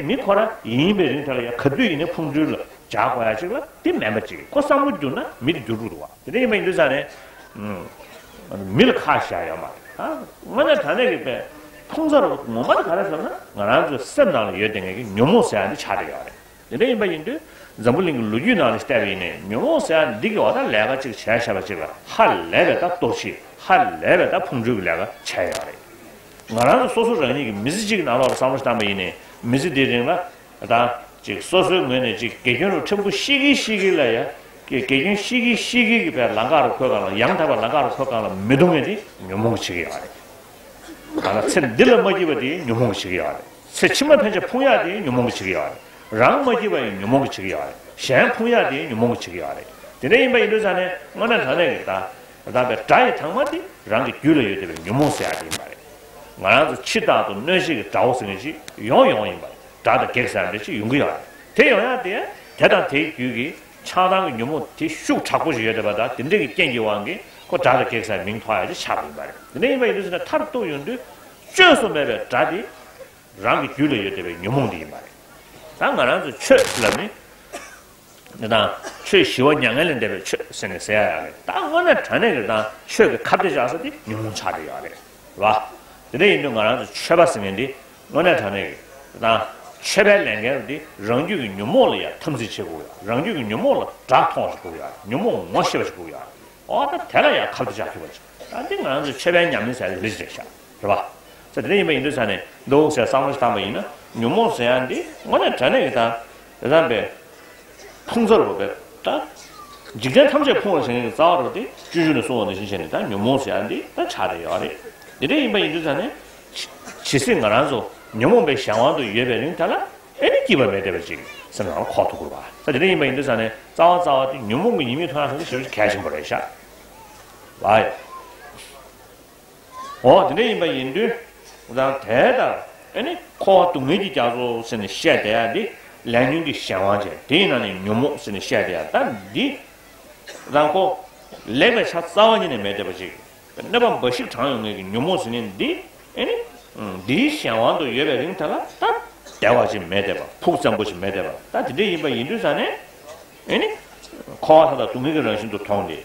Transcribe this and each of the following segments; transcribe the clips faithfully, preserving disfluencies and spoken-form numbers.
མི་ཁོ་རང་ཡིན་པའི་རིང་དེ་ལ་ཡང་ག་དུས་ཡིན་ནའི་ཕུང་ཁྲོལ་ལ་སྦྱར་དགོས་ཡ་ཅིག་ལ་དེ་མེད་པ་ཅིག་ཁོ་བསམ་བློ་བསྒྱུར་ན་མི་དེ་འགྱུར་འགྲོ་གི་འདུག་བ། དེ་འདྲ་ཡིན་པ་ཡིན་དུས་ཙང་ནས་མི་ལ་ཁ་བཞག་ཡོད་མ་རེད། ད་དངོས་གནས་དྲང་གནས་ཀྱི་དཔེ་ཕུང་གསར་ངོ་མ་དེ་ག་རེ་ཟེར་ན་ང་རང་ཚོའི་སེམས་ནང་ལ་ཡོད་བསྡད་མཁན་གྱི་ཉོན་མོངས་ཟེར་ཡ་དེ་ཆགས་བསྡད་ཡོད་རེད། དེ་འདྲ་ཡིན་པ་ཡིན་དུས་འཛམ་བུ་གླིང་གི་ལོ་རྒྱུས་ནང་ལ་བལྟས་པ་ཡིན་ནའི་ཉོན་མོངས་ཟེར་ཡ་འདི་གི་འོག་ད་ལས་ཀ་ཅིག་བྱས་བཞག་པ་ཅིག་ལ་ཧ་ལས་པའི་ད་གཏོར་བཤིག་ཧ་ལས་པའི་ད་ཕུང་ཁྲོལ་གྱི་ལས་ཀ་བྱས་ཡོད་རེད། ང་རང་ཚོ་སོ་སོ་རང་ཉིད་ཀྱི་མི་ཚེ་གཅིག་གི་ནང་ལོགས་ལ་བསམ་བློ་བཏང་པ་ཡིན་ནའི་མི་ཚེ་འདིའི་རིང་ལ་ད་ཅིག་སོ་སོའི་ངོས་ནས་ཅིག་དགེ་སྐྱོན་རུ་ཕྲན་བུ་ཤི་གི་ཤི་གི་ལ་ཡ་དགེ་དགེ་སྐྱོན་ཤི་གི་ཤི་གི་གི་བའི་ལམ་ཁ་རུ་འཁོད་གང་ལ་ཡང་དག་པའི་ལམ་ཁ་རུ་འཁོད་གང་ལ་མི་གཏོང་མཁན་དེ་ཉོན་མོངས་ཀྱིས་བྱེད་ཀྱི་ཡོད་རེད། ད་ལྟ་ཚེ་འདི་ལ་མ་སྐྱིད་པ་དེ་ཉོན་མོངས་ཀྱིས་བྱེད་ཀྱི་ཡོད་རེད། ཚེ་ཕྱི་མ་ཕན་ཆད་ཕུང་ཡག་དེ་ཉོན་མོངས་ཀྱིས་བྱེད་ཀྱི་ཡོད་རེད། རང་མ་སྐྱིད་པ་ཡང་ཉོན་མོངས་ཀྱིས་བྱེད་ཀྱི་ཡོད་རེད། གཞན་ཕུང་ཡག་དེ་ཉོན་མོངས་ཀྱིས་བྱེད་ཀྱི་ཡོད་རེད། དེ་འདྲ་ཡིན་པ་ཡིན་དུས་ཙང་ནས་དངོས་གནས་དྲང་གནས་ཀྱི་ད་ད་ལྟ་བའི་དགྲ་ཡི་དྭངས་མ་དེ་རང་གི་རྒྱུད་ལ་ཡོད་བསྡད་པའི་ཉོན་མོངས་ཟེར་ཡག་དེ་ཡིན་པ་རེད། ང་རང་ཚོ་འཆི་བདག་ཏུ་གནོད་བྱེད་ཀྱི་དགྲ་བོ་ཟེར་མཁན་ཅིག་ཡོང་ཡོང་ཡིན་པ་རེད། དགྲ་དང་བགེགས་ཟེར་ཡག་འདྲ་ཅིག་ཡོང་གི་ཡོད་རེད། དེ་ཡོང་ཡག་དེ་དེ་དང་དེའི་རྒྱུད་ཀྱི་ཆགས་སྡང་གི་ཉོན་མོངས་དེ་ཤུགས་དྲག་པོ་ཞིག་ཡོད་བསྡད་པ་དང་དེ་འདྲ་གི་རྐྱེན་གྱི་དབང་གིས་ཁོ་དགྲ་དང་བགེགས་ཟེར་མིང་ཐོགས་ཡག་ཅིག་ཆགས་པ་ཡིན་པ་རེད། དེ་འདྲ་ཡིན་པ་ཡིན་དུས་ཙང་ནས་མཐར་གཏུགས་ཡོང་དུས་བཅོས་སུ་མེད་པའི་དགྲ་དེ་རང་གི་རྒྱུད་ལ་ཡོད་བསྡད་པའི་ཉོན་མོངས་དེ་ཡིན་པ་རེད། ད་ང་རང་ཚོ་ཆོས་ལབ་ནི་འདི་དང་ཆོས་ཞི་བ་མྱ་ངན་ལས་འདས་པའི་ཆོས་ཟེར་ནས་ཟེར་ཡག་ཡོད་རེད། ད་དངོས་གནས་དྲང་གནས་ཀྱི་དང་ཆོས་ཀྱི་ཁ་གཏད་བཅག་ས་དེ་ཉོན་མོངས་ཆགས་བསྡད་ཡོད་རེད་བ། དེ་འདྲ་ཡིན་དུས་ང་རང་ཚོ་ཆོས་པ་ཟེར་མཁན་འདི་དངོས་གནས་དྲང་གནས་ཀྱི་དང་ཆོས་པའི་ལས་འགན་འདི་རང་རྒྱུད་ཀྱི་ཉོན་མོངས་ལ་ཡང་འཐབ་འཛིང་བྱེད་དགོས་ཡོད། རང་རྒྱུད་ཀྱི་ཉོན་མོངས་ལ་དགྲ་མཐོང་བྱེད་དགོས་ཡོད། ཉོན་མོངས་ངོ་ཤེས་པ་བྱེད་དགོས་ཡོད། འོ་ད་དེ་ལ་ཡང་ཁ་གཏད་བཅག་ཐུབ་པ་ཅིག་ད་འདི་ང་རང་ཚོའི་ཆོས་པའི་ཉམས་ལེན་ཟེར་ཡག་འདི་འདྲ་ཅིག་རེད་ཤག་རེད་པ། ས་དེ་འདྲ་ཡིན་པ་ཡིན་དུས་ཙང་ནས་འདུག་ཟེར་བསམ་བློ་ཞིག་བཏང་པ་ཡིན་ན་ཉོན་མོངས་ཟེར་ཡག་འདི་དངོས་གནས་དྲང་གནས་ཀྱི་ད་དེ་ཙམ་པའི་ཕུང་གསར་བོ་བས་ད་འཇིག་རྟེན་ཐམས་ཅད་ཕུང་བ་ཟེར་མཁན་གྱི་རྩ་བ་རུ་དེ་སྤྱོད་འཇུག་ནས་གསུངས་པ་ནང་བཞིན་བྱས་ནས་ད་ཉོན་མོངས་ཟེར་ཡག་འདི་ད་ཆགས་བསྡད་ཡོད་རེད། དེ་འདྲ་ཡིན་པ་ཡིན་དུས་ཙང་ནས་ཇི་ཇི་སྲིད་ང་རང་ཚོ་ཉོན་མོངས་པའི་གཞན་དབང་དུ་ཡོད་པའི་རིང་དེ་ལ་ཨེ་ནི་སྐྱིད་པ་མེད་བསྡད་པ་ཅིག་སེམས་ནང་ལ་འཁོར་ཐུབ་དགོས་པ། ད་དེ་འདྲ་ཡིན་པ་ཡིན་དུས་ཙང་ནས་རྩ་བ་རྩ་བ་དེ་ཉོན་མོངས་ཀྱི་ཉེས་དམིགས་མཐོང་ཡག་ཟེར་དེ་ཞེ་པོ་ཅིག་གལ་ཆེན་པོ་རེད་ཤག་ལ་ཡ། འོ་དེ་འདྲ་ཡིན་པ་ཡིན་དུས་ད་དེ་ལྟར་ཨེ་ནི་འཁོར་བ་སྡུག་བསྔལ་གྱི་རྒྱ་མཚོ་ཟེར་ནས་བཤད་བསྡད་ཡག་འདི་ལས་ཉོན་གྱི་གཞན་དབང་བྱས། དེའི་ནང་ནས་ཉོན་མོངས་ཟེར་ནས་བཤད་བསྡད་ཡག་ད་འདི་རང་ཁོ་ལེགས་པའི་ཆ་རྩ་བ་ཉིད་ནས་མེད་བསྡད་པ་ཅིག་གནོད་པ་འབའ་ཞིག་དྲངས་ཡོང་མཁན་གྱི་ཉོན་མོངས་ཟེར་མཁན་འདི་ཨེ་ནི་འདིའི་གཞན་དབང་དུ་ཡོད་པའི་རིང་དེ་ལ་ད་བདེ་བ་ཅིག་མེད་བསྡད་པ། ཕུགས་བཙན་པོ་ཅིག་མེད་བསྡད་པ། ད་དེ་འདྲ་ཡིན་པ་ཡིན་དུས་ཙང་ནས་ཨེ་ནི་འཁོར་བ་མཐའ་དག་སྡུག་བསྔལ་གྱི་རང་བཞིན་དུ་མཐོང་སྟེ།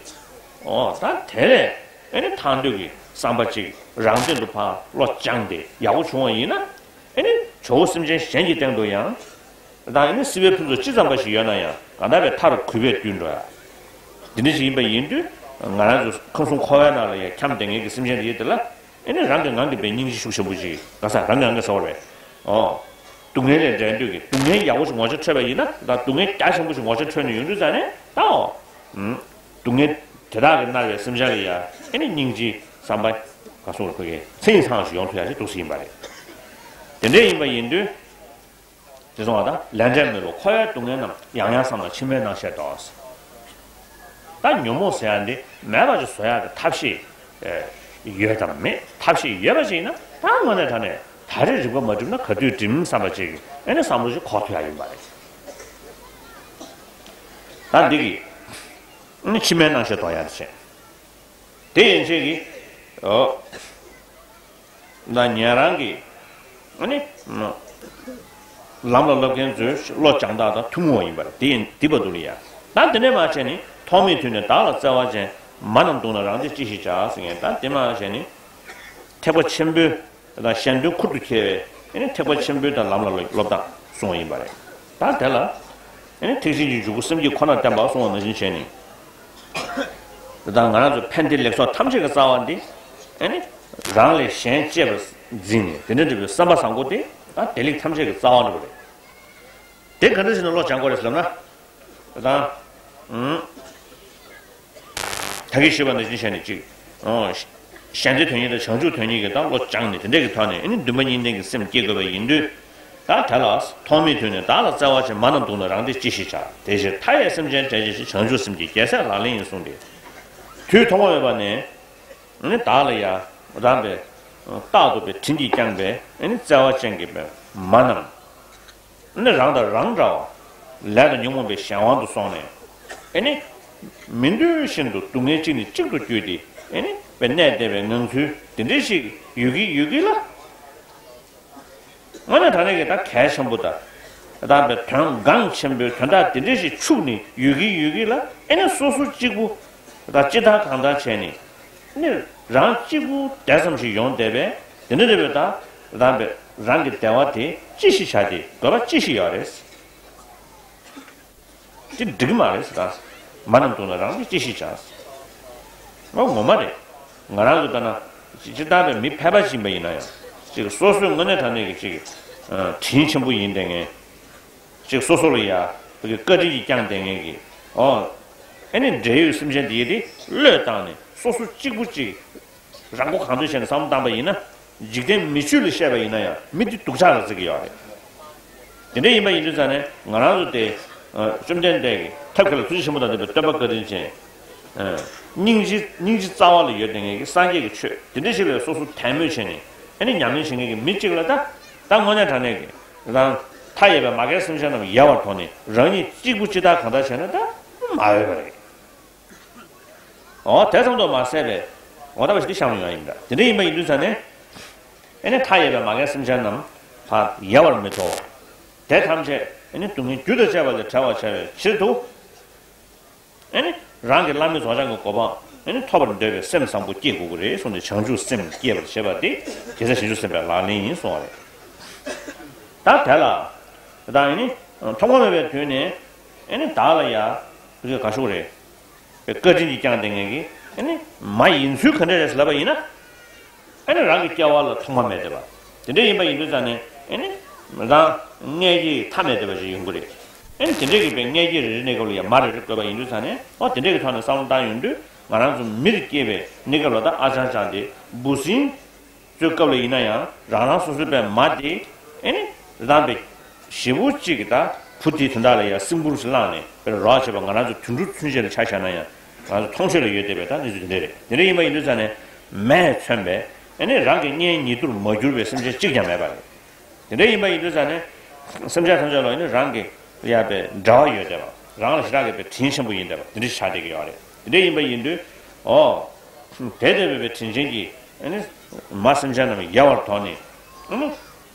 འོ་ད་དེ་ལས་ཨེ་ནི་ཐར་འདོད་ཀྱི་བསམ་པ་ཅིག་རང་སྟེང་དུ་ཕར་བློ་བཅངས་ཏེ་ཡག་པོ་བྱུང་བ་ཡིན་ན་ཨེ་ནི་ཇོ་བོ་སེམས་ཅན་གཞན་གྱི་སྟེང་དུ་ཡང་། ད་ཨེ་ནི་སྲིད་པའི་ཕུན་ཚོགས་ཅི་ཙམ་པ་ཞིག་ཡོད་ན་ཡང་གང་ལྟར་བའི་མཐར་གུས་པས་བསྡུས་འགྲོ་ཡ། འདི་འདྲ་ཞིག་ཡིན་པ་ཡིན་དུས་ང་རང་ཚོ་ཁམས་གསུམ་འཁོར་བའི་ནང་ལ་ཡང་འཁྱམས་བསྡད་མཁན་གྱི་སེམས་ཅན་དེ་དེ་ལ་ཨེ་ནི་རང་གི་ངང་གིས་པའི་སྙིང་རྗེ་ཤུགས་ཆེན་པོ་ཅིག་ག་ས་རང་གི་ངང་གིས་ཟེར་བ་རེད། ཨོ། སྡུག་བསྔལ་ལས་འབྲལ་འདོད་ཀྱི་སྡུག་བསྔལ་ཡག་པོ་ཞིག་ངོ་ཆ་འཕྲོད་པ་ཡིན་ན་ད་སྡུག་བསྔལ་རྒྱ་ཆེན་པོ་ཞིག་ངོ་ཆ་འཕྲོད་ནས་ཡོང་དུས་ཙང་ནས་ད་ཨོ། སྡུག་བསྔལ་དེ་དག་གིས་མནར་བའི་སེམས་ཅན་ལ་ཡ་ཨེ་ནི་སྙིང་རྗེའི་བསམ་པ་ག་སོང་ཁོ་གི་མཚན་ཉིད་ཚང་བ་ཞིག་ཡོང་ཐུབ་ཡ་ཞིག་འདུག་སེ་ཡིན་པ་རེད། དེ་འདྲ་ཡིན་པ་ཡིན་དུས། དེ་སོང་བ་དང་ལས་འབྲས་མེད་པར་འཁོར་བའི་སྡུག་བསྔལ་རྣམས། ཡང་ཡང་བསམས་ན་མཆི་མའི་རྣམ་ཤེས་ལྡོག། ད་ཉོན་མོངས་ཟེར་ཡ་འདི་མེད་པ་ཅིག་བཟོ་ཡ་གི་ཐབས་ཤེས་ཡོད་དམ་མེད། ཐབས་ཤེས་ཡོད་པ་ཅིག་ཡིན་ན་ད་དངོས་གནས་དྲང་གནས་ད་རེས་རིག་པ་མ་བསྒྲིམས་ན་ག་དུས་བསྒྲིམ་བསམ་པ་ཅིག་གི་ཨེ་ནི་བསམ་བློ་ཞིག་འཁོར་ཐུབ་ཡ་ཡིན་པ་རེད། ད་འདི་གི་ཨེ་ནི་མཆི་མའི་རྣམ་ཤེས་ལྡོག་ཡ་དེ་བྱས། དེ་ཡན་ཆད་ཀྱིས། ཨོ། ད་ཉན་རང་གི། ཨ་ནི། ལམ་ལ་སློབ་མཁན་ཚོས་བློ་སྦྱང་སྟངས་དང་ཐུན་མོང་བ་ཡིན་པ་རེད། དེ་ཡིན་དེ་བར་དུ་ལ་ཡ། ད་དེ་ནས་མར་བྱས་ནས་ཐོག་མེད་དུས་ནས་བདག་ལ་བརྩེ་བ་ཅན། མ་རྣམས་བརྡུངས་ན་རང་བདེ་ཅི་ཞིག་བྱ་ཟེར་མཁན། ད་དེ་མར་བྱས་ནས་ཐེག་པ་ཆེན་པོའི་དང་གཞན་དོན་ཁུར་དུ་འཁྱེར་བའི་ཨ་ནི་ཐེག་པ་ཆེན་པོའི་དང་ལམ་ལ་སློབ་སྟངས་གསུངས་པ་ཡིན་པ་རེད། ད་དེ་ལ་ཨ་ནི་ཐེག་ཆེན་གྱི་འཇུག་སྒོ་སེམས་བསྐྱེད་ཁོ་ནར་བརྟེན་པ་གསུངས་པ་ནང་བཞིན་བྱས་ནས། དེ་དང་ང་རང་ཚོ་ཕན་བདེ་ལེགས་ཚོགས་ཐམས་ཅད་ཀྱི་རྩ་བ་འདི་ཨ་ནི་རང་ལས་གཞན་གཅེས་པར་འཛིན་ནས་དེ་འདྲ་འདྲ་བའི་བསམ་པ་བཟང་པོ་དེ་ད་བདེ་ལེགས་ཐམས་ཅད་ཀྱི་རྩ་བ་འདྲ་བོ་རེད། དེ་ག་འདྲ་ཞིག་ནས་བློ་སྦྱང་དགོས་རེད་ཟེར་ན། དེ་དང་། ད་གིན་ཞུས་པ་ནང་བཞིན་བྱས་ནས་གཅིག་ཨོ། གཞན་དོན་དོན་གཉེར་དང་བྱང་ཆུབ་དོན་གཉེར་གྱི་དང་བློ་སྦྱངས་ནས་དེ་འདྲ་གི་ཐོག་ནས་ཨ་ནི་འདུན་པ་གཉིས་ལྡན་གྱི་སེམས་སྐྱེ་དགོས་པ་ཡིན་དུས། ད་དེ་ལ་ཐོག་མེད་དུས་ནས་བདག་ལ་བརྩེ་བ་ཆེ། མ་རྣམས་བརྡུངས་ན་རང་བདེ་ཅི་ཞིག་བྱ། དེ་ཕྱིར་མཐའ་ཡས་སེམས་ཅན་བསྒྲལ་བྱའི་ཕྱིར། བྱང་ཆུབ་སེམས་ཀྱི་རྒྱལ་སྲས་ལག་ལེན་ཡིན་གསུངས་ཏེ། དུས་ཐོག་མ་མེད་པ་ནས་ཨ་ནི་བདག་ལ་ཡ་རང་པའི་རྟག་ཏུ་པའི་དྲིན་གྱིས་བསྐྱངས་པའི་ཨ་ནི་བརྩེ་བ་ཅན་གྱི་པའི་མ་རྣམས། ཨ་ནི་རང་དང་རང་འདྲ་བ། ལས་དང་ཉོན་མོངས་པའི་གཞན་དབང་དུ་སོང་ནས། ཨ་ནི། མི་འདོད་བཞིན་དུ་སྡུག་བསྔལ་གཅིག་ནས་གཅིག་ཏུ་བསྐྱོད་དེ། ཨ་ནི། པའི་གནས་བསྡད་པའི་ངང་ཚུལ་དེ་འདྲ་ཞིག་ཡོད་ཀྱི་ཡོད་ཀྱི་ལ། དངོས་གནས་དྲང་གནས་ཀྱི་ད་གལ་ཆེན་པོ་དང་། ད་པའི་དོན་འགངས་ཆེན་པོའི་དོན་དག་དེ་འདྲ་ཞིག་འཕྱུགས་ནས་ཡོད་ཀྱི་ཡོད་ཀྱི་ལ། ཨེ་ནི་སོ་སོ་གཅིག་པུ་ད་ཅི་ལྟར་གང་ལྟར་བྱས་ནས། ནི་རང་གཅིག་པུ་དེ་ཙམ་ཞིག་ཡོང་བསྡད་པས། དེ་འདྲ་རེད་པས། ད་ད་པའི་རང་གི་བདེ་བ་དེ་ཅི་ཞིག་བྱ་སྟེ་དགོས་པ་ཅི་ཞིག་ཡོད་རེད། དེ་འགྲིག་མ་རེད་ཟེར། ད་མ་རྣམས་འདུག་ན་རང་གིས་ཅི་ཞིག་བྱ། ང་ངོ་མ་རེད། ང་རང་གི་ལྟ་ན། ཅི་ལྟ་བའི་མི་ཕལ་པ་ཞིག་ཡིན་པ་ཡིན་ན་ཡང་། ཅིག་སོ་སོའི་དངོས་གནས་དྲང་གནས་ཀྱི་ཅིག་ཨ། དྲིན་ཆེན་པོ་ཡིན་བསྡད་མཁན། ཅིག་སོ་སོ་ལ་ཡ་བཀའ་དྲིན་གྱིས་བསྐྱངས་བསྡད་མཁན་གྱི། ཨོ། ཨེ་ནི་འབྲེལ་ཡོད་སེམས་ཅན་དེ་ཡི་དེ་བློས་བཏང་ནས་སོ་སོ་གཅིག་པུ་གཅིག་རང་མགོ་གང་ཐོན་བྱས་ནས་བསམ་བློ་བཏང་པ་ཡིན་ན། འཇིག་རྟེན་མི་ཆོས་ལ་བཤད་པ་ཡིན་ན་ཡང་མི་དེ་སྡུག་ཅག་ལ་བརྩི་གི་ཡོད་རེད། དེ་འདྲ་ཡིན་པ་ཡིན་དུས་ཙང་ནས་ང་རང་ཚོ་དེ། ཨ། བཅོམ་ལྡན་འདས་ཀྱི་ཐབས་མཁས་ལ་ཐུགས་རྗེ་ཆེན་པོ་དང་ལྡན་པའི་སྟོན་པ་བཀའ་དྲིན་ཅན། ཨ། སྙིང་རྗེ་སྙིང་རྗེ་རྩ་བ་ལ་ཡོད་བསྡད་མཁན་གྱི་སངས་རྒྱས་ཀྱི་ཆོས་དེ་འདྲ་ཞིག་ལ་སོ་སོ་དད་མོས་བྱས་ནས། ཨེ་ནི་ཉམས་ལེན་བྱེད་མཁན་གྱི་མི་གཅིག་ལ་ད། ད་དངོས་གནས་དྲང་གནས་ཀྱི་རང་མཐའ་ཡས་པའི་མ་རྒན་སེམས་ཅན་རྣམས་ཡལ་བར་དོར་ནས་རང་ཉིད་གཅིག་པུ་ཅི་ལྟར་གང་ལྟར་བྱས་ན་ད་མ་འོས་པ་རེད། འོ། དེ་ཙམ་དུ་མ་ཟད་པའི། འོ། ད་བ་ཞིག་འདི་བཤམས་ཡོང་ཡིན་འདྲ། དེ་འདྲ་ཡིན་པ་ཡིན་དུས་ཙང་ནས། ཨེ་ནི་མཐའ་ཡས་པའི་མ་རྒན་སེམས་ཅན་རྣམས་ཕར་ཡལ་བར་མི་དོར། དེ་ཐམས་ཅད་ཨེ་ནི་སྡུག་བསྔལ་རྒྱུ་དང་བཅས་པ་ལས་བྲལ་བར་བྱ་བའི་ཕྱིར་དུ། ཨེ་ནི་རང་གི་བླ་མེད་རྫོགས་བྱང་གི་གོ་འཕང་ཨེ་ནི་ཐོབ་པར་འདོད་པའི་སེམས་བཟང་པོ་སྐྱེ་དགོས་ཀྱི་རེད་གསུངས་ཏེ། བྱང་ཆུབ་སེམས་བསྐྱེད་པར་བྱེད་པ་དེ་རྒྱལ་སྲས་བྱང་ཆུབ་སེམས་དཔའི་ལག་ལེན་ཡིན་གསུངས་པ་རེད། ད་དེ་ལ། ད་ཨེ་ནི་ཐོག་མ་མེད་པའི་དུས་ནས་ཨེ་ནི་བདག་ལ་ཡ་ག་ཤོག་རེད། བཀའ་དྲིན་གྱིས་བསྐྱངས་བསྡད་མཁན་གྱི། ཨེ་ནི་མ་ཡིན་ཚུལ་ག་འདྲ་རེད་ཟེར་ལབ་པ་ཡིན་ན། ཨེ་ནི་རང་གི་སྐྱེ་བ་ལ་ཐོག་མ་མེད་བསྡད་པ། དེ་འདྲ་ཡིན་པ་ཡིན་དུས་ཙང་ནས། ཨེ་ནི་རང་མངལ་སྐྱེས་མཐའ་མེད་བསྡད་པ་ཞིག་ཡོང་གི་རེད། ཨེ་ནི་དེ་འདྲ་གི་པའི་མངལ་སྐྱེས་རེ་རེ་གནས་སྐབས་ལ་ཡང་མ་རེ་རེ་བཀོད་པ་ཡིན་དུས་ཙང་ནས། ཨོ། དེ་འདྲ་གི་ཐོག་ནས་བསམ་བློ་བཏང་ཡོང་དུས། ང་རང་ཚོ་མིར་སྐྱེས་པའི་གནས་སྐབས་ལ་ད་ཨ་ཅང་ཅང་དེ་འབུ་སྲིན། གཙོས་སྐབས་ལ་ཡིན་ན་ཡང་རང་རང་སོ་སོའི་པའི་མ་དེ། ཨེ་ནི་རང་པའི་ཞེ་པོ་གཅིག་གི་ད་བུ་དེའི་དོན་དག་ལ་ཡང་སྲིན་འབུར་ཞིག་བླངས་ནས་དཔེར་རོགས་བྱེད་པ། ང་རང་ཚོ་དུད་འགྲོ་ཚུན་ཆད་ལ་ཆ་བཞག་ན་ཡང་ང་ཚོ་མཐོང་ཆོས་ལ་ཡོད་བསྡད་པའི་ད་གནས་ཚུལ་དེ་འདྲ་རེད། དེ་འདྲ་ཡིན་པ་ཡིན་དུས་ཙང་ནས་མས་མཚོན་པའི། ཨེ་ནི་རང་གི་གཉེན་ཉེ་དུར་མ་གྱུར་པའི་སེམས་ཅན་གཅིག་ཀྱང་མེད་པ་རེད། དེ་འདྲ་ཡིན་པ་ཡིན་དུས་ཙང་ནས་སེམས་ཅན་ཐམས་ཅད་ལ་ཨེ་ནི་རང་གི་ཡ་པའི་འབྲེལ་བ་ཡོད་བསྡད་པ། རང་ལ་ཞེ་དྲག་གི་པའི་དྲིན་ཆེན་པོ་ཡིན་བསྡད་པ་དེ་འདྲ་ཞིག་ཆགས་བསྡད་ཀྱི་ཡོད་རེད། དེ་འདྲ་ཡིན་པ་ཡིན་དུས། ཨོ། དེ་ལྟ་བུའི་དྲིན་ཅན་གྱི་ཨ་ནི་མ་སེམས་ཅན་རྣམས་ཡལ་བར་དོར་ནས། ཨ་ནི་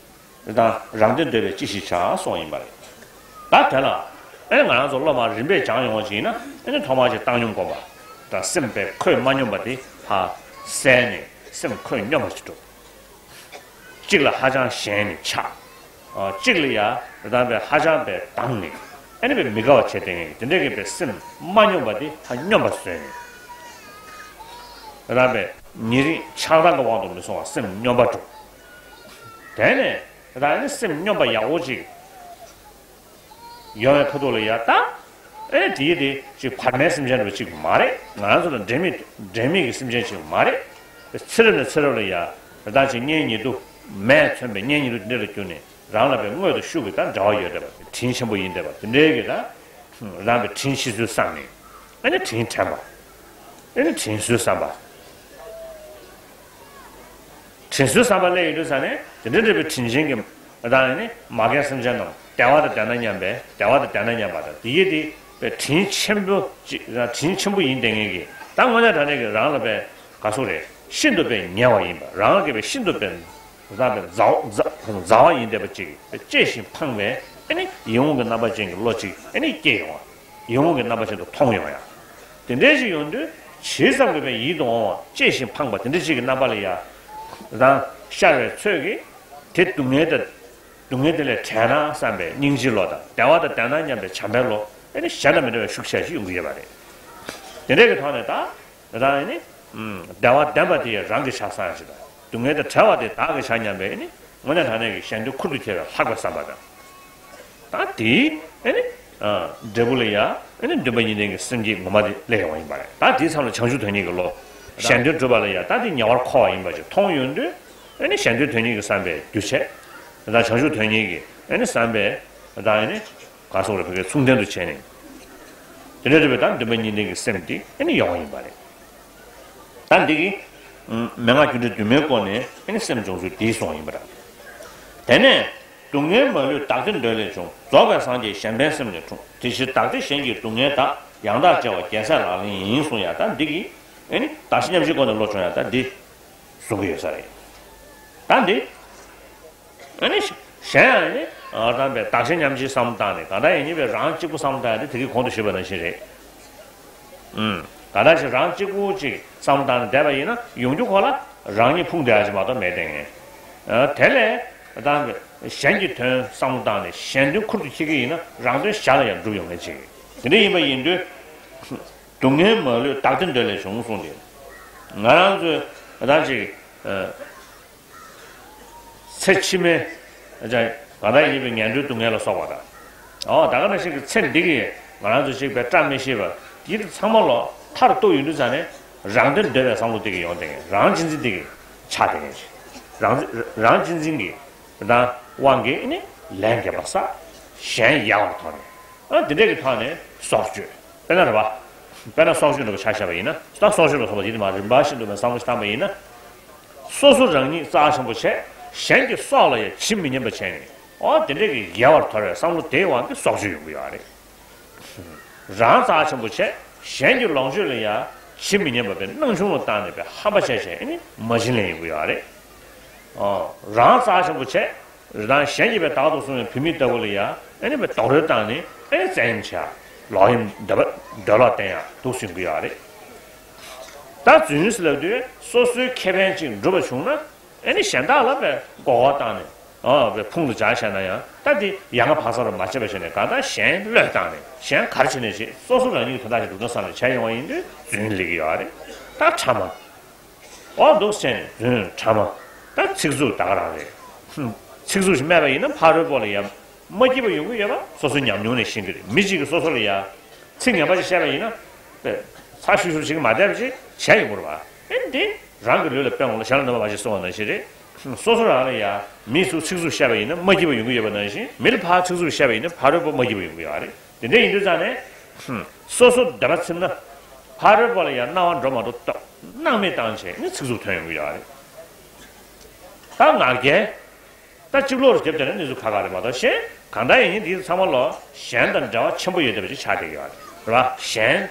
དང་རང་བདེ་འདོད་པས་ཅི་ཞིག་བྱ་གསུངས་ཡིན་པ་རེད། ད་དེ་ལ་ཨ་ནི་ང་རང་ཚོ་སློབ་མ་རིམ་པས་སྦྱངས་ཡོང་བ་ཞིག་ཡིན་ན། ཨ་ནི་ཐོག་མར་ཅིག་བཏང་སྙོམས་སྒོམ་པ་དང་། སེམས་པའི་འཁོར་མ་སྙོམས་པ་དེ་ཕར་བསལ་ནས་སེམས་འཁོར་སྙོམས་པ་ཞིག་འགྲོ། གཅིག་ལ་ཧ་ཅང་ཞེན་ནས་ཆགས། ཨ། གཅིག་ལ་ཡ་རེ་དང་པའི་ཧ་ཅང་པའི་སྡང་ནས། ཨ་ནི་པའི་མི་དགའ་བ་བྱས་ཏེ། ངས་དེ་འདྲའི་གི་པའི་སེམས་མ་སྙོམས་པ་དེ་ཕར་སྙོམས་པ་བཟོས་ནས། རེ་དང་པའི་ཉེ་རིང་ཆགས་སྡང་གི་དབང་དུ་མི་སོང་བར་སེམས་སྙོམས་པ་འགྲོ། དེ་ནས་རེ་དང་ནི་སེམས་སྙོམས་པ་ཡག་པོ་ཅིག་ཡོང་བའི་ཁ་ཐུག་ལ་ཡ་ད། ཨེ། དེ་ཡི་དེ་ཅིག་བར་མའི་སེམས་ཅན་རེད་པ་ཅིག་མ་རེད། ང་རང་ཚོ་དང་འབྲལ་མེད་འབྲལ་མེད་ཀྱི་སེམས་ཅན་ཅིག་མ་རེད། ཚེ་རབས་ནས་ཚེ་རབས་ལ་ཡ་རེ་དང་ཅིག་གཉེན་ཉེ་དུ། མས་མཚོན་པའི་གཉེན་ཉེ་དུ་དེ་འདྲ་ལ་གྱུར་ནས། རང་ལ་པའི་དངོས་དང་ཤུགས་ཀྱི་ད་འབྲེལ་བ་ཡོད་བསྡད་པ། དྲིན་ཆེན་པོ་ཡིན་བསྡད་པ་དེ་འདྲའི་གི་ད། རེ་དང་པའི་དྲིན་ཆེ་ཚུལ་བསམ་ནས། ཨ་ནི་དྲིན་དྲན་པ། ཨ་ནི་དྲིན་གཟོའི་བསམ་པ། དྲིན་གཟོའི་བསམ་པ་སླེབས་ཡོང་དུས་ཙང་ནས། དེ་འདྲ་འདྲ་བའི་དྲིན་ཅན་གྱི་ད་ནི་མ་རྒན་སེམས་ཅན་རྣམས་བདེ་བ་དང་ལྡན་ན་སྙམ་པའི། བདེ་བ་དང་ལྡན་ན་སྙམ་པ་དང་། དེ་ཡི་དེ་པའི་དྲིན་ཆེན་པོ་ཅིག་དྲིན་ཆེན་པོ་ཡིན་བསྡད་མཁན་གྱི། ད་དངོས་གནས་དྲང་གནས་ཀྱི་རང་ལ་པའི་ག་སོགས་རེད། ཤིན་ཏུ་པའི་ཉེ་བ་ཡིན་པ། རང་གི་པའི་ཤིན་ཏུ་པའི་ད་པའི་མཛའ་མཛའ་མཛའ་བ་ཡིན་བསྡད་པ་ཅིག་གཅེས་ཤིང་ཕངས་པའི། ཨ་ནི་ཡིད་འོང་གི་རྣམ་པ་ཅན་གྱི་བློ་ཅིག་ཨ་ནི་སྐྱེ་ཡོང་བ། ཡིད་འོང་གི་རྣམ་པ་ཅན་དུ་མཐོང་ཡོང་ཡ། དེ་འདྲའི་ཞིག་ཡོང་དུས། ཇི་ཙམ་གྱིས་པའི་ཡིད་དུ་འོང་བ། གཅེས་ཤིང་ཕངས་པ་དེ་འདྲ་ཅིག་གི་རྣམ་པ་ལ་ཡ་རང་ཤར་བའི་ཚོད་ཀྱིས། དེ་སྡུག་བསྔལ་དང་། སྡུག་བསྔལ་དེ་ལས་བྲལ་ན་བསམ་པའི་སྙིང་རྗེའི་བློ་དང་། བདེ་བ་དང་ལྡན་ན་སྙམ་པའི་བྱམས་པའི་བློ། ཨ་ནི་གཞན་དང་མི་འདྲ་བའི་ཤུགས་ཆེ་ཞིག་ཡོང་གི་ཡོད་པ་རེད། དེ་འདྲའི་གི་ཐོག་ནས་ད། རང་ནི་བདེ་བ་ལྡན་པ་དེ་རང་གི་ཆ་བཞག་ཅིག་དང་། སྡུག་བསྔལ་དང་བྲལ་བ་དེ་བདག་གི་ཆ་སྙམ་པའི་ནི། དངོས་གནས་དྲང་གནས་ཀྱི་གཞན་དོན་ཁུར་དུ་ཁྱེར་བའི་ལྷག་པའི་བསམ་པ་དང་། ད་དེའི་ཨེ་ནི་འབྲས་བུ་ལ་ཡ་ཨེ་ནི་འདུན་པ་གཉིས་ལྡན་གྱི་སེམས་བསྐྱེད་ངོ་མ་དེ་སླེབས་ཡོང་བ་ཡིན་པ་རེད། ད་དེའི་མཚམས་ལ་བྱང་ཆུབ་དོན་གཉིས་ཀྱི་བློ། གཞན་དོན་སྒྲུབ་པ་ལ་ཡ་ད་དེ་ཉེ་བར་མཁོ་བ་ཡིན་པ་ཅིག་མཐོང་ཡོང་དུས། ཨེ་ནི་གཞན་དོན་དོན་གཉིས་ཀྱི་བསམ་པའི་རྒྱུ་བྱས། ད་བྱང་ཆུབ་དོན་གཉིས་ཀྱི་ཨེ་ནི་བསམ་པའི་ད་ཨེ་ནི། ག་སོགས་རེ་བོད་སྐད་མཚུངས་ལྡན་དུ་བྱས་ནས། དེ་འདྲ་རེད་པས། ད་འདུན་པ་གཉིས་ལྡན་གྱི་སེམས་དེ་ཨེ་ནི་ཡོང་བ་ཡིན་པ་རེད། ད་འདི་གི་མན་ངག་སྒྱུ་འཕྲུལ་བདུན་མའི་སྒོ་ནས་ཨེ་ནི་སེམས་སྦྱོང་ཚུལ་འདི་གསུངས་ཡིན་པ་རེད། དེ་ནས། སྡུག་བསྔལ་མ་ལུས་བདག་བདེ་འདོད་ལས་བྱུང་། རྫོགས་པའི་སངས་རྒྱས་གཞན་ཕན་སེམས་ལས་འཁྲུངས། དེ་ཕྱིར་བདག་བདེ་གཞན་གྱི་སྡུག་བསྔལ་དག། ཡང་དག་བརྗེ་བ་རྒྱལ་སྲས་ལག་ལེན་ཡིན་གསུངས་ཡ། ད་འདི་གི་ཨེ་ནི་བདག་གཞན་མཉམ་བརྗེའི་སྒོ་ནས་བློ་སྦྱོང་ཡ། ད་འདི་གསུང་གི་ཡོད་ས་རེད། ད་འདི། ཨ་ནི། གཞན་ཡང་ནི་ཨ་དང་པའི་བདག་གཞན་མཉམ་བརྗེའི་བསམ་བློ་བཏང་ནས་གང་ལྟར་ཡིན་ཉིད་པའི་རང་གཅིག་པུ་བསམ་བློ་བཏང་ཡ་དེ་དེ་གའི་གོང་དུ་ཞུས་པ་ནང་བཞིན་རེད། ཨུམ། གང་ལྟར་ཞིག་རང་གཅིག་པུ་གཅིག་བསམ་བློ་བཏང་ནས་བསྡད་པ་ཡིན་ན་ཡོང་རྒྱུ་ཁོ་ལ་རང་ཉིད་ཕུང་བསྡད་ཡ་ཞིག་མ་གཏོགས་མེད་དེ་ངེས། ཨ་དེ་ལས་ཨ་དང་པའི་གཞན་གྱི་དོན་བསམ་བློ་བཏང་ནས་གཞན་དོན་ཁུར་དུ་འཁྱེར་གྱི་ཡིན་ན་རང་དོན་གཞན་ལ་ཡང་འགྲུབ་ཡོང་མཁན་ཅིག་དེ་འདྲ་ཡིན་པ་ཡིན་དུས། སྡུག་བསྔལ་མ་ལུས་བདག་ལྟའི་འདོད་ལས་བྱུང་གསུངས་ཏེ། ང་རང་ཚོའི་ད་ཅིག་ཚེ་ཕྱི་མའི་ང་ད་ཡིན་པའི་ངན་འགྲོའི་སྡུག་བསྔལ་ལ་སོགས་པ་དང་། འོ་ད་ག་ནང་བཞིན་གྱི་ཚེ་འདི་གི་ང་རང་ཚོ་ཅིག་པའི་བཀྲ་མི་ཤིས་པ་དེ་ཚང་མ་ལོ་མཐར་གཏུགས་ཡོང་དུས་ཙང་ནས་རང་དོན་འདོད་པའི་བསམ་བློ་དེ་གི་ཡོང་དེ་ངེས། རང་གཅེས་འཛིན་དེ་གི་ཆགས་དེ་ངེས། རང་རང་གཅེས་འཛིན་གྱི་དང་དབང་གིས་ནི་ལས་འགན་པ་བསགས། གཞན་ཡལ་བར་དོར་ནས། ཨ་དེ་འདྲས་ཀྱི་ཐོག་ནས་སྲོག་གཅོད། དཔེར་ན་རེད་པ། དཔེར་ན་སྲོག་གཅོད་འདྲ་པོ་ཆ་བཞག་པ་ཡིན་ན་ད་སྲོག་གཅོད་ལ་སོགས་པ་ཡིན་མ་རིམ་པ་བཞིན་དུ་བསམ་བློ་ཞིག་བཏང་པ་ཡིན་ན། སོ་སོ་རང་ཉིད་རྩ་ཆེན་པོ་བྱས། གཞན་གྱི་སྲོག་ལ་ཡང་ཇི་མི་སྙམ་པ་བྱས་ནས། ཨོ་དེ་འདྲས་ཀྱི་ཡལ་བར་དོར་བའི་བསམ་བློ་དེའི་དབང་གིས་སྲོག་གཅོད་ཡོང་གི་ཡོད་རེད། རང་རྩ་ཆེན་པོ་བྱས། གཞན་གྱི་ལོངས་སྤྱོད་ལ་ཡང་ཇི་མི་སྙམ་པ་པའི་སྣང་ཆུང་ལ་བཏང་ནས་པའི་ཧམ་པ་བྱས་བྱས་ཨ་ནི་མ་བྱིན་ལེན་ཡོང་གི་ཡོད་རེད། ཨོ་རང་རྩ་ཆེན་པོ་བྱས། རང་གཞན་གྱིས་པའི་བདག་ཏུ་བཟུང་བའི་བུད་མེད་ལྟ་བུ་ལ་ཡང་ཨ་ནི་པའི་རྡོག་རོལ་བཏང་ནས་ཨ་ནི་བཙན་གཡེམ་བྱས། ལོག་གཡེམ་འདོད་པ་འདོད་ལོག་བསྟན་ཡ་འདུག་སེ་ཡོང་གི་ཡོད་རེད། ད་རྫུན་ཟེར་ལབ་དུས་སོ་སོའི་ཁེ་ཕན་ཅིག་འགྲུབ་པ་བྱུང་ན་ཨ་ནི་གཞན་དག་ལ་པའི་མགོ་སྐོར་བཏང་ནས་ཨ་པའི་ཕུང་དུ་བྱ་བྱས་ན་ཡང་ད་དེ་ཡ་ང་བག་ཚ་རུ་མ་བྱེད་པ་བྱས་ནས་གང་ལྟར་གཞན་བློས་བཏང་ནས་གཞན་ག་རེ་བྱས་ནས་བྱེད་སོ་སོ་རང་ཉིད་དོན་དག་ཅིག་འགྲུབ་ན་བསམ་ནས་བྱས་ཡོང་བ་ཡིན་དུས་རྫུན་ལབ་ཀྱི་ཡོད་རེད། ད་ཕྲ་མ། འོ་འདུག་སེ་བྱས་ནས་རྫུན་ཕྲ་མ། ད་ཚིག་རྩུབ་ད་ག་རང་རེད། ཧུམ། ཚིག་རྩུབ་ཞིག་སྨྲས་པ་ཡིན་ན་ཕ་རོལ་པོ་ལ་ཡང་མ་སྐྱིད་པ་ཡོང་གི་ཡོད་པ་སོ་སོའི་ཉམས་མྱོང་ནས་ཤེས་ཀྱི་རེད། མི་གཅིག་གིས་སོ་སོ་ལ་ཡང་ཚིག་ངན་པ་ཞིག་བཤད་པ་ཡིན་ན། ཚ་ཤུར་ཤུར་ཞིག་མ་བསྡད་པ་ཞིག་བྱས་ཡོང་གི་རེད་པ། ཨེ་འདི་རང་གི་ལུས་ལ་དཔེ་འོང་ལ་གཞན་ལ་གནོད་པ་མ་བྱེད་གསུངས་པ་ནང་བཞིན་རེད། སོ་སོ་རང་ལ་ཡང་མིས་ཚུར་ཚིག་རྩུབ་བཤད་པ་ཡིན་ན་མ་སྐྱིད་པ་ཡོང་གི་ཡོད་པ་ནང་བཞིན་མི་ལ་ཕར་ཚིག་རྩུབ་བཤད་པ་ཡིན་ན་ཕ་རོལ་པོ་མ་སྐྱིད་པ་ཡོང་གི་ཡོད་རེད། དེ་འདྲ་ཡིན་དུས་ཙང་ནས། ཧུམ། སོ་སོ་འདོད་པ་ཚིམ་ན། ཕ་རོལ་པོ་ལ་ཡང་སྣང་བ་འགྲོ་མ་འགྲོ་ལྟོས། སྣང་མེད་བཏང་བྱས་ནི་ཚིག་རྩུབ་ཐོན་ཡོང་གི་ཡོད་རེད། ད་ང་རྒྱལ། ད་གཅིག་ལོག་རུ་རྒྱབ་བསྡད་ན་གནས་ཚུལ་ཁག་ཁག་རེད་མ་གཏོགས་གཞན་གང་ལྟར་ཡིན་ནའི་འདི་ཚང་མ་ལོ་གཞན་དང་འབྲེལ་བ་ཆེན་པོ་ཡོད་བསྡད་པ་ཅིག་ཆགས་བསྡད་ཀྱི་ཡོད་རེད། རེད་པ། གཞན།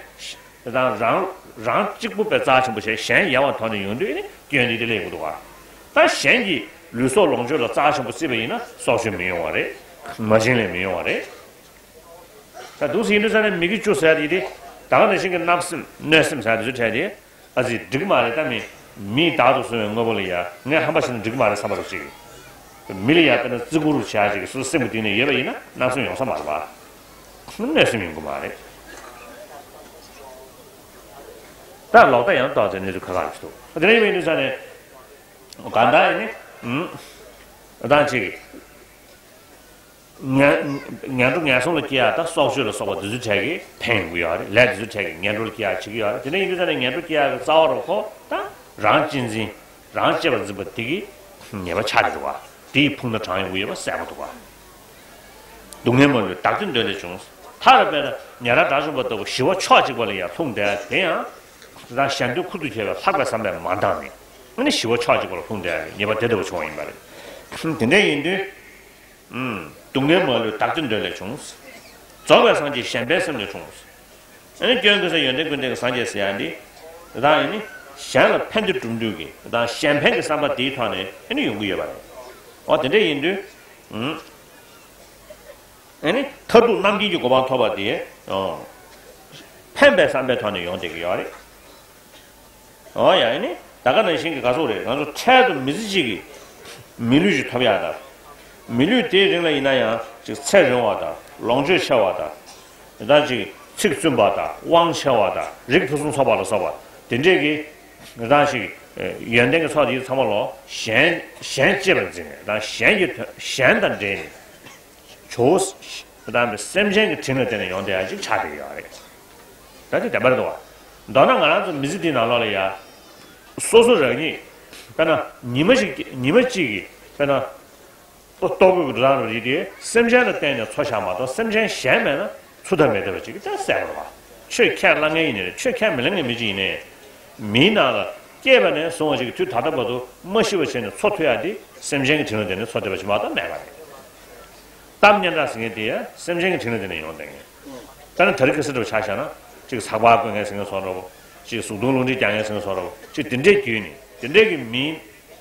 དང་རང་རང་གཅིག་པུ་པའི་རྩ་ཆེན་པོ་བྱས་གཞན་ཡལ་བར་དོར་ནས་ཡོང་དུས་ནི་སྐྱོན་འདི་དེ་ལས་ཡོང་གི་འདུག་ག་ད་གཞན་གྱི་ལུས་སྲོག་ལོངས་སྤྱོད་ལ་རྩ་ཆེན་པོ་བརྩིས་པ་ཡིན་ན་སྲོག་གཅོད་མི་ཡོང་བ་རེད། མ་བྱིན་ལེན་མི་ཡོང་བ་རེད། ད་འདུག་སེ་ཡིན་དུས་ཙང་ནས་མི་དགེ་བཅུ་ཟེར་ཡ་དེ་དེ་ད་ག་ནང་བཞིན་གྱི་བརྣབ་སེམས་གནོད་སེམས་ཟེར་ཡ་དེ་ཚོའི་གྲས་དེ་ཨ་ཙི་འགྲིག་གི་མ་རེད། ད་མི་མིའི་བདག་ཏུ་བཟུང་བའི་དངོས་པོ་ལ་ཡ་ངས་ཧམ་པ་བྱས་ན་འགྲིག་གི་མ་རེད་བསམ་པ་རུ་ཅིག་མི་ལ་ཡ་དཔེར་ན་བརྩི་བཀུར་བྱ་ཅིག་སོ་སོའི་སེམས་ཀྱི་གཏིང་ནས་ཡོད་པ་ཡིན་ན་བརྣབ་སེམས་ཡོང་ས་མ་རེད་པ། གནོད་སེམས་ཡོང་གི་མ་རེད། ད་ལོག་ལྟ་ཡང་ཏོག་ཙམ་གནས་ཚུལ་ཁག་ཁག་རེད་འདུག་དེ་འདྲ་ཡིན་པ་ཡིན་དུས་ཙང་ནས་གང་ལྟར་ཡིན་ནི། ཨུམ། ད་ཅིག་ངན་ངན་འགྲོ་ངན་སོང་ལ་སྐྱེ་ཡག་དང་སྲོག་གཅོད་ལ་སོགས་པ་འདི་ཚོའི་གྲས་ཀྱི་ཕན་ཡོང་གི་ཡོད་རེད། ལས་འདི་ཚོའི་གྲས་ཀྱི་ངན་འགྲོ་ལ་སྐྱེ་ཡག་བྱེད་ཀྱི་ཡོད་རེད། དེ་འདྲ་ཡིན་དུས་ཙང་ནས་ངན་འགྲོ་སྐྱེ་ཡག་གི་རྩ་བ་རུ་ཁོ་ད་རང་གཅེས་འཛིན་རང་གཅེས་པར་འཛིན་པ་འདི་གི་ཉེས་པ་ཆགས་ཀྱི་འདུག་ག་དེའི་ཕུང་ན་དྲངས་ཡོང་གི་ཡོད་པ་གསལ་པོ་འདུག་ག་སྡུག་བསྔལ་མ་ལུས་བདག་ལྟའི་འདོད་ལས་བྱུང་། མཐར་དཔེར་ན་ཉེ་རབས་དགྲ་བཅོམ་པ་ལྟ་བུ་ཞི་བ་ཕྱོགས་གཅིག་པ་ལ་ཡང་ལྷུང་བསྡད་དེ་ཡང་། དེ་དང་གཞན་དོན་ཁུར་དུ་འཁྱེར་བའི་ལྷག་པའི་བསམ་པས་མ་འདང་ནས་ཨ་ནི་ཞི་བ་ཕྱོགས་གཅིག་པ་ལ་ལྷུང་བསྡད་ཡག་གི་ཉེས་པ་དེ་ལྟ་བུ་བྱུང་བ་ཡིན་པ་རེད། དེ་འདྲ་ཡིན་དུས། སྡུག་བསྔལ་མ་ལུས་བདག་ལྟའི་འདོད་ལས་བྱུང་། རྫོགས་པའི་སངས་རྒྱས་གཞན་ཕན་སེམས་ལས་འཁྲུངས། ཨ་ནི་སྐྱོན་ཀུན་ཟད་ཡོན་ཏན་ཀུན་ལྡན་གྱི་སངས་རྒྱས་ཟེར་ཡ་འདི། དེ་དག་ཡིན་ནི་གཞན་ལ་ཕན་བདེ་བསྒྲུབ་འདོད་ཀྱི་དེ་དང་གཞན་ཕན་གྱི་བསམ་པ་དེའི་ཐོག་ནས་ཨ་ནི་ཡོང་གི་ཡོད་པ་རེད། འོ་དེ་འདྲ་ཡིན་དུས། ཨ་ནི་མཐར་ཐུག་རྣམ་མཁྱེན་གྱི་གོ་འཕང་ཐོབ་པ་དེ། ཕན་པའི་བསམ་པའི་ཐོག་ནས་ཡོང་བསྡད་ཀྱི་ཡོད་རེད། འོ་ཡ་ཨ་ནི་ད་ག་ནང་བཞིན་གྱི་ག་ཟེར་རེད། ང་ཚོ་འཕྲལ་དུ་མི་ཚེ་གཅིག་གི་མི་ལུས་ཤིག་ཐོབ་ཡག་དང་། མི་ལུས་དེའི་རིང་ལ་ཡིན་ན་ཡང་ཅིག་ཚེ་རིང་བ་དང་ལོངས་སྤྱོད་ཆེ་བ་དང་། དེ་དག་ཅིག་ཚིག་བཙུན་པ་དང་དབང་ཆེ་བ་དང་རིགས་ཕུན་སུམ་ཚོགས་པ་ལ་སོགས་པ་དེ་འདྲས་ཀྱི་དེ་དག་ཅིག་ཡོན་ཏན་གྱི་ཚོགས་དེ་ཚང་མ་ལོ་གཞན་གཞན་གཅེས་པར་འཛིན་ནས་དང་གཞན་གྱི་དོན་གཞན་དང་འབྲེལ་ནས། ཇོ་བོ་དང་པའི་སེམས་ཅན་གྱི་དྲིན་ལ་བརྟེན་ནས་ཡོང་བསྡད་ཡ་ཅིག་ཆགས་བསྡད་ཡོད་རེད། ད་དེ་བདེན་པ་རེད་དོ། མདོར་ན་ང་རང་ཚོ་མི་ཚེ་འདིའི་ནང་ལོགས་ལ་ཡ། སོ་སོ་རང་ཉིད། དཔེར་ན་ཉི་མ་ཞིག་ཉི་མ་གཅིག་གི་དཔེར་ན། ལྟོ་གོས་ཀྱི་འགྲོ་སྟངས་རིགས་དེ་སེམས་ཅན་ལ་བརྟེན་ནས་འཚོ་བཞག་མ་གཏོགས་སེམས་ཅན་གཞན་མེད་ན་ཚུར་ཐར་མེད་བསྡད་པ་ཅིག་གི་ད་གསལ་པོ་རེད་བ། ཆོས་ཁས་བླངས་མཁན་ཡིན་ནའི་རེད། ཆོས་ཁས་མི་བླངས་མཁན་མི་གཅིག་ཡིན་ནའི། མིའི་ནང་ལ་སྐྱེས་པ་ནས་བཟུང་བ་ཅིག་གི་དུས་ད་ལྟ་བར་དུ་མ་ཤི་བ་བྱས་ནས་འཚོ་ཐུབ་ཡ་དེ་སེམས་ཅན་གྱི་དྲིན་ལ་བརྟེན་ནས་འཚོ་བསྡད་པ་ཅིག་མ་གཏོགས་མེད་པ་རེད། གཏམ་སྙན་གྲགས་ཟེར་མཁན་དེ་ཡང་སེམས་ཅན་གྱི་དྲིན་ལ་བརྟེན་ནས་ཡོང་བསྡད་མཁན། དཔེར་ན་དེ་རིང་ཁ་སང་འདྲ་པོ་ཆ་བཞག་ན་གཅིག་ཟག་པ་བསྐོལ་མཁན་ཟེར་མཁན་ཚོ་འདྲ་པོ། གཅིག་གཟུགས་མཐོང་རླུང་མཁྲིས་རྒྱག་མཁན་ཟེར་མཁན་ཚོ་འདྲ་པོ། གཅིག་དེ་འདྲས་བརྒྱུད་ནས་དེ་འདྲས་ཀྱི་མིའི་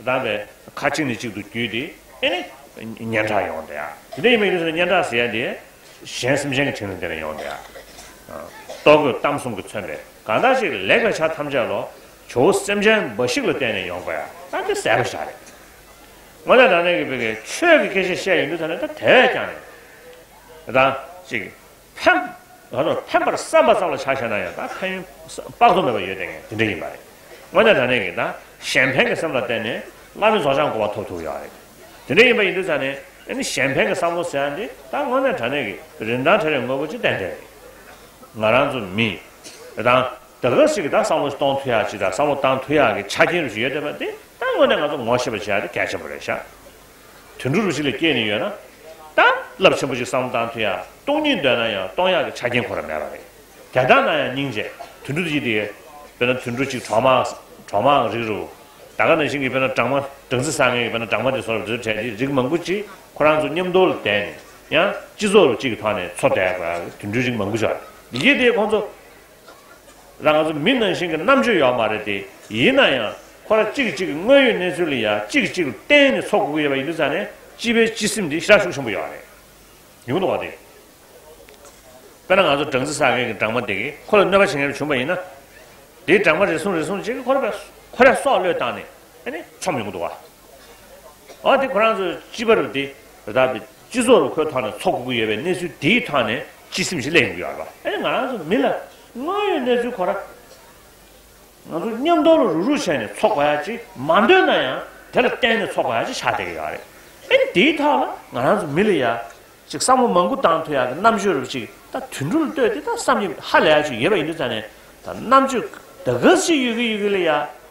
དང་པའི་ཁ་གཅིག་ནས་གཅིག་ཏུ་བརྒྱུད་དེ་ཨེ་ནི་ སྙན་གྲགས་ཡོང་བསྡད་ཡ། དེ་འདྲ་ཡིན་པ་ཡིན་དུས་སྙན་གྲགས་ཟེར་ཡ་དེ་གཞན་སེམས་ཅན་གྱི་དྲིན་ལ་དེ་ནས་ཡོང་བསྡད་ཡ། ལྟོ་གོས་གཏམ་གསུམ་གྱིས་མཚོན་པའི་གང་ལྟར་ཞིག་ལེགས་པའི་ཆ་ཐམས་ཅད་ལོ། ཇོ་བོ་སེམས་ཅན་འབའ་ཞིག་ལ་བརྟེན་ནས་ཡོང་དགོས་ཡ། ད་དེ་གསལ་པོ་ཞིག་རེད། དངོས་གནས་དྲང་གནས་ཀྱི་བོད་ཀྱི་ཆོས་ཀྱི་སྐད་ཆ་བཤད་ཡོང་དུས་ད་ནི་ད་དེ་བས་ཀྱང་ནས་ད་ཅིག་ཕན། ང་ཚོར་ཕན་པར་བསམ་པ་ཙམ་ལ་ཆ་བཞག་ན་ཡང་ད་ཕན་ཡོན་དཔག་ཏུ་མེད་པ་ཡོད་དེ་ངས་དེ་འདྲ་ཡིན་པ་རེད། དངོས་གནས་དྲང་གནས་ཀྱི་ད་གཞན་ཕན་གྱི་སེམས་ལ་བརྟེན་ནས་བླ་མེད་རྫོགས་བྱང་གོ་བ་ཐོབ་ཐུབ་ཡོད་རེད། དེ་འདྲ་ཡིན་པ་ཡིན་དུས་ཙང་ནས་ཨ་ནི་གཞན་ཕན་གྱི་བསམ་བློ་ཟེར་ཡ་འདི་ད་དངོས་གནས་དྲང་གནས་ཀྱི་རིན་ཐང་བྲལ་བའི་དངོས་པོ་ཅིག་ཏན་ཏན་རེད། ང་རང་ཚོ་མི་དང་། དེ་ག་ཞིག་གི་ད་བསམ་བློ་གཏོང་ཐུབ་ཡག་ཅིག་དང་བསམ་བློ་བཏང་ཐུབ་ཡག་གི་ཆ་རྐྱེན་རུ་ཞིག་ཡོད་བསྡད་པ་དེ་ད་དངོས་གནས་ང་ཚོ་ངོ་ཤེས་པ་བྱེད་ཡག་དེ་གལ་ཆེན་པོ་རེད་ཤག་དུད་འགྲོ་རུ་ཞིག་ལ་སྐྱེས་ནས་ཡོད་ན་ད་རླབས་ཆེན་པོ་ཞིག་བསམ་བློ་བཏང་ཐུབ་ཡག་གཏོང་སྙིང་འདོད་ན་ཡང་གཏོང་ཡག་གི་ཆ་རྐྱེན་ཁོ་རང་མེད་པ་རེད། དེ་ལྟར་ན་ཡང་སྙིང་རྗེ། དུད་འགྲོ་དེ་ཅིག་དེ་དཔེར་ན་དུད་འགྲོ་ཅིག་གྲོག་མ་གྲོག་མའང་རིགས་རུ། ད་ག་ནང་བཞིན་གྱི་དཔེར་ན་སྦྲང་མ་སྦྲང་རྩི་ཟ་མཁན་གྱི་དཔེར་ན་སྦྲང་མ་དེ་ཚོ་ལ་འདི་ཚོ་བྲལ་ཏེ་རིགས་མང་པོ་ཅིག་ཁོ་རང་ཚོ་མཉམ་དུ་ལ་བསྡད་ནས་ཡང་སྤྱི་ཚོགས་རུ་གཅིག་གི་ཐོག་ནས་འཚོ་བསྡད་དགོས་དུད་འགྲོའི་རིགས་མང་པོ་ཅིག་ཡོད་རེད། འདི་གའི་དེ་ཁོང་ཚོ། ད་ང་ཚོ་མི་ནང་བཞིན་གྱི་རྣམ་དཔྱོད་ཡོད་མ་རེད་དེ། ཡིན་ན་ཡང་ཁོ་རང་གཅིག་གིས་གཅིག་གི་དངོས་ཡོད་གནས་ཚུལ་ལ་ཡ་གཅིག་གིས་གཅིག་ལ་བརྟེན་ནས་འཚོ་དགོས་ཀྱི་ཡོད་པ་ཡིན་དུས་ཙང་ནས་སྤྱི་པའི་སྤྱི་སེམས་འདི་ཞེ་དྲག་ཤུགས་ཆེན་པོ་ཡོད་རེད། ཡོང་འདུག་བ་དེ། དཔེར་ན་ང་ཚོ་སྦྲང་རྩི་ཟ་མཁན་གྱི་སྦྲང་མ་དེ་གིས་ཁོ་ལ་གནོད་པ་བྱེད་མཁན་བྱུང་བ་ཡིན་ན། དེའི་སྦྲང་མ་རེ་ཟུང་རེ་ཟུང་གཅིག་གིས་ཁོ་ར་ཁོ་ར་སྲོག་བློས་བཏང་ནས་ཨ་ནི་མཆོང་ཡོང་གི་འདུག་བ། འོ་དེ་ཁོ་རང་ཚོའི་སྤྱི་པ་རུ་དེ་ར་ད་སྤྱི་ཚོགས་རུ་ཁོའི་ཐོག་ནས་འཚོ་དགོས་ཀྱི་ཡོད་པའི་གནས་ཚུལ་དེའི་ཐོག་ནས་སྤྱི་སེམས་ཤིག་སླེབས་ཡོང་གི་ཡོད་རེད་པ། ཨ་ནི་ང་རང་ཚོ་མི་ལ་དངོས་ཡོད་གནས་ཚུལ་ཁོ་ར་ང་ཚོ་མཉམ་དུ་རུ་རུ་བྱས་ནས་འཚོ་དགོས་ཡ་ཅིག་མ་འདོད་ན་ཡང་དེ་ལ་བརྟེན་ནས་འཚོ་དགོས་ཡ་ཅིག་ཆགས་བསྡད་ཀྱི་ཡོད་རེད། ཨ་ནི་དེའི་ཐོག་ལ་ང་རང་ཚོ་མི་ལ་ཡ་ཅིག་བསམ་བློ་མང་པོ་བཏང་ཐུབ་ཡག་གི་རྣམ་དཔྱོད་རུ་ཅིག་ད་དུད་འགྲོ་ལ་ལྟོས་ཏེ་ད་བསམ་ཡས་ཧ་ལས་ཡག་ཅིག་ཡོད་པ་ཡིན་དུས་ཙང་ནས་ད་རྣམ་དཔྱོད་ད་ག་ཞིག་ཡོད་གི་ཡོད་གི་ལ་ཡ་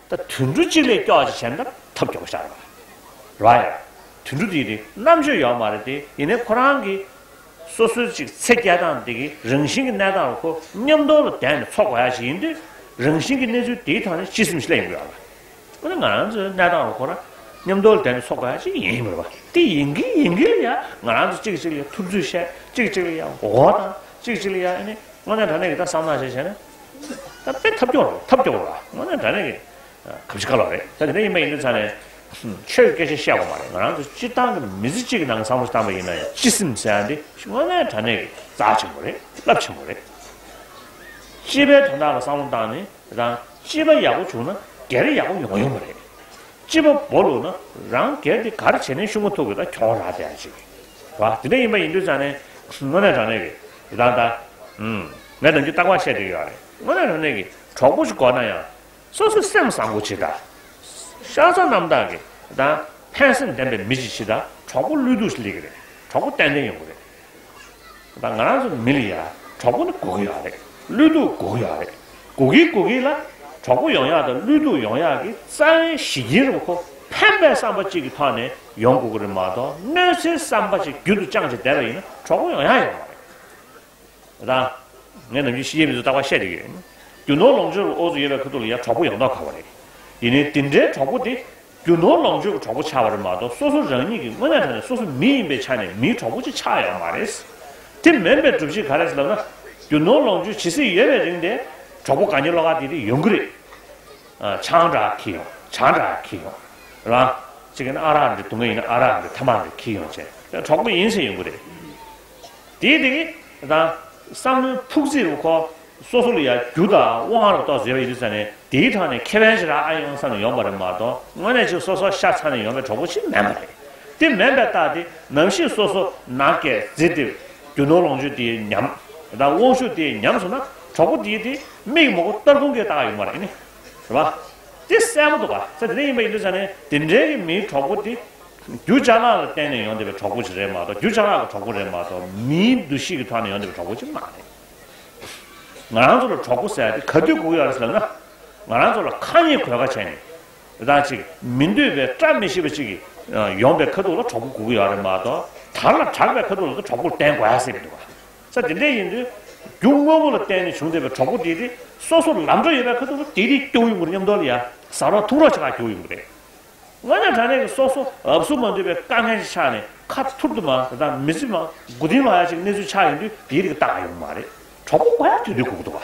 ད་དུད་འགྲོ་གཅིག་ལས་སྐྱོ་བ་ཅིག་བྱས་ན་ད་ཐབས་སྐྱོ་པོ་ཤར་བ་རེད་བ་ཡ། དུད་འགྲོ་དེ་དེ་རྣམ་དཔྱོད་ཡོད་མ་རེད་དེ། ཡིན་ནའི་ཁོ་རང་གི་སོ་སོའི་ཅིག་ཚེ་སྐྱེལ་སྟངས་དེ་གི་རང་བཞིན་གྱི་གནས་སྟངས་ལ་ཁོ་མཉམ་དུ་ལ་བསྡད་ནས་འཚོ་དགོས་ཡ་ཞིག་ཡིན་དུས་རང་བཞིན་གྱི་གནས་ཚུལ་དེའི་ཐོག་ནས་སྤྱི་སེམས་ཤིག་སླེབས་ཡོང་གི་ཡོད་རེད། འོ་ན་ང་རང་ཚོའི་གནས་སྟངས་ལ་ཁོ་རང་མཉམ་དུ་ལ་བསྡད་ནས་འཚོ་དགོས་ཡ་ཅིག་ཡིན་ཡིན་པ་རེད་བ། དེ་ཡིན་གྱི་ཡིན་གྱི་ལ་ཡ་ང་རང་ཚོ་གཅིག་གཅིག་ལ་ཡ་ཐུབ་ཚོད་བཤད། གཅིག་གཅིག་ལ་ཡ་འོ་དང་། གཅིག་གཅིག་ལ་ཡ་ཨ་ནི་དངོས་གནས་དྲང་གནས་ཀྱི་ད་བསམ་བློ་བྱས་བྱས་ན་ད་དཔེ་ཐབས་སྐྱོ་རེད། ཐབས་སྐྱོ་རེད་བ། དངོས་གནས་དྲང་གནས་ཀྱི་གབ་ཆི་ཁ་ལོ་རེད། ད་དེ་འདྲ་ཡིན་པ་ཡིན་དུས་ཙང་ནས་ཆོས་ཀྱི་སྐད་ཆ་བཤད་དགོས་མ་རེད། ང་རང་ཚོ་སྤྱིར་བཏང་གི་མི་ཚེ་གཅིག་གི་ནང་བསམ་བློ་བཏང་པ་ཡིན་ན་ཡང་སྤྱི་སེམས་ཟེར་ཡ་འདི་དངོས་གནས་དྲང་གནས་ཀྱི་རྩ་ཆེན་པོ་རེད། རླབས་ཆེན་པོ་རེད། སྤྱི་པའི་དོན་དག་ལ་བསམ་བློ་བཏང་ནས་དེ་དང་སྤྱི་པ་ཡག་པོ་བྱུང་ན་སྒེར་ཡག་པོ་ཡོང་ཡོང་མ་རེད། སྤྱི་པ་སྦོ་ལུག་ན་རང་སྒེར་དེ་ག་རེ་བྱས་ནས་ཤུགས་མ་ཐུག་གི་ད་གྱོང་རག་བསྡད་ཡ་ཅིག་རེད་བ། དེ་འདྲ་ཡིན་པ་ཡིན་དུས་ཙང་ནས་དངོས་གནས་དྲང་གནས་ཀྱི་དེ་དང་ད་ངས་ནམ་རྒྱུན་རྟག་པར་བཤད་བསྡད་ཀྱི་ཡོད་རེད། དངོས་གནས་དྲང་གནས་ཀྱི་གྲོགས་པོ་ཞིག་དགོས་ན་ཡང་། སོ་སོ་སེམས་བཟང་པོ་ཅིག་དང་། ཤ་ཚ་རྣམ་དག་གི་དང་ཕན་སེམས་ལྡན་པའི་མི་ཅིག་ཅིག་དང་གྲོགས་པོ་བློས་གཏོང་ཞིག་སླེབས་ཀྱི་རེད། གྲོགས་པོ་ཏན་ཏན་ཡོང་གི་རེད། ད་ང་རང་ཚོ་མི་ལ་ཡ་གྲོགས་པོ་ནི་དགོས་ཀྱི་ཡོད་རེད། བློས་གཏོང་དགོས་ཀྱི་ཡོད་རེད། དགོས་ཀྱི་དགོས་ཀྱི་ལ་གྲོགས་པོ་ཡོང་ཡག་དང་བློས་གཏོང་ཡོང་ཡག་གི་རྩ་བའི་གཞི་རྐྱེན་རུ་ཁོ་ཕན་པའི་བསམ་པ་གཅིག་གི་ཐོག་ནས་ཡོང་དགོས་ཀྱི་རེད་མ་གཏོགས་གནོད་འཚེའི་བསམ་པ་གཅིག་རྒྱུན་དུ་བཅངས་བྱས་བསྡད་པ་ཡིན་ན་གྲོགས་པོ་ཡོང་ཡག་ཡོད་མ་རེད། ད། ངས་ནམ་རྒྱུན་ཕྱི་རྒྱལ་མི་ཚོ་རྟག་པར་བཤད་བསྡད་ཀྱི་ཡོད། རྒྱུ་ནོར་ལོངས་སྤྱོད་ཀྱི་འོག་ཏུ་ཡོད་པའི་ཁ་ཐུག་ལ་ཡ་གྲོགས་པོ་ཡོང་མདོག་ཁ་པོ་རེད། ཡིན་ནའི་དེ་འདྲའི་གྲོགས་པོ་དེ་རྒྱུ་ནོར་ལོངས་སྤྱོད་ཀྱི་གྲོགས་པོ་ཆགས་པ་རེད་མ་གཏོགས་སོ་སོ་རང་ཉིད་ཀྱི་དངོས་གནས་དྲང་གནས་སོ་སོ་མི་ཡིན་པའི་ཆ་ནས་མིའི་གྲོགས་པོ་ཅིག་ཆགས་ཡོད་མ་རེད། དེ་མིན་པའི་སྒྲུབ་བྱེད་ག་རེ་ཟེར་ལབ་ན། རྒྱུ་ནོར་ལོངས་སྤྱོད་ཇི་སྲིད་ཡོད་པའི་རིང་དེ་གྲོགས་པོ་དགའ་ཉེ་བློ་དགའ་དེ་དེ་ཡོང་གི་རེད། ཨ། ཆང་འདྲ་འཁྱེར་ཡོང་། ཇ་འདྲ་འཁྱེར་ཡོང་། རང་། གཅིག་ཡིན་ན་ཨ་རག་འདྲ་འཐུང་གི་ཡིན་ན་ཨ་རག་འདྲ་ཐ་མག་འདྲ་འཁྱེར་ཡོང་བྱས་གྲོགས་པོ་ཡིན་ཟེར་ཡོང་གི་རེད། དེའི་དེ་གི་ད་བསམ་བློའི་ཕུགས་རྩིས་རུ་ཁོ་སོ་སོ་ལ་ཡ་རྒྱུ་དང་དབང་རུ་གཏོགས་བཟོས་པ་ཡིན་དུས་ཙང་ནས་དེའི་ཐོག་ནས་ཁེ་ཕན་ཞིག་རག་ཨ་ཡོང་བསམ་ནས་ཡོང་པ་རེད་མ་གཏོགས་དངོས་གནས་ཅིག་སོ་སོ་ཤ་ཚ་ནས་ཡོང་པའི་གྲོགས་པོ་ཅིག་མིན་པ་རེད། དེ་མིན་པའི་རྟགས་དེ་ནམ་ཞིག་སོ་སོ་ནག་གས་རྫི་དེ་རྒྱུ་ནོར་ལོངས་སྤྱོད་དེ་ཉམས། ད་དབང་ཤུགས་དེ་ཉམས་སོང་ན་གྲོགས་པོ་དེ་དེ་མིག་མོ་གོ་སྟར་ཁུང་གི་རྟགས་ཡོང་པ་རེད་ནི། རེད་བ། དེ་གསལ་པོ་འདུག་ག་ས་དེ་འདྲ་ཡིན་པ་ཡིན་དུས་ཙང་ནས་དེ་འདྲའི་གི་མིའི་གྲོགས་པོ་དེ་རྒྱུ་ཅ་ལག་ལ་བརྟེན་ནས་ཡོང་བསྡད་པའི་གྲོགས་པོ་ཅིག་རེད་མ་གཏོགས་རྒྱུ་ཅ་ལག་གི་གྲོགས་པོ་རེད་མ་གཏོགས་མིའི་འདུ་ཤེས་ཀྱི་ཐོག་ནས་ཡོང་བསྡད་པའི་གྲོགས་པོ་ཅིག་མ་རེད། ང་རང་ཚོ་ལ་གྲོགས་པོ་ཟེར་ཡ་དེ་ག་དུས་དགོས་ཀྱི་ཡོད་རེད་ཟེར་ལབ་ན། ང་རང་ཚོ་ལ་ཁ་ཉེས་གོད་ཁ་བྱས་ནས། དེ་དང་ཅིག་མི་འདོད་པའི་བཀྲ་མི་ཤིས་པ་ཅིག་གིས་ཡོང་པའི་ཁ་ཐུག་ལ་གྲོགས་པོ་དགོས་ཀྱི་ཡོད་རེད་མ་གཏོགས་དར་ལ་དྲག་པའི་ཁ་ཐུག་ལ་གྲོགས་པོར་བརྟེན་དགོས་ཡ་ཟེར་མི་འདུག་ག་ས་དེ་འདྲ་ཡིན་དུས་རྒྱུ་དངོས་པོ་ལ་བརྟེན་ནས་བྱུང་བསྡད་པའི་གྲོགས་པོ་དེ་དེ་སོ་སོ་ལམ་འགྲོ་ཡོད་པའི་ཁ་ཐུག་ལ་དེ་དེ་སྐྱོ་ཡོང་གི་རེད། མཉམ་དུ་ལ་ཡ་ཟ་རོགས་འཐུང་རོགས་བྱེད་ག་སྐྱོ་ཡོང་གི་རེད། དངོས་གནས་དྲང་གནས་ཀྱི་སོ་སོ་འུབ་སུ་མ་འདུས་པའི་དཀའ་ངལ་ཞིག་ཆགས་ནས་ཁ་ཐུར་དུ་མ་དང་མི་ཚེ་མ་མགོ་རྟིང་ལ་ཡ་ཞིག་གནས་ཚུལ་ཆགས་ཡོང་དུས་དེའི་རིགས་བཏགས་ཡོང་མ་རེད། གྲོགས་པོ་དགོས་ཡ་དུས་དུས་དགོས་ཀྱི་འདུག་ག་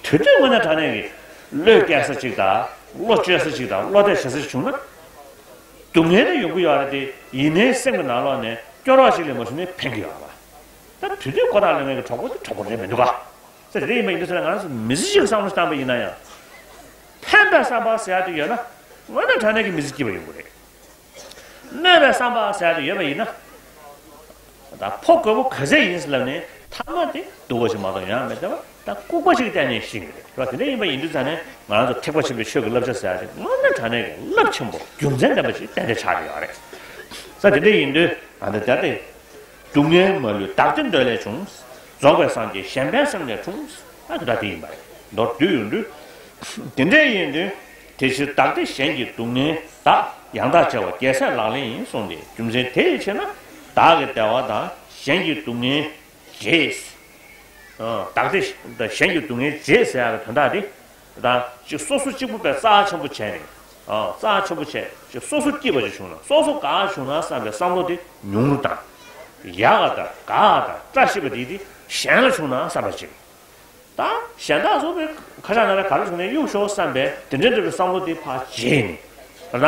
དུས་དུས་དངོས་གནས་དྲང་གནས་ཀྱི་བློས་བཀལ་ས་ཅིག་དང་བློ་བཅོལ་ས་ཅིག་དང་བློ་གཏད་བྱེད་ས་ཅིག་བྱུང་ན། སྡུག་བསྔལ་དེ་ཡོང་གི་ཡོད་རེད་དེ། ཡིན་ནའི་སེམས་ཀྱི་ནང་ལོགས་ནས་སྐྱོ་རོགས་ཤིག་ལས་མ་བྱུང་ན་ཕན་གྱི་ཡོད་རེད་པ། ད་དུས་དུས་གོ་ཐག་ལ་ངེད་ཀྱི་གྲོགས་པོ་དེ་གྲོགས་པོ་རེད་མི་འདུག་ག་ས་དེ་འདྲ་ཡིན་པ་ཡིན་དུས་ཙང་ནས་ང་རང་ཚོ་མི་ཚེ་གཅིག་བསམ་བློ་བཏང་པ་ཡིན་ན་ཡང་། ཕན་པའི་བསམ་པ་ཟེར་ཡ་དེ་ཡོད་ན་དངོས་གནས་དྲང་གནས་ཀྱི་མི་ཚེ་སྐྱིད་པ་ཡོང་གི་རེད། གནོད་པའི་བསམ་པ་ཟེར་ཡ་དེ་ཡོད་པ་ཡིན་ན། ད་ཕོ་རྒོད་པོ་ག་ཚད་ཡིན་ཟེར་ལབ་ནས་མཐའ་མ་དེ་སྡུག་པ་ཞིག་མ་གཏོགས་ཡོང་ཡ་མེད་དེ་བ། ད་ལྐུགས་པ་ཞིག་གཏན་ནས་ཤི་གི་རེད་བ། དེ་འདྲ་ཡིན་པ་ཡིན་དུས་ཙང་ནས་ང་རང་ཚོ་ཐེག་པ་ཆེན་པོའི་ཆོས་ཀྱི་བསླབ་བྱ་ཟེར་ཡ་དེ་དངོས་གནས་དྲང་གནས་ཀྱི་རླབས་ཆེན་པོ་རྒྱུ་མཚན་ལྡན་པ་ཞིག་ཏན་ཏན་ཆགས་ཀྱི་ཡོད་རེད། ས་དེ་འདྲ་ཡིན་དུས་ཨ་ད་ལྟ་དེ། སྡུག་བསྔལ་མ་ལུས་བདག་བདེ་འདོད་ལས་བྱུང་། རྫོགས་པའི་སངས་རྒྱས་གཞན་ཕན་སེམས་ལས་འཁྲུངས། ཨ་ད་དེ་ཡིན་པ་རེད། མདོར་བསྡུས་ཡོང་དུས། དེ་འདྲ་ཡིན་དུས། དེ་ཕྱིར་བདག་བདེ་གཞན་གྱི་སྡུག་བསྔལ་བདག་ཡང་དག་བྱ་བ་རྒྱལ་སྲས་ལག་ལེན་ཡིན་གསུངས་ཏེ། རྒྱུ་མཚན་དེ་ཡི་ཕྱིར་ན་བདག་གི་བདེ་བ་དང་གཞན་གྱི་སྡུག་བསྔལ་བརྗེད། བདག་བདེ་གཞན་གྱི་སྡུག་བསྔལ་བརྗེད་ཟེར་ཡག་གི་དོན་དག་དེ། དང་ཅིག་སོ་སོ་གཅིག་པུ་པའི་རྩ་ཆེན་པོ་བྱས་ནས། ཨ་རྩ་ཆེན་པོ་བྱས་ཅིག་སོ་སོ་སྐྱིད་པ་ཅིག་བྱུང་ན་སོ་སོ་དགའ་བྱུང་ན་བསམ་པའི་བསམ་བློ་དེ་ཉུང་རུ་བཏང་། ཡག་ག་དང་དགའ་ག་དང་བཀྲ་ཤིས་པ་དེ་དེ་གཞན་ལ་བྱུང་ན་བསམ་པ་ཅིག་ད་གཞན་དག་ཚོ་པའི་ཁ་ཤགས་ན་ར་ག་རེ་བྱུང་ནས་གཡུག་ཤོག་བསམ་པའི་དེ་འདྲའི་འདྲ་བའི་བསམ་བློ་དེ་ཕར་བརྗེད་ནས། ད་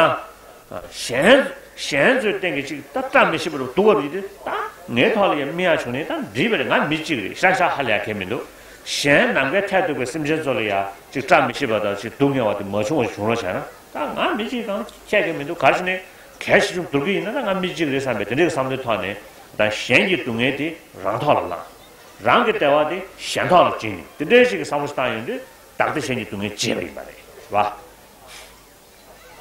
གཞན་གཞན་ཚོའི་སྟེང་གི་ཅིག་ད་བཀྲ་མི་ཤིས་པ་རུ་སྡུག་པ་རུ་དེ་ད་ངའི་ཐོག་ལ་ཡང་མི་ཡག་བྱུང་ནས་ད་འགྲིག་པ་རེད། ང་མི་གཅིག་རེད། ཤ་ཤ་ཧ་ལས་ཡ་གལ་མི་འདུག་གཞན་ནམ་མཁའི་མཐས་གཏུགས་པའི་སེམས་ཅན་ཚོ་ལ་ཡ་ཅིག་བཀྲ་མི་ཤིས་པ་དང་ཅིག་སྡུག་བསྔལ་བ་དེ་མ་བྱུང་བ་བྱུང་རོགས་བྱས་ན་ད་ང་མི་གཅིག་དང་ཁྱད་གལ་མི་འདུག་ག་རེ་བྱས་ནས་གལ་ཆེ་ཆུང་བསྡུར་གི་ཡིན་ན་ད་ང་མི་གཅིག་རེད་བསམ་པའི་དེ་འདྲའི་བསམ་བློའི་ཐོག་ནས་ད་གཞན་གྱི་སྡུག་བསྔལ་དེ་རང་ཐོག་ལ་བླངས། རང་གི་བདེ་བ་དེ་གཞན་ཐོག་ལ་བྱིན་ནས་དེ་འདྲའི་ཞིག་གི་བསམ་བློ་ཞིག་བཏང་ཡོང་དུས་བདག་བདེ་གཞན་གྱི་སྡུག་བསྔལ་བརྗེད་པ་ཡིན་པ་རེད་བ། བྱས་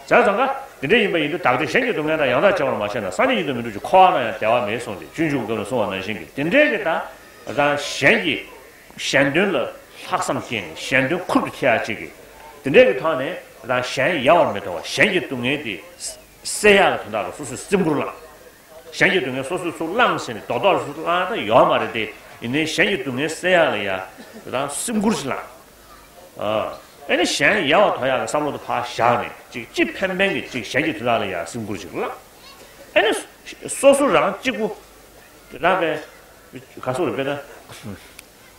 ཙང་ཀ་དེ་འདྲ་ཡིན་པ་ཡིན་དུས་བདག་བདེ་གཞན་གྱི་སྡུག་བསྔལ་དང་ཡང་དག་བྱ་བར་མ་བྱས་ན་སངས་རྒྱས་ཉིད་དུ་མི་འགྲུབ་ཅིང་འཁོར་བ་ན་ཡང་བདེ་བ་མེད་གསུངས་ཏེ། སྤྱོད་འཇུག་གི་སྐབས་ནས་གསུངས་པ་ནང་བཞིན་གྱི་དེ་འདྲའི་གི་ད་ད་གཞན་གྱི་གཞན་དོན་ལ་ལྷག་བསམ་བསྐྱེད་ནས་གཞན་དོན་ཁུར་དུ་འཁྱེར་ཡ་ཅིག་གི་དེ་འདྲའི་གི་ཐོག་ནས་ད་གཞན་ཡལ་བར་མི་ཐོར་བ་གཞན་གྱི་སྡུག་བསྔལ་དེ་སེལ་ཡག་གི་དོན་དག་ལ་སོ་སོས་སེམས་ཁུར་བླངས། གཞན་གྱི་སྡུག་བསྔལ་སོ་སོས་ཚུར་བླངས་ཟེར་ནས་རྡོག་རྡོག་ཚུར་བླངས་ད་ཡོད་མ་རེད་དེ། ཡིན་ནའི་གཞན་གྱི་སྡུག་བསྔལ་སེལ་ཡག་ལ་ཡ་ད་སེམས་ཁུར་ཞིག་བླངས། ཨ་ཨེ་ནི་གཞན་ཡལ་བར་དོར་ཡག་གི་བསམ་བློ་དེ་ཕར་བཞག་ནས་ཅིག་ཅི་ཕན་ཕན་གྱི་ཅིག་གཞན་གྱི་དོན་དག་ལ་ཡ་སེམས་ཁུར་ཞིག་བླངས། ཨེ་ནི་སོ་སོ་རང་གཅིག་པུ་རང་པའི་ག་སོགས་རེད་པས་ན།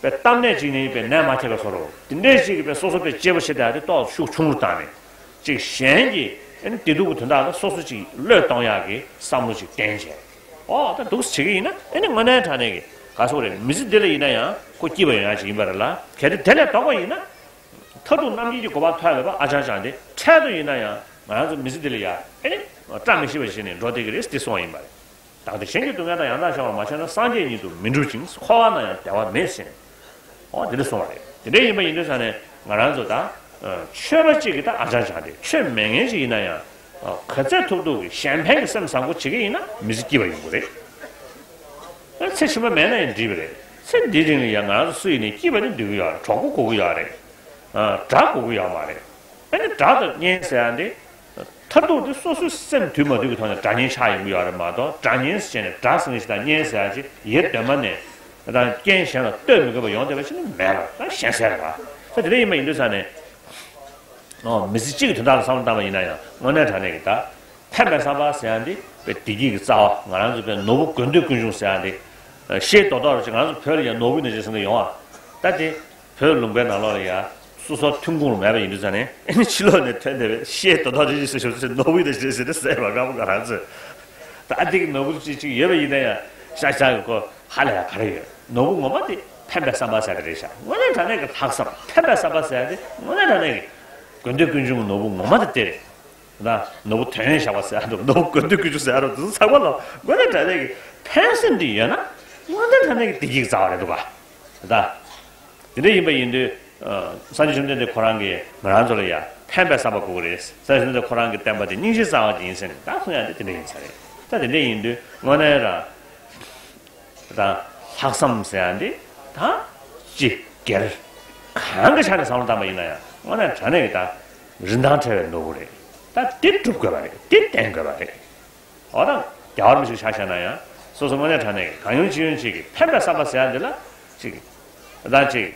པའི་གཏམ་ནས་ཅིག་ནས་པའི་ནད་མ་ཐེབས་པའི་བཟོ་འདྲ། དེ་འདྲའི་ཞིག་གི་པའི་སོ་སོ་པའི་གཅེས་པོ་བྱེད་བསྡད་དེ་ཏོག་ཤུགས་ཆུང་རུ་བཏང་ནས། ཅིག་གཞན་གྱི་ཨ་ནི་བདེ་སྡུག་གི་དོན་དག་ལ་སོ་སོ་ཅིག་བློས་གཏོང་ཡག་གི་བསམ་བློ་ཅིག་བསྟེན་བྱས། ཨོ་ད་འདུག་སེ་བྱེད་ཀྱི་ཡིན་ན་ཨ་ནི་དངོས་གནས་དྲང་གནས་ཀྱི་ག་སོགས་རེད། མི་ཚེ་འདི་ལ་ཡིན་ན་ཡང་ཁོ་སྐྱིད་པ་ཡོང་ཡག་ཅིག་ཡིན་པ་རེད་ལ། གལ་ཏེ་དེ་ལས་ལྡོག་པ་ཡིན་ན། མཐར་ཐུག་རྣམ་མཁྱེན་གྱི་གོ་འཕང་ཐོབ་ཡ་མེད་པ་ཨ་ཅང་ཅང་དེ་འཕྲལ་དུ་ཡིན་ན་ཡང་ང་རང་ཚོ་མི་ཚེ་འདི་ལ་ཡ་ཨ་ནི་བཀྲ་མི་ཤིས་པ་བྱས་ནས་འགྲོ་བསྡད་ཀྱི་རེད་ཟེར་དེ་གསུངས་པ་ཡིན་པ་རེད། བདག་བདེ་གཞན་གྱི་སྡུག་བསྔལ་དང་ཡང་དག་བྱ་བར་མ་བྱས་ན་སངས་རྒྱས་ཉིད་དུ་མི་འགྲུབ་ཅིང་འཁོར་བ་ན་ཡང་བདེ་བ་མེད་ཟེར། འོ་དེ་འདྲ་གསུངས་པ་རེད། དེ་འདྲ་ཡིན་པ་ཡིན་དུས་ཙང་ནས་ང་རང་ཚོ་ད་ཆོས་པ་གཅིག་གིས་ད་ཨ་ཅང་ཅང་དེ་ཆོས་མེད་མཁན་ཅིག་ཡིན་ན་ཡང་ག་ཚད་ཐུབ་ཐུབ་ཀྱིས་གཞན་ཕན་གྱི་སེམས་བཟང་པོ་བྱེད་ཀྱི་ཡིན་ན་མི་ཚེ་སྐྱིད་པ་ཡོང་གི་རེད། ཚེ་ཕྱི་མ་མེད་ན་ཡང་འགྲིག་པ་རེད། ཚེ་འདིའི་རིང་ལ་ཡང་ང་རང་ཚོ་སུ་ཡིན་ནའི་སྐྱིད་པ་དེ་འདོད་ཀྱི་ཡོད་རེད། གྲོགས་པོ་དགོས་ཀྱི་ཡོད་རེད། དགྲ་དགོས་ཀྱི་ཡོད་མ་རེད། ཨ་ནི་དགྲ་དང་གཉེན་ཟེར་ཡ་འདི། མཐར་ཐུག་དེ་སོ་སོའི་སེམས་དུལ་མ་དུལ་གྱི་ཐོག་ནས་དགྲ་གཉེན་ཆགས་ཡོང་གི་ཡོད་རེད་མ་གཏོགས། དགྲ་གཉེན་ཟེར་ནས་དགྲ་ཟེར་མཁན་ཞིག་དང་གཉེན་ཟེར་ཡ་ཅིག་ཡེ་གདོད་མ་ནས་དང་རྐྱེན་གཞན་ལ་ལྟོས་མི་དགོས་པ་ཡོང་བསྡད་པ་ཞིག་ནི་མེད་པ་ད་གཞན་སེལ་རེད་པ། ད་དེ་འདྲ་ཡིན་པ་ཡིན་དུས་ཙང་ནས། ཨོ་མི་ཚེ་གཅིག་གི་དོན་དག་ལ་བསམ་བློ་བཏང་བ་ཡིན་ན་ཡང་དངོས་གནས་དྲང་གནས་ཀྱི་ད་ཕན་པའི་བསམ་པ་ཟེར་ཡ་འདི་དཔེ་བདེ་སྐྱིད་ཀྱི་རྩ་བ། ང་རང་ཚོ་དཔེ་ནོར་བུ་དགོས་འདོད་ཀུན་འབྱུང་ཟེར་ཡ་འདི་ཤེས་རྡོག་རྡོག་རེ་ཅིག་ང་རང་ཚོ་བོད་ལ་ཡང་ནོར་བུའི་ནང་བཞིན་ཟེར་ནས་ཡོང་བ། ད་དེ་བོད་ལུང་པའི་ནང་ལོགས་ལ་ཡ་སོ་སོ་ཐོན་ཁུངས་མེད་པ་ཡིན་དུས་ཙང་ནས་ཨ་ནི་ཕྱི་ལོགས་ནས་ཐོན་བསྡད་པའི་ཤེས་རྡོག་རྡོག་རེ་ཅིག་ཟེར་ཞོར་ཚེ་ནོར་བུའི་ནང་བཞིན་ཟེར་ནས་ཟེར་བ་དགའ་པོ་ང་རང་ཚོས། ད་ཨ་འདི་གི་ནོར་བུ་ཅིག་ཅིག་ཡོད་པ་ཡིན་ན་ཡང་ཤ་ཤ་གི་ཁོ་ཧ་ལས་ཡ་ག་རེ་ཡོད། ནོར་བུ་ངོ་མ་དེ་ཕན་པའི་བསམ་པ་ཟེར་གི་རེད་ཤག་དངོས་གནས་དྲང་གནས་ཀྱི་ལྷག་བསམ་ཕན་པའི་བསམ་པ་ཟེར་ཡ་དེ་དངོས་གནས་དྲང་གནས་ཀྱི་དགོས་འདོད་ཀུན་འབྱུང་གི་ནོར་བུ་ངོ་མ་དེ་དེ་རེད། ད་ནོར་བུ་དོན་ཡོད་བཞག་པ་ཟེར་ཡ་འདུག་ནོར་བུ་དགོས་འདོད་ཀུན་འབྱུང་ཟེར་ཡ་འདུག་དེ་ཚོ་ཚང་མ་ལ་དངོས་གནས་དྲང་གནས་ཀྱི་ཕན་སེམས་དེ་ཡོད་ན་དངོས་གནས་དྲང་གནས་ཀྱི་བདེ་སྐྱིད་ཀྱི་རྩ་བ་རེད་འདུག་ག་ད། དེ་འདྲ་ཡིན་པ་ཡིན་དུས། སངས་རྒྱས་བཅོམ་ལྡན་འདས་ཁོ་རང་གིས་ང་རང་ཚོ་ལ་ཡང་ཕན་པའི་བསམ་པ་དགོས་ཀྱི་རེད། སངས་རྒྱས་བཅོམ་ལྡན་འདས་ཁོ་རང་གི་བསྟན་པ་དེ་སྙིང་རྗེའི་རྩ་བ་ཅིག་ཡིན་ཟེར་ནས་ད་གསུང་ཡ་དེ་དེ་འདྲ་ཡིན་ས་རེད། ད་དེ་འདྲ་ཡིན་དུས་དངོས་གནས་རང་། ད་ལྷག་བསམ་ཟེར་ཡ་འདི་ད་ཅི་སྒེར་གང་གི་ཆ་ནས་བསམ་བློ་བཏང་པ་ཡིན་ན་ཡང་དངོས་གནས་དྲང་གནས་ཀྱི་ད་རིན་ཐང་བྲལ་བའི་ནོར་བུ་རེད། ད་དེ་སྒྲུབ་དགོས་པ་རེད། དེ་བསྟེན་དགོས་པ་རེད། འོ་ད་རྒྱལ་བ་རིན་པོ་ཆེ་ཆ་བཞག་ན་ཡང་སོ་སོ་དངོས་གནས་དྲང་གནས་ཀྱི་གང་ཡོང་ཅི་ཡོང་ཅིག་གི་ཕན་པའི་བསམ་པ་ཟེར་ཡ་འདི་ལ་ཅིག་ད་ཅིག་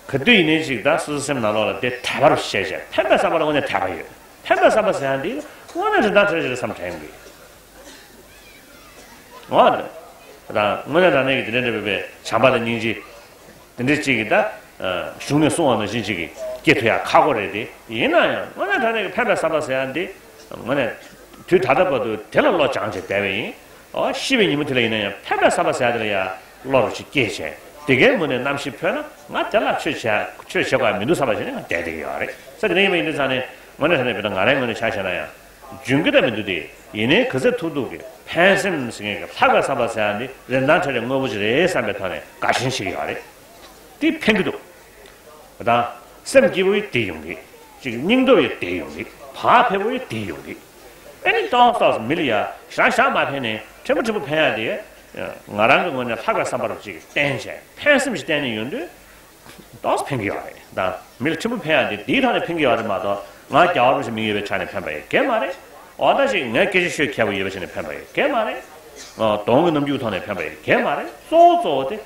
ག་དུས་ཡིན་ནའི་ཅིག་ད་སོ་སོའི་སེམས་ནང་ལོགས་ལ་དེ་དད་པ་རུ་བཤད་བྱས་ཕན་པའི་བསམ་པ་ལ་དངོས་གནས་དད་པ་ཡོད། ཕན་པའི་བསམ་པ་ཟེར་ཡ་འདི་དངོས་གནས་རིན་ཐང་བྲལ་ཞིག་རེད་བསམ་དྲན་གི། འོ་ད་དངོས་གནས་དྲང་གནས་ཀྱི་དེ་འདྲ་འདྲ་བའི་བྱམས་པ་དང་སྙིང་རྗེ། དེ་འདྲའི་གཅིག་གིས་ད་གཞུང་ནས་གསུངས་པ་ནང་བཞིན་གཅིག་གིས་སྐྱེ་ཐུབ་ཡ་ཁག་པོ་རེད་དེ། ཡིན་ན་ཡང་དངོས་གནས་དྲང་གནས་ཀྱི་ཕན་པའི་བསམ་པ་ཟེར་ཡ་འདི་དངོས་གནས་ དུས་ད་ལྟ་བར་དུ་དེ་ལ་བློ་སྦྱངས་བྱས་བསྡད་པ་ཡིན། ཨོ་ཤི་བའི་ཉིན་མོ་དེ་ལ་ཡིན་ན་ཡང་ཕན་པའི་བསམ་པ་ཟེར་ཡ་དེ་ལ་ཡང་བློ་རུ་ཅིག་སྐྱེས་བྱས་དེ་གའི་ངོས་ནས་རྣམ་ཤེས་འཕོས་ན་ང་དེ་ལ་ཆོས་བྱས་ཆོས་བྱེད་དགོས་མི་འདུག་བསམ་པ་བྱས་ནས་ང་བསྡད་བསྡད་ཀྱི་ཡོད་རེད། ས་དེ་ནས་ཡིན་པ་ཡིན་དུས་ཙང་ནས་དངོས་གནས་དྲང་གནས་བྱས་ན་ང་རའི་ངོས་ནས་ཆ་བཞག་ན་ཡང་། འཇོན་གྱི་ད་མི་འདུག་སྟེ། ཡིན་ནའི་ག་ཚོད་ཐུབ་ཐུབ་ཀྱིས་ཕན་སེམས་ཟེར་མཁན་གྱི་ལྷག་པའི་བསམ་པ་ཟེར་ཡ་འདི་རིན་ཐང་བྲལ་བའི་དངོས་པོ་ཅིག་རེད་བསམ་པའི་ཐོག་ནས་དགའ་ཞེན་བྱེད་ཀྱི་ཡོད་རེད། འདི་ཕན་གྱི་འདུག་དང་། སེམས་སྐྱིད་པོ་ཡིས་དེ་ཡོང་གི། ཅིག་སྙིང་སྟོབས་ཡིས་དེ་ཡོང་གི། བག་ཕེབས་པོ་ཡིས་དེ་ཡོང་གི། ཨེ་ནི་ཏོག་ཏོག་མི་ལ་ཡ་ཞག་ཞག་མ་ཕན་ནས་ཕྲན་བུ་ཕྲན་བུ་ཕན་ཡ་དེ། ང་རང་གི་ངོས་ནས་ལྷག་པའི་བསམ་པ་རུ་ཅིག་བསྟན་བྱས་ཕན་སེམས་ཤིག་བསྟན་ནས་ཡོང་དུས། ཏོག་ཙམ་ཕན་གྱི་ཡོད་རེད་ད། མི་ལ་ཕྲན་བུ་ཕན་ཡག་དེ་འདིའི་ཐོག་ནས་ཕན་གྱི་ཡོད་རེད་མ་གཏོགས་ང་རྒྱལ་བ་རིན་པོ་ཆེ་མི་ཡོད་པའི་ཆ་ནས་ཕན་པ་ཡོད་གལ་མ་རེད། འོ་ད་ཅིག་ངས་སྐད་ཆ་ཤོད་མཁས་པོ་ཡོད་པའི་ཆ་ནས་ཕན་པ་ཡོད་གལ་མ་རེད། ཨོ་གདོང་གི་རྣམ་འགྱུར་ཐོག་ནས་ཕན་པ་ཡོད་གལ་མ་རེད། གཙོ་བོ་གཙོ་བོ་དེ་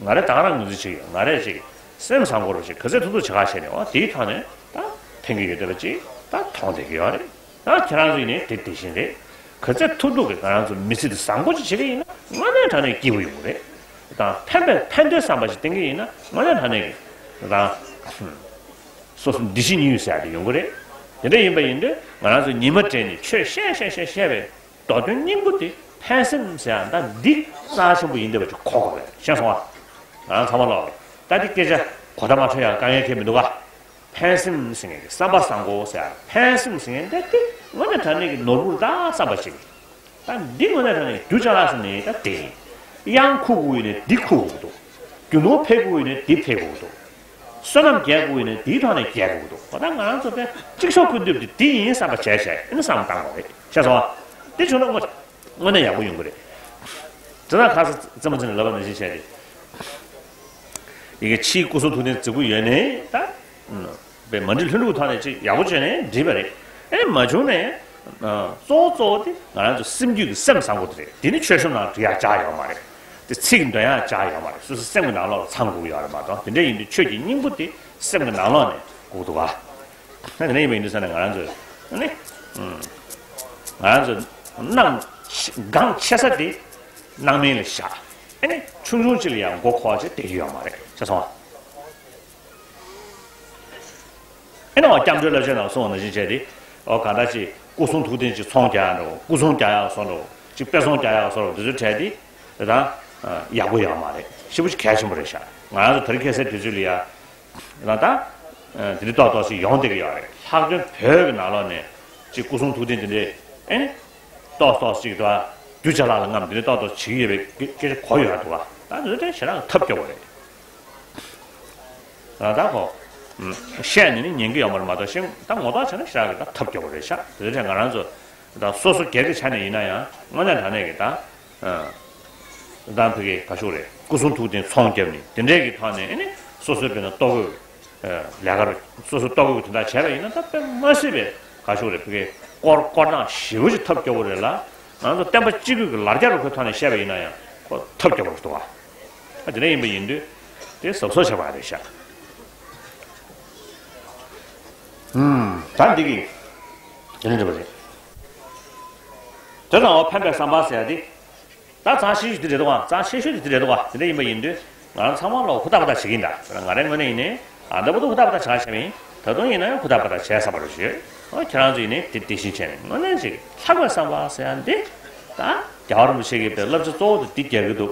ང་རེ་ད་ག་རང་ངོས་འཛིན་བྱེད་ཀྱི་ཡོད། ང་རེ་ཅིག་སེམས་བཟང་པོ་རུ་ཞིག་ག་ཚོད་ཐུབ་ཐུབ་བྱེད་ག་བྱས་ནས་འོ་དེའི་ཐོག་ནས་ད་ཕན་གྱི་ཡོད་བསྡད་པ་ཅིག་ད་མཐོང་བསྡད་ཀྱི་ཡོད་རེད། ད་ཁྱེད་རང་ཚོ་ཡིན་ནའི་དེ་དེ་བཞིན་རེད། ག་ཚོད་ཐུབ་ཐུབ་ཀྱིས་ང་རང་ཚོ་མི་ཚེ་འདི་བཟང་པོ་ཅིག་བྱེད་ཀྱི་ཡིན་ན་དངོས་གནས་དྲང་གནས་སྐྱིད་པོ་ཡོང་གི་རེད། དང་ཕན་པའི་ཕན་ཐོགས་བསམ་པ་ཞིག་བསྟན་གྱི་ཡིན་ན་དངོས་གནས་དྲང་གནས་ཀྱི་རང་སོ་སོ་འདི་ཕྱི་གཉིས་ཡོད་ཟེར་ཡ་དེ་ཡོང་གི་རེད། དེ་འདྲ་ཡིན་པ་ཡིན་དུས་ང་རང་ཚོ་ཉི་མ་སྤྲད་ནས་ཆོས་བཤད་བཤད་བཤད་བཤད་པའི་མདོ་དོན་སྙིང་པོ་དེ་ཕན་སེམས་ཟེར་ཡ་ད་འདི་རྩ་ཆེན་པོ་ཡིན་བསྡད་པ་ཅིག་གོ་དགོས་པས་ཤེས་སོང་ཨ། ང་རང་ཚང་མ་ལོག་ད་འདི་སྐད་ཆ་གོ་བརྡ་མ་འཕྲོད་ཡ་དཀའ་ངལ་འཁྱེར་མི་འདུག་ག་ཕན་སེམས་ཟེར་མཁན་གྱི་བསམ་པ་བཟང་པོ་ཟེར་ཡ། ཕན་སེམས་ཟེར་མཁན་དེ་དེ་དངོས་གནས་དྲང་གནས་ཀྱི་ནོར་བུ་རེད་ད་བསམ་པ་ཞིག་ད་འདི་དངོས་གནས་དྲང་གནས་རྒྱུ་ཅ་ལག་ཟེར་ནས་ད་དེ་ཡིན། གཡང་འཁུར་དགོས་ཡོད་ནས་འདི་འཁུར་དགོས་འདུག་རྒྱུ་ནོར་འཕེལ་དགོས་ཡོད་ནས་འདི་འཕེལ་དགོས་འདུག་བསོད་ནམས་རྒྱས་དགོས་ཡོད་ནས་འདིའི་ཐོག་ནས་རྒྱས་དགོས་འདུག་འོ་ད་ང་རང་ཚོ་དཔེ་གཅིག་ཤོག་ཀུན་འདུས་འདི་འདི་ཡིན་བསམ་པ་བྱས་བྱས་ཨེ་ནི་བསམ་བློ་བཏང་དགོས་རེད་ཤེས་སོང་ཨ། འདི་བྱུང་ན་དངོས། དངོས་གནས་ཡག་པོ་ཡོང་གི་རེད། དེ་ན་ཁ་ས་རྩེད་མོ་རྩེ་ནས་ལབ་པ་ནང་བཞིན་བྱས་ཏེ། ཡི་གེ་ཕྱིའི་སྐུ་གསུང་ཐུགས་རྟེན་བརྩི་བཀུར་ཡོད་ནའི་ད། པའི་མ་འགྲིག་ལྷུན་གྲུབ་ཐོག་ནས་ཅིག་ཡག་པོ་བྱས་ནས་འགྲིག་པ་རེད། ཨེ་མ་བྱུང་ནས། གཙོ་བོ་གཙོ་བོ་དེ་ང་རང་ཚོ་སེམས་རྒྱུད་ཀྱི་སེམས་བཟང་པོ་དེ་རེད། དེ་ནི་ཆོས་གཤམ་ནང་འབྲི་ཡག་བྱ་ཡོད་མ་རེད། དེ་ཚིག་འདོན་ཡག་བྱ་ཡོད་མ་རེད། སོ་སོ་སེམས་ཀྱི་ནང་ལོགས་ལ་ཚང་དགོས་ཀྱི་ཡོད་རེད་མ་གཏོགས་དེ་འདྲ་ཡིན་དུས་ཆོས་ཀྱི་སྙིང་པོ་དེ་སེམས་ཀྱི་ནང་ལོགས་ནས་དགོས་འདུག་ག་ད་དེ་འདྲ་ཡིན་པ་ཡིན་དུས་ས་ནས་ང་རང་ཚོས་ནི། ང་རང་ཚོ་སྣང་འགངས་ཆེ་ས་དེ་སྣང་མེད་ལ་བཞག་ཨ་ནི་ཆུང་ཆུང་ཅིག་ལ་ཡང་མགོ་འཁོར་བ་ཅིག་བསྡད་ཀྱི་ཡོད་མ་རེད་ཤེས་སོང་ཨ། ཨེ་ནའོ་སྐྱབས་འགྲོའི་བསླབ་བྱའི་ནང་གསུངས་པ་ནང་བཞིན་བྱས་ཏེ། ཨོ་གང་ལྟར་ཅིག་སྐུ་གསུང་ཐུགས་རྟེན་ཅིག་ཚོང་རྒྱག་ཡག་འགྲོ། སྐུ་གསུང་རྒྱག་ཡག་བཟོ་འགྲོ། ཅིག་དཔེ་ཚོང་རྒྱག་ཡག་བཟོ་འགྲོ། འདི་ཚོ་བྲལ་ཏེ། དེ་དང་། ཡག་པོ་ཡོད་མ་རེད། ཞེ་པོ་ཅིག་གལ་ཆེན་པོ་རེད་ཤག་ང་རང་ཚོ་དེ་རིང་ཁ་སང་དུས་ཚོད་ལ་ཡ། ད་ལྟ། དེ་འདྲ་ཏོག་ཏོག་ཅིག་ཡོང་བསྡད་ཀྱི་ཡོད་རེད། ལྷག་དོན་བོད་ཀྱི་ནང་ལོགས་ནས་ཅིག་སྐུ་གསུང་ཐུགས་རྟེན་དེ་འདྲས་ཨེ་ནི། ཏོག་ཏོག་ཅིག་དང་། རྒྱུ་ཅ་ལག་ལ་རྔམ་དེ་འདྲ་ཏོག་ཏོག་བྱེད་ཀྱི་ཡོད་པའི་སྐད་ཆ་གོ་ཡོད་འདུག་བ། ད་དེ་འདྲ་ཞེ་དྲག་ཐབས་སྐྱོ་བོ་རེད། ད་ད་ཁོ། བཤད་ནས་ནི་ཉན་གྱི་ཡོད་མ་རེད་མ་གཏོགས་ཤིང་ད་ངོ་ཐོག་བྱས་ན་ཞེ་དྲག་གི་ད་ཐབས་སྐྱོ་བོ་རེད་ཤག་དེ་འདྲ་ང་རང་ཚོ། ད་སོ་སོ་སྒེར་གྱི་ཆ་ནས་ཡིན་ན་ཡང་དངོས་གནས་དྲང་གནས་ཀྱི་ད། ད་ཕ་གི་ག་ཤོག་རེད། སྐུ་གསུང་ཐུགས་རྟེན་ཚོང་བརྒྱབ་ནས་དེ་འདྲས་ཀྱི་ཐོག་ནས་ཨེ་ནི་སོ་སོའི་དཔེར་ན་ལྟོ་གོས། ལས་ཀ་རུ་སོ་སོ་ལྟོ་གོས་ཀྱི་དོན་དག་བྱས་པ་ཡིན་ན་ད་དཔེ་མ་སྲིད་པའི་ག་ཤོག་རེད། ཕ་གི་སྐོར་སྐོར་སྟངས་ཞེ་པོ་ཅིག་ཐབས་སྐྱོ་བོ་རེད་ལ། ང་ཚོ་བསྟན་པ་སྤྱི་སྒོས་ཀྱི་ལར་རྒྱ་རུ་ཁོའི་ཐོག་ནས་བཤད་པ་ཡིན་ན་ཡང་ཁོ་ཐབས་སྐྱོ་བོ་རེད་འདུག་བ། ཨ་དེ་འདྲ་ཡིན་པ་ཡིན་དུས་དེ་གཟབ་གཟབ་བྱེད་པ་རེད་ཤག་ད་འདི་གི་དེ་འདྲ་འདྲ་པོ་རེད། དེ་དང་འོ་ཕན་པའི་བསམ་པ་ཟེར་ཡ་དེ། ད་གཙང་ཤེས་ཤོས་དེ་རེད་འདུག་ག་གཙང་ཤེས་ཤོས་དེ་དེ་རེད་འདུག་ག་དེ་འདྲ་ཡིན་པ་ཡིན་དུས་ང་རང་ཚང་མ་ལ་ཧུར་ཐག་ཧུར་ཐག་བྱེད་ཀྱི་ཡིན་ད། ང་རའི་ངོས་ནས་ཡིན་ནའི་ཨ་འདྲ་པོ་འདུག་ཧུར་ཐག་ཧུར་ཐག་བྱ་བྱས་པ་ཡིན། ད་དུང་ཡིན་ན་ཡང་ཧུར་ཐག་ཧུར་ཐག་བྱས་བསམ་པ་རུ་ཞུ། ཨོ་ཁྱེད་རང་ཚོ་ཡིན་ནའི་དེ་དེ་བཞིན་བྱས་ནས་དངོས་གནས་ཅིག་ལྷག་པའི་བསམ་པ་ཟེར་ཡ་འདི། ད་རྒྱལ་བ་རིན་པོ་ཆེ་གིས་པའི་བསླབ་བྱ་གཙོ་བོ་དེ་འདི་རྒྱག་གི་འདུག་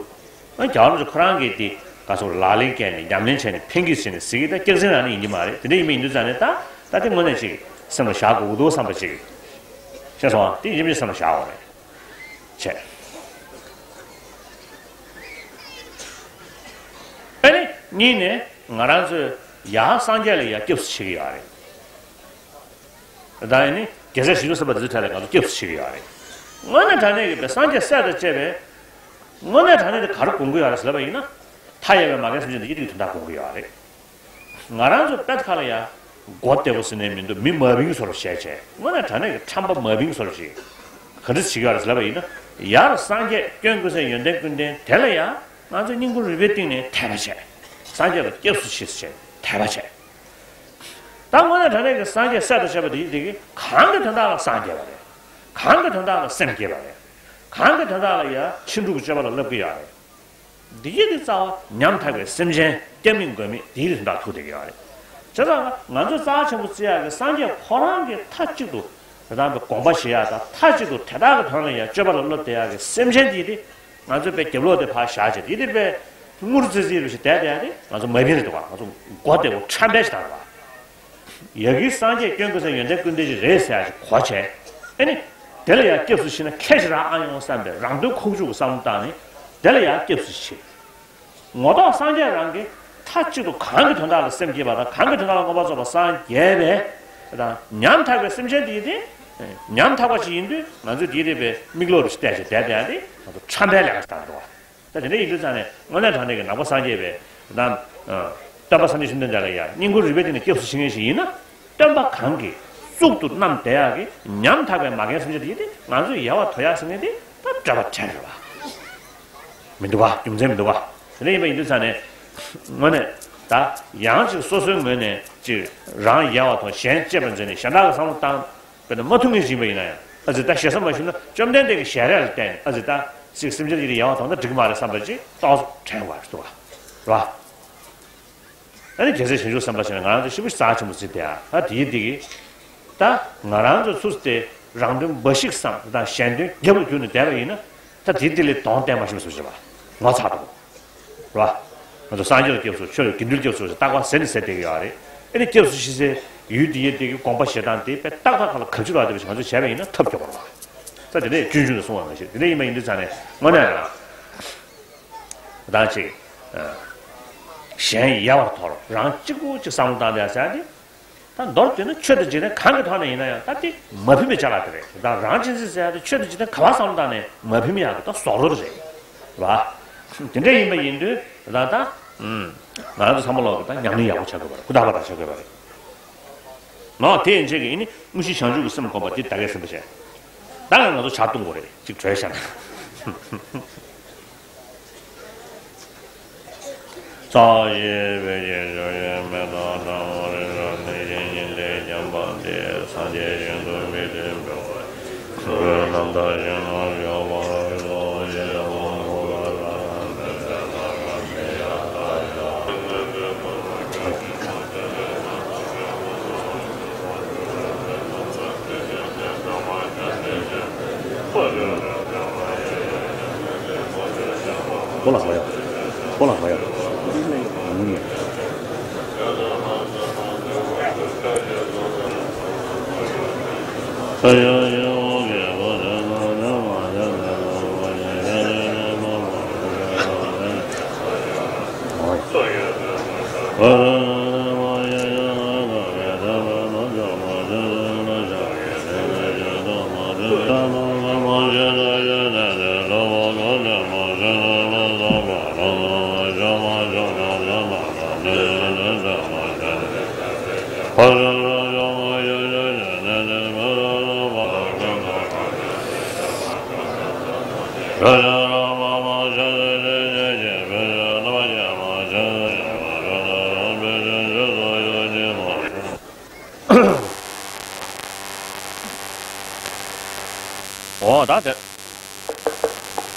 ཨོ་རྒྱལ་བ་རིན་པོ་ཆེ་ཁོ་རང་གིས་དེ་ག་ཚོད་ལག་ལེན་བཀལ་ནས་ཉམས་ལེན་བྱས་ནས་ཕན་གྱི་བྱས་ནས་ཟེར་གི་ད་སྐྱག་རྫུན་རང་ནས་ཡིན་གྱི་མ་རེད། དེ་འདྲ་ཡིན་པ་ཡིན་དུས་ཙང་ནས་ད་ད་དེ་དངོས་གནས་ཅིག་སེམས་ལ་བཞག་དགོས་ཀྱི་འདུག་བསམ་པ་ཅིག་ཤེས་སོང་ཨ། དེ་ཡིན་པའི་སེམས་ལ་བཞག་དགོས་རེད། བྱས། ཨ་ནི་གཉིས་ནས་ང་རང་ཚོས་ཡར་སངས་རྒྱས་ལ་ཡར་སྐྱབས་སུ་མཆི་གི་ཡོད་རེད། ད་ཡིན་ནི་རྒྱལ་སྲས་བཞི་བཅུ་ཞེས་པ་འདི་ཚོའི་གྲས་ལ་ང་ཚོ་སྐྱབས་སུ་མཆི་གི་ཡོད་རེད། དངོས་གནས་དྲང་གནས་ཀྱི་པའི་སངས་རྒྱས་སྲས་དང་བཅས་པའི། དངོས་གནས་དྲང་གནས་དེ་ག་རེ་དགོངས་ཀྱི་ཡོད་རེད་ཟེར་ལབ་པ་ཡིན་ན། མཐའ་ཡས་པའི་མ་རྒན་སེམས་ཅན་འདི་ཡི་དེ་གི་དོན་དག་དགོངས་ཀྱི་ཡོད་རེད། ང་རང་ཚོ་དཔེ་ཁ་ལ་ཡ། མགོ་བདེ་པོ་ཟེར་ནས་མི་འདུག་མི་མ་བིང་བཟོ་འདྲ་བྱས་བྱས། དངོས་གནས་དྲང་གནས་ཀྱི་ཁྲམ་པ་མ་བིང་བཟོ་འདྲ་ཞིག་ག་འདྲ་བྱེད་ཀྱི་ཡོད་རེད་ཟེར་ལབ་པ་ཡིན་ན། ཡར་སངས་རྒྱས་སྐྱོན་ཀུན་ཟད་ཡོན་ཏན་ཀུན་ལྡན་དེ་ལ་ཡ། ང་ཚོ་སྙིང་པོ་རུས་པའི་གཏིང་ནས་དད་པ་བྱས། སངས་རྒྱས་ལ་སྐྱབས་སུ་མཆི་ཟེར་བྱས་དད་པ་བྱས། ད་དངོས་གནས་དྲང་གནས་ཀྱི་སངས་རྒྱས་སྲས་དང་བཅས་པ་དེ་ཡིན་དེ་གིས་གང་གི་དོན་དག་ལ་སངས་རྒྱས་པ་རེད། གང་གི་དོན་དག་ལ་སེམས་བསྐྱེད་པ་རེད། གང་གི་དོན་དག་ལ་ཡ་ཕྱིན་དྲུག་གི་སྤྱོད་པ་ལ་བསླབ་ཀྱི་ཡོད་རེད། འདི་ཡི་དེ་རྩ་བ་ཉམ་ཐག་པའི་སེམས་ཅན་སྐྱབས་མེད་མགོན་མེད་དེའི་དོན་དག་ཐུག་བསྡད་ཀྱི་ཡོད་རེད། བྱས་ཙང་ང་ཚོས་རྩ་ཆེན་པོ་བརྩི་ཡག་གི་སངས་རྒྱས་ཁོ་རང་གིས་མཐའ་གཅིག་ཏུ་ དེ་དག་པའི་དགོངས་པ་བཞེས་ཡག་དང་མཐའ་གཅིག་ཏུ་དེ་དག་གི་དོན་ལ་ཡང་སྤྱོད་པ་ལ་བསླབ་བསྡད་ཡག་གི་སེམས་ཅན་དེ་དེ་ང་ཚོས་པའི་རྒྱབ་ལོགས་དེ་ཕར་བཞག་བྱས་དེ་དེ་པའི་དངུལ་རྩི་རྩི་རུ་ཞིག་བསྡད་བསྡད་ཡག་དེ་ང་ཚོ་མ་བིན་རེད་འདུག་ག་ང་ཚོ་མགོ་བདེ་པོ་ཁྲམ་པའི་ཞིག་དང་རེད་པ། ཡ་གིའི་སངས་རྒྱས་སྐྱོན་ཀུན་ཟད་ཡོན་ཏན་ཀུན་ལྡན་ཞིག་རེད་ཟེར་ཡག་ཞིག་གོ་བྱས། ཨེ་ནི། དེ་ལ་ཡང་སྐྱབས་སུ་མཆི་ན་ཁྱད་ཞིག་རང་ཨ་ཡོང་བསམ་པའི་རང་དོན་ཁུག་ཀྱོག་གི་བསམ་བློ་བཏང་ནས་དེ་ལ་ཡང་སྐྱབས་སུ་མཆི། ངོ་ཐོག་སངས་རྒྱས་རང་གིས་མཐའ་གཅིག་ཏུ་གང་གི་དོན་དག་ལ་སེམས་བསྐྱེད་པ་དང་གང་གི་དོན་དག་ལ་མངོན་པར་རྫོགས་པར་སངས་རྒྱས་པའི་དང་ཉམ་ཐག་པའི་སེམས་ཅན་དེ་དེ་ཉམ་ཐག་པ་ཞིག་ཡིན་དུས་ང་ཚོས་དེའི་རེ་བའི་མིག་ལོག་རུ་ཞིག་བལྟས་ཤིང་བསྡད་བསྡད་དེ་ང་ཚོ་ཁྲམ་པའི་ལས་ཀ་ཞིག་བཏང་འདུག་བ། ད་དེ་འདྲ་ཡིན་དུས་ཙང་ནས་དངོས་གནས་དྲང་གནས་ཀྱི་ནང་པ་སངས་རྒྱས་པའི་དང་། སྟོན་པ་སངས་རྒྱས་བཅོམ་ལྡན་འདས་ལ་ཡང་བསྙེན་བཀུར་རུས་པའི་གཏིང་ནས་སྐྱབས་སུ་མཆི་མཁན་ཞིག་ཡིན་ན། སྟོན་པ་གང་གིས་གཙུག་ཏུ་བསྣམས་བསྡད་ཡག་གི་ཉམ་ཐག་པའི་མ་རྒན་སེམས་ཅན་དེ་ཡིན་ཏེ་ང་ཚོས་ཡལ་བར་དོར་ཡག་ཟེར་མཁན་དེ་ད་འདྲ་བ་དྲན་རེད་བ། མི་འདུག་བ། རྒྱུ་མཚན་མི་འདུག་བ། དེ་འདྲ་ཡིན་པ་ཡིན་དུས་ཙང་ནས། དངོས་གནས། ད། ཡང་ཅིག་སོ་སོའི་ངོས་ནས་ཅིག་རང་ཡལ་བར་དོར་གཞན་གཅེས་པར་མཛད་ནས་གཞན་དག་གི་བསམ་བློ་བཏང་། དཔེར་ན་མ་ཐུབ་ངེས་ཡིན་པ་ཡིན་ན་ཡང་ཨ་ཙི་ད་ཞེ་ས་མ་ཞུས་ན་བཅོམ་ལྡན་འདས་ཀྱི་ཞལ་རས་ལ་བརྟེན་ནས་ཨ་ཙི་ད་ཅིག་སེམས་ཅན་ཡིན་ཡལ་བར་དོར་ན་འགྲིག་གི་མ་རེད་བསམ་པ་ཅིག་ཏོག་ཙམ་དྲན་དགོས་རེད་འདུག་བ། རེད་བ། ཨ་ནི་རྒྱལ་སྲས་བྱང་ཆུབ་སེམས་དཔའ་ཞིག་ན་ང་རང་ཚོ་ཞེ་པོ་རྩ་ཆེན་པོ་བརྩིས་ཏེ་ཨ་ད་དེའི་དེ་གི། ད་ང་རང་ཚོ་ཚུར་དེ་རང་དོན་འབའ་ཞིག་བསམ་དང་གཞན་དོན་རྒྱབ་ལ་བསྒྱུར་ནས་བསྡད་པ་ཡིན་ན་ད་དེའི་དེ་ལས་གདོང་བསྟན་མ་ཤེས་པ་བཟོ་བྱེད་པ་ངོ་ཚ་དང་། རེད་བ། ང་ཚོ་སངས་རྒྱས་ལ་སྐྱབས་སུ་མཆི། དགེ་འདུན་ལ་སྐྱབས་སུ་མཆི་རྟག་པར་ཟེར་ནས་ཟེར་བསྡད་ཀྱི་ཡོད་རེད། ཨེ་ནི་སྐྱབས་སུ་མཆི་སའི་ཡུལ་དེ་ཡི་དེ་གི་དགོངས་པ་བཞེས་སྟངས་དེ་དཔེ་ཏག་ཏག་ཁ་ལ་གབ་ཆུ་ལ་དེ་བཞིན་ང་ཚོས་བྱས་པ་ཡིན་ན་ཐབས་སྐྱོ་བ་རེད་བ། ད་དེ་ནས་ཆུང་ཆུང་ནས་གསུང་བ་མ་ཤེས་དེ་འདྲ་ཡིན་པ་ཡིན་དུས་ཙང་ནས་དངོས་གནས་རང་། ད་ཅིག་གཞན་ཡལ་བར་དོར་རང་གཅིག་པུ་གཅིག་བསམ་བློ་བཏང་བསྡད་ཟེར་ཡ་དེ། ད་མདོར་བསྡུས་ན་ཆོས་དང་འཇིག་རྟེན་གང་གི་ཐོག་ནས་ཡིན་ན་ཡང་ད་དེ་མ་ཕན་པའི་ཅ་ལག་དེ་རེད། ད་རང་གཅེས་འཛིན་ཟེར་ཡ་དེ་ཆོས་དང་འཇིག་རྟེན་ག་བ་བསམ་བློ་བཏང་ནས་མ་ཕན་ཡག་གི་ད་ཟོག་རོ་དེ་རེད་བ། དེ་འདྲ་ཡིན་པ་ཡིན་དུས་ད་ད་ང་རང་ཚོ་ཚང་མ་ལོག་གི་ད་ཉམས་ལེན་ཡག་པོ་བྱ་དགོས་པ་རེད། ཧུར་ཐག་པ་དང་བྱ་དགོས་པ་རེད། ནོ། དེ་ཡན་ཆད་ཀྱི་ཨེ་ནི་དངོས་གཞི་བྱང་ཆུབ་ཀྱི་སེམས་སྒོམ་པ་དེ་ད་གས་ཟིན་པ་བྱས། ད་ང་ང་ཚོ་ཇ་བཏུང་དགོས་རེད་ཅིག་བྲོས་བཞག་ན། ཚོགས་ཞིང་བེད་ཅིང་ཆོག་ཡང་མེ་ཏོག་བཀྲ་མོ་རེ་རོ་ནི་ཞིང་ཉི་ཟླའི་བྱམས་པ་སྟེ། སངས་རྒྱས་ཞིང་དུ་མི་མཐུན་པའི་ཚུལ་རྣམ་དག་ཞིང་རྣམ་གཞོམ་པར་བྱེད་པ་མ་ལ། ཁོ་ལ་ཁོ་ཡ། ཁོ་ལ་ཁོ་ཡ། ཨུམ། འོ་ད་དེ།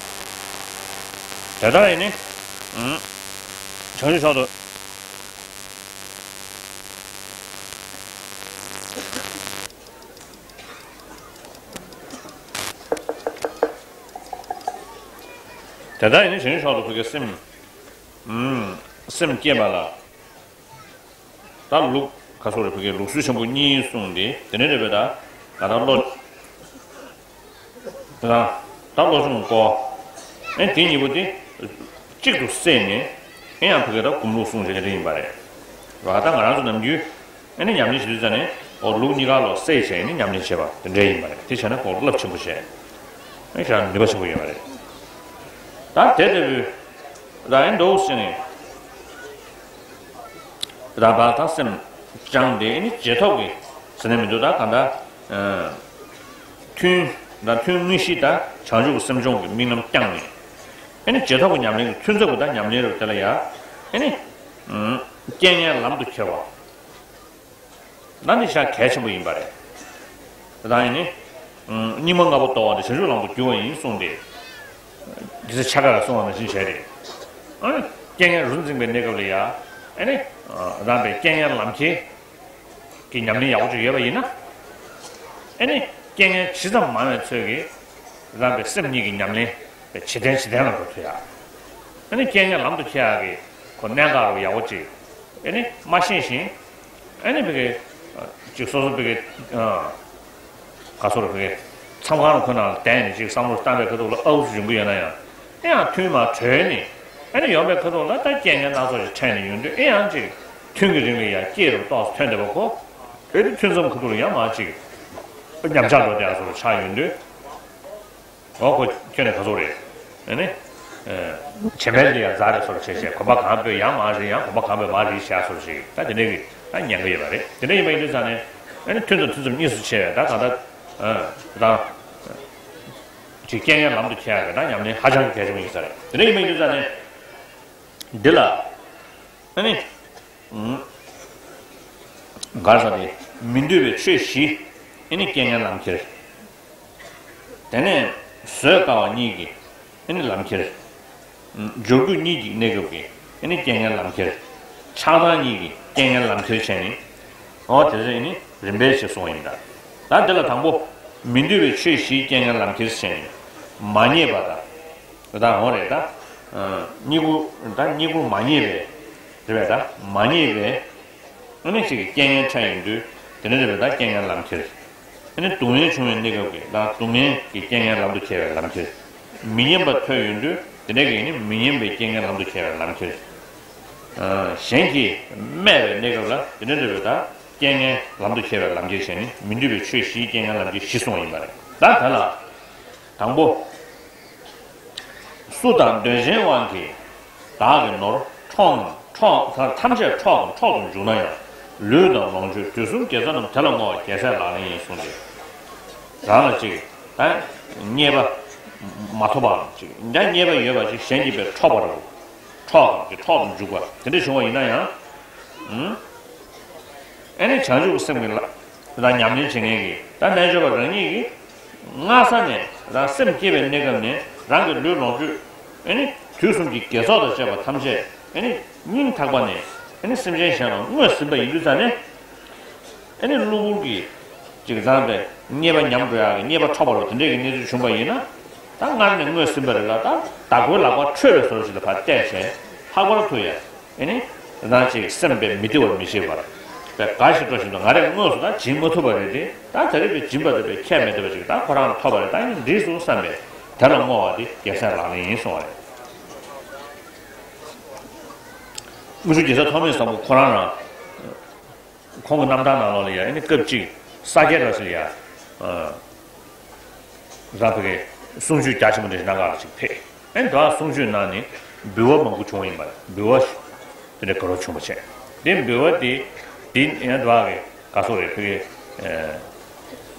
དེ་ལྟར་ཡིན་ནི། བྱང་ཆུབ་མཆོག་ཏུ། དེ་ལྟར་ཡིན་ནི་བྱང་ཆུབ་མཆོག་ཏུ་ཕ་གིའི་སེམས། སེམས་བསྐྱེད་པ་ལ། ད་ལུགས་ཁ་སོགས་རེ་ཕ་གིའི་ལུགས་སྲོལ་ཆེན་པོ་གཉིས་གསུངས་ཏེ་དེ་ནས་རེ་བའི་ད་ང་རང་བློ། ད་ད་བློ་སྦྱོང་སྐོར། ཨེ་དེ་གཉིས་པོ་དེ་གཅིག་ཏུ་བསྲེས་ནས་ཨེ་ཡང་ཕ་གི་ད་སྒོམ་ལུགས་གསུངས་བྱས་དེ་འདྲ་ཡིན་པ་རེད། ར་ད་ང་རང་ཚོ་ནམ་རྒྱུན་ཨེ་ནི་ཉམས་ལེན་བྱེད་དུས་ཙ་ནས་འོ་ལུགས་གཉིས་ཀ་ལོ་བསྲེས་བྱས་ནས་ཉམས་ལེན་བྱེད་པ་དེ་འདྲ་ཡིན་པ་རེད། དེ་བྱས་ན་ཁོ་རླབས་ཆེན་པོ་བྱས་ཨེ་ཞེ་དྲག་ནུས་པ་ཆེན་པོ་ཡོད་པ་རེད། ད་དེ་ལྟ་བུའི་ད་ཨེ་འདུག་ཟེར་ནས། རང་བར་དང་སེམས་སྦྱངས་ཏེ་ནི་རྗེས་ཐོབ་ཀྱི་ཟེར་ནས་མི་འདུག་ད་གང་ལྟར། ཐུན། ད་ཐུན་དངོས་གཞི་ད་བྱང་ཆུབ་ཀྱི་སེམས་སྦྱོང་གི་དམིགས་རྣམ་བསྐྱངས་ནས། ཨེ་ནི་རྗེས་ཐོབ་ཀྱི་ཉམས་ལེན་གྱི་ཐུན་ཚོད་ཀྱི་ད་ཉམས་ལེན་རུ་དེ་ལ་ཡ། ཨེ་ནི། རྐྱེན་ངན་ལམ་དུ་ཁྱེར་བ། ད་ནི་ཤ་གལ་ཆེན་པོ་ཡིན་པ་རེད། ད་ཡིན་ནི། སྙིགས་མ་ལྔ་པོ་གཏོར་བ་ནི་བྱང་ཆུབ་ལམ་དུ་བསྒྱུར་བ་ཡིན་གསུངས་ཏེ། དེ་ཚེ་ཕྱག་ཁ་ལ་གསུངས་པ་ནང་བཞིན་བྱས་ཏེ། ཨ་ནི་རྐྱེན་ངན་རུ་འཛིངས་པའི་གནས་སྐབས་ལ་ཡ། ཨ་ནི། རང་པའི་རྐྱེན་ངན་ལམ་ཁྱེར་གྱི་ཉམས་ལེན་ཡག་པོ་ཅིག་ཡོད་པ་ཡིན་ན། ཨ་ནི། རྐྱེན་ངན་ཇི་ཙམ་མང་བའི་ཚོད་ཀྱིས་རང་གི་སེམས་ཉིད་ཀྱི་ཉམས་ལེན་ཇེ་བརྟན་ཇེ་བརྟན་ལ་འགྲོ་ཐུབ་ཡ། ཨ་ནི་རྐྱེན་ངན་ལམ་དུ་ཁྱེར་ཡག་གི་ཁོ་གནད་འགག་རུ་ཡག་པོ་ཅིག་ཨ་ནི་མ་ཤེས་ཤིང་། ཨ་ནི་བི་གི་ཅིག་སོ་སོ་བི་གི་ག་སོ་རུ་བི་གི་མཚམས་ཁང་རུ་ཁོ་ནང་ལ་བསྡད་ནས་ཅིག་བསམ་བློ་བཏང་བའི་ཁ་ཐུག་ལ་ཨ་འུ་ཚུགས་ཡོང་གི་ཡོད་ན་ཡང་། ཨེ་ཡང་ཐུན་མ་གྲོལ་ནས་ཨ་ནི་ཡོང་བའི་ཁ་ཐུག་ལ་ད་རྐྱེན་ངན་སྣ་ཚོགས་ཤིག་འཕྲད་ནས་ཡོང་དུས་ཨེ་ཡང་ཅིག་ཐུན་གྱི་རིང་ལ་ཡང་སྐྱེས་རུ་ཏོག་ཙམ་ཐོན་བསྡད་པ་ཁོ། ཨེ་དེ་ཐུན་མཚམས་ཁ་ཐུག་ལ་ཡང་མ་ཅིག་ཉམས་ཆག་འགྲོ་བསྡད་ཡ་བཟོ་འདྲ་ཆགས་ཡོང་དུས། འོ་ཁོ་ཁྱོད་ནས་ག་ཚོད་རེད། ཨ་ནི། ཨེ། བྱེ་མའི་ལི་ཡང་རྫ་རེད་བཟོ་འདྲ་བྱས་བྱས་གོམ་པ་གང་སྤོས་ཡང་མ་རེད་ཡང་གོམ་པ་གང་སྤོས་མ་རེད་བྱས་བཟོ་འདྲ་ཞིག་ད་དེ་འདྲ་གི་ད་ཉན་གི་ཡོད་པ་རེད། དེ་འདྲ་ཡིན་པ་ཡིན་དུས་ཙང་ནས་ཨ་ནི་ཐུན་དང་ཐུན་མཚམས་གཉིས་སུ་ཕྱེ་བས་ད་གང་ལྟར། ཨ། ད། ཅིག་རྐྱེན་ངན་ལམ་དུ་ཁྱེར་ཡག་གི་ད་ཉམས་ལེན་ཧ་ཅང་གི་གལ་ཆེན་པོ་ཡིན་ས་རེད། དེ་འདྲ་ཡིན་པ་ཡིན་དུས་ཙང་ནས། འདི་ལ། ཨ་ནི། གར་ས་དེ་མི་འདོད་པའི་ཆོས་བཞི། ཨ་ནི་རྐྱེན་ངན་ལམ་ཁྱེར། དེ་ནས་བཟོད་དཀའ་བ་གཉིས་ཀྱི་ཨ་ནི་ལམ་ཁྱེར། འབྱོར་རྒུད་གཉིས་ཀྱི་གནས་སྐབས་ཀྱི་ཨ་ནི་རྐྱེན་ངན་ལམ་ཁྱེར། ཆགས་སྡང་གཉིས་ཀྱི་རྐྱེན་ངན་ལམ་ཁྱེར་བྱས་ནས། འོ་དེ་ཚོ་ཨ་ནི་རིམ་པས་ཞེས་གསུངས་པ་ཡིན་ད། ད་འདི་ལ་དང་པོ། མི་འདོད་པའི་ཆོས་བཞིའི་རྐྱེན་ངན་ལམ་ཁྱེར་བྱས་ནས། མ་ཉེས་པ་དང་། ད་འོ་རེད་ད། ཨ། རྙེད་བཀུར་ད་རྙེད་བཀུར་མ་རྙེད་པའི། རེད་པས་ད་མ་རྙེད་པའི། ཨ་ནི་ཅིག་གི་རྐྱེན་ངན་འཕྲད་ཡོང་དུས་དེ་འདྲ་རེད་པས་ད་རྐྱེན་ངན་ལམ་ཁྱེར། ཨ་ནི་སྡུག་བསྔལ་བྱུང་བའི་གནས་སྐབས་ཀྱི་ད་སྡུག་བསྔལ་གྱི་རྐྱེན་ངན་ལམ་དུ་ཁྱེར་བའི་ལམ་ཁྱེར། མི་སྙན་པ་ཐོས་ཡོང་དུས་དེ་འདྲ་གི་ཨ་ནི་མི་སྙན་པའི་རྐྱེན་ངན་ལམ་དུ་ཁྱེར་བའི་ལམ་ཁྱེར། ཨ། གཞན་གྱིས་སྨད་པའི་གནས་སྐབས་ལ་དེ་འདྲ་རེད་པས་ད་རྐྱེན་ངན་ལམ་དུ་ཁྱེར་བའི་ལམ་ཁྱེར་བྱས་ནས་མི་འདོད་པའི་ཆོས་བཞིའི་རྐྱེན་ངན་ལམ་ཁྱེར་བཞི་གསུངས་པ་ཡིན་པ་རེད། ད་ད་ལ། དང་པོ། སུ་དང་འདོད་ཆེན་དབང་གིས་བདག་གི་ནོར་འཕྲོག་ནས་འཕྲོག་ཐམས་ཅད་འཕྲོག་དང་འཕྲོག་ཏུ་འཇུག་ན་ཡང་ལུས་དང་ལོངས་སྤྱོད་དུས་གསུམ་དགེ་རྩ་རྣམས་དེ་ལ་བསྔོ་བ་རྒྱལ་སྲས་ལག་ལེན་ཡིན་གསུངས་ཏེ། རང་ལ་ཅིག་ད་རྙེད་པ་མ་ཐོབ་པའམ་ཅིག་ཡང་རྙེད་པ་ཡོད་པ་ཅིག་གཞན་གྱིས་པའི་འཕྲོག་པ་རུ་འཕྲོག་དང་ཅིག་འཕྲོག་ཏུ་འཇུག་པ་དེ་འདྲ་བྱུང་བ་ཡིན་ན་ཡང་། ཨ་ནི་བྱང་ཆུབ་སེམས་ཀྱི་ལ་ད་ཉམས་ལེན་བྱེད་མཁན་གྱི་ད་རྣལ་འབྱོར་པ་རང་ཉིད་ཀྱིས། སྔ་ས་ནས་རང་སེམས་བསྐྱེད་པའི་གནས་སྐབས་ནས་རང་གི་ལུས་ལོངས་སྤྱོད་ཨ་ནི་དུས་གསུམ་གྱི་དགེ་ཚོགས་དང་བཅས་པ་ཐམས་ཅད་ཨ་ནི་སྙིང་ཐག་པ་ནས་ཨ་ནི་སེམས་ཅན་གཞན་ལ་བསྔོས་ཟིན་པ་ཡིན་དུས་ཙང་ནས་ཨ་ནི་གློ་བུར་གྱི་ཅིག་བཟང་པའི་རྙེད་པ་ཉམས་འགྲོ་ཡག་གི་རྙེད་པ་འཕྲོག་པ་རུ་དེ་འདྲས་ཀྱི་གནས་ཚུལ་བྱུང་པ་ཡིན་ན་ད་སྔར་ནས་བསྔོས་ཟིན་པ་རེད་ལ་ད་བདག་པོའི་ལག་པ་ཁྲོས་པའི་བཟོ་ཞིག་ལ་ཕར་བལྟས་བྱས་ལྷག་པར་དུ་ཡང་། ཨེ་ནི། རང་ཅིག་སེམས་པས་མི་བདེ་བར་མི་བྱེད་པར། པས་དགའ་ཞིང་སྤྲོ་བཞིན་དུ་ང་རས་དངོས་སུ་ད་བྱིན་མ་ཐུབ་པ་རེད་དེ། ད་ད་རེས་པས་བྱིན་པ་དེ་པས་ཁྱད་མི་བདེ་བ་ཅིག་ད་ཁོ་རང་ལ་ཐོབ་པ་རེད། ད་ཡིན་འགྲིགས་སོང་བསམ་པས་དེ་ལ་བསྔོ་བ་དེ་རྒྱལ་སྲས་ལག་ལེན་ཡིན་གསུང་བ་རེད། དངུལ་ཆུ་རྒྱལ་ཚབ་ཐོགས་མེད་བཟང་པོ་ཁོ་རང་རང་། ཁོང་གི་རྣམ་ཐར་ནང་ལོགས་ལ་ཡ་ཨེ་ནི་སྐབས་གཅིག་ས་སྐྱ་བཀྲ་ཤིས་ལ་ཡ། རང་ཕ་གི་གསུང་ཆོས་རྒྱ་ཆེན་པོ་འདི་གནང་ག་ལ་ཅིག་ཕེབས། ཨེ་ནི་ད་གསུང་ཆོས་གནང་ནས་འབུལ་བ་མང་པོ་བྱུང་བ་ཡིན་པ་རེད། འབུལ་བ་དེ་འདྲ་ག་རོ་བྱུང་བ་བྱས། དེ་འབུལ་བ་དེ་དེ་ཡང་ད་གི་ག་སོགས་རེད་ཕ་གི་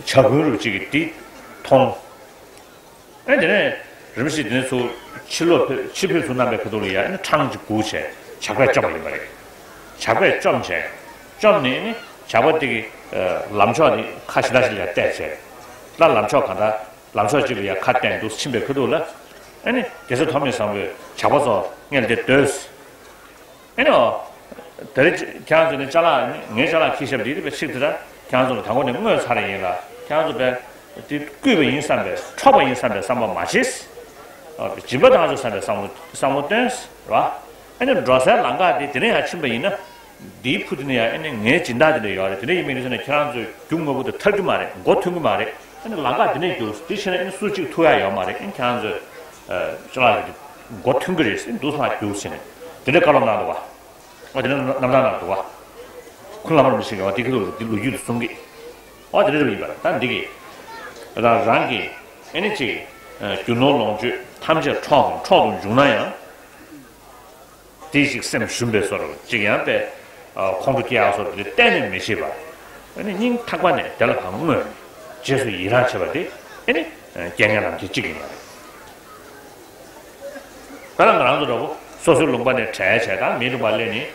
ཇ་གུན་རུ་ཅིག་གི་དེ་མཐོང་། ཨེ་དེ་ནས་རིམ་བཞིན་དེ་ནས་ཚུར་ཕྱི་ལོགས་ཕེབས་ཕྱི་ཕེབས་ཚུར་གནང་པའི་ཁ་ཐུག་ལ་ཡ་ཨེ་ནི་འཕྲང་ཅིག་སྒུག་བྱས་ཇག་པས་བཅོམ་པ་ཡིན་པ་རེད། ཇག་པས་བཅོམ་བྱས། བཅོམ་ནས་ཨེ་ནི་ཇག་པ་དེ་གི་ལམ་ཕྱོགས་དེ་ཁ་ཞེ་དྲག་ཞིག་ལ་ཡ་གཏད་བྱས། ད་ལམ་ཕྱོགས་ག་ད་ལམ་ཕྱོགས་གཅིག་ལ་ཡ་ཁ་གཏད་འདུག་ཕྱིན་པའི་ཁ་ཐུག་ལ་ཨེ་ནི་རྒྱལ་སྲས་ཐོགས་མེད་བཟང་པོས་ཇག་པ་ཚོ་སྔོན་ལ་དེ་སྡོད། ཨེ་ནོ། དེ་རིང་ཁྱེད་རང་ཚོ་ནི་ཅ་ལག་ངའི་ཅ་ལག་ཁྱི་ཞབས་འདི་དེ་བས་ཤིག་དེ་འདྲ་ཁྱེད་རང་ཚོ་ལ་དང་པོ་ནས་བསྔོས་ཚར་ཡིན་ལ་ཁྱེད་རང་ཚོ་བས་དེ་བརྐུས་པ་ཡིན་བསམ་པས་འཕྲོག་པ་ཡིན་བསམ་པའི་བསམ་པ་མ་བྱེད། སྦྱིན་པ་བཏང་ཆོག་བསམ་པའི་བསམ་བློ་བསམ་བློ་བཏོན་ར། ཨེ་ནི་འགྲོ་སའི་ལམ་ཁ་དེ་དེ་ནས་ཡང་ཕྱིན་པ་ཡིན་ན། འདིའི་ཕུ་དེ་ནས་ཡང་ཨེ་ནི་ངའི་སྦྱིན་བདག་དེ་འདྲ་ཡོད་རེད། དེ་འདྲ་ཡིན་མིན་དུས་ཚོད་ནས་ཁྱེད་རང་ཚོའི་རྒྱུ་དངོས་པོ་དེ་ཐར་གི་མ་རེད། མགོ་ཐོན་གི་མ་རེད། ཨེ་ནི་ལམ་ཁ་དེ་ནས་རྒྱུགས་དེ་ཕྱིན་ན་ཨེ་ནི་སུ་གཅིག་ཐུག་ཡ་ཡོད་མ་རེད། ཨེ་ནི་ཁྱེད་རང་ཚོས། ཅ་ལག་གི་མགོ་ཐོན་གི་རེད་ཟེར་འདུག་སེ་རྒྱུགས་ཟེར་ནས་དེ་འདྲའི་བཀའ་སློབ་གནང་འདུག་བ། ཨོ་དེ་འདྲ་རྣམ་ཐར་གནང་འདུག་བ། ཁོ་ལ་མར་མི་ཤེས་གི་བ་དེ་ཁི་ལོ་དེ་ལོ་རྒྱུས་དུ་གསུང་གི། ཨོ་དེ་འདྲ་རེད་ཡིན་པ་ད་འདི་གི། རང་རང་གི་ཨེ་ནི་ཅིག་རྒྱུ་ནོར་ལོངས་སྤྱོད་ཐམས་ཅད་འཕྲོག་དང་འཕྲོག་ཏུ་འཇུག་ན་ཡང་། དེ་ཞིག་སེམས་ཞུམ་པའི་བཟོ་འདྲ་ཅིག་ཡང་པས། ཁོང་ཁྲོ་སྐྱེ་ཡག་བཟོ་འདྲ་དེ་གཏན་ནས་མི་བྱེད་པ། ཨ་ནི་སྙིང་ཐག་པ་ནས་དེ་ལ་གང་བསྔོས། རྗེས་སུ་ཡི་རང་བྱེད་པ་དེ་ཨ་ནི་རྐྱེན་ངན་ལམ་ཁྱེར་གཅིག་ཡིན་པ་རེད། ད་ལྟ་ང་རང་ཚོ་འདྲ་པོ་སོ་སོའི་ལུང་པ་ནས་བྲལ་བྱས་དང་མིའི་ལུང་པ་སླེབས་ནས་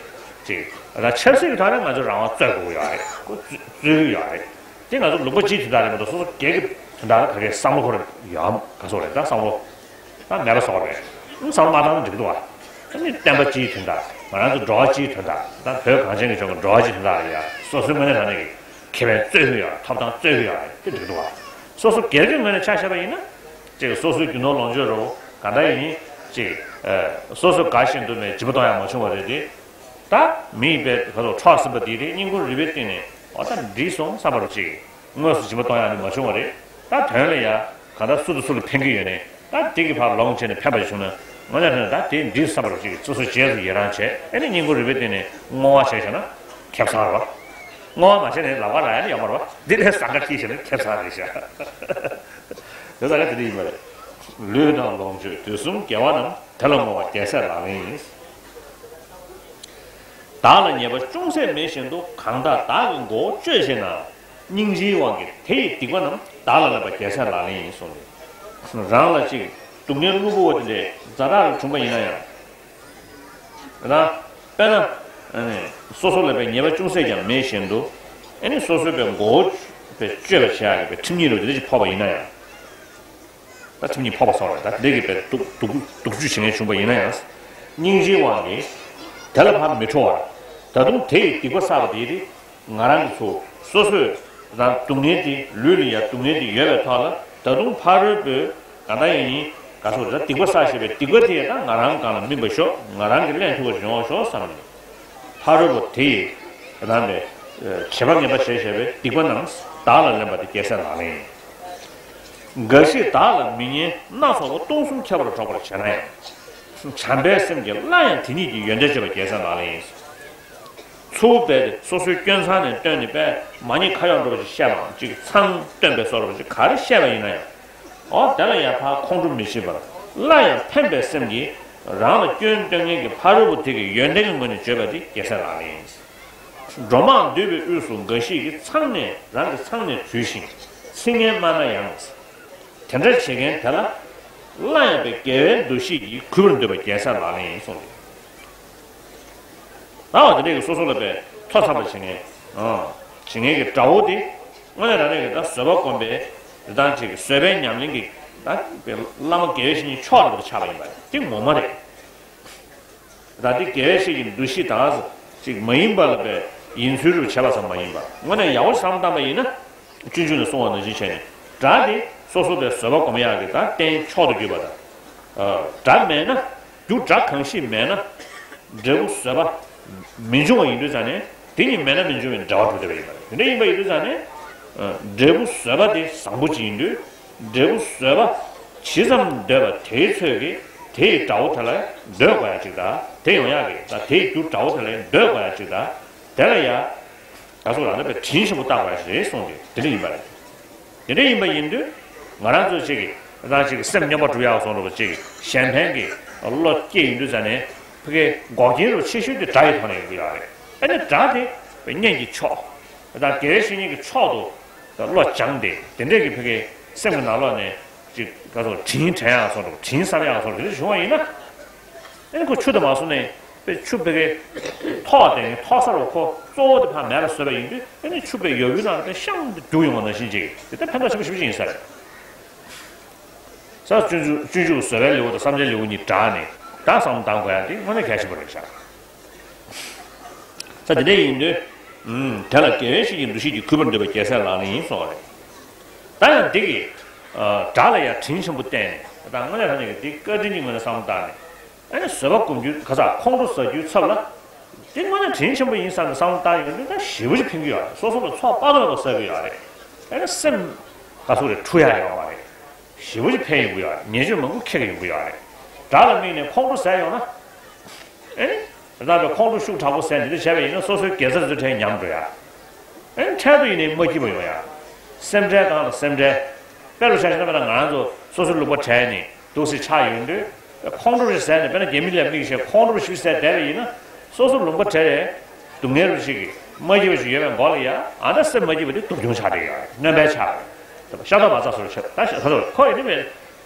ཅིག་ད་ཆབ་སྲིད་ཀྱི་ཐོག་ནས་ང་ཚོ་རང་དབང་རྩོད་དགོས་ཀྱི་ཡོད་རེད། ཁོ་རྩོད་རྩོད་ཀྱི་ཡོད་རེད། དེ་ང་ཚོ་ལུང་པ་སྤྱིའི་དོན་དག་རེད་མ་གཏོགས་སོ་སོ་སྒེར་གྱི་དོན་དག་ལ་ག་གེ་བསམ་བློ་འཁོར་ཡོད་ག་སོགས་རེད། ད་བསམ་བློ་ད་མེད་པ་བཟོ་བ་རེད། བསམ་བློ་མ་བཏང་ན་འགྲིག་གི་འདུག་བ། ཨ་ནི་བསྟན་པ་སྤྱིའི་དོན་དག་ང་རང་ཚོ་འགྲོ་བ་སྤྱིའི་དོན་དག་ད་བོད་གངས་ཅན་གྱི་ལྗོངས་ཀྱི་འགྲོ་བ་སྤྱིའི་དོན་དག་ལ་ཡ་སོ་སོའི་དངོས་གནས་དྲང་གནས་ཀྱི་ཁེ་ཕན་རྩོད་ཀྱི་ཡོད་ཐོབ་ཐང་རྩོད་ཀྱི་ཡོད་དེ་འགྲིག་གི་འདུག་བ། སོ་སོ་སྒེར་གྱི་ངོས་ནས་ཆ་བཞག་པ་ཡིན་ན། ཅིག་སོ་སོའི་རྒྱུ་ནོར་ལོངས་སྤྱོད་རོ་ག་འདྲ་ཡིན་ཅིག་ཨ། སོ་སོ་དགའ་བཞིན་དུ་མེད་སྦྱིན་པ་གཏོང་ཡག་མ་བྱུང་བ་རེད་དེ། ད་མི་ཡི་པའི་ཁ་ཐོག་འཕྲོག་ཟིན་པ་དེ་རེད། བསྙེན་བཀུར་རུས་པའི་གཏིང་ནས་འོ་ད་འགྲིག་སོང་བསམ་པ་རུ་ཅིག་དངོས་སུ་སྦྱིན་པ་གཏོང་ཡག་ནི་མ་བྱུང་བ་རེད། ད་དོན་ལ་ཡ་ག་འདྲ་སུ་དང་སུ་ལ་ཕན་གྱི་ཡོད་ནས་ད་དེ་གི་ཕར་ལོངས་སྤྱད་ནས་ཕན་པ་ཞིག་བྱུང་ན་དངོས་གནས་དྲང་གནས་ད་དེ་འགྲིག་བསམ་པ་རུ་ཅིག་སོ་སོ་རྗེས་སུ་ཡི་རང་བྱས། ཨ་ནི་བསྙེན་བཀུར་རུས་པའི་གཏིང་ནས་བསྔོ་བ་བྱས་བཞག་ན་ཁེ་བཟང་རེད་བ། བསྔོ་བ་མ་བྱས་ནས་ལག་པ་རག་ཡ་ནི་ཡོད་མ་རེད་བ། འདི་ལས་བཟང་ཁ་སྐྱེས་བཞག་ན་ཁེ་བཟང་རེད་ཤག་དེ་ལྟ་ག་དེ་འདྲ་ཡིན་པ་རེད། ལུས་དང་ལོངས་སྤྱོད་དུས་གསུམ་དགེ་བ་རྣམས། དེ་ལ་བསྔོ་བ་རྒྱལ་སྲས་ལག་ལེན་ཡིན། བདག་ལ་ཉེས་པ་ཅུང་ཟད་མེད་བཞིན་དུ། གང་དག་བདག་གི་མགོ་བོ་གཅོད་བྱེད་ན། སྙིང་རྗེའི་དབང་གིས་དེ་ཡི་སྡིག་པ་རྣམས། བདག་ལ་ལེན་པ་རྒྱལ་སྲས་ལག་ལེན་ཡིན་གསུངས་ཏེ། རང་ལ་ཅིག་སྡུག་བསྔལ་རླུང་བུ་བ་དེ་འདྲའི་ཛ་དྲག་རུ་བྱུང་པ་ཡིན་ན་ཡང་། ན། དཔེར་ན། ཨ་ནི། སོ་སོ་ལ་པའི་ཉེས་པ་ཅུང་ཟད་ཀྱང་མེད་བཞིན་དུ། ཨ་ནི་སོ་སོའི་པའི་མགོ་བོ་པའི་གཅོད་པ་བྱེད་ཡག་གི་པའི་ཁྲིམས་ཉིད་རུ་དེ་འདྲ་ཞིག་ཕོག་པ་ཡིན་ན་ཡང་། ད་ཁྲིམས་ཉིད་ཕོག་པ་སོགས་རེད། ད་ལས་ཀྱི་པའི་སྡུག་སྡུག་སྡུག་སྤྱོད་བྱེད་མཁན་བྱུང་པ་ཡིན་ན་ཡང་། སྙིང་རྗེའི་དབང་གིས་དེ་ལ་ཕར་མི་ཁྲོ་བར། ད་དུང་དེ་ཡི་སྡིག་པ་བསགས་པ་དེ་དེ་ང་རང་གི་ཚོ་སོ་སོས་རང་སྡུག་བསྔལ་དེ་ལུས་ལ་ཡང་སྡུག་བསྔལ་དེ་ཡོད་པའི་ཐོག་ལ་ད་དུང་ཕ་རོལ་པོས་ག་ད་ཡང་ཡིན་ག་ཚོད་རེད། ད་སྡིག་པ་བསགས་བཞིན་པའི་སྡིག་པ་དེ་ཡང་ད་ང་རང་སྒང་ལ་སྨིན་པ་ཤོག་ང་རང་གི་ལན་ཐུབ་པ་ཡོང་བ་ཤོག་བསམ་ནས། ཕ་རོལ་པོ་དེ་ཡིས་རང་ལས་བྱེད་པ་ངན་པ་བྱས་བྱས་པའི་སྡིག་པ་རྣམས་བདག་ལ་ལེན་པ་དེ་རྒྱལ་སྲས་ལག་ལེན་ཡིན། འགའ་ཞིག་བདག་ལ་མི་སྙན་སྣ་ཚོགས་པ་སྟོང་གསུམ་ཁྱབ་པར་སྒྲོག་པར་བྱེད་ན་ཡང་། བྱམས་པའི་སེམས་ཀྱིས་སླར་ཡང་དེ་ཉིད་ཀྱི་ཡོན་ཏན་བརྗོད་པ་རྒྱལ་སྲས་ལག་ལེན་ཡིན། ཚུར་བས་ཏེ་སོ་སོའི་སྐྱོན་མཚང་ནས་བཏོན་ནས་པས་མ་ཉེས་ཁ་གཡོག་འགྲོ་བ་ཞིག་བཤད་པའམ་ཅིག་མཚང་བཏོན་པའི་བཟོ་འདྲ་བ་ཞིག་ག་རེ་བཤད་པ་ཡིན་ན་ཡང་། འོ་དེ་ལ་ཡང་ཕར་ཁོང་ཁྲོ་མི་བྱེད་པར་སླར་ཡང་ཕན་པའི་སེམས་ཀྱིས་རང་ལ་སྐྱོན་སྟོན་མཁན་གྱི་ཕ་རོལ་པོ་དེ་གི་ཡོན་ཏན་གྱི་ངོས་ནས་བརྗོད་པ་དེ་རྒྱལ་སྲས་ལག་ལེན་ཡིན། འགྲོ་མང་འདུས་པའི་དབུས་སུ་འགའ་ཞིག་གིས་མཚང་ནས་རང་གི་མཚང་ནས་དྲུད་ཞིང་ཚིག་ངན་སྨྲ་ན་ཡང་། དེ་འདྲ་བྱེད་མཁན་དེ་ལ་སླར་ཡང་པའི་དགེ་བའི་འདུ་ཤེས་ཀྱིས་གུས་པར་འདོད་པ་རྒྱལ་སྲས་ལག་ལེན་ཡིན་གསུངས་ཏེ། ད་བ་དེ་འདྲས་ཀྱི་སོ་སོ་ལ་པའི་ཐོ་འཚམས་པ་བྱེད་མཁན། ཨང་། བྱེད་མཁན་གྱི་དགྲ་བོ་དེ། དངོས་གནས་རང་རེ་གི་ད་བཟོད་པ་སྒོམ་པའི་རི་ཐང་ཅིག་གི་བཟོད་པའི་ཉམས་ལེན་གྱི་ད་པའི་བླ་མ་དགེ་བའི་བཤེས་གཉེན་མཆོག་རེ་བ་ཆགས་པ་ཡིན་པ་དེ་ངོ་མ་རེད། ད་དེ་དགེ་བའི་བཤེས་ཀྱི་འདུ་ཤེས་དང་ཅིག་མ་ཡིན་པ་ལ་པའི་ཡིན་ཚུལ་རུ་བྱས་པ་ཙམ་མ་ཡིན་པ་དངོས་གནས་ཡག་པོ་བསམ་བཏང་པ་ཡིན་ན། སྤྱོད་འཇུག་ནས་གསུངས་པ་ནང་བཞིན་བྱས་ནས་དགྲ་དེ་སོ་སོ་པའི་བཟོད་པ་སྒོམ་ཡག་གི་ད་རྟེན་མཆོག་ཏུ་གྱུར་པ་དང་། དགྲ་མེད་ན། རྒྱུ་དགྲ་གང་ཞིག་མེད་ན། འབྲས་བུ་བཟོད་པ་མི་འབྱུང་བ་ཡིན་དུས་ཙང་ནས་དེ་གཉིས་མེད་ན་མི་འབྱུང་བའི་འབྲེལ་བ་གྲུབ་བསྡད་པ་ཡིན་པ་རེད། དེ་འདྲ་ཡིན་པ་ཡིན་དུས་ཙང་ནས། འབྲས་བུ་བཟོད་པ་དེ་བཟང་པོ་ཅིག་ཡིན་དུས། འབྲས་བུ་བཟོད་པ་ཇི་ཙམ་འདོད་པ་དེའི་ཚོད་ཀྱིས་དེ་ཡི་དགྲ་བོ་དེ་ལ་འདོད་དགོས་ཡ་ཅིག་དང་དེ་ཡོང་ཡག་གི་ད་དེ་ཡི་རྒྱུ་དགྲ་བོ་དེ་ལ་འདོད་དགོས་ཡ་ཅིག་དང་དེ་ལ་ཡ། ད་སོ་རང་ལ་པའི་དྲིན་ཆེན་པོ་བཏགས་པ་རེད་གསུངས་ཏེ་དེ་འདྲ་ཡིན་པ་རེད། དེ་འདྲ་ཡིན་པ་ཡིན་དུས་ང་རང་ཚོ་ཅིག་གི་རང་ཅིག་གི་སེམས་སྙོམས་པར་འགྲོ་ཡག་སོང་འགྲོ་བ་ཅིག་གི་གཞན་ཕན་གྱི་བློ་སྐྱེ་ཡིན་དུས་ཙང་ནས་ཕ་གི་འགོག་རྐྱེན་རུ་ཆེ་ཤོས་དེ་དགྲ་ཡི་ཐོག་ནས་ཡོང་གི་ཡོད་རེད། ཨ་ནི་དགྲ་དེ་པའི་གཉེན་གྱི་ཕྱོགས་དང་དགེ་བའི་བཤེས་གཉེན་གྱི་ཕྱོགས་སུ་བློ་སྦྱངས་ཏེ་དེ་འདྲས་ཀྱི་ཕ་གི་སེམས་ཀྱི་ནང་ལོགས་ནས། ཅིག་ག་ཚོད་དྲིན་དྲན་ཡག་སོགས་དྲིན་བསམ་ཡག་སོགས་དེ་འདྲ་བྱུང་བ་ཡིན་ན། ཨེ་ནི་ཁོ་ཆུ་དེ་མ་སོང་ནས་པའི་ཆུ་ཕ་གི་ཐོག་དེ་ནི་ཐོག་ས་རུ་ཁོ་གཙོ་བོ་དེ་ཕར་མེད་པ་བཟོས་པ་ཡིན་དུས་ཨེ་ནི་ཆུ་པའི་ཡོ་བུའི་ནང་ལ་པའི་ཤང་དུ་རྒྱུག་ཡོང་བ་ནང་བཞིན་ཅིག་དེ་ལྟར་ཕན་ཐོགས་ཆེན་པོ་ཞེ་པོ་ཅིག་ཡིན་ས་རེད། ས་སྤྱོད་འཇུག་སྤྱོད་འཇུག་བཟོད་པའི་ལེའུ་དང་བསམ་བྱའི་ལེའུ་གཉིས་སྦྲགས་ནས་ད་བསམ་བློ་བཏང་དགོས་ཡག་དེ་དངོས་གནས་གལ་ཆེན་པོ་རེད་ཤག་ས་དེ་འདྲ་ཡིན་དུས། ཨུམ། དེ་ལ་དགེ་བའི་བཤེས་ཀྱི་འདུ་ཤེས་ཀྱིས་གུས་པར་འདོད་པ་རྒྱལ་སྲས་ལག་ལེན་ཡིན་གསུངས་པ་རེད། ད་ཡང་འདི་གིས། ཨ། དགྲ་ལ་ཡང་དྲིན་ཆེན་པོ་བསྟན་ནས་ད་དངོས་གནས་དྲང་གནས་ཀྱི་འདི་བཀའ་དྲིན་གྱི་ངོས་ནས་བསམ་བློ་བཏང་ནས། ཨ་ནི་བཟོད་པ་སྒོམ་རྒྱུའི་ག་ས་ཁོང་ཁྲོ་ཟ་རྒྱུའི་ཚབ་ལ། འདི་དངོས་གནས་དྲིན་ཆེན་པོ་ཡིན་བསམ་ནས་བསམ་བློ་བཏང་ཡོང་དུས་ད་ཞེ་པོ་ཅིག་ཕན་གྱི་ཡོད་རེད། སོ་སོ་ལ་ཚོགས་དཔག་ཏུ་མེད་པ་བསགས་ཀྱི་ཡོད་རེད། ཨ་ནི་སེམས་ག་ཚོད་རེད་འཁྲུ་ཡག་ཡོད་མ་རེད། ཞེ་པོ་ཅིག་ཕན་ཡོང་གི་ཡོད་རེད། ཉེས་སྤྱོད་མང་པོ་ཁེགས་ཡོང་གི་ཡོད་རེད། དགྲ་ལ་དམིགས་ནས་ཁོང་ཁྲོ་ཟ་ཡོང་ན། ཨེ། རང་གི་ཁོང་ཁྲོ་ཤུགས་དྲག་པོ་ཟ་འདི་འདྲ་བྱས་པ་ཡིན་ན་སོ་སོའི་དགེ་རྩ་དེ་ཚོ་ཕྲན་ཉམས་འགྲོ་ཡ། ཨེ། འཕྲལ་དུ་ཡིན་ནའི་མ་སྐྱིད་པ་ཡོང་ཡ། སེམས་ཁྲལ་གང་ལ་སེམས་ཁྲལ། དཔེ་རུ་ཆ་བཞག་ན་དཔེར་ན་ང་རང་ཚོ་སོ་སོའི་ལུང་པ་བྲལ་ནས་འདུག་སེ་ཆགས་ཡོང་དུས། ཁོང་ཁྲོ་རེ་ཟ་ནས་དཔེར་ན་རྒྱ་མི་ལ་དམིགས་བྱས་ཁོང་ཁྲོ་རེ་ཞིག་ཟ་བསྡད་པ་ཡིན་ན། སོ་སོ་ལུང་པ་བྲལ་རེད། སྡུག་བསྔལ་རེ་ཞིག་གིས་མ་སྐྱིད་པ་ཞིག་ཡོད་པའི་མགོ་ལ་ཡ། ཨ་ད་སེམས་མ་སྐྱིད་པ་དེ་སྡུག་གྱོང་ཆགས་བསྡད་ཡོད་རེད། གནོད་པ་ཆགས་རེད། ཤ་སྟག་མ་རྩ་སོགས་ཆགས་ད་ཤ་སྟག་ཁོ་ཡིན་ནི་མེད།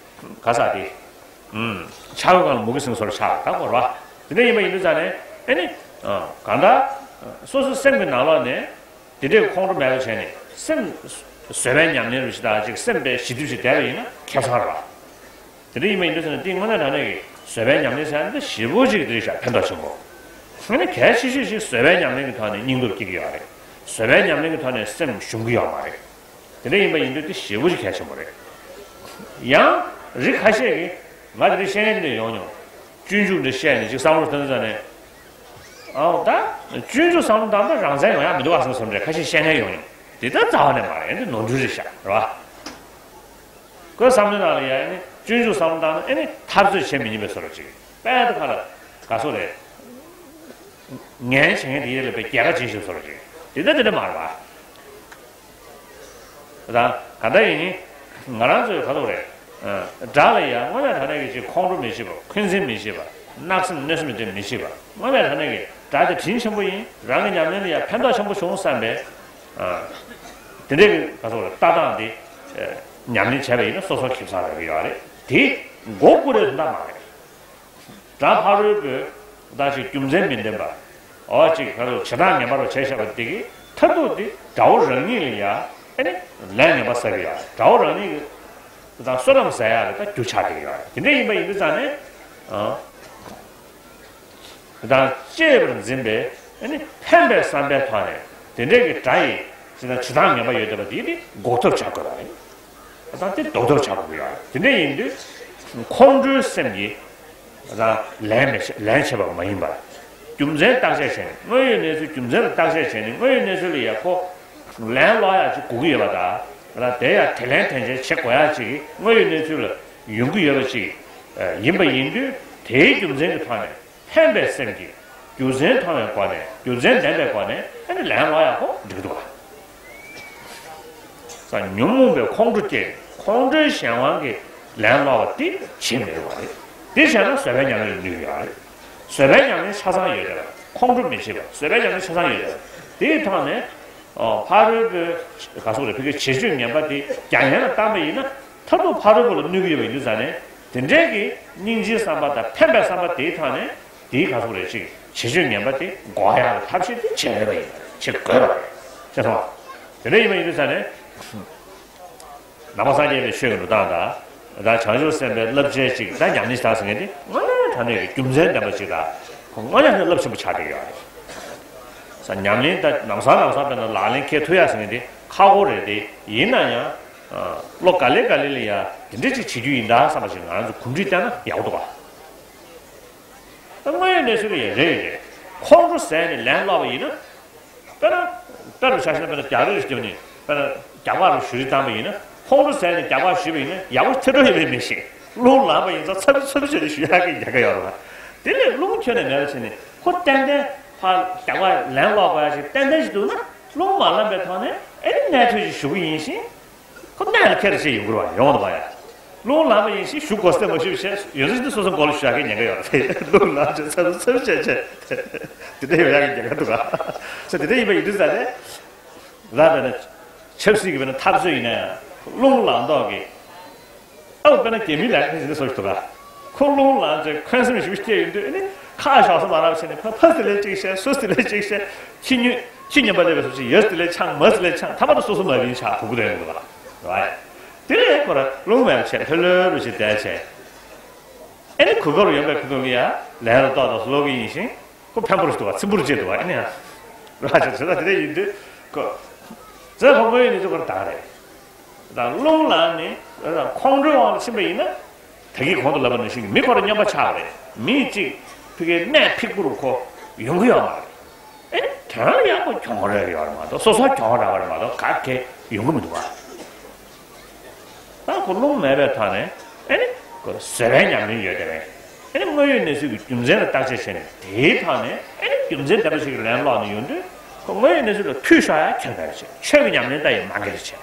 ག་ས་དེ། ཨུམ། ཆགས་པའི་སྒང་ལ་མུ་གེ་སེང་སོར་ཆགས་ད་གོ་ར། དེ་འདྲ་ཡིན་པ་ཡིན་དུས་ཙང་ནས་ཨེ་ནི། ཨ། གང་ལྟར། སོ་སོའི་སེམས་ཀྱི་ནང་ལོགས་ནས། དེ་འདྲའི་ཁོང་ཁྲོ་མེད་པ་བྱས་ནས་སེམས། བཟོད་པའི་ཉམས་ལེན་རུ་ཞིག་དང་ཅིག་སེམས་པའི་ཞི་དུལ་ཞིག་བསྡད་པ་ཡིན་ན་ཁེ་བཟང་རེད་བ། དེ་འདྲ་ཡིན་པ་ཡིན་དུས་ཙང་ནས་འདི་དངོས་གནས་དྲང་གནས་ཀྱི་བཟོད་པའི་ཉམས་ལེན་ཟེར་ན་འདི་ཞེ་པོ་ཅིག་འདི་རེད་ཤག་ཕན་ཐོགས་ཆེན་པོ། དངོས་གནས་གལ་ཆེ་ཤོས་ཤིག་བཟོད་པའི་ཉམས་ལེན་གྱི་ཐོག་ནས་སྙིང་སྟོབས་སྐྱེ་གི་ཡོད་རེད། བཟོད་པའི་ཉམས་ལེན་གྱི་ཐོག་ནས་སེམས་ཞུམ་གི་ཡོད་མ་རེད། དེ་འདྲ་ཡིན་པ་ཡིན་དུས་དེ་ཞེ་པོ་ཅིག་གལ་ཆེན་པོ་རེད། ཡང་རིགས་ཁ་ཤས་ཀྱིས་ང་དེ་འདྲ་བཤད་མཁན་འདི་ཡོང་མྱོང་། སྤྱོད་འཇུག་འདྲ་བཤད་ནས་ཅིག་བསམ་བློ་བཏང་ཙང་ནས། ཨའོ་ད། སྤྱོད་འཇུག་བསམ་བློ་བཏང་ན་རང་བཙན་ཡོང་ཡ་མི་འདུག་བ་བསམ་བསམ་རེད། ཁ་ཤས་བཤད་མཁན་ཡོང་མྱོང་། དེ་ལྟར་རྩ་བ་ནས་མ་རེད། འདི་ནོར་འཁྲུལ་རེད་ཤག་རེད་བ། ཁོའི་བསམ་བློའི་ནང་ལ་ཡ་ཨ་ནི་སྤྱོད་འཇུག་བསམ་བློ་བཏང་ན་ཨ་ནི་འཐབ་རྩོད་བྱེད་མི་ཉན་པའི་བཟོ་འདྲ་ཅིག་དཔལ་དུ་ཁ་ལ་ག་སོ་རེད། ངན་བྱེད་མཁན་དེ་ཡི་ལ་པའི་རྒྱལ་ཁ་ཅན་ཞིག་བཟོ་འདྲ་ཅིག་དེ་ལྟར་དེ་འདྲ་མ་རེད་བ། རང་ག་འདྲ་ཡིན་ནི། ང་རང་ཚོའི་ག་ཐུག་རེད། དགྲ་ལ་ཡ་དངོས་གནས་དྲང་གནས་ཀྱི་ཅིག་ཁོང་ཁྲོ་མི་བྱེད་པ། འཁོན་འཛིན་མི་བྱེད་པ། བརྣག་སེམས་གནོད་སེམས་དེ་མི་བྱེད་པ། དངོས་གནས་དྲང་གནས་ཀྱི་དགྲ་དེ་དྲིན་ཆེན་པོ་ཡིན། རང་གི་ཉམས་ལེན་ལ་ཡ་ཕན་ཐོགས་ཆེན་པོ་བྱུང་བསམ་པའི། དེ་འདྲའི་གི་ག་ཐུག་རེད། ལྟ་སྟངས་དེ་ཉམས་ལེན་བྱས་པ་ཡིན་ན་སོ་སོ་ཁེ་བཟང་རག་གི་ཡོད་རེད། དེ་མགོ་བསྐོར་རེ་དོན་དག་མ་རེད། དགྲ་ཕ་རོལ་པོས་ད་ཅིག་རྒྱུ་མཚན་མི་ལྡན་པ། འོ་ཅིག་ག་རེ་བྱེད་སྟངས་ངན་པ་རུ་བྱས་བཞག་པ་འདི་གི་མཐར་ཐུག་འདི་དགྲ་བོ་རང་ཉིད་ལ་ཡ་ཨེ་ནི་ལན་ངན་པ་ཟ་གི་ཡོད། དགྲ་བོ་རང་ཉིད་ཀྱི་དང་བསོད་ནམས་ཟ་ཡག་གི་ད་རྒྱུ་ཆགས་བསྡད་ཀྱི་ཡོད། དེ་འདྲ་ཡིན་པ་ཡིན་དུས་ཙང་ནས། ཨ། དང་གཅེས་པར་འཛིན་པའི་ཨ་ནི་ཕན་པའི་བསམ་པའི་ཐོག་ནས་དེ་འདྲའི་གི་དགྲ་ཡི་ཅི་ལྟར་བྱེད་སྟངས་ངན་པ་ཡོད་བསྡད་པ་དེ་དེ་འགོག་ཐབས་བྱ་དགོས་པ་རེད། ད་དེ་ལྡོག་ཐབས་བྱ་དགོས་ཀྱི་ཡོད་རེད། དེ་འདྲ་ཡིན་དུས་ཁོང་ཁྲོའི་སེམས་ཀྱིས་ད་ལན་མི་བྱེད། ལན་བྱེད་པ་མ་ཡིན་པར་རྒྱུ་མཚན་བརྟག་དཔྱད་བྱས་ནས། དངོས་ཡོད་གནས་ཚུལ་རྒྱུ་མཚན་ལ་བརྟག་དཔྱད་བྱས་ནས། དངོས་ཡོད་གནས་ཚུལ་ལ་ཡ་ཁོ་ལན་སློག་ཡག་ཅིག་དགོས་ཀྱི་ཡོད་པ་དང་། ད་དེ་ཡ་དེ་ལན་དེ་འཇལ་བྱེད་དགོས་ཡག་ཅིག་དངོས་ཡོད་གནས་ཚུལ་ལ་ཡོང་གི་ཡོད་པ་ཅིག་ཡིན་པ་ཡིན་དུས། དེའི་རྒྱུ་མཚན་གྱི་ཐོག་ནས་ཕན་པའི་སེམས་ཀྱིས་རྒྱུ་མཚན་མཐོང་བའི་སྒོ་ནས། རྒྱུ་མཚན་ལྡན་པའི་སྒོ་ནས་ཨ་ནི་ལན་སློག་ཡག་ཁོ་འགྲིག་གི་འདུག་བ། ས་ཉོན་མོངས་པའི་ཁོང་ཁྲོ་སྐྱེས། ཁོང་ཁྲོའི་གཞན་དབང་གིས་ལན་སློག་པ་དེ་བྱེད་མི་རུང་བ་རེད། དེ་བྱས་ན་བཟོད་པའི་ཉམས་ལེན་ལ་ནུས་ཡོད་རེད། བཟོད་པའི་ཉམས་ལེན་ཆ་ཚང་ཡོད་རེད། ཁོང་ཁྲོ་མི་བྱེད་པ། བཟོད་པའི་ཉམས་ལེན་ཆ་ཚང་ཡོད་རེད། དེའི་ཐོག་ནས། ཨོ། ཕ་རོལ་པོའི་ག་སོགས་རེད། ཕ་གིའི་བྱེད་སྤྱོད་ངན་པ་དེ་རྒྱ་ཡན་ལ་བཏང་པ་ཡིན་ན། མཐར་ཐུག་ཕ་རོལ་པོ་ལ་གནོད་ཀྱི་ཡོད་པ་ཡིན་དུས་ཙང་ནས། དེ་འདྲའི་གི་སྙིང་རྗེའི་བསམ་པ་དང་ཕན་པའི་བསམ་པ་དེའི་ཐོག་ནས་དེའི་ག་སོགས་རེད། ཅིག་བྱེད་སྤྱོད་ངན་པ་དེ་འགོག་ཡག་གི་ཐབས་ཤེས་དེ་བྱེད་འོས་པ་ཡིན། བྱེད་དགོས་པ་རེད། ཤེས་སོང་ང་། དེ་འདྲ་ཡིན་པ་ཡིན་དུས་ཙང་ནས། ནང་པ་སངས་རྒྱས་པའི་ཆོས་ཀྱི་འགྲོ་སྟངས་དང་། ད་བྱང་ཆུབ་སེམས་དཔའི་བསླབ་བྱའི་ཅིག་ད་ཉམས་ལེན་བྱ་ཟེར་མཁན་དེ་དངོས་གནས་དྲང་གནས་ཀྱི་རྒྱུ་མཚན་ལྡན་པ་ཅིག་དང་། དངོས་གནས་རླབས་ཆེན་པོ་ཆགས་བསྡད་ཡོད་རེད། ས་ཉམས་ལེན་ད་ལམ་སང་ལམ་སང་དཔེར་ན་ལག་ལེན་འཁེལ་ཐུབ་ཡག་ཟེར་མཁན་དེ་ཁག་པོ་རེད་དེ། ཡིན་ན་ཡང་། ཨ། ལོ་ག་ལེ་ག་ལེ་ལ་ཡ་དེ་འདྲ་ཅིག་བྱེད་རྒྱུ་ཡིན་ད་བསམ་པ་ཞིག་ང་རང་ཚོ་གོམས་འདྲིས་བསྟན་ན་ཡག་པོ་འདུག་ག་ད་དངོས་ཡོད་གནས་ཚུལ་ལ་ཡ་རེད་རེད། ཁོང་ཁྲོ་ཟས་ནས་ལན་སློག་པ་ཡིན་ན། དཔེར་ན། དཔེ་རུ་ཆ་བཞག་ན་དཔེར་ན་རྒྱག་རེས་བརྒྱབ་ནས་དཔེར་ན་རྒྱག་པ་རུ་གཞུ་རེས་བཏང་པ་ཡིན་ན། ཁོང་ཁྲོ་ཟས་ནས་རྒྱག་པ་གཞུས་པ་ཡིན་ན་ཡག་པོ་ཐེ་གཏོགས་ཡོད་པའི་མི་ཤེས། རླུང་ལངས་པ་ཡིན་ཙང་ཚ་པོ་ཚ་པོ་བྱས་ནས་གཞུ་ཡག་གི་ཉེན་ཁ་ཡོད་རེད་བ། དེ་ལས་རླུང་ཁྱོན་ནས་མེད་པ་བྱས་ནས་ཁོ་ཏན་ཏན་ཕར་རྒྱག་པ་ལན་སློག་དགོས་ཡག་ཞིག་ཏན་ཏན་ཞིག་འདུག་ན། རླུང་མ་ལངས་པའི་ཐོག་ནས་ཨེ་ནི་གནད་དོན་ཞིག་ཞུ་གི་ཡིན་ཞིང་། ཁོ་གནད་ལ་འཁེལ་རེ་བྱས་ཡོང་གི་རེད་བ། ཡོང་འདུག་བ་ཡ། རླུང་ལངས་པ་ཡིན་ཞེས་ཞུ་དགོས་སེམས་མ་ཞུ་བྱས་ཡོད་ཚད་ཅིག་ནི་སོ་སོ་མགོ་ལ་ཞུ་ཡག་གི་ཉེན་ཁ་ཡོད་རེད། རླུང་ལངས་བྱས་ཚ་པོ་ཚ་པོ་བྱས་བྱས་དེ་འདྲ་ཡོང་ཡག་གི་ཉེན་ཁ་འདུག་ག་ས་དེ་འདྲ་ཡིན་པ་ཡིན་དུས་ཙང་ནས། ར་བས་ན། ཆབ་སྲིད་ཀྱི་བས་ན་འཐབ་རྩོད་ཡིན་ན་ཡང་རླུང་ལངས་མདོག་གི། ཨ་བོ་དཔེར་ན་རྒྱ་མིའི་ལས་ཀ་ཞིག་ནི་སོ་ཞིག་འདུག་ག་ཁོ་རླུང་ལངས་བྱས་འཁོན་སེམས་ཞེ་པོ་སྐྱེས་ཡོང་དུས་ཨ་ནི་ཁ་ཤོག་ས་མ་རག་བྱས་ནས་ཕ་ཕ་ཟི་ལས་གཅིག་བཤད། སུ་ཟི་ལས་གཅིག་བཤད། ཁྱི་ཉོས། ཁྱི་ཉོས་པ་ལས་པའི་སོ་ཞིག་ཡ་ཟི་ལས་ཆང་མ་ཟི་ལས་ཆང་། ཐ་མ་དུ་སོ་སོ་མ་བིན་ཆགས་གོ་གུ་དོན་འདུག་ག་རེད་བ། དེ་ལས་ཁོ་ར་རླུང་མེད་པ་བྱས་ལྷོད་ལྷོད་རུ་ཞིག་བསྡད་བྱས། ཨ་ནི་གོས་དཀར་རུ་ཡོང་པའི་ཁུ་ཐུང་གི་ཡ་ལན་རུ་ཏོག་ཏོག་སློག་གི་ཡིན་ཞིང་། ཁོ་ཕན་པོ་རུ་འདུག་བ། ཚིམ་པོ་རུ་བྱས་འདུག་བ། ཨ་ནི་ཡ་ར་བྱས་བྱས་ད་དེ་འདྲ་ཡིན་དུས་ཁོ། ཚེ་ཕོ་མོའི་ནི་ཚོ་ཁོ་ར་དག་རེད། ད་རླུང་ལངས་ནས་ཁོང་ཁྲོའི་དབང་ལ་ཕྱིན་པ་ཡིན་ན། ད་གིན་གོང་དུ་ལབ་པ་ནང་བཞིན་གྱི་མི་ཁོ་ར་སྨྱོན་པ་ཆགས་པ་རེད། མི་གཅིག་ཕ་གིའི་གནས་ཕིགས་པོ་རུ་ཁོ་ཡོང་གི་ཡོད་མ་རེད། ཨེ་དོན་ཡག་པོ་གྱོང་རེ་ཡོད་རེད་མ་གཏོགས། སོ་སོ་གྱོང་རག་པ་རེད་མ་གཏོགས་ག་གེ་ཡོང་གི་མི་འདུག་བ། ད་ཁོ་རླུང་མེད་པའི་ཐོག་ནས་ཨེ་ནི་ཁོ་བཟོད་པའི་ཉམས་ལེན་ཡོད་དེ་རེད། ཨེ་ནི་དངོས་ཡོད་གནས་ཚུལ་གྱི་རྒྱུ་མཚན་ལ་བརྟག་དཔྱད་བྱས་ནས་དེའི་ཐོག་ནས་ཨེ་ནི་རྒྱུ་མཚན་ལྡན་པ་ཞིག་གི་ལན་སློག་ནས་ཡོང་དུས་ཁོ་དངོས་ཡོད་གནས་ཚུལ་ལ་འཐུས་ཤོར་ཡ་ཁྱོན་ནས་རེད་བྱས། ཆོས་ཀྱི་ཉམས་ལེན་ལྟ་ཡི་མ་འགལ་རེད་བྱས།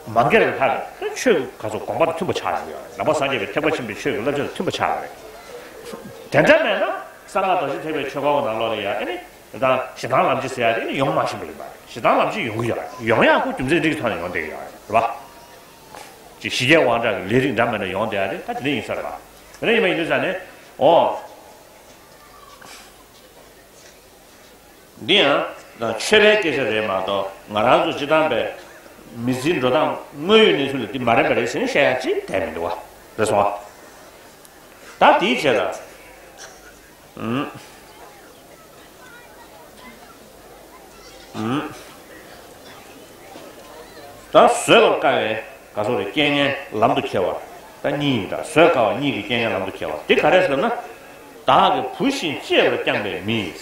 མ་འགལ་བའི་ལྷག་ཆོས་ཀྱི་ག་ཚོད་དགོངས་པ་དང་མཐུན་པ་ཆགས་ཡོང་གི་ཡོད་རེད། ནང་པ་སངས་རྒྱས་པའི་ཐེག་པ་ཆེན་པོའི་ཆོས་ཀྱི་བསླབ་བྱ་དང་མཐུན་པ་ཆགས་ཡོང་གི་རེད། དེ་འདྲ་མེད་ན་གསང་སྔགས་རྡོ་རྗེ་ཐེག་པའི་ཆོས་སྐོར་ནང་ལོགས་ལ་ཡ་ཨེ་ནི། དེ་དང་ཞེ་སྡང་ལམ་བྱེད་ཟེར་ཡ་དེ་ནི་ཡོང་མ་བཞིན་པ་ཡིན་པ་རེད། ཞེ་སྡང་ལམ་བྱེད་ཡོང་གི་ཡོད་རེད། ཡོང་ཡག་ཁོ་རྒྱུ་མཚན་འགྲིག་གི་ཐོག་ནས་ཡོང་བསྡད་ཡོད་རེད་བ། ཅིག་ཞི་རྒྱས་དབང་དྲག་གི་ལས་རིགས་འདྲ་མི་འདྲ་ཡོང་བསྡད་ཡ་དེ་ད་དེ་འདྲ་ཡིན་ས་རེད་བ། དེ་འདྲ་ཡིན་པ་ཡིན་དུས་ཙང་ནས་ཨོ། འདི་ཡང་ཆོས་པའི་སྐད་ཆ་རེད་མ་གཏོགས་ང་རང་ཚོ་སྤྱི་བཏང་པའི་མི་ཚེའི་འགྲོ་སྟངས་དངོས་ཡོད་གནས་ཚུལ་ལ་འདི་མ་རན་པ་རེད་ཟེར་ནས་བཤད་ཡ་ཅིག་བསྡད་མི་འདུག་བ། རེད་སོང་བ། ད་དེའི་རྗེས་ལ། ཨུམ། ཨུམ། ད་བཟོད་པར་དཀའ་བའི་ག་སོགས་རེད། རྐྱེན་ངན་ལམ་དུ་ཁྱེར་བ། ད་གཉིས་ཡིན་ད། བཟོད་དཀའ་བ་གཉིས་ཀྱི་རྐྱེན་ངན་ལམ་དུ་ཁྱེར་བ་དེ་ག་རེ་ཟེར་ན། བདག་གི་བུ་བཞིན་གཅེས་པར་བསྐྱངས་པའི་མི་ཡིས།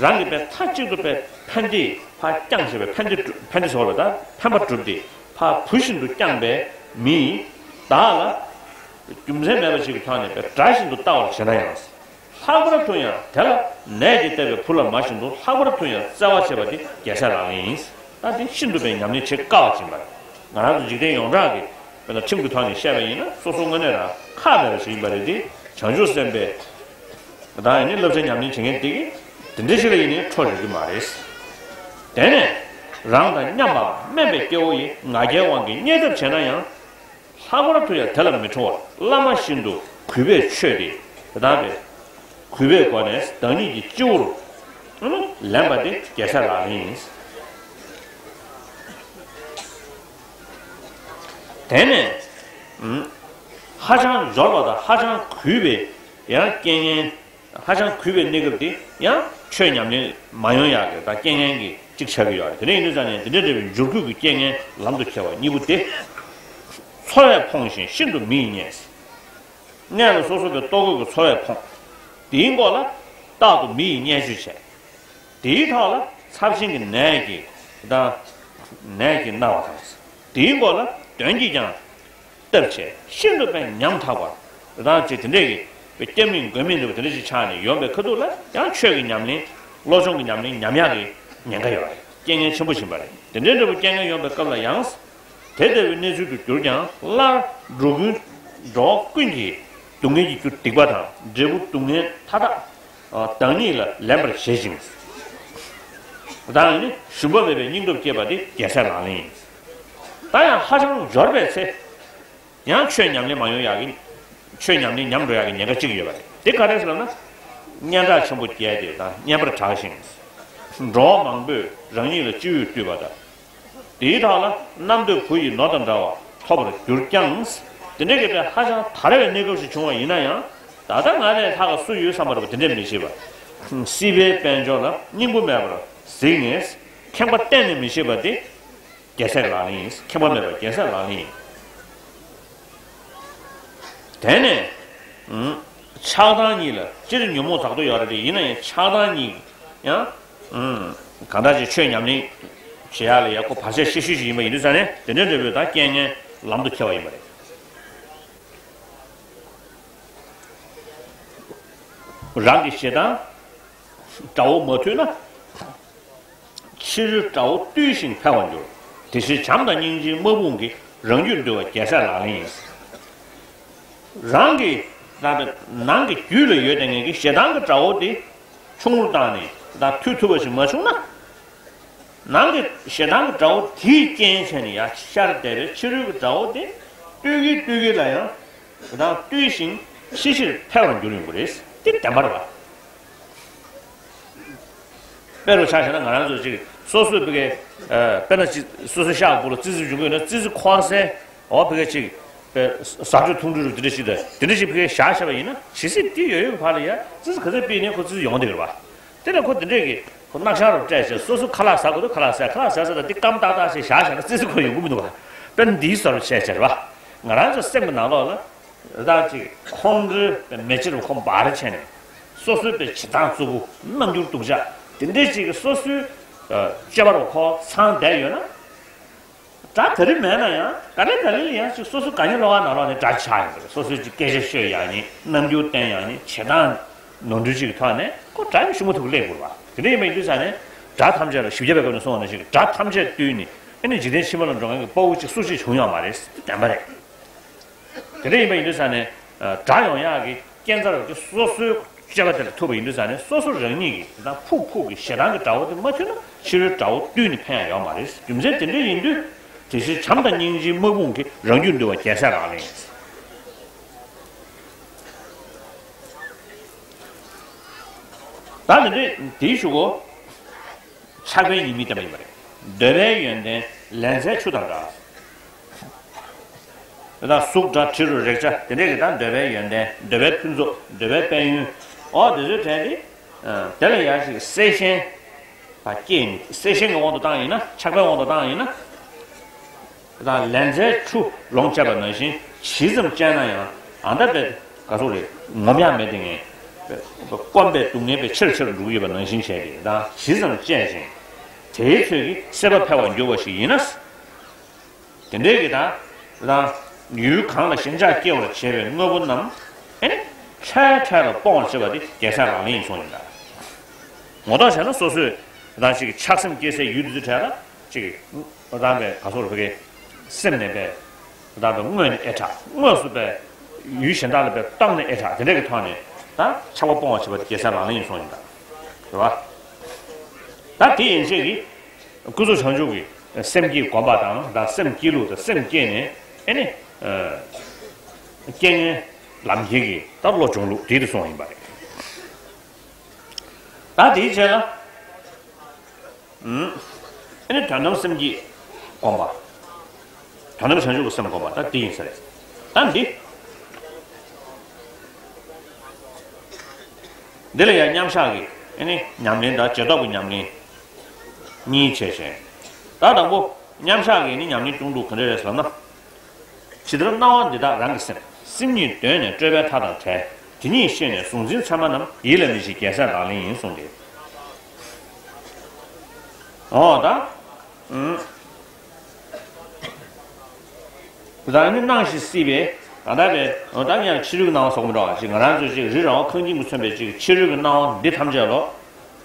རང་གི་པའི་མཐའ་གཅིག་ཏུ་པའི་ཕན་བདེ་ཕར་བསྐྱངས་བྱས་པའི་ཕན་བདེ་ཕན་བདེ་ཟེར་བ་ད་ཕན་པ་བསྒྲུབས་ཏེ་ཕར་བུ་བཞིན་དུ་བསྐྱངས་པའི་མི་ཡིས། བདག་ལ་རྒྱུ་མཚན་མེད་པ་ཞིག་གི་ཐོག་ནས་པའི་དགྲ་བཞིན་དུ་ལྟ་བར་བྱེད་ན་ཡང་། ལྷག་པར་དུ་ཡང་དེ་ལ་ནད་ཀྱིས་བཏབ་པའི་བུ་ལ་མ་བཞིན་དུ་ལྷག་པར་དུ་ཡང་བརྩེ་བ་བྱེད་པ་དེ་རྒྱལ་སྲས་ལག་ལེན་ཡིན། ད་དེ་ཤིན་ཏུ་པའི་ཉམས་ལེན་བྱེད་དཀའ་བ་ཅིག་ཡིན་པ་རེད། ང་རང་ཚོ་འཇིག་རྟེན་ཡོངས་གྲགས་ཀྱི་དཔེར་ན་ཁྲིམས་ཀྱི་ཐོག་ནས་བཤད་པ་ཡིན་ན་སོ་སོ་དངོས་གནས་རང་ཁག་མེད་པ་ཞིག་ཡིན་པ་རེད་དེ། བྱང་ཆུབ་སེམས་དཔའི་ད་ཡིན་ནི་བསླབ་བྱ་ཉམས་ལེན་བྱེད་མཁན་དེ་གིས་དེ་འདྲ་ཞིག་ལ་ཡིན་ནའི་ཁྲོ་འགྲོ་རྒྱུ་མ་རེད། དེ་ནས་རང་དང་མཉམ་པའམ་དམན་པའི་སྐྱེ་བོ་ཡིས་ང་རྒྱལ་དབང་གིས་བརྙས་ཐབས་བྱས་ན་ཡང་། ལྷག་པར་དུ་ཡང་དེ་ལ་མི་ཁྲོ་བར་བླ་མ་བཞིན་དུ་གུས་པས་མཆོད་དེ། དེ་དག་པས་གུས་པའི་སྒོ་ནས་བདག་ཉིད་ཀྱི་སྤྱི་བོར་ལེན་པ་དེ་རྒྱལ་སྲས་ལག་ལེན་ཡིན། དེ་ནས་ཧ་ཅང་འབྱོར་བ་དང་ཧ་ཅང་གུས་པའི་ཡང་རྐྱེན་ངན། ཧ་ཅང་གུས་པའི་གནས་སྐབས་དེ་ཡང་ཆོས་ཉམས་ལེན་མ་ཡོང་ཡག་གི་ད་རྐྱེན་ངན་གྱི་གཅིག་ཆགས་ཀྱི་ཡོད་རེད། དེ་འདྲ་ཡིན་དུས་ཙང་ནས་དེ་འདྲ་འདྲ་བའི་འབྱོར་རྒུད་ཀྱི་རྐྱེན་ངན་ལམ་དུ་ཁྱེར་བ་གཉིས་པོ་དེ། འཚོ་བས་ཕོངས་ཤིང་ཤིན་ཏུ་མི་ཡིས་བརྙས། སྔོན་ལ་སོ་སོ་གི་ལྟོ་གོས་ཀྱི་འཚོ་བས་ཕོངས། དེའི་མགོ་ལ་རྟག་ཏུ་མི་ཡིས་བརྙས་བཅོས་བྱས། དེའི་ཐོག་ལ་ཚབས་ཆེན་གྱི་ནད་ཀྱིས་དང་། ནད་ཀྱིས་མནར་བ་དང་། དེའི་མགོ་ལ་གདོན་གྱིས་ཀྱང་བཏབ་བྱས་ཤིན་ཏུ་པའི་ཉམ་ཐག་པ། རང་ཅིག་དེ་འདྲས་ཀྱི་སྐྱབས་མེད་མགོན་མེད་འདྲ་བ་དེ་འདྲ་ཞིག་ཆགས་ནས་ཡོང་པའི་ཁ་ཐུག་ལ་ཡང་ཆོས་ཀྱི་ཉམས་ལེན། བློ་སྦྱོང་གི་ཉམས་ལེན་ཉམས་ཡག་གི་ཉེན་ཁ་ཡོད་རེད། རྐྱེན་ངན་ཆེན་པོ་ཕྱིན་པ་རེད། དེ་འདྲའི་འདྲ་བོ་རྐྱེན་ངན་ཡོང་པའི་སྐབས་ལ་ཡང་། དེ་ལྟ་བུའི་གནས་ཚུལ་དུ་གྱུར་ཀྱང་སླར་འགྲོ་ཀུན། འགྲོ་བ་ཀུན་གྱི་སྡུག་བསྔལ་གྱི་རྒྱུ་སྡིག་པ་དང་འབྲས་བུ་སྡུག་བསྔལ་མཐའ་དག་བདག་ཉིད་ལ་ལེན་པར་བྱེད་ཅིང་། བདག་ནི་ཞུམ་པ་མེད་པའི་སྙིང་སྟོབས་བསྐྱེད་པ་དེ་རྒྱལ་སྲས་ལག་ལེན་ཡིན། ད་ཡང་ཧ་ཅང་འབྱོར་པའི་ཚེ། ཡང་ཆོས་ཉམས་ལེན་མ་ཡོང་ཡག་གི། ཆོས་ཉམས་ལེན་ཉམས་འགྲོ་ཡག་གི་ཉེན་ཁ་གཅིག་ཡོད་པ་རེད། དེ་ག་རེ་ཟེར་ན། སྙན་གྲགས་ཆེན་པོ་རྒྱས་ཏེ་དང་སྙན་པར་གྲགས་ཤིང་། འགྲོ་བ་མང་པོས་རང་ཉིད་ལ་སྤྱི་བོས་བཏུད་པ་དང་། དེའི་ཐོག་ལ་རྣམ་ཐོས་བུ་ཡི་ནོར་དང་འདྲ་བ་ཐོབ་པར་གྱུར་ཀྱང་། དེ་འདྲའི་གི་དཔེ་ཧ་ཅང་དར་བའི་གནས་སྐབས་ཤིག་བྱུང་བ་ཡིན་ན་ཡང་། ད་ལྟ་ང་ལས་ལྷག་ག་སུ་ཡོད་བསམ་པ་འདྲ་པོ་དེ་འདྲས་མི་བྱེད་པ། སྲིད་པའི་དཔལ་འབྱོར་ལ་སྙིང་པོ་མེད་པར་གཟིགས་ནས་ཁེངས་པ་གཏན་ནས་མི་བྱེད་པ་དེ། རྒྱལ་སྲས་ལག་ལེན་ཡིན། ཁེངས་པ་མེད་པ་རྒྱལ་སྲས་ལག་ལེན་ཡིན། དེ་ནས་ཨུམ། ཆགས་སྡང་གཉིས་ལ་སྤྱིར་ཉོན་མོངས་དག་ཏུ་ཡོད་རེད་དེ། ཡིན་ན་ཡང་ཆགས་སྡང་གཉིས་ཡང་ཨུམ། གང་ལྟར་ཅིག་ཆོས་ཉམས་ལེན་བྱེད་ཡག་ལ་ཡག་པོ་བར་ཆད་ཤེས་ཤོས་ཤིག་ཡིན་པ་ཡིན་དུས་ཙང་ནས། དེ་འདྲའི་འདྲ་བོའི་ད་རྐྱེན་ངན་ལམ་དུ་ཁྱེར་བ་ཡིན་པ་རེད། རང་གི་ཞེ་སྡང་དགྲ་བོ་མ་ཐུལ་ན། ཕྱི་རོལ་དགྲ་བོ་བཏུལ་ཞིང་འཕེལ་བར་འགྱུར། དེ་ཕྱིར་བྱམས་དང་སྙིང་རྗེའི་དམག་དཔུང་གིས། རང་རྒྱུད་འདུལ་བ་རྒྱལ་སྲས་ལག་ལེན་ཡིན། རང་གི་ནང་གི་རྒྱུད་ལ་ཡོད་བསྡད་མཁན་གྱི་ཞེ་སྡང་གི་དགྲ་བོ་དེ་ཆུང་རུ་བཏང་ནས་ད་ཐུལ་ཐུབ་པ་ཞིག་མ་བྱུང་ན། ནང་གི་ཞེ་སྡང་གི་དགྲ་བོ་དེའི་རྐྱེན་བྱས་ནས་ཡར་ཤར་བསྡད་པའི་ཕྱི་རོལ་གྱི་དགྲ་བོ་དེ་བཏུལ་གྱིན་བཏུལ་གྱིན་ལ་ཡང་། དེ་དག་བཏུལ་ཞིང་ཕྱི་ཕྱིར་འཕེལ་བར་འགྱུར་ཡོང་གི་རེད། དེ་བདེན་པ་རེད་པ། དཔེ་རུ་ཆ་བཞག་ན་ང་རང་ཚོ་ཅིག་སོ་སོའི་ཕ་གི། ཨ། དཔེར་ན་ཅིག་སོ་སོའི་ཤག་སྦུག་ལ་ཙི་ཙི་འབྱུང་གི་ཡོད་ན་ཙི་ཙི་འཁོར་སའི་འོ་ཕ་གི་ཅིག་དཔེ་ཟ་འཕྲུག་འཐུང་འཕྲུག་རུ་དེ་འདྲ་ཞིག་དང་དེ་འདྲ་ཞིག་ཕ་གི་བཞག་བཞག་པ་ཡིན་ན། ཇི་སྲིད་དེ་ཡོད་ཡོད་ཀྱི་བར་ལ་ཡ་ཙི་ཙི་ག་ཚོད་པས་ནས་ཁོ་ཙི་ཙི་ཡོང་བསྡད་ཀྱི་རེད་པ། དེ་ལས་ཁོ་དེ་འདྲས་ཀྱི་ཁོ་རྣག་ཤང་རུ་སྤྲད་བྱས་སོ་སོ་ཁ་ལག་ཟ་དགོས་འདུག་ཁ་ལག་ཟས། ཁ་ལག་ཟས་ཚར་ད་དེ་སྐམ་ཏག་ཏག་བྱས་བཞག་བཞག་ན་ཙི་ཙི་ཁོ་ཡོང་གི་མི་འདུག་པ། དཔེར་ན་འདིའི་བཟོ་འདྲ་བྱས་བྱས་རེད་པ། ང་རང་ཚོ་སེམས་ཀྱི་ནང་ལོགས་ལ། ད་ཅིག་ཁོང་ཁྲོའི་མེ་ལྕེ་རུ་ཁོ་འབར་བྱས་ནས། སོ་སོའི་པའི་བྱེད་སྟངས་གཙོ་བོ་རྣམ་འགྱུར་སྡུག་ཅག་དེ་འདྲའི་ཅིག་གི་སོ་སོའི་ཨ་སྤྱོད་པ་རུ་ཁོ་ཚང་བསྡད་ཡོད་ན། དགྲ་ད་རེས་མེད་ན་ཡང་ག་ལེ་ག་ལེ་ལ་ཡང་ཅིག་སོ་སོ་དགའ་ཉེ་བློ་ཁ་ནང་ལོགས་ནས་དགྲ་ཆགས་ཡོང་གི་རེད། སོ་སོའི་ཅིག་སྐད་ཆ་ཤོད་ཡག་ནི། རྣམ་འགྱུར་བསྟན་ཡག་ནི། བྱེད་སྟངས་ནོར་འཁྲུལ་ཅིག་གི་ཐོག་ནས་ཁོ་དགྲ་ཡང་ཞུ་མ་ཐུབ་པ་སླེབས་དགོས་པ། དེ་འདྲ་ཡིན་པ་ཡིན་དུས་ཙང་ནས་དགྲ་ཐམས་ཅད་ལ། བཞི་བརྒྱ་པའི་སྐབས་ནས་གསུངས་པ་ནང་བཞིན་དགྲ་ཐམས་ཅད་བཏུལ་ནས་ཨ་ནི་འཇིག་རྟེན་ཕྱི་མ་ལ་འགྲོ་མཁན་གྱི་དཔའ་བོ་གཅིག་སུ་གཅིག་བྱུང་ཡོད་མ་རེད། དེ་བདེན་པ་རེད། དེ་འདྲ་ཡིན་པ་ཡིན་དུས་ཙང་ནས། ཨ། དགྲ་ཡོང་ཡག་གི་རྐྱེན་རྩ་བ་དེ་སོ་སོའི་སྤྱོད་པ་དེ་ལ་ཐུག་པ་ཡིན་དུས་ཙང་ནས། སོ་སོ་རང་ཉིད་ཀྱིས་དེ་དང་ཕུགས་ཕུགས་ཀྱི་ཞེ་སྡང་གི་དགྲ་བོ་དེ་མ་ཐུལ་ན་ཕྱི་རོལ་དགྲ་བོ་བཏུལ་ནས་ཕན་ཡག་ཡོད་མ་རེད། རྒྱུ་མཚན་དེ་འདྲ་ཡིན་དུས། དེ་ཕྱིར་བྱམས་དང་སྙིང་རྗེའི་དམག་དཔུང་གིས། རང་རྒྱུད་འདུལ་བ་རྒྱལ་སྲས་ལག་ལེན་ཡིན། ད་དེ་འདྲ་དེའི་གཞུག་གུ། ཆགས་པའི་ཉེས་དམིགས་བསྟན་པ་ཡིན་པ་རེད། འདོད་པའི་ཡོན་ཏན་ལན་ཚྭའི་ཆུ་དང་འདྲ། དེ་དག་གཟུགས་སྒྲ་དྲི་རོ་རེག་བྱ་དེ་འདྲས་ཀྱི་ད་འདོད་པའི་ཡོན་ཏན། འདོད་པའི་ཕུན་ཚོགས། འདོད་པའི་དཔལ་ཡོན། འོ་དེ་ཚོའི་གྲས་དེ། དེ་ལ་ཡར་ཞིག་སེམས་ཤེས་པ་སྐྱེས་ནས། སེམས་ཤེས་ཀྱི་དབང་དུ་བཏང་ཡིན་ན། ཆགས་པའི་དབང་དུ་བཏང་ཡིན་ན། དང་ལན་ཚྭའི་ཆུ་ལོངས་སྤྱད་པ་ནང་བཞིན་ཇི་ཙམ་སྤྱད་ན་ཡང་ཨ་མདའ་པའི་ག་སོགས་རེད། ངོམ་ཡག་མེད་དེ་ངས་སྐོམ་པའི་སྡུག་བསྔལ་པའི་ཆེར་ཆེར་འགྲོ་གི་ཡོད་པ་ནང་བཞིན་བྱས་ཏེ་དང་ཇི་ཙམ་སྤྱད་ཅིང་། དེའི་ཚོད་ཀྱིས་སྲེད་པ་འཕེལ་བར་འགྱུར་བ་ཞིག་ཡིན་ན། དེ་འདྲའི་གི་དང་དང་ཡུལ་གང་ལ་ཞེན་ཆགས་སྐྱེ་བར་བྱེད་པའི་དངོས་པོ་རྣམས་ཨེ་ནི་འཕྲལ་འཕྲལ་དུ་སྤོང་བར་བྱེད་པ་དེ་རྒྱལ་སྲས་ལག་ལེན་ཡིན་གསུངས་ཡིན་ད། ངོ་ཐོག་བྱས་ན་སོ་སོས་རང་ཞིག་ཆགས་སེམས་སྐྱེ་སའི་ཡུལ་དེ་ཚོའི་གྲས་ལ་ཅིག་རང་པའི་ག་སོགས་རུ་བོད་ཀྱི་སེམས་ནས་པའི་རང་པའི་དངོས་ནས་ཨེ་དྲག་དངོས་སུ་པའི་ཡུལ་གཞན་དག་ལ་པའི་རྟོག་ནས་ཨེ་དྲག་དེ་འདྲ་གི་ཐོག་ནས་ད་ཆགས་པ་སྤོང་བ་བྱེད་པ་དེ་རྒྱལ་སྲས་ལག་ལེན་ཡིན་གསུངས་ཡིན་ད། རེད་བ། ད་དེ་ཡན་ཆད་ཀྱི་ཀུན་རྫོབ་བྱང་ཆུབ་ཀྱི་སེམས་བསྐྱེད་སྒོམ་པ་དང་ད་སེམས་བསྐྱེད་ལུགས་དང་སེམས་བསྐྱེད་ནས་ཨེ་ནི་རྐྱེན་ངན་ལམ་ཁྱེར་གྱི་ད་བློ་སྦྱོང་ལུགས་དེ་དེ་གསུངས་ཡིན་པ་རེད། ད་དེའི་རྗེས་ལ། ཨུམ། ཨེ་ནི་དོན་དམ་སེམས་བསྐྱེད་སྒོམ་པ། དོན་དམ་བྱང་ཆུབ་ཀྱི་སེམས་སྒོམ་པ་ད་འདི་ཡིན་ས་རེད། ད་འདི། འདི་ལ་ཡང་མཉམ་བཞག་གི་ཨེ་ནི་ཉམས་ལེན་དང་རྗེས་ཐོབ་ཀྱི་ཉམས་ལེན་གཉིས་བྱས་ཤིང་། ད་དང་པོ་མཉམ་བཞག་གི་ནི་ཉམས་ལེན་སྐྱོང་ལུགས་ག་འདྲ་རེད་ཟེར་ན། ཇི་ལྟར་སྣང་བ་འདི་དག་རང་གི་སེམས། སེམས་ཉིད་གདོད་ནས་སྤྲོས་པའི་མཐའ་དང་བྲལ། དེ་ཉིད་ཤེས་ནས་གཟུང་འཛིན་མཚན་མ་རྣམས་ཡིད་ལ་མི་བྱེད་རྒྱལ་སྲས་ལག་ལེན་ཡིན་གསུངས་ཏེ། འོ་ད། ཨུམ། རང་ནི་སྣང་ཞིང་སྲིད་པའི་ད་ལྟ་བའི་འོ་ད་ཡང་ཕྱི་རོལ་གྱི་སྣང་བ་སོགས་མི་འདྲ་བ་ཞིག་ང་རང་ཚོའི་ཅིག་རི་ར་བ་ཁང་ཁྱིམ་གྱིས་མཚོན་པའི་ཅིག་ཕྱི་རོལ་གྱི་སྣང་བ་འདི་ཐམས་ཅད་ལོ་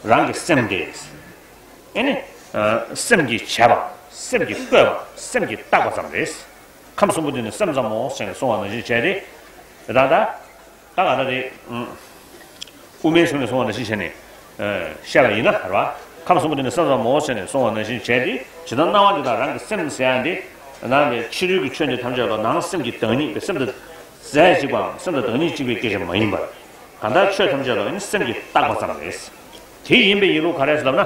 རང་གི་སེམས་ཏེ། ཨེ་ནི། སེམས་ཀྱིས་བྱས་པ། སེམས་ཀྱིས་བཀོད་པ། སེམས་ཀྱིས་བཏགས་པ་ཙམ་རེད། ཁམས་གསུམ་པོ་འདི་ནི་སེམས་ཙམ་མོ་ཞེས་གསུངས་པ་ནང་བཞིན་བྱས་ཏེ། ད་ལྟ། ད་ག་ད་དེ། དབུ་མའི་གཞུང་ནས་གསུངས་པ་ནང་བཞིན་བྱས་ནས། བཤད་པ་ཡིན་ན་རེད་བ། ཁམས་གསུམ་པོ་འདི་ནི་སེམས་ཙམ་མོ་ཞེས་ནས་གསུངས་པ་ནང་བཞིན་བྱས་ཏེ་ཇི་ལྟར་སྣང་བ་འདི་དག་རང་གི་སེམས་ཟེར་ཡ་འདི། ནང་པའི་ཕྱི་རོལ་གྱི་ཆོས་འདི་ཐམས་ཅད་ལ་ནང་སེམས་ཀྱི་བདག་ཉིད་པའི་སེམས་དང་རྫས་གཅིག་པའམ་སེམས་དང་བདག་ཉིད་གཅིག་པའི་སྐད་ཆ་མ་ཡིན་པར། གང་ལྟར་ཆོས་ཐམས་ཅད་ལ་ནི་སེམས་ཀྱིས་བཏགས་པ་ཙམ་རེད། དེ་ཡིན་པའི་ཡིན་ལུགས་ག་རེ་ཟེར་ལབ་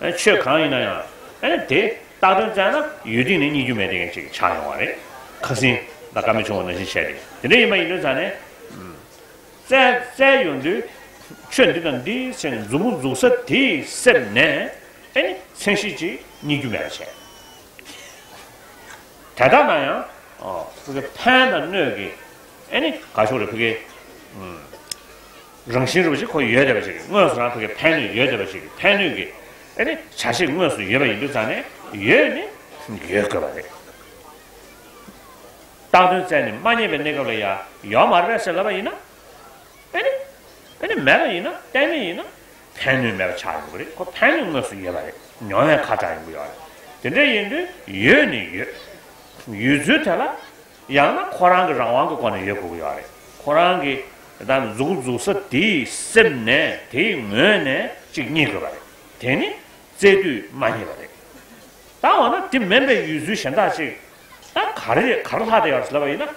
ན། ཆོས་གང་ཡིན་ན་ཡང་། དེ་བཏགས་དོན་བཙལ་ན་ཡུལ་སྟེང་ནས་རྙེད་རྒྱུ་མེད་དེ་ཅིག་ཆགས་ཡོང་བ་རེད། ཁ་སང་ད་བཀའ་མོལ་བྱུང་བ་ནང་བཞིན་བྱས་ཏེ་དེ་འདྲ་ཡིན་པ་ཡིན་དུས་ཙང་ནས། བཙལ་བཙལ་ཡོང་དུས། ཆོས་འདི་དང་འདི་ཟེར་ནས་མཛུབ་མོ་འཛུགས་ས་དེའི་གསེབ་ནས་ཨེ་ནི་མཚན་གཞི་ཅིག་རྙེད་རྒྱུ་མེད་པ་བྱས། དེ་ལྟར་ན་ཡང་། ཕ་གི་ཕན་དང་གནོད་ཀྱི་ཨེ་ནི་ག་ཤོག་རེ་ཕ་གི་རང་བཞིན་རུ་ཞིག་ཁོ་ཡོད་བསྡད་པ་ཞིག་དངོས་སུ་རང་ཕ་གི་ཕན་གནོད་ཡོད་བསྡད་པ་ཞིག་ཕན་གནོད་ཀྱི་ཨེ་ནི་བྱ་བྱེད་དངོས་སུ་ཡོད་པ་ཡིན་དུས་ཙང་ནས་ཡོད་ནི་ཡོད་དགོས་པ་རེད། བཏགས་དོན་བཙལ་ནས་མ་རྙེད་པའི་གནས་སྐབས་ལ་ཡང་ཡོད་མ་རེད་ཟེར་ལབ་པ་ཡིན་ན། ཨེ་ནི། ཨེ་ནི་མེད་པ་ཡིན་ན་གཏན་མེད་ཡིན་ན། ཕན་གནོད་མེད་པ་ཆགས་ཡོང་གི་རེད། ཁོ་ཕན་གནོད་དངོས་སུ་ཡོད་པ་རེད། མྱོང་བས་ཁ་གྲགས་ཡོང་གི་ཡོད་རེད། དེ་འདྲ་ཡིན་དུས་ཡོད་ནི་ཡོད། ཡོད་ཚུལ་དེ་ལ་ཡང་ན་ཁོ་རང་གི་རང་དབང་གི་སྒོ་ནས་ཡོད་དགོས་ཀྱི་ཡོད་རེད། ཁོ་རང་གི་ད་མཛུབ་གུ་འཛུགས་ས་དེའི་གསེབ་ནས་དེའི་ངོས་ནས་ཅིག་རྙེད་དགོས་པ་རེད། དེ་ནི་བཙལ་དུས་མ་རྙེད་པ་རེད། ད་འོ་ན་དེ་མིན་པའི་ཡོད་ཚུལ་གཞན་དག་ཅིག་ད་ག་རེ་ག་རེ་ལྷག་བསྡད་ཡོད་རེད་ལབ་པ་ཡིན་ན།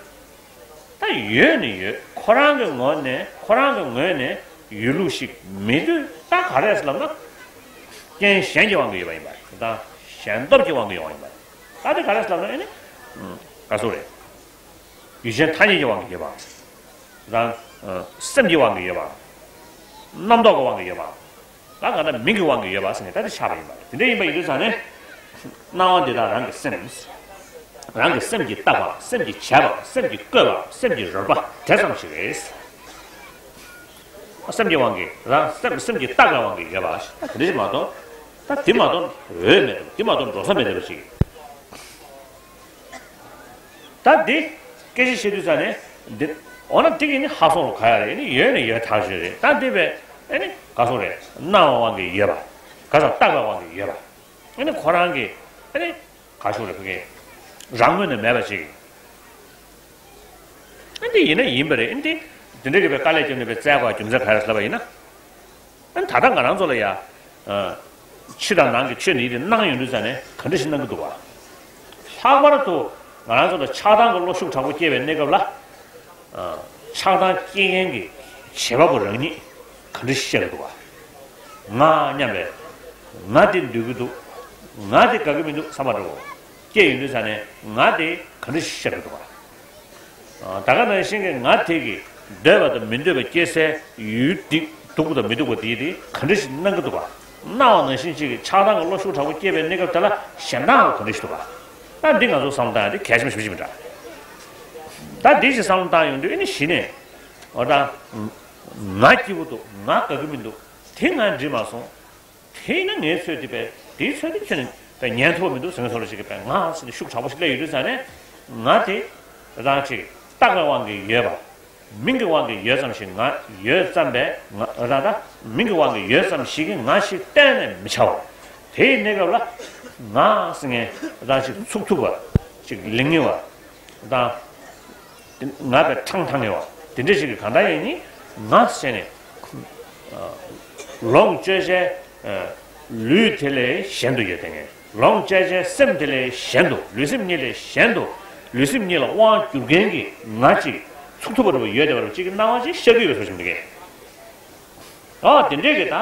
ད་ཡོད་ནི་ཡོད། ཁོ་རང་གི་ངོས་ནས་ཁོ་རང་གི་ངོས་ནས་ཡོད་ལུགས་ཤིག་མེད་དུས་ད་ག་རེ་ལབ་ན། རྐྱེན་གཞན་གྱི་དབང་གིས་ཡོད་པ་ཡིན་པ་རེད། ད་ཞེན་སྟོབས་ཀྱི་དབང་གིས་ཡོང་བ་ཡིན་པ་རེད། ད་དེ་ག་རེ་ལབ་ན་ཨེ་ནི། ག་སོ་རེད། ཡུལ་ཅན་ཐ་སྙད་ཀྱི་དབང་གིས་ཡོད་པ། ད་སེམས་ཀྱི་དབང་གིས་ཡོད་པ། རྣམ་རྟོག་གི་དབང་གིས་ཡོད་པ། ད་ག་ད་མིང་གི་དབང་གིས་ཡོད་པ་ཟེར་ནས་ད་དེ་ཆགས་པ་ཡིན་པ་རེད། དེ་འདྲ་ཡིན་པ་ཡིན་དུས་ཙང་ནས། སྣང་བ་འདི་དག་རང་གི་སེམས། རང་གི་སེམས་ཀྱིས་བཏགས་པ། སེམས་ཀྱིས་བྱས་པ། སེམས་ཀྱིས་བཀོད་པ། སེམས་ཀྱི་རོལ་པ་དེ་ཙམ་ཞིག་རེད། སེམས་ཀྱི་དབང་གིས་རང་སེམས་སེམས་ཀྱིས་བཏགས་པའི་དབང་གིས་ཡོད་པ་ཞིག་ད་དེ་འདྲ་ཞིག་མ་གཏོགས། ད་དེ་མ་གཏོགས་འོས་མེད་དང་དེ་མ་གཏོགས་འགྲོ་ས་མེད་བསྡད་པ་ཞིག་ད་འདི་སྐད་ཆ་བཤད་དུས་ཙང་ནས་འདི་འོ་ན་འདི་གི་ནི་ཧ་སོང་རུ་ག་ཡ་རེད། ནི་ཡོད་ནི་ཡོད་ཐག་ཆོད་རེད། ད་འདི་བས་ཨེ་ནི་ག་སོང་རེད། སྣང་བ་དབང་གིས་ཡོད་པ། ག་ས་བཏགས་པའི་དབང་གིས་ཡོད་པ། ཨེ་ནི་ཁོ་རང་གི་ཨེ་ནི་ག་སོང་རེད། ཕ་གི་རང་ངོས་ནས་མེད་པ་ཅིག་ཨེ་འདི་ཡིན་ན་ཡིན་པ་རེད། ཨེ་འདི་འདི་འདྲ་གི་བའི་དཀའ་ལས་བརྒྱབ་ནས་བའི་བཙལ་དགོས་རྒྱུ་མཚན་ག་རེ་ལབ་པ་ཡིན་ན། ཨ་ནི་ད་ལྟ་ང་རང་ཚོ་ལ་ཡ། ཨ། ཕྱི་དང་ནང་གི་ཆོས་འདི་དེ་སྣང་ཡོང་དུས་ཙང་ནས་ག་འདྲ་ཞིག་སྣང་གི་འདུག་བ། ལྷག་པར་དུ་ང་རང་ཚོ་ལ་ཆགས་སྡང་གི་བློ་ཤུགས་དྲག་པོ་སྐྱེས་པའི་གནས་སྐབས་ལ། ཨ། ཆགས་སྡང་སྐྱེ་མཁན་གྱི་བྱེད་པ་པོ་རང་ཉིད་ག་འདྲ་ཞིག་ཤེས་ཀྱི་འདུག་བ། ང་སྙམ་པས། ང་དེ་འདོད་ཀྱི་འདུག་ང་དེ་དགའ་གི་མི་འདུག་བསམ་པ་འདྲ་བོ་སྐྱེས་ཡོང་དུས་ཙང་ནས་ང་དེ་ག་འདྲ་ཞིག་ཤེས་ཀྱི་འདུག་བ། ད་ག་ནང་བཞིན་གྱི་ང་དེ་གི་འདོད་པ་དང་མི་འདོད་པ་སྐྱེ་སའི་ཡུལ་འདི་སྡུག་པ་དང་མི་སྡུག་པ་དེ་དེ་ག་འདྲ་ཞིག་སྣང་གི་འདུག་ག་སྣང་བ་ནང་བཞིན་གཅིག་གི་ཆགས་སྡང་གི་བློ་ཤུགས་དྲག་པོ་སྐྱེས་པའི་གནས་སྐབས་དེ་ལ་ཞེ་སྡང་བ་ག་འདྲ་ཞིག་འདུག་ག་ད་འདི་ང་ཚོ་བསམ་བློ་བཏང་ཡ་དེ་གལ་ཆེན་པོ་ཞེ་པོ་ཅིག་མི་འདྲ། ད་འདི་ཞིག་བསམ་བློ་བཏང་ཡོང་དུས་ཨེ་ནི་གཞི་ནས་འོ་ད་ང་སྐྱིད་པོ་འདུག་ང་དགའ་གི་མི་འདུག་དེ་ང་འདྲིས་མ་སོང་། དེ་ཡིན་ན་ངའི་ཚོད་དེ་པས་དེའི་ཚོད་དེ་ཁྱོད་ནི་པས་ཉན་ཐུབ་པ་མི་འདུག་ཟེར་མཁན་བཟོ་འདྲ་ཞིག་གི་པས་ང་ཟེར་ནས་ཤུགས་དྲག་པོ་ཞིག་སླེབས་ཡོང་དུས་ཙ་ནས་ང་དེ་རང་ཅིག་རྟག་པའི་དབང་གིས་ཡོད་པ། མིང་གི་དབང་གིས་ཡོད་ཙམ་ཞིག་ང་ཡོད་ཙམ་པས་ང་རང་ད་མིང་གི་དབང་གིས་ཡོད་ཙམ་ཞིག་གིས་ང་ཞིག་གཏན་ནས་མི་བྱ་བ། དེའི་གནས་སྐབས་ལ་ང་ཟེར་མཁན་རང་ཅིག་ཚུགས་ཐུབ་པ་ཅིག་ལིང་ངེ་བ་དང་། ང་པའི་ཕྲང་ཐང་ངེ་བ་དེ་འདྲ་ཞིག་གིས་གང་ལྟར་ཡིན་ནི་ང་ཟེར་ནས་ལོངས་སྤྱོད་བྱའི་ལུས་དེ་ལས་གཞན་དུ་ཡོད་དེ་ངེས། ལོངས་སྤྱད་བྱའི་སེམས་དེ་ལས་གཞན་དུ། ལུས་སེམས་གཉིས་ལས་གཞན་དུ། ལུས་སེམས་གཉིས་ལ་དབང་བསྒྱུར་མཁན་གྱི་ང་གཅིག་ཚུགས་ཐུབ་པ་རེད་པ། ཡོད་བསྡད་པ་རེད་པ་ཅིག་གི་སྣང་བ་ཅིག་ཤར་གྱི་ཡོད་པའི་བཟོ་ཞིག་འདུག་གས། ཨ་དེ་འདྲས་ཀྱི་ད།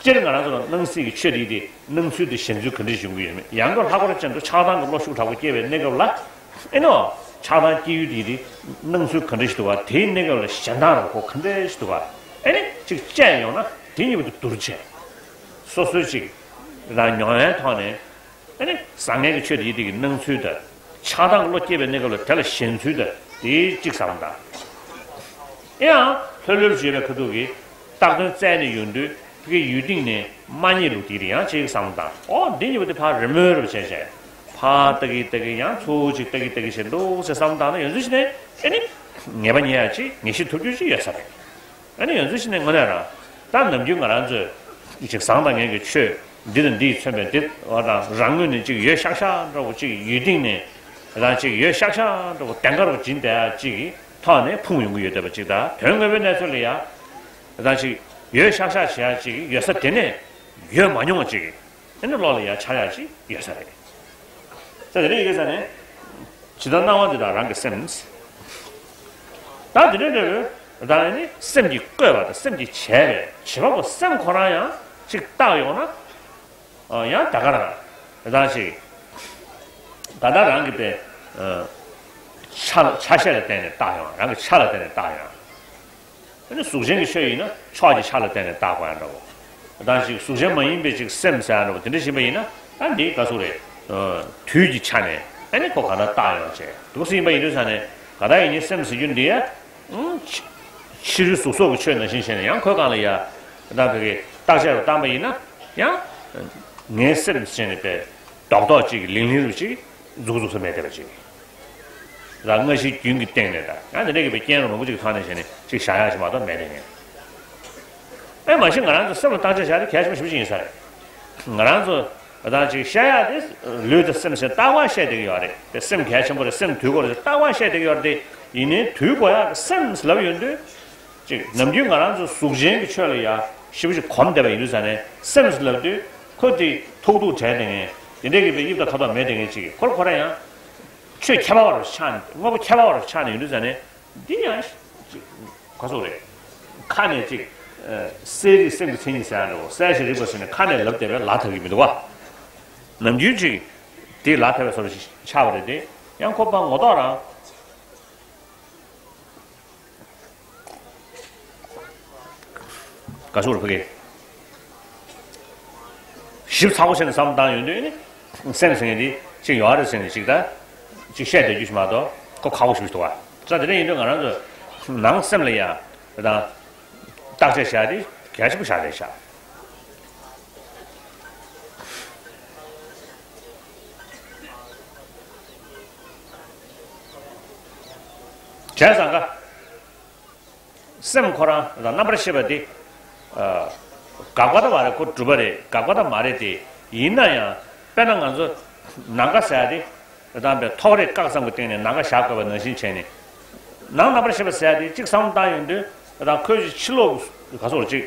སྤྱིར་ང་རང་ཚོ་ལ་སྣང་སྲིད་ཀྱི་ཆོས་དེ་དེ་སྣང་ཚུལ་དེ་ཞེན་ཚུལ་ག་འདྲས་ཡོང་གི་ཡོད་མེད། ཡང་སྒོས་ལྷག་པར་ཅན་དུ་ཆགས་སྡང་གི་བློ་ཤུགས་དྲག་པོ་སྐྱེས་པའི་གནས་སྐབས་ལ། ཨེ་ནོ། ཆགས་སྡང་སྐྱེ་ཡུལ་དེ་དེ་སྣང་ཚུལ་ག་འདྲས་ཞིག་འདུག་བ། དེའི་གནས་སྐབས་ལ་ཞེན་སྡང་རུ་ཁོ་ག་འདྲས་ཞིག་འདུག་བ། ཨེ་ནི་ཅིག་བཅད་ཡོང་ན་དེ་གཉིས་པོ་དེ་བསྡུར་བྱས། སོ་སོའི་ཅིག་རང་མྱོང་བའི་ཐོག་ནས། ཨ་ནི་བཟང་ངན་གྱི་ཆོས་དེ་ཡིད་བདེ་གི་སྣང་ཚུལ་དང་། ཆགས་སྡང་གི་བློ་སྐྱེས་པའི་གནས་སྐབས་ལ་དེ་ལ་ཞེན་ཚུལ་དང་དེའི་གཅིག་བསམ་དང་། ཡང་ལྷོད་ལྷོད་བྱེད་པའི་ཁ་ཐུག་གིས་བཏགས་དོན་བཙལ་ནས་ཡོང་དུས་ཕ་གི་ཡུལ་སྟེང་ནས་མ་རྙེད་ལུགས་དེ་ཡང་གཅིག་བསམ་དང་། ཨོ་འདི་གཉིས་པོ་དེ་ཕར་རི་མོའི་རུ་བྱས་བྱས་ཕར་ལྟ་གི་ལྟ་གི་ཡང་ཚུར་གཅིག་ལྟ་གི་ལྟ་གི་བྱས་འདུག་ཟེར་བསམ་དང་ན་ཡོང་ཚུལ་ཞིག་ནས་ཨ་ནི་ངེས་པ་རྙེད་ཡ་གཅིག་ངེས་ཤེས་ཐོབ་རྒྱུ་གཅིག་ཡོད་ས་རེད། ཨ་ནི་ཡོང་ཚུལ་ཞིག་ནས་དངོས་གནས་རང་ད་ནམ་རྒྱུན་ང་རང་ཚོས་ཅིག་བཟང་དང་ངན་གྱི་ཆོས་འདི་དང་འདི་ཡིས་མཚོན་པའི་འདི་བ་དང་རང་ངོས་ནས་ཅིག་ཡོད་ཤག་ཤག་འདྲ་བོ་ཅིག་ཡུལ་སྟེང་ནས་རང་ཅིག་ཡོད་ཤག་ཤག་འདྲ་བོ་གདེང་ཁ་རུ་འབྱིན་བསྡད་ཡ་ཅིག་གི་ཐོག་ནས་ཕུང་ཡོང་གི་ཡོད་བསྡད་པ་ཅིག་དང་། དོན་དངོས་པོའི་གནས་ཚུལ་ལ་ཡ་རང་ཅིག་ཡོད་ཤག་ཤག་བྱེད་ཡ་ཅིག་ཡོད་ས་དེ་ནས་ཡོད་མ་མྱོང་བ་ཅིག་ཨ་ནི་བློ་ལ་ཡ་འཆར་ཡག་ཅིག་ཡོད་ས་རེད། ས་དེ་རེད་ཡོད་ས་ནས་ཇི་ལྟར་སྣང་བ་འདི་དག་རང་གི་སེམས། ད་དེ་འདྲ་འདྲ་བོ་ད་ནི་སེམས་ཀྱིས་བཀོད་པ་དང་སེམས་ཀྱིས་བྱས་པའི་བྱེད་པ་པོ་སེམས་ཁོ་རང་ཡང་ཅིག་བཏགས་ཡོང་ན། ཡང་ད་ག་རང་ད་ཅིག་ད་ལྟ་རང་གི་པའི་ཆ་ལ་ཆ་ཤས་ལ་བརྟེན་ནས་བཏགས་ཡོང་། རང་གི་ཆ་ལ་བརྟེན་ནས་བཏགས་ཡོང་། ཨ་ནི་གཟུགས་ཅན་གྱི་ཆོས་ཡིན་ན་ཕྱོགས་ཀྱི་ཆ་ལ་བརྟེན་ནས་བཏགས་པ་ཡང་འདྲ་བོ། ད་ཅིག་གཟུགས་ཅན་མ་ཡིན་པའི་ཅིག་སེམས་ཟེར་ཡང་འདྲ་བོ་དེ་འདྲ་ཞིག་ཡིན་པ་ཡིན་ན་ཨ་འདི་ག་ཟུག་རེད། དུས་ཀྱི་ཆ་ནས་ཨ་ནི་ཁོ་ག་ད་བཏགས་ཡོང་བྱས་འདུག་སེ་ཡིན་པ་ཡིན་དུས་ས་ནས་ག་ད་ཡིན་ནི་སེམས་ཟེར་རྒྱུ་འདི་ཡ། ཕྱི་རོལ་གཟུགས་སོགས་ཀྱི་ཆོས་ནང་བཞིན་བྱས་ནས་ཡང་ཁོའི་སྒང་ལ་ཡ། ད་བོད་ཀྱི་བརྟག་དཔྱད་རུ་བཏང་པ་ཡིན་ན་ཡང་། ངའི་སེམས་བྱས་ནས་པའི་རྡོག་རྡོག་ཅིག་ལིང་ལིང་རུ་ཅིག་འཛུགས་འཛུགས་ས་མེད་བསྡད་པ་ཅིག་ལ་སྔ་ཕྱིའི་རྒྱུན་གྱི་སྟེང་ནས་ད་ཡང་དེ་འདྲ་གི་པའི་རྐྱེན་རུ་མང་པོ་ཅིག་ཐོག་ནས་བྱས་ནས་ཅིག་བཞག་ཡག་ཅིག་མ་གཏོགས་མེད་དེ་ངས། ཨེ་མ་གཞི་ང་རང་ཚོ་སེམས་ལ་བརྟག་དཔྱད་བྱ་དེ་གལ་ཆེན་པོ་ཞེ་པོ་ཅིག་ཡིན་ས་རེད། ང་རང་ཚོ་ད་ཅིག་བཤད་ཡག་དེ་ལུས་དང་སེམས་ཟེར་རྟག་པར་བཤད་བསྡད་ཀྱི་ཡོད་རེད། དེ་སེམས་གལ་ཆེན་པོ་རེད། སེམས་དུས་འཁོར་རེད་ཟེར་རྟག་པར་བཤད་བསྡད་ཀྱི་ཡོད་རེད། དེ་ཡིན་ནའི་དུས་འཁོར་ཡག་གི་སེམས་ལབ་ཡོང་དུས། ཅིག་ནམ་རྒྱུན་ང་རང་ཚོ་གཟུགས་ཅན་གྱི་ཆོས་ལ་ཡ་ཞེ་པོ་ཅིག་གོམས་བསྡད་པ་ཡིན་དུས་ཙ་ནས་སེམས་ལབ་དུས་ཁོ་དེ་ཐུག་ཐུག་བྲལ་བསྡད་མཁན་དེ་འདྲས་ཀྱི་པའི་དབྱིབས་དང་ཁ་དོག་མེད་བསྡད་མཁན་ཅིག་གི་ཁོ་ཁོ་རང་ཡང་ཆོས་ཁྱད་པར་བ་རུ་ཆགས་ནས་དངོས་པོ་ཁྱད་པར་བ་རུ་ཆགས་ནས་ཡོང་དུས་ཙ་ནས་འདི་ཡང་ཅིག་ག་ཚོད་རེད། ཁ་ནས་ཅིག་གསལ་རིག་སེམས་ཀྱི་མཚན་ཉིད་ཟེར་ཡང་འདྲ་བོ་གསལ་ཞིང་རིག་པ་ཟེར་ནས་ཁ་ནས་ལབ་བསྡད་པའི་ལ་ཐག་གི་མི་འདུག་བ། ནམ་རྒྱུན་ཅིག་དེ་ལ་ཐག་པའི་བཟོ་འདྲ་ཞིག་ཆགས་པ་རེད་དེ། ཡང་ཁོ་པ་ངོ་ཐོག་རང་། ག་ཚོད་རེད་ཕ་གི། ཞིབ་ཚགས་པོ་བྱས་ནས་བསམ་བློ་བཏང་ཡོང་དུས་ནི། སེམས་ཟེར་མཁན་འདི་གཅིག་ཡོད་རེད་ཟེར་ནས་གཅིག་ད། གཅིག་བཤད་བསྡད་རྒྱུ་ཞིག་མ་གཏོགས་ཁོ་ཁག་པོ་ཞིག་མི་འདུག་བ། ཙང་དེ་འདྲ་ཡིན་དུས་ང་རང་ཚོ་ནང་སེམས་ལ་ཡ། ད། བརྟག་དཔྱད་བྱ་དེ་གལ་ཆེན་པོ་ཞིག་རེད་ཤག་བྱས་ཙང་ཀ། སེམས་ཁོ་རང་རྣམ་པར་ཤེས་པ་དེ། དགག་པ་དང་མ་རེད། ཁོ་གྲུབ་པ་རེད། དགག་པ་དང་མ་རེད་དེ། ཡིན་ན་ཡང་དཔེར་ན་ང་ཚོ་ནམ་མཁའ་ཟེར་ཡ་དེ། དང་པའི་ཐོག་རེག་བཀག་ཙམ་གྱི་སྟེང་ནས་ནམ་མཁའ་བཞག་དགོས་པ་ནང་བཞིན་བྱས་ནས། ནང་རྣམ་པར་ཤེས་པ་ཟེར་ཡ་དེ་གཅིག་བསམ་བློ་བཏང་ཡོང་དུས་དང་ཁོའི་ཕྱི་ལོགས་ག་ཚོད་ཅིག་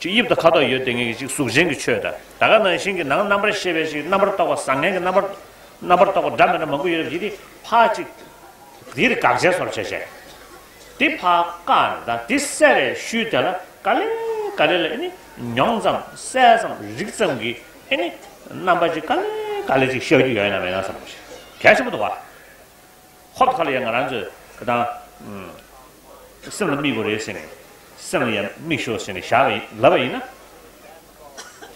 ཅིག་དབྱིབས་དང་ཁ་དོག་ཡོད་དེ་ངེས་ཀྱི་ཅིག་གཟུགས་ཅན་གྱི་ཆོས་དང་ད་ག་ནང་བཞིན་གྱི་ནང་རྣམ་པར་ཤེས་པའི་ཅིག་རྣམ་པར་རྟོག་པ་བཟང་ངན་གྱི་རྣམ་པར་རྣམ་པར་རྟོག་པ་འདྲ་མི་འདྲ་མང་པོ་ཡོད་རེད་ཀྱི་དེ་ཕར་ཅིག་དེ་རིགས་དགག་བྱའི་བཟོ་འདྲ་བྱས་བྱས། དེ་ཕར་བཀག་ནས་ད་དེ་བསལ་བའི་ཤུལ་དེ་ལ་ག་ལེ་ག་ལེ་ལ་ཨེ་ནི་མྱོང་ཙམ་བསལ་ཙམ་རིག་ཙམ་གྱི་ཨེ་ནི་རྣམ་པ་ཅིག་ག་ལེ་ག་ལེ་ཅིག་ཤར་རྒྱུ་ཡོད་ན་མེད་ན་བསམ་པ་ཞིག་གལ་ཆེན་པོ་འདུག་བ། ཧོབ་ཁ་ལ་ཡང་ང་རང་ཚོས་ད་སེམས་ལ་དམིགས་དགོས་རེད་ཟེར་ནས་སེམས་ལ་ཡང་དམིགས་ཤོག་ཟེར་ནས་བཞག་པ་ཡིན་ལབ་པ་ཡིན་ན།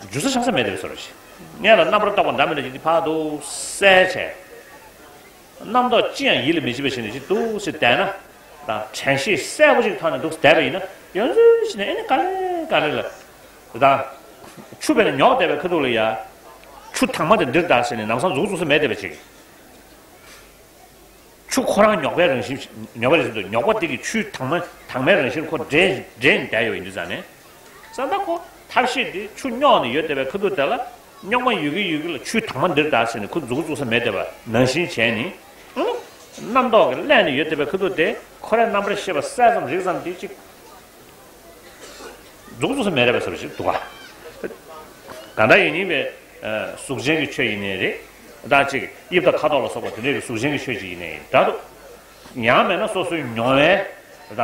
རྒྱུ་ས་ཆགས་ས་མེད་དེ་བཟོ་འདྲ་ཞིག་སྔོན་ལ་རྣམ་པར་རྟོག་པ་འདྲ་མི་འདྲ་ཅིག་དེ་ཕར་འདུག་གསལ་བྱས། རྣམ་རྟོག་ཅི་ཡང་ཡིད་ལ་མི་བྱེད་པ་ཞིག་ནས་ཅིག་འདུག་སེ་བསྡད་ན། དང་དྲན་ཤེས་གསལ་པོ་ཞིག་ཐོག་ནས་འདུག་བསྡད་པ་ཡིན་ན་ཡོང་ཚུལ་ཞིག་ནས་ཨེ་ནི་ག་ལེ་ག་ལེ་ལ། དང་། ཆུ་བེད་ནས་ཉོག་བསྡད་པའི་ཁ་ཐུག་ལ་ཡ། ཆུ་དྭངས་མ་དེ་འདིར་དར་ཟེར་ནས་ནམ་སང་མཛུག་མཛུག་ས་མེད་བསྡད་པ་ཅིག་ཆུ་ཁོ་རང་ཉོག་པའི་རང་བཞིན། ཉོག་པའི་རང་བཞིན་དུ་ཉོག་པ་དེ་གི་ཆུའི་དྭངས་མ་དྭངས་མའི་རང་བཞིན་ཁོ་འདྲེན་འདྲེན་བསྡད་ཡོད་ཡིན་དུས་ཙང་ནས། ཙང་ད་ཁོ་ཐབས་ཤེས་དེ་ཆུ་སྙོག་ནས་ཡོད་བསྡད་པའི་ཁ་ཐུག་དེ་ལ་སྙོག་མ་ཡོད་ཀྱི་ཡོད་ཀྱི་ལ་ཆུའི་དྭངས་མ་འདིར་དར་ཟེར་ནས་ཁོ་མཛུག་མཛུག་ས་མེད་བསྡད་པ་ནང་བཞིན་བྱས་ནས། ཨང་། རྣམ་རྟོག་གི་བསླད་ནས་ཡོད་བསྡད་པའི་ཁ་ཐུག་དེ་ཁོ་རའི་རྣམ་པར་ཤེས་པ་གསལ་ཙམ་རིག་ཙམ་དེ་གཅིག་མཛུག་མཛུག་ས་མེད་རེད་པ་བཟོ་འདྲ་ཞིག་འདུག་ག་གང་ལྟར་ཡིན་ཡིན་པའི་གཟུགས་ཅན་གྱི་ཆོས་ཡིན་ནའི་རེད། ད་ཅིག་དབྱིབས་དང་ཁ་དོག་ལ་སོགས་པ་དེ་འདྲའི་གཟུགས་ཅན་གྱི་ཆོས་ཅིག་ཡིན་ནའི་འདྲ་འདུག་ཡང་མིན་ན་སོ་སོའི་མྱོང་བའི་ད་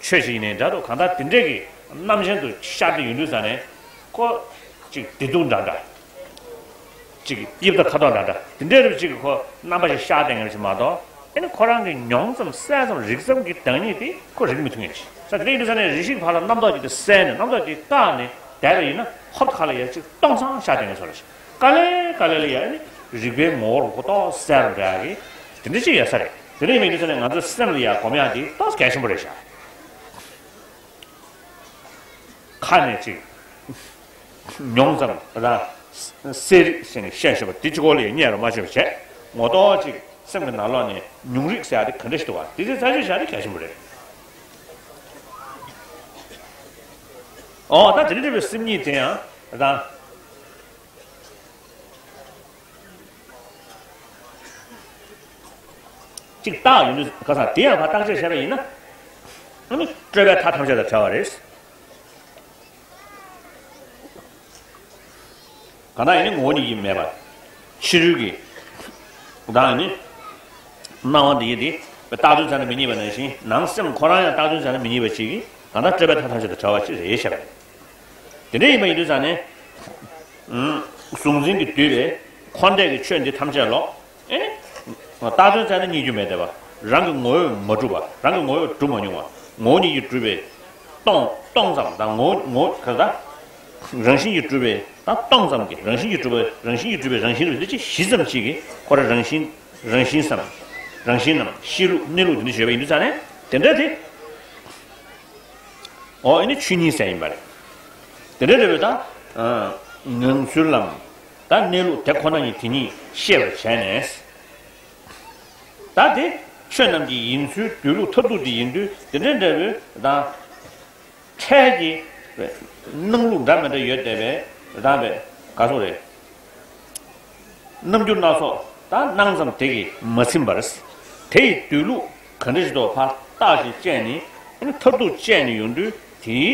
ཆོས་ཅིག་ཡིན་ནའི་འདྲ་འདུག་གང་ལྟར་དེ་འདྲའི་གི་རྣམ་གཞག་ཏུ་ཤར་ཏེ་ཡོང་དུས་ཙང་ནས་ཁོ་ཅིག་བདེ་སྡུག་འདྲ་འདྲ། ཅིག་དབྱིབས་དང་ཁ་དོག་འདྲ་འདྲ་དེ་འདྲའི་རིགས་ཅིག་གི་ཁོ་རྣམ་པ་ཞིག་ཤར་བསྡད་མཁན་ཞིག་མ་གཏོགས། ཨེ་ནི་ཁོ་རང་གི་མྱོང་ཙམ་གསལ་ཙམ་རིག་ཙམ་གྱི་བདག་ཉིད་དེ་ཁོ་རིག་མི་ཐུབ་མཁན་ཞིག་ས། དེ་འདྲ་ཡིན་དུས་ཙང་ནས་རེ་ཞིག་ཕར་ལ་རྣམ་རྟོག་ཅིག་དེ་གསལ་ནས་རྣམ་རྟོག་ཅིག་བཀག་ནས་བསྡད་པ་ཡིན་ན་ཧོབ་ཁ་ལ་ཡ་ཅིག་སྟོང་སང་ཤར་བསྡད་མཁན་བཟོ་འདྲ་ཞིག་དཀའ་ལས་དཀའ་ལས་ལ་ཡ་ཨེ་ནི་རིག་པའི་ངོ་བོར་ཁོ་ཏོག་གསལ་རུ་འདྲ་གི་དེ་འདྲ་ཅིག་ཡོད་ས་རེད། དེ་འདྲ་ཡིན་མིན་དུས་ཙང་ནས་ང་ཚོའི་སེམས་ལ་ཡ་སྒོམ་ཡག་དེ་ཏོག་གལ་ཆེན་པོ་རེད་ཤག་ཁ་ནས་ཅིག་མྱོང་ཙམ་ར། གསལ་རིག་ཟེར་ནས་བཤད་བཞིན་པ་དེ་གཅིག་པོ་ལ་ཡང་བརྙས་ར་མ་བྱས་པ་བྱས། ངོ་ཐོག་ཅིག་སེམས་ཀྱི་ནང་ལོགས་ནས་མྱོང་རིག་ཟེར་ཡ་དེ་ག་འདྲ་ཞིག་འདུག་བ་དེ་ཚོའི་རྩད་གཅོད་བྱ་དེ་གལ་ཆེན་པོ་རེད། ཨོ་ད་དེ་འདྲ་འདྲ་བའི་སེམས་ཉིད་དེ་ཡང་རང་། གཅིག་བརྟགས་ཡོང་དུས་ག་ས་དེ་ཡང་ཕར་བརྟག་དཔྱད་བྱས་པ་ཡིན་ན། ཨ་ནི་སྤྲོས་པའི་མཐའ་ཐམས་ཅད་དང་བྲལ་བ་རེད། གང་ལྟར་ཡིན་ནི་ངོ་བོ་ཉིད་ཀྱིས་མེད་པ། ཕྱི་རོལ་གྱི་དང་ནི་སྣང་བ་འདི་ཡིན་ཏེ། བཏགས་དོན་བྱས་ན་མི་རྙེད་པ་ནང་བཞིན་ནང་སེམས་ཁོ་རང་ཡང་བཏགས་དོན་བྱས་ན་མི་རྙེད་པ་ཞིག་གིས་གང་ལྟར་སྤྲོས་པའི་མཐའ་ཐམས་ཅད་དང་བྲལ་བ་ཅིག་རེད་བཤད་པ་རེད། དེ་འདྲ་ཡིན་པ་ཡིན་དུས་ཙང་ནས། གཟུང་འཛིན་གྱིས་བསྡུས་པའི་འཁོར་འདས་ཀྱི་ཆོས་འདི་ཐམས་ཅད་ལོ། ཨེ། བཏགས་དོན་བྱས་ན་རྙེད་རྒྱུ་མེད་བསྡད་པ། རང་གི་ངོ་བོས་མ་གྲུབ་པ། རང་གི་ངོ་བོས་གྲུབ་མ་མྱོང་བ། ངོ་བོ་ཉིད་ཀྱིས་གྲུབ་པའི་སྟོང་སྟོང་ཙམ་དང་ངོ་བོ་ངོ་བོ་ག་ད། རང་བཞིན་གྱིས་གྲུབ་པའི་ད་སྟོང་ཙམ་གྱི་རང་བཞིན་གྱིས་གྲུབ་པའི་རང་བཞིན་གྱིས་གྲུབ་པའི་རང་བཞིན་རིག་བྱེད་བཞི་ཙམ་ཞིག་གིས་ཁོ་རང་རང་བཞིན་རང་བཞིན་སམ། རང་བཞིན་ནམ་གཤིས་ལུགས་གནས་ལུགས་དེ་འདྲ་བརྗོད་པ་ཡིན་དུས་ཙང་ནས་དེ་འདྲ་དེ། ཨོ་ཨེ་ནི་ཆོས་ཉིད་ཟེར་ཡིན་པ་རེད། དེ་འདྲ་རེད་པས་ད། ངང་ཚུལ་ལམ། ད་གནས་ལུགས་དེ་ཁོ་ན་ཉིད་དེ་ཉིད་ཤེས་པར་བྱས་ནས། ད་དེ་ཆོས་རྣམས་ཀྱི་ཡིན་ཚུལ་སྡོད་ལུགས་མཐར་ཐུག་དེ་ཡིན་དུས་དེ་འདྲ་འདྲ་བོའི་ད། འཕྲལ་གྱི་སྣང་ལུགས་འདྲ་མི་འདྲ་ཡོད་བསྡད་པའི་རང་པའི་ག་སོགས་རེད། རྣམ་འགྱུར་སྣ་ཚོགས་དང་སྣང་ཙམ་དེ་གིས་མ་ཚིམ་པར། དེ་ཡི་སྡོད་ལུགས་ག་འདྲ་ཞིག་འདུག་ཕར་བརྟག་ཅིང་དཔྱད་ནས་ཨ་ནི་མཐར་ཐུག་དཔྱད་ནས་ཡོང་དུས་དེའི་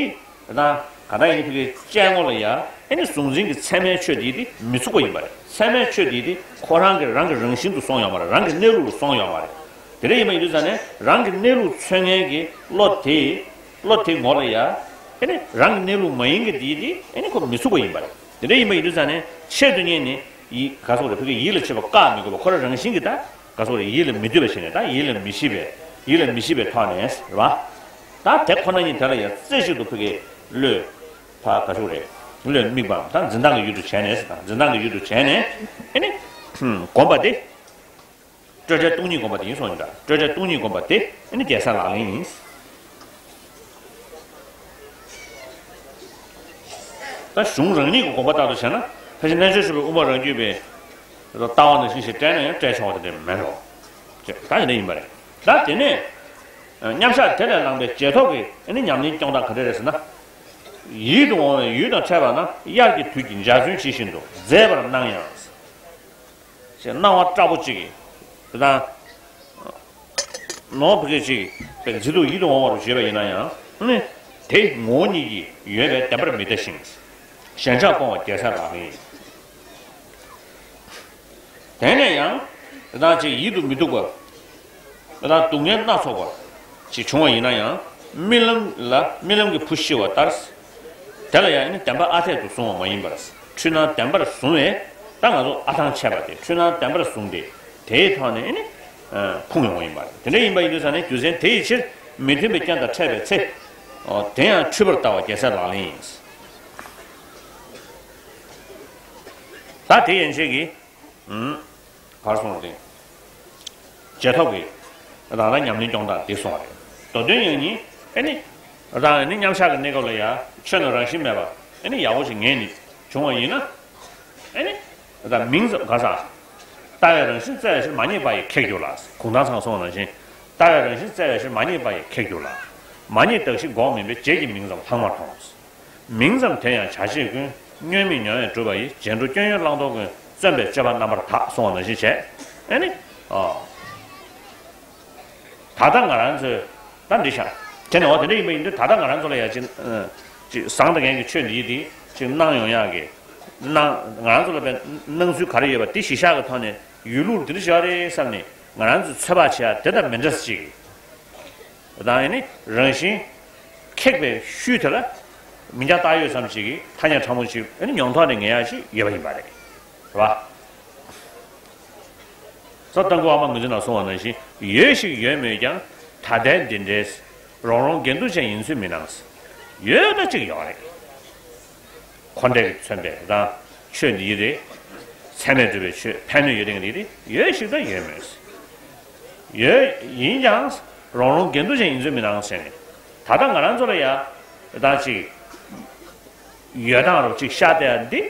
དང་ག་ད་ཡིན་ཕ་གིའི་དཔྱད་ངོ་ལ་ཡ་ཨ་ནི་གཟུང་འཛིན་གྱི་ཚད་མའི་ཆོས་དེ་དེ་མི་ཚུགས་པ་ཡིན་པ་རེད། ཚད་མའི་ཆོས་དེ་དེ་ཁོ་རང་གི་རང་གི་རང་བཞིན་དུ་སོང་ཡོད་མ་རེད། རང་གི་གནས་ལུགས་ལ་སོང་ཡོད་མ་རེད། དེ་འདྲ་ཡིན་པ་ཡིན་དུས་ཙང་ནས་རང་གི་གནས་ལུགས་མཚོན་མཁན་གྱི་བློ་དེ། བློ་དེ་ངོ་ལ་ཡ། ཨེ་ནི་རང་གི་གནས་ལུགས་མ་ཡིན་གྱི་དེ་དེ་ཨེ་ནི་ཁོ་མི་ཚུགས་པ་ཡིན་པ་རེད། དེ་འདྲ་ཡིན་པ་ཡིན་དུས་ཙང་ནས་ཆེད་དུ་གཉེར་ནས་ཡིད་ག་སོགས་རེད་ཕ་གི་ཡིད་ལ་བྱེད་པ་བཀག་མི་དགོས་པ་ཁོ་རང་རང་བཞིན་གྱིས་ད་ག་སོགས་རེད་ཡིད་ལ་མི་འདུས་པ་བྱས་ནས་ད་ཡིད་ལ་མི་བྱེད་པའི་ཡིད་ལ་མི་བྱེད་པའི་ཐོག་ནས་རེད་བ། ད་དེ་ཁོ་ན་ཉིད་དེ་ལ་ཡ་རྩེ་གཅིག་ཏུ་ཕ་གི་བློས་ཕ་ག་སོགས་རེད་བློས་དམིགས་པའམ་ད་འཛིན་སྟངས་ཀྱི་ཡུལ་དུ་བྱས་ནས་ད་འཛིན་སྟངས་ཀྱི་ཡུལ་དུ་བྱས་ནས་ཨེ་ནི་སྒོམ་པ་དེ། སྤྲོས་བྲལ་སྟོང་ཉིད་སྒོམ་པ་དེ་ཡིན་གསུངས་ཡོད་འདྲ། སྤྲོས་བྲལ་སྟོང་ཉིད་སྒོམ་པ་དེ་ཨ་ནི་རྒྱལ་སྲས་ལག་ལེན་ཡིན། ད་གཞུང་རང་ཉིད་ཀྱི་དགོངས་པ་ལྟར་དུ་བྱས་ན་ཕལ་ཆེར་རྣལ་འབྱོར་ཆེན་པོའི་དབུ་མ་རང་རྒྱུད་པའི་ལྟ་བ་ནང་བཞིན་ཞིག་བཀྲལ་ན་ཡང་བཀྲལ་ཆོག་པ་དེ་འདྲ་མེད་འགྲོ། ད་དེ་འདྲ་ཡིན་པ་རེད། ད་དེ་ནས་མཉམ་བཞག་དེ་ལས་ལངས་པའི་རྗེས་ཐོབ་ཀྱི་ཨ་ནི་ཉམས་ལེན་སྐྱོང་སྟངས་ག་འདྲ་རེད་ཟེར་ན། ཡིད་དུ་འོང་བའི་ཡུལ་དང་འཕྲད་པ་ན་དབྱར་གྱི་དུས་ཀྱི་འཇའ་ཚོན་ཇི་བཞིན་དུ་མཛེས་པར་སྣང་ཡང་། ཞེས་སྣང་བ་སྐྲག་པོ་གཅིག་གིས། དེ་དང་། ནོར་བུ་སྐད་ཅིག་པའི་མཛེས་སྡུག་ཡིད་དུ་འོང་བར་བརྗོད་པ་ཡིན་ན་ཡང་ནི། དེ་ངོ་བོ་ཉིད་ཀྱིས་ཡོད་པའི་བདེན་པར་མི་ལྟ་ཞིང་། ཞེན་ཆགས་སྤོང་བ་རྒྱལ་སྲས་ལག་ལེན་ཡིན། དེ་ནས་ཡང་། དེ་དང་ཅིག་ཡིད་དུ་མི་འདུག་པ། དེ་དང་སྡུག་བསྔལ་སྣ་ཚོགས་པ། ཅིག་བྱུང་བ་ཡིན་ན་ཡང་། རྨི་ལམ་ལ་རྨི་ལམ་གྱི་བུ་ཤི་བ་ལྟར། དེ་ལ་ཡང་ནི་བདེན་པ་ཨ་འཐས་སུ་བཟུང་བ་མ་ཡིན་པར། འཁྲུལ་སྣང་བདེན་པར་བཟུང་བས་ད་ང་ཚོ་ཨ་ཐང་ཆད་པ་དེ་འཁྲུལ་སྣང་བདེན་པར་བཟུང་སྟེ་དེའི་ཐོག་ནས་ནི་ཕུང་ཡོང་བ་ཡིན་པ་རེད། དེ་འདྲ་ཡིན་པ་ཡིན་དུས་ཙང་ནས་རྒྱུ་མཚན་དེ་ཡི་ཕྱིར་མི་མཐུན་པའི་རྐྱེན་དང་འཕྲད་པའི་ཚེ། དེ་ཡང་འཁྲུལ་པར་ལྟ་བ་རྒྱལ་སྲས་ལག་ལེན་ཡིན། ད་དེ་ཡན་ཆད་ཀྱི། ཨུམ། གར་སོང་རེད། རྗེས་ཐོབ་ཀྱི། རང་རང་ཉམས་ལེན་སྐྱོང་སྟངས་འདི་སོང་བ་རེད། མདོ་དོན་ཡང་ཉིད་ཨེ་ནི། རང་ཨེ་ནི་མཉམ་བཞག་གི་གནས་སྐབས་ལ་ཡང་ཆོས་རྣམས་རང་བཞིན་མེད་པ་ཨེ་ནི་ཡག་པོ་ཞིག་ངེས་ནས་བྱུང་བ་ཡིན་ན། ཨེ་ནི། ད་མིང་ཙམ་ག་ས། ལྟ་བའི་རང་བཞིན་བཙལ་བའི་ཕྱིར་མ་རྙེད་པ་ཡི་ཁེགས་གྱུར་ལ། གུང་ཐང་ཚང་གསུངས་པ་ནང་བཞིན། ལྟ་བའི་རང་བཞིན་བཙལ་བའི་ཕྱིར་མ་རྙེད་པ་ཡི་ཁེགས་གྱུར་ལ། མ་རྙེད་གདགས་གཞི་འགོག་མིན་པའི་རྗེས་ཀྱི་མིང་ཙམ་ལྷག་མར་མཐོང་། མིང་ཙམ་དེ་ཡང་བྱ་བྱེད་ཀུན། བསྙོན་མེད་མྱོང་བས་གྲུབ་པ་ཡི། རྗེས་འགྲོ་སྐྱོན་ཡོན་བླང་དོར་ཀུན། བརྩོན་པས་སྤྱོད་པ་རྣམ་པར་དག་གསུངས་པ་ནང་བཞིན་བྱས། ཨེ་ནི། ཨ། ད་ལྟ་ང་རང་ཚོས་ད་འདི་བྱ། དེ་ནས་འོ་དེ་འདྲ་ཡིན་པ་ཡིན་དུས་ད་ལྟ་ང་རང་ཚོ་ལ་ཡ་ཅིག་ཅིག་བཟང་དང་ངན་གྱི་ཆོས་འདི་ཡིན་དེ་ཅིག་གནང་ཡོང་ཡག་གི། གནང་ང་རང་ཚོ་ལ་བའི་སྣང་ཚུལ་ག་རེ་ཡོད་པ་དེ་གཞི་བཞག་གི་ཐོག་ནས་ཡུལ་ལུགས་འདི་འདྲ་བྱ་རེད་བསམ་ནས་ང་རང་ཚོས་ཚོད་དཔག་བྱེད་ཡག་དེ་དང་མི་འདྲ་ས་ཅིག་གི། དང་ཨེ་ནི་རང་བཞིན་ཁེགས་པའི་ཤུལ་དེ་ལ་མི་འཇགས་བཏགས་ཡོད་ཙམ་ཞིག་གིས་ཐ་སྙད་ཕྲ་མོ་ཅིག་ཨེ་ནི་མྱོང་ཐོག་ནས་ངེས་ཡག་ཞིག་ཡོད་པ་ཡིན་པ་རེད། རེད་བ། སོ་ཏང་གུ་ཨ་མ་ངོས་འཛིན་ལ་གསུངས་པ་ནང་བཞིན་ཡོད་ཞིག་ཡོད་མོད་ཀྱང་ད་ལྟའི་འདི་འདྲའི་རོང་རོང་དགེ་འདུན་ཅན་ཡིན་ཚུལ་མི་སྣང་། ཡོད་ད་ཅིག་ཡོད་རེད། འཁོར་འདས་ཀྱིས་མཚོན་པའི་རང་ཆོས་འདི་ཡིན་རེད། ཚད་མས་གྲུབ་པའི་ཆོས་ཕན་གནོད་ཡོད་དེ་འདི་རེད་ཡོད་ཞིག་ད་ཡོད་མོད། ཡོད་ཡིན་ཀྱང་རོང་རོང་དགེ་འདུན་ཅན་ཡིན་ཚུལ་མི་སྣང་ཟེར་ནས་ད་ལྟ་ང་རང་ཚོ་ལ་ཡ་ད་ཅིག་ཡོད་སྟངས་རོབ་ཅིག་ཤར་བསྡད་ཡ་འདི་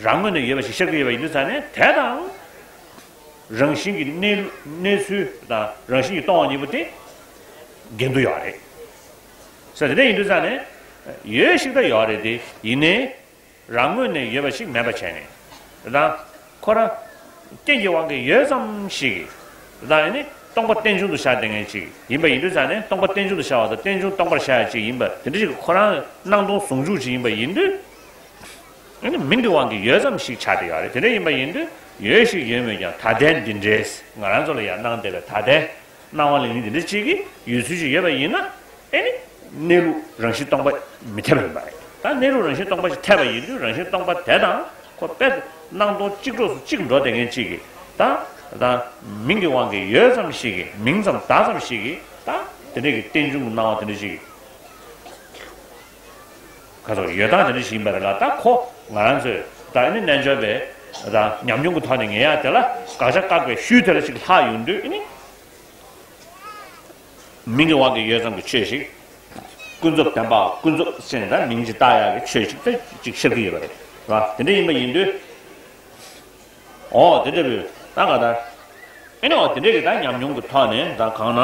རང་ངོས་ནས་ཡོད་པ་ཞིག་ཤར་གྱི་ཡོད་པ་ཡིན་དུས་ཙང་ནས་དེ་དང་རང་བཞིན་གྱི་གནས་གནས་ཚུལ་དང་རང་བཞིན་གྱིས་སྟོང་བ་གཉིས་པོ་དེ་འགལ་འདུ་ཡོད་རེད་ཟེར་དེ་འདྲ་ཡིན་དུས་ཙང་ནས་ཡོད་ཞིག་ད་ཡོད་རེད་དེ་ཡིན་ནའི། རང་ངོས་ནས་ཡོད་པ་ཞིག་མེད་པ་བྱས་ནས། རང་ཁོ་རང་རྐྱེན་གྱི་དབང་གིས་ཡོད་ཙམ་ཞིག་གིས་རང་ཡིན་ནི་སྟོང་པ་རྟེན་འབྱུང་དུ་ཤར་བསྡད་མཁན་ཅིག་ཡིན་པ་ཡིན་དུས་ཙང་ནས་སྟོང་པ་རྟེན་འབྱུང་དུ་ཤར་བ་དང་རྟེན་འབྱུང་སྟོང་པར་ཤར་ཡ་ཅིག་ཡིན་པ་དེ་འདྲ་ཞིག་ཁོ་རང་སྣང་སྟོང་ཟུང་འཇུག་ཅིག་ཡིན་པ་ཡིན་དུས། ཨ་ནི་མིང་གི་དབང་གིས་ཡོད་ཙམ་ཞིག་ཆགས་བསྡད་ཡོད་རེད་དེ་འདྲ་ཡིན་པ་ཡིན་དུས་ཡོད་ཞིག་ཡོད་མོད་ཀྱང་ད་ལྟའི་འདི་འདྲའི་ང་རང་ཚོ་ལ་ཡང་སྣང་བསྡད་པའི་ད་ལྟའི། སྣང་བ་ལེན་མཁན་འདི་འདྲ་གཅིག་གིས་ཡོད་ཚུལ་ཅིག་ཡོད་པ་ཡིན་ན་ཨེ་ནི་གནས་ལུགས་རང་བཞིན་སྟོང་པ་མི་འཐད་པ་ཡིན་པ་རེད། ད་གནས་ལུགས་རང་བཞིན་སྟོང་པ་ཞིག་འཐད་པ་ཡིན་དུས་རང་བཞིན་སྟོང་པ་དེ་དང་ཁོ་དཔེ་སྣང་སྟོང་གཅིག་གྲོགས་སུ་གཅིག་འགྲོ་བསྡད་མཁན་གཅིག་གིས་ད་ད་མིང་གི་དབང་གིས་ཡོད་ཙམ་ཞིག་གིས་མིང་ཙམ་བརྡ་ཙམ་ཞིག་གིས་ད་དེ་འདྲ་གི་རྟེན་འབྱུང་གི་སྣང་བ་དེ་འདྲ་ཞིག་གིས་ག་ཚོད་ཡོད་སྟངས་དེ་འདྲ་ཞིག་ཡིན་པ་རེད་ལ་ད་ཁོ་ང་རང་ཚོས་ད་ཨེ་ནི་རྣལ་འབྱོར་པའི་ད་ཉམས་མྱོང་གི་ཐོག་ནས་ངེས་ཡག་དེ་ལ་དགག་བྱ་བཀག་པའི་ཤུལ་དེ་ལ་ཞིག་ལྷག་ཡོང་དུས་ཨེ་ནི། མིང་གི་དབང་གིས་ཡོད་ཙམ་གྱི་ཆོས་ཤིག་ཀུན་རྫོབ་བདེན་པ་ཀུན་རྫོབ་ཟེར་ནས་ད་མིང་ཅིག་བཏགས་ཡག་གི་ཆོས་ཤིག་ད་ཅིག་ཤར་གྱི་ཡོད་པ་རེད་བ། དེ་འདྲ་ཡིན་པ་ཡིན་དུས། ཨོ་དེ་འདྲ་བོད་ད་ག་ད། ཨེ་ནི་ཨོ་དེ་འདྲ་གི་ད་ཉམས་མྱོང་གི་ཐོག་ནས་ད་གང་ན་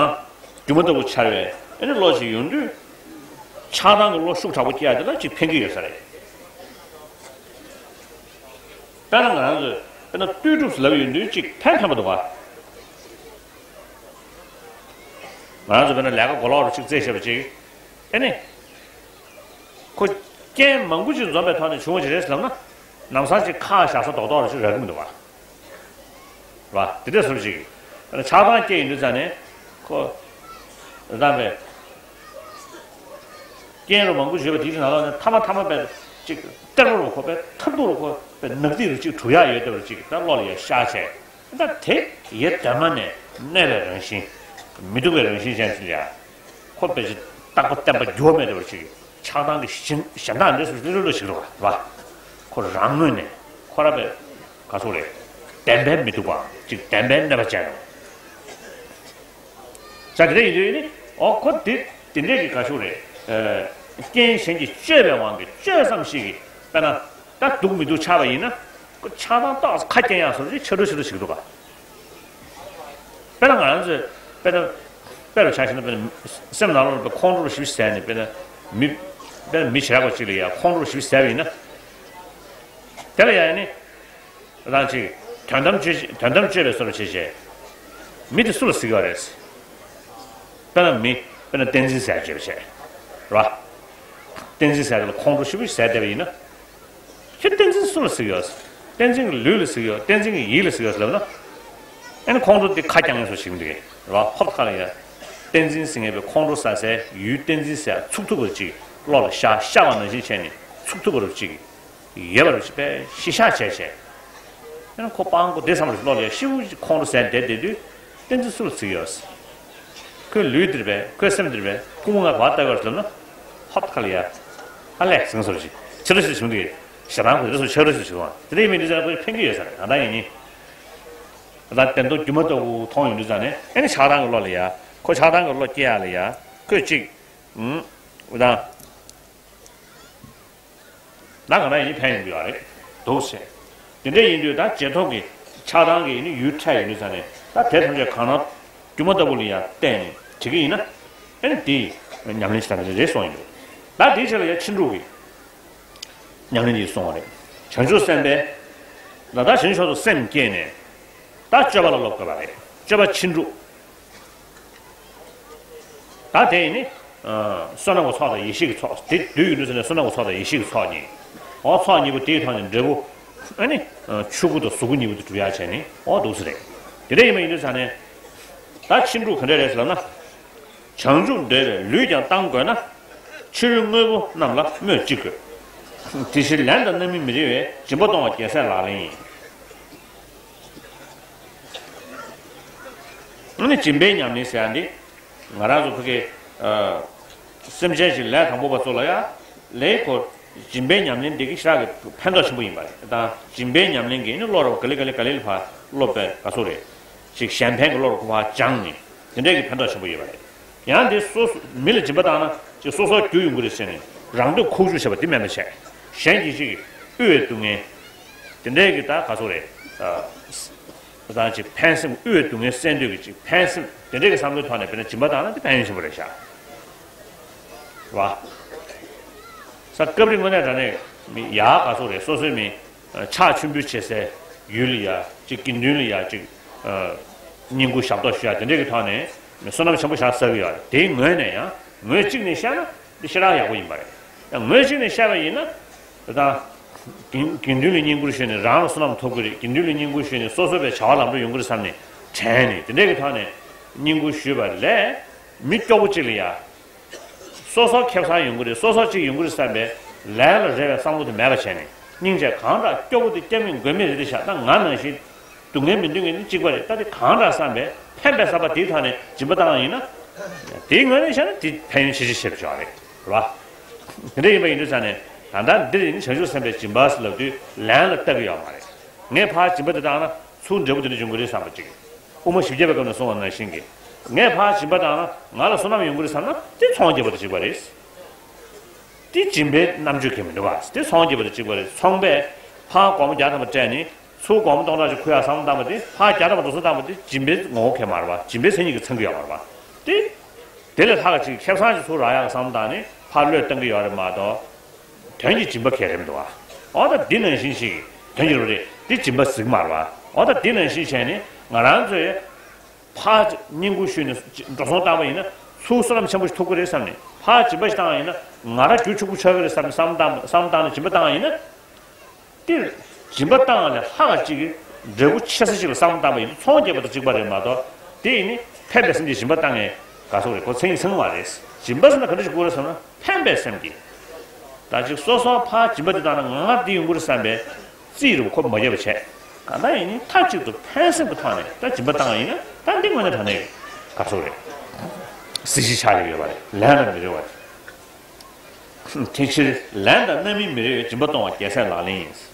སྒྱུ་མ་ལྟ་བུ་འཆར་བའི་ཨེ་ནི་བློ་ཞིག་ཡོང་དུས། ཆགས་སྡང་གི་བློ་ཤུགས་དྲག་པོ་སྐྱེ་ཡག་དེ་ལ་ཅིག་ཕན་གྱི་ཡོད་ས་རེད། དཔེར་ན་ང་རང་ཚོས་དཔེར་ན་ལྟོས་གྲུབ་ཟེར་ལབ་ཡོང་དུས་ཅིག་ཕན་ཕན་པ་འདུག་ག་ང་རང་ཚོ་དཔེར་ན་ལས་ཀ་གོ་ལོག་རུ་ཅིག་རྩེད་བྱས་པ་ཅིག་ཨེ་ནི། ཁོ་རྐྱེན་མང་པོ་ཅིག་འཛོམས་པའི་ཐོག་ནས་བྱུང་བ་ཅིག་རེད་ཟེར་ལབ་ན། ལམ་སང་ཅིག་ཁག་བཞག་ས་རྡོག་རྡོག་རུ་ཅིག་རག་གི་མི་འདུག་ག་རེད་བ། དེ་འདྲ་བཟོ་ཅིག་ཆགས་སྡང་སྐྱེ་ཡོང་དུས་ཙང་ནས་ཁོ། རེད་དམ་པས། རྐྱེན་རུ་མང་པོ་ཞིག་ཡོད་པ་དེའི་ནང་ལོགས་ནས་ཐ་མ་ཐ་མ་པས་ཅིག་གཏེར་པོ་རུ་ཁོ་པས་ཐབས་སྡུག་རུ་ཁོ་པས་ནག་རྫིས་རུ་ཅིག་གྲུབ་ཡག་ཡོད་བསྡད་པ་ཅིག་ད་བློ་ལ་ཡ་ཤར་བྱས། ད་དེ་ཡེ་གདོད་མ་ནས་གནས་པའི་རང་བཞིན། མི་སྡུག་པའི་རང་བཞིན་ཅན་ཞིག་ཡ། ཁོ་པས་ཅིག་རྟག་པ་བརྟན་པ་འགྱུར་བ་མེད་བསྡད་པ་ཅིག་ཆགས་སྡང་གི་གཞན་གཞན་དག་འདྲ་སུ་ལུ་ལུ་ཞིག་རུ་བ། ཁོ་རང་ངོས་ནས་ཁོ་ར་པས་ག་སོག་རེད། བདེན་པའི་མི་སྡུག་པའམ་ཅིག་བདེན་པའི་གནོད་པ་ཅན་རུ། ས་དེ་འདྲ་ཡིན་དུས་ནི་ཨོ་ཁོ་དེ་དེ་འདྲས་ཀྱི་ག་ཤུག་རེད། རྐྱེན་གཞན་གྱིས་བཅོས་པའི་དབང་གིས་བཅོས་ཙམ་ཞིག་གིས་དཔེར་ན་ད་སྡུག་མི་སྡུག་ཆགས་པ་ཡིན་ན་ཁོ་ཆགས་སྡང་རྟགས་ཁ་སྐྱེ་ཡག་སོགས་ཀྱི་ཆ་འགྲོ་ཆ་འགྲོ་ཞིག་འདུག་ག་དཔེར་ན་ང་རང་ཚོས་དཔེར་ན་དཔེ་རུ་ཆ་བཞག་ན་དཔེར་ན་སེམས་ནང་ལོགས་ལ་དཔེ་ཁོང་ཁྲོ་ཞིག་ཟས་ནས་དཔེར་ན་མི་དཔེར་ན་མི་བྱེ་བྲག་པ་ཅིག་ལ་ཡ་ཁོང་ཁྲོ་ཞིག་ཟས་པ་ཡིན་ན་དེ་ལ་ཡ་ནི། རང་ཅིག་དོན་དམ་བཅོས་དོན་དམ་བཅོས་པའི་བཟོ་འདྲ་བྱས་བྱས། མི་དེ་སུ་ལ་ཟེར་གྱི་ཡོད་རེད། དཔེར་ན་མི་དཔེར་ན་བསྟན་འཛིན་ཟེར་བཅོས་པ་བྱས། རེད་བ། བསྟན་འཛིན་ཟེར་དེ་ལ་ཁོང་ཁྲོ་ཞེ་པོ་ཞིག་ཟས་བསྡད་པ་ཡིན་ན། ཁྱོད་བསྟན་འཛིན་སུ་ལ་ཟེར་གྱི་ཡོད། བསྟན་འཛིན་གྱི་ལུས་ལ་ཟེར་གྱི་ཡོད། བསྟན་འཛིན་གྱི་ཡིད་ལ་ཟེར་གྱི་ཡོད་ཟེར་ལབ་ན། ཨ་ནི་ཁོང་ཁྲོ་དེ་ཁ་རྐྱང་ངེས་སུ་ཞིག་འདུག་གས། རེད་བ། ཧོབ་ཁ་ལ་ཡ། བསྟན་འཛིན་ཟེར་མཁན་པའི་ཁོང་ཁྲོ་ཟ་སའི་ཡུལ་བསྟན་འཛིན་ཟེར་ཚུགས་ཐུབ་པ་ཅིག་བློ་ལ་ཤར་ཤར་བ་ནང་བཞིན་བྱས་ནས་ཚུགས་ཐུབ་པ་རུ་ཅིག་ཡོད་པ་རེད་པས་གཞི་བཞག་བྱས་བྱས། ཨ་ནི་ཁོ་སྤང་གོ་བདེ་བསམ་རེ་བློ་ལ་ཡ་ཤི་བོ་ཅིག་ཁོང་ཁྲོ་ཟས་བསྡད་བསྡད་དུས་བསྟན་འཛིན་སུ་ལ་ཟེར་གྱི་ཡོད། ཁོའི་ལུས་འདིར་བས་ཁོའི་སེམས་འདིར་བས་སྐུ་ངོ་ང་བར་ལྟ་བར་ལབ་ན། ཧོབ་ཁ་ལ་ཡ། ཨ་ལས་ཟེར་སོར་ཅིག་ཕྱི་རུ་ཕྱི་བྱུང་དུས། ཞེ་སྡང་ཁོ་རེ་སོ་ཆགས་རེ་སོ་ཞིག་དང་དེ་འདྲ་ཡིན་མིན་འདི་ཚོ་ཁོ་ཕན་གྱི་ཡོད་ས་རེད། ད་ལྟ་ཡིན་ནི། ད་ལྟ་དོན་དུ་སྒྱུ་མ་ལྟ་བུ་མཐོང་ཡོང་དུས་ཙང་ནས་ཨེ་ནི་ཆགས་སྡང་གི་བློ་ལ་ཡ། ཁོ་ཆགས་སྡང་གི་བློ་སྐྱེ་ཡ་ལ་ཡ། ཁོས་གཅིག་ཨུམ། ད། ད་ག་ན་ཡིན་ཕན་ཡོང་གི་ཡོད་རེད། འདུག་ཟེར། དེ་འདྲ་ཡིན་དུས་ད་རྗེས་ཐོག་གི་ཆགས་སྡང་གི་ཡིན་ནི་ཡུལ་འཕྲད་ཡོང་དུས་ཙང་ནས་ད་དེ་ཐམས་ཅད་གང་ན་སྒྱུ་མ་ལྟ་བུ་ལ་ཡ་བལྟས་ནས་བྱེད་ཀྱི་ཡིན་ན། ཨེ་ནི་དེ་ཉམས་ལེན་ཞིག་དང་དེ་འདྲ་རེད་གསུངས་ཡོད། ད་དེའི་ཆེད་ལ་ཡ་ཕྱིན་དྲུག་གི་ཉམས་ལེན་གྱིས་གསུངས་པ་རེད། བྱང་ཆུབ་སེམས་དཔའི། ད་ལྟ་བྱང་ཆུབ་ཏུ་སེམས་བསྐྱེད་ནས། ད་སྤྱོད་པ་ལ་སློབ་དགོས་པ་རེད། སྤྱོད་པ་ཕྱིན་དྲུག་ད་དེ་ཡིན་ནི། ཨ། བསོད་ནམས་ཀྱི་ཚོགས་དང་ཡེ་ཤེས་ཀྱི་ཚོགས་དེ་བསྡུས་ཡོང་དུས་ཙམ་ནས་བསོད་ནམས་ཀྱི་ཚོགས་དང་ཡེ་ཤེས་ཀྱི་ཚོགས་གཉིས། འོ་ཚོགས་གཉིས་པོ་དེའི་ཐོག་ནས་འབྲས་བུ། ཨ་ནི། ཨ། ཆོས་སྐུ་དང་གཟུགས་སྐུ་གཉིས་པོ་དེ་སྒྲུབ་ཡག་བྱས་ནི་འོ་འདུག་སེ་རེད། དེ་འདྲ་ཡིན་པ་ཡིན་དུས་ཙང་ནས། ད་ཕྱིན་དྲུག་ག་འདྲ་རེད་ཟེར་ལབ་ན། བྱང་ཆུབ་འདོད་པའི་ལུས་ཀྱང་བཏང་དགོས་ན། ཕྱི་རོལ་དངོས་པོ་རྣམས་ལ་སྨོས་ཅི་དགོས། དེ་ཕྱིར་ལན་དང་རྣམ་སྨིན་མི་རིགས་པའི། སྦྱིན་པ་གཏོང་བ་རྒྱལ་སྲས་ལག་ལེན་ཡིན། ཨ་ནི་སྦྱིན་པའི་ཉམས་ལེན་ཟེར་ཡ་འདི། ང་རང་ཚོ་ཕ་གི། ཨ། སེམས་ཅན་ཞིག་ལས་དང་པོ་པ་ཚོ་ལ་ཡ། ལས་ཁོ། སྦྱིན་པའི་ཉམས་ལེན་འདི་གི་ཞེ་དྲག་གི་ཕན་ཐོགས་ཆེན་པོ་ཡིན་པ་རེད། ད་སྦྱིན་པའི་ཉམས་ལེན་གྱི་ནི་བློ་རབ་ག་ལེ་ག་ལེ་ག་ལེ་ལ་ཕར་སློབ་པའི་ག་ཚོད་རེད། ཅིག་གཞན་ཕན་གྱི་བློ་རབ་ཁོ་ཕར་སྦྱངས་ནས་དེ་འདྲའི་གི་ཕན་ཐོགས་ཆེན་པོ་ཡོད་པ་རེད། ཡང་དེ་སོ་སོ་མི་ལ་སྦྱིན་པ་བཏང་ན་ཅིག་སོ་སོ་རྒྱུ་ཡོང་གི་རེད་ཟེར་ནས་རང་སྡུག་ཁུག་ཀྱོག་བྱེད་པ་དེ་མེད་པ་བྱས། གཞན་གྱིས་ཅིག་གི་དབུལ་བའི་སྡུག་བསྔལ། དེ་འདྲའི་གི་ད་ག་ཚོད་རེད། ཨ། ད་ཅིག་ཕན་སེམས་དབུལ་བའི་སྡུག་བསྔལ་སེལ་འདོད་ཀྱི་ཅིག་ཕན་སེམས་དེ་འདྲའི་གི་བསམ་བློའི་ཐོག་ནས་དཔེར་ན་སྦྱིན་པ་བཏང་ན་དེ་ཕན་ཡོན་ཆེན་པོ་རེད་ཤག་རེད་བ། ས་སྐབས་རིང་དངོས་གནས་དྲང་གནས་མི་ཡག་ག་ཚོད་རེད། སོ་སོའི་མི་ཕྱག་མཆོད་འབུལ་བྱེད་སའི་ཡུལ་ལ་ཡ་ཅིག་དགེ་འདུན་ལ་ཡ་ཅིག་བསྙེན་བཀུར་ཞབས་ཏོག་ཞུ་ཡ་དེ་འདྲའི་གི་ཐོག་ནས་མི་བསོད་ནམས་ཆེན་པོ་ཞིག་བསགས་ཀྱི་ཡོད་རེད། དེའི་ངོས་ནས་ཡང་ངོས་གཅིག་ནས་བཤད་ན། འདི་ཞེ་དྲག་ཡག་པོ་ཡིན་པ་རེད། ཡང་ངོས་གཅིག་ནས་བཤད་པ་ཡིན་ན། དེ་དང་། དགེ་དགེ་འདུན་ལ་བསྙེན་བཀུར་ཞུས་ནས་རང་ལ་བསོད་ནམས་ཐོབ་ཀྱི་རེད། དགེ་འདུན་ལ་བསྙེན་བཀུར་ཞུས་ནས་སོ་སོ་བའི་བྱ་བ་ལམ་འགྲོ་ཡོང་གི་རེད་བསམ་ནས་དྲན་ནས་དེ་འདྲའི་གི་ཐོག་ནས་བསྙེན་བཀུར་ཞུས་པ་ལས། མི་སྐྱོ་པོ་གཅིག་ལ་ཡ། སོ་སོ་ཁེ་བཟང་ཡོང་གི་རེད། སོ་སོ་གཅིག་ཡོང་གི་རེད་བསམ་པའི་ལས་ལ་རེ་བའི་བསམ་བློ་དེ་མེད་པ་བྱས་ནས་སྙིང་རྗེ་གང་དྲག་སྐྱོ་པོ་དེ་སྐྱེ་མི་དགོས་མེད་རེད་དེ་བཞག་ད་ང་ནང་བཞིན། སྡུག་བསྔལ་མི་འདོད་མཁན་ནི་གཅིག་པ་རེད། ད་དེ་གང་འདྲ་བསམ་པའི་ཕན་པའི་བསམ་པ་དེའི་ཐོག་ནས་སྦྱིན་པ་བཏང་བ་ཡིན་ན། དེའི་ངོས་ནས་བཤད་ན་དེ་ཕན་ཡོན་ཆེ་ཆེ་ཆེ་བ་ཅིག་རེད། རེད་བ། དེ་འདྲ་ཡིན་པ་ཡིན་དུས་ཙང་ནས་ད་ལྟ་འདིར་ཡིན་བྱང་ཆུབ་སེམས་དཔའི་སྦྱིན་པ་ཟེར་ལབ་དུས་ལན་ལ་ལྟ་གི་ཡོད་མ་རེད། ངས་ཕར་སྦྱིན་པ་དེ་བཏང་ན་ཚུར་འབྲས་བུ་དེ་འདྲ་འབྱུང་གི་རེད་བསམ་པ་ཅིག་དབུ་མ་བཞི་བརྒྱ་པའི་སྐབས་ནས་གསུངས་པ་ནང་བཞིན་གྱི། ངས་ཕར་སྦྱིན་པ་བཏང་ན་ང་ལ་བསོད་ནམས་ཡོང་གི་རེད་བསམ་ན་དེ་ཚོང་རྒྱག་པ་དང་གཅིག་པ་རེད། དེ་སྦྱིན་པའི་རྣམ་དཔྱོད་ཀྱི་མི་འདུག་ག་དེ་ཚོང་རྒྱག་པ་དང་གཅིག་པ་རེད། ཚོང་པས་ཕར་སྒོར་མོ་བརྒྱ་ཐམ་པ་སྤྲད་ནས་ཚུར་སྒོར་མོ་སྟོང་ཕྲག་ཅིག་ཁུར་ཡག་བསམ་བློ་བཏང་པ་དེ་ཕར་བརྒྱ་ཐམ་པ་འགྲོ་སོང་བཏང་པ་དེ་སྦྱིན་པའི་ངོ་བོ་གས་མ་རེད་བ། སྦྱིན་པའི་མཚན་ཉིད་ཀྱིས་ཚང་གི་ཡོད་མ་རེད་བ། དེ། དེ་ལས་ལྷག་ཅིག་ཁེ་བཟང་ཅིག་ཚུར་རག་ཡག་བསམ་བློ་བཏང་ནས་ཕར་བློས་གཏང་གི་ཡོད་རེད་མ་གཏོགས། དོན་གྱི་སྦྱིན་པ་གས་རེད་མི་འདུག་བ། འོ་ད་འདི་ནང་བཞིན་ཞིག་དོན་གྱི་རེད་དེ་སྦྱིན་པ་ཟིག་མ་རེད་བ། འོ་ད་འདི་ནང་བཞིན་བྱས་ནས་ང་རང་ཚོས། ཕར་བསྙེན་བཀུར་ཞུས་ནས་འགྲོ་སོང་བཏང་པ་ཡིན་ན་ཚུར་བསོད་ནམས་ཆེན་པོ་ཞིག་ཐོབ་ཀྱི་རེད་བསམ་ནས་ཕར་སྦྱིན་པ་ཞིག་བཏང་བ་ཡིན་ན་ང་རང་རྒྱུ་ཕྱུག་པོ་ཆགས་ཀྱི་རེད་བསམ་ནས་བསམ་བློ་བཏང་བསམ་བློ་བཏང་ནས་སྦྱིན་པ་བཏང་བ་ཡིན་ན། དེར་སྦྱིན་པ་བཏང་བ་ལས་ལྷག་ཅིག་གི་འབྲས་བུ་ཆེ་ས་ཞིག་ལ་བསམ་བློ་བཏང་པ་ཡིན་ན་ཚོང་རྒྱག་པ་དང་གཅིག་པ་རེད་མ་གཏོགས་དེ་ཡིན་ནི་ཕན་པའི་སེམས་ཀྱིས་སྦྱིན་པ་བཏང་ངས་ག་སོག་རེད་གོ་མཚན་ཉིད་ཚང་མ་རེད། སྦྱིན་པ་ཟེར་ན་ག་འདྲ་ཞིག་དགོས་རེད་ཟེར་ན་ཕན་པའི་སེམས་ཀྱིས། ད་ཅིག་སོ་སོ་ཕར་སྦྱིན་པ་དེ་བཏང་ན་ང་ང་དེ་ཡོང་གི་རེད་བསམ་པའི། རྩིས་རུ་ཁོ་མ་བརྒྱབ་པ་བྱས། གང་ལྟར་ཡིན་ནི་མཐའ་གཅིག་ཏུ་ཕན་སེམས་ཀྱི་ཐོག་ནས་ད་སྦྱིན་པ་བཏང་བ་ཡིན་ན་ད་འདི་དངོས་གནས་དྲང་གནས་ག་སོག་རེད། སྲིད་ཞི་ཆགས་ཀྱི་ཡོད་པ་རེད། ལན་ལ་མི་རེ་བ་རེད། དེ་ཕྱིར་ལན་དང་རྣམ་སྨིན་མི་རེ་བའི་སྦྱིན་པ་གཏོང་བ་རྒྱལ་སྲས་ལག་ལེན་ཡིན།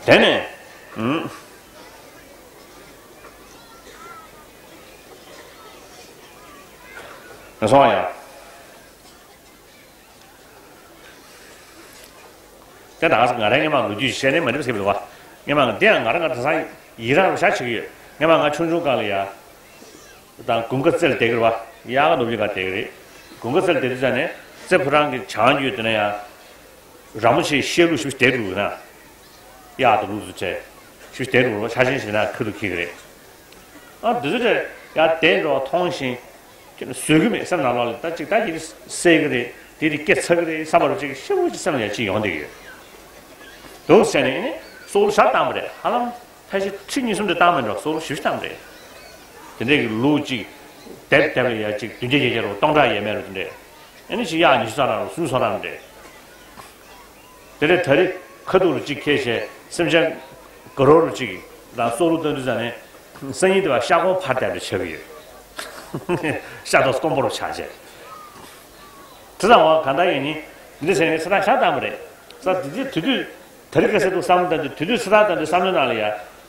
དེ་ནས། ཨུམ། ང་སོང་ཡ། དེ་ད་ང་རང་སྔས་མ་ལོ་རྒྱུས་བཤད་ནས་མ་འགྲིག་ཟེར་བ་རེད་བ། སྔས་མ་ང་དེ་ཡང་ང་རང་ང་དེང་སང་ཡི་རངས་རུ་ཞག་བྱེད་ཀྱི་ཡོད། སྔས་མ་ང་ཆུང་ཆུང་སྒང་ལ་ཡ། དང་དགུན་ཁ་རྩེ་ལ་བསྡད་ཀྱི་རེད་བ། དབྱར་ཁ་ནུབ་རྒྱུད་སྒང་བསྡད་ཀྱི་རེད། དགུན་ཁ་རྩེ་ལ་བསྡད་དུས་ཙང་ནས་རྩེ་ཕོ་བྲང་གི་བྱང་རྒྱུད་དེ་ན་ཡ། ར་མོ་ཆེའི་བཤད་ལུགས་ཞིག་བསྡད་འདུག་ན། གཡག་དང་ལུག་ཚོ་བྱས། ཞིག་བསྡད་འདུག་རེད་བ། ཆ་ཆེན་ཞིག་ན་ཁུ་ཐུག་འཁྱེར་གྱི་རེད། ཨ་འདི་ཚོ་དེ་ཡ་བསྡད་འགྲོ་བ་མཐོང་ཞིང་། ཁྱོད་ལ་བཟོད་ཀྱི་མེད་སེམས་ནང་ལོགས་ལ་ད་ཅིག་ད་ཡིན་གསལ་གྱི་རེད། དེ་དེ་སྐད་ཚ་གི་རེད་བསམ་པ་རུ་ཅིག་ཤི་བོ་ཅིག་སེམས་ལ་ཡ་ཅིག་ཡོང་བསྡད་ཀྱི་ཡོད། འདུག་ཟེར་ནས་ནི་སྲོག་བླུ་ཞག་བཏང་པ་རེད། ཧ་ལམ་ཕལ་ཆེར་ཁྲི་གཉིས་གསུམ་དེ་བཏང་མེད་འགྲོ། སྲོག་བླུ་ཞེ་པོ་ཅིག་བཏང་པ་རེད། དེ་འདྲས་ཀྱི་ལུག་ཅིག་སྡེབ་སྡེབ་ལ་ཡ་ཅིག་བདུན་བརྒྱ་བརྒྱད་བརྒྱ་རུ་སྟོང་ཕྲག་ཡས་མས་རུ་དེ་འདྲས། ཨ་ནི་ཅིག་གཡག་ཉི་ཤུ་རྩ་ལྔ་རུ་སུམ་ཅུ་སོ་ལྔ་རུ་འདྲས། དེ་ལས་ད་རེས་ཁ་ཐུག་རུ་གཅིག་ཁེལ་བྱས་སེམས་ཅན་དགའ་རོགས་རུ་གཅིག་དང་སྲོག་རུ་བཏང་དུས་ཙ་ནས་སང་ཉིན་དེ་བ་ཤ་སྐོང་ཕར་བསྡད་པའི་ཆགས་ཀྱི་ཡོད། ཤ་དང་སྐོང་པོ་རུ་ཆགས་བྱས། དེ་ཙམ་བ་གང་ལྟར་ཡིན་ནི་འདི་ཟེར་ནས་ས་ཐག་ཤ་བཏང་བ་རེད། ས་དེ་དུས་དེ་དུས། དེ་རིང་ཁ་སང་དུ་བསམ་བློ་བཏང་དུས་དུས་དུས་ཚོད་ལྟར་བཏང་དུས་བསམ་བློའི་ནང་ལ་ཡ།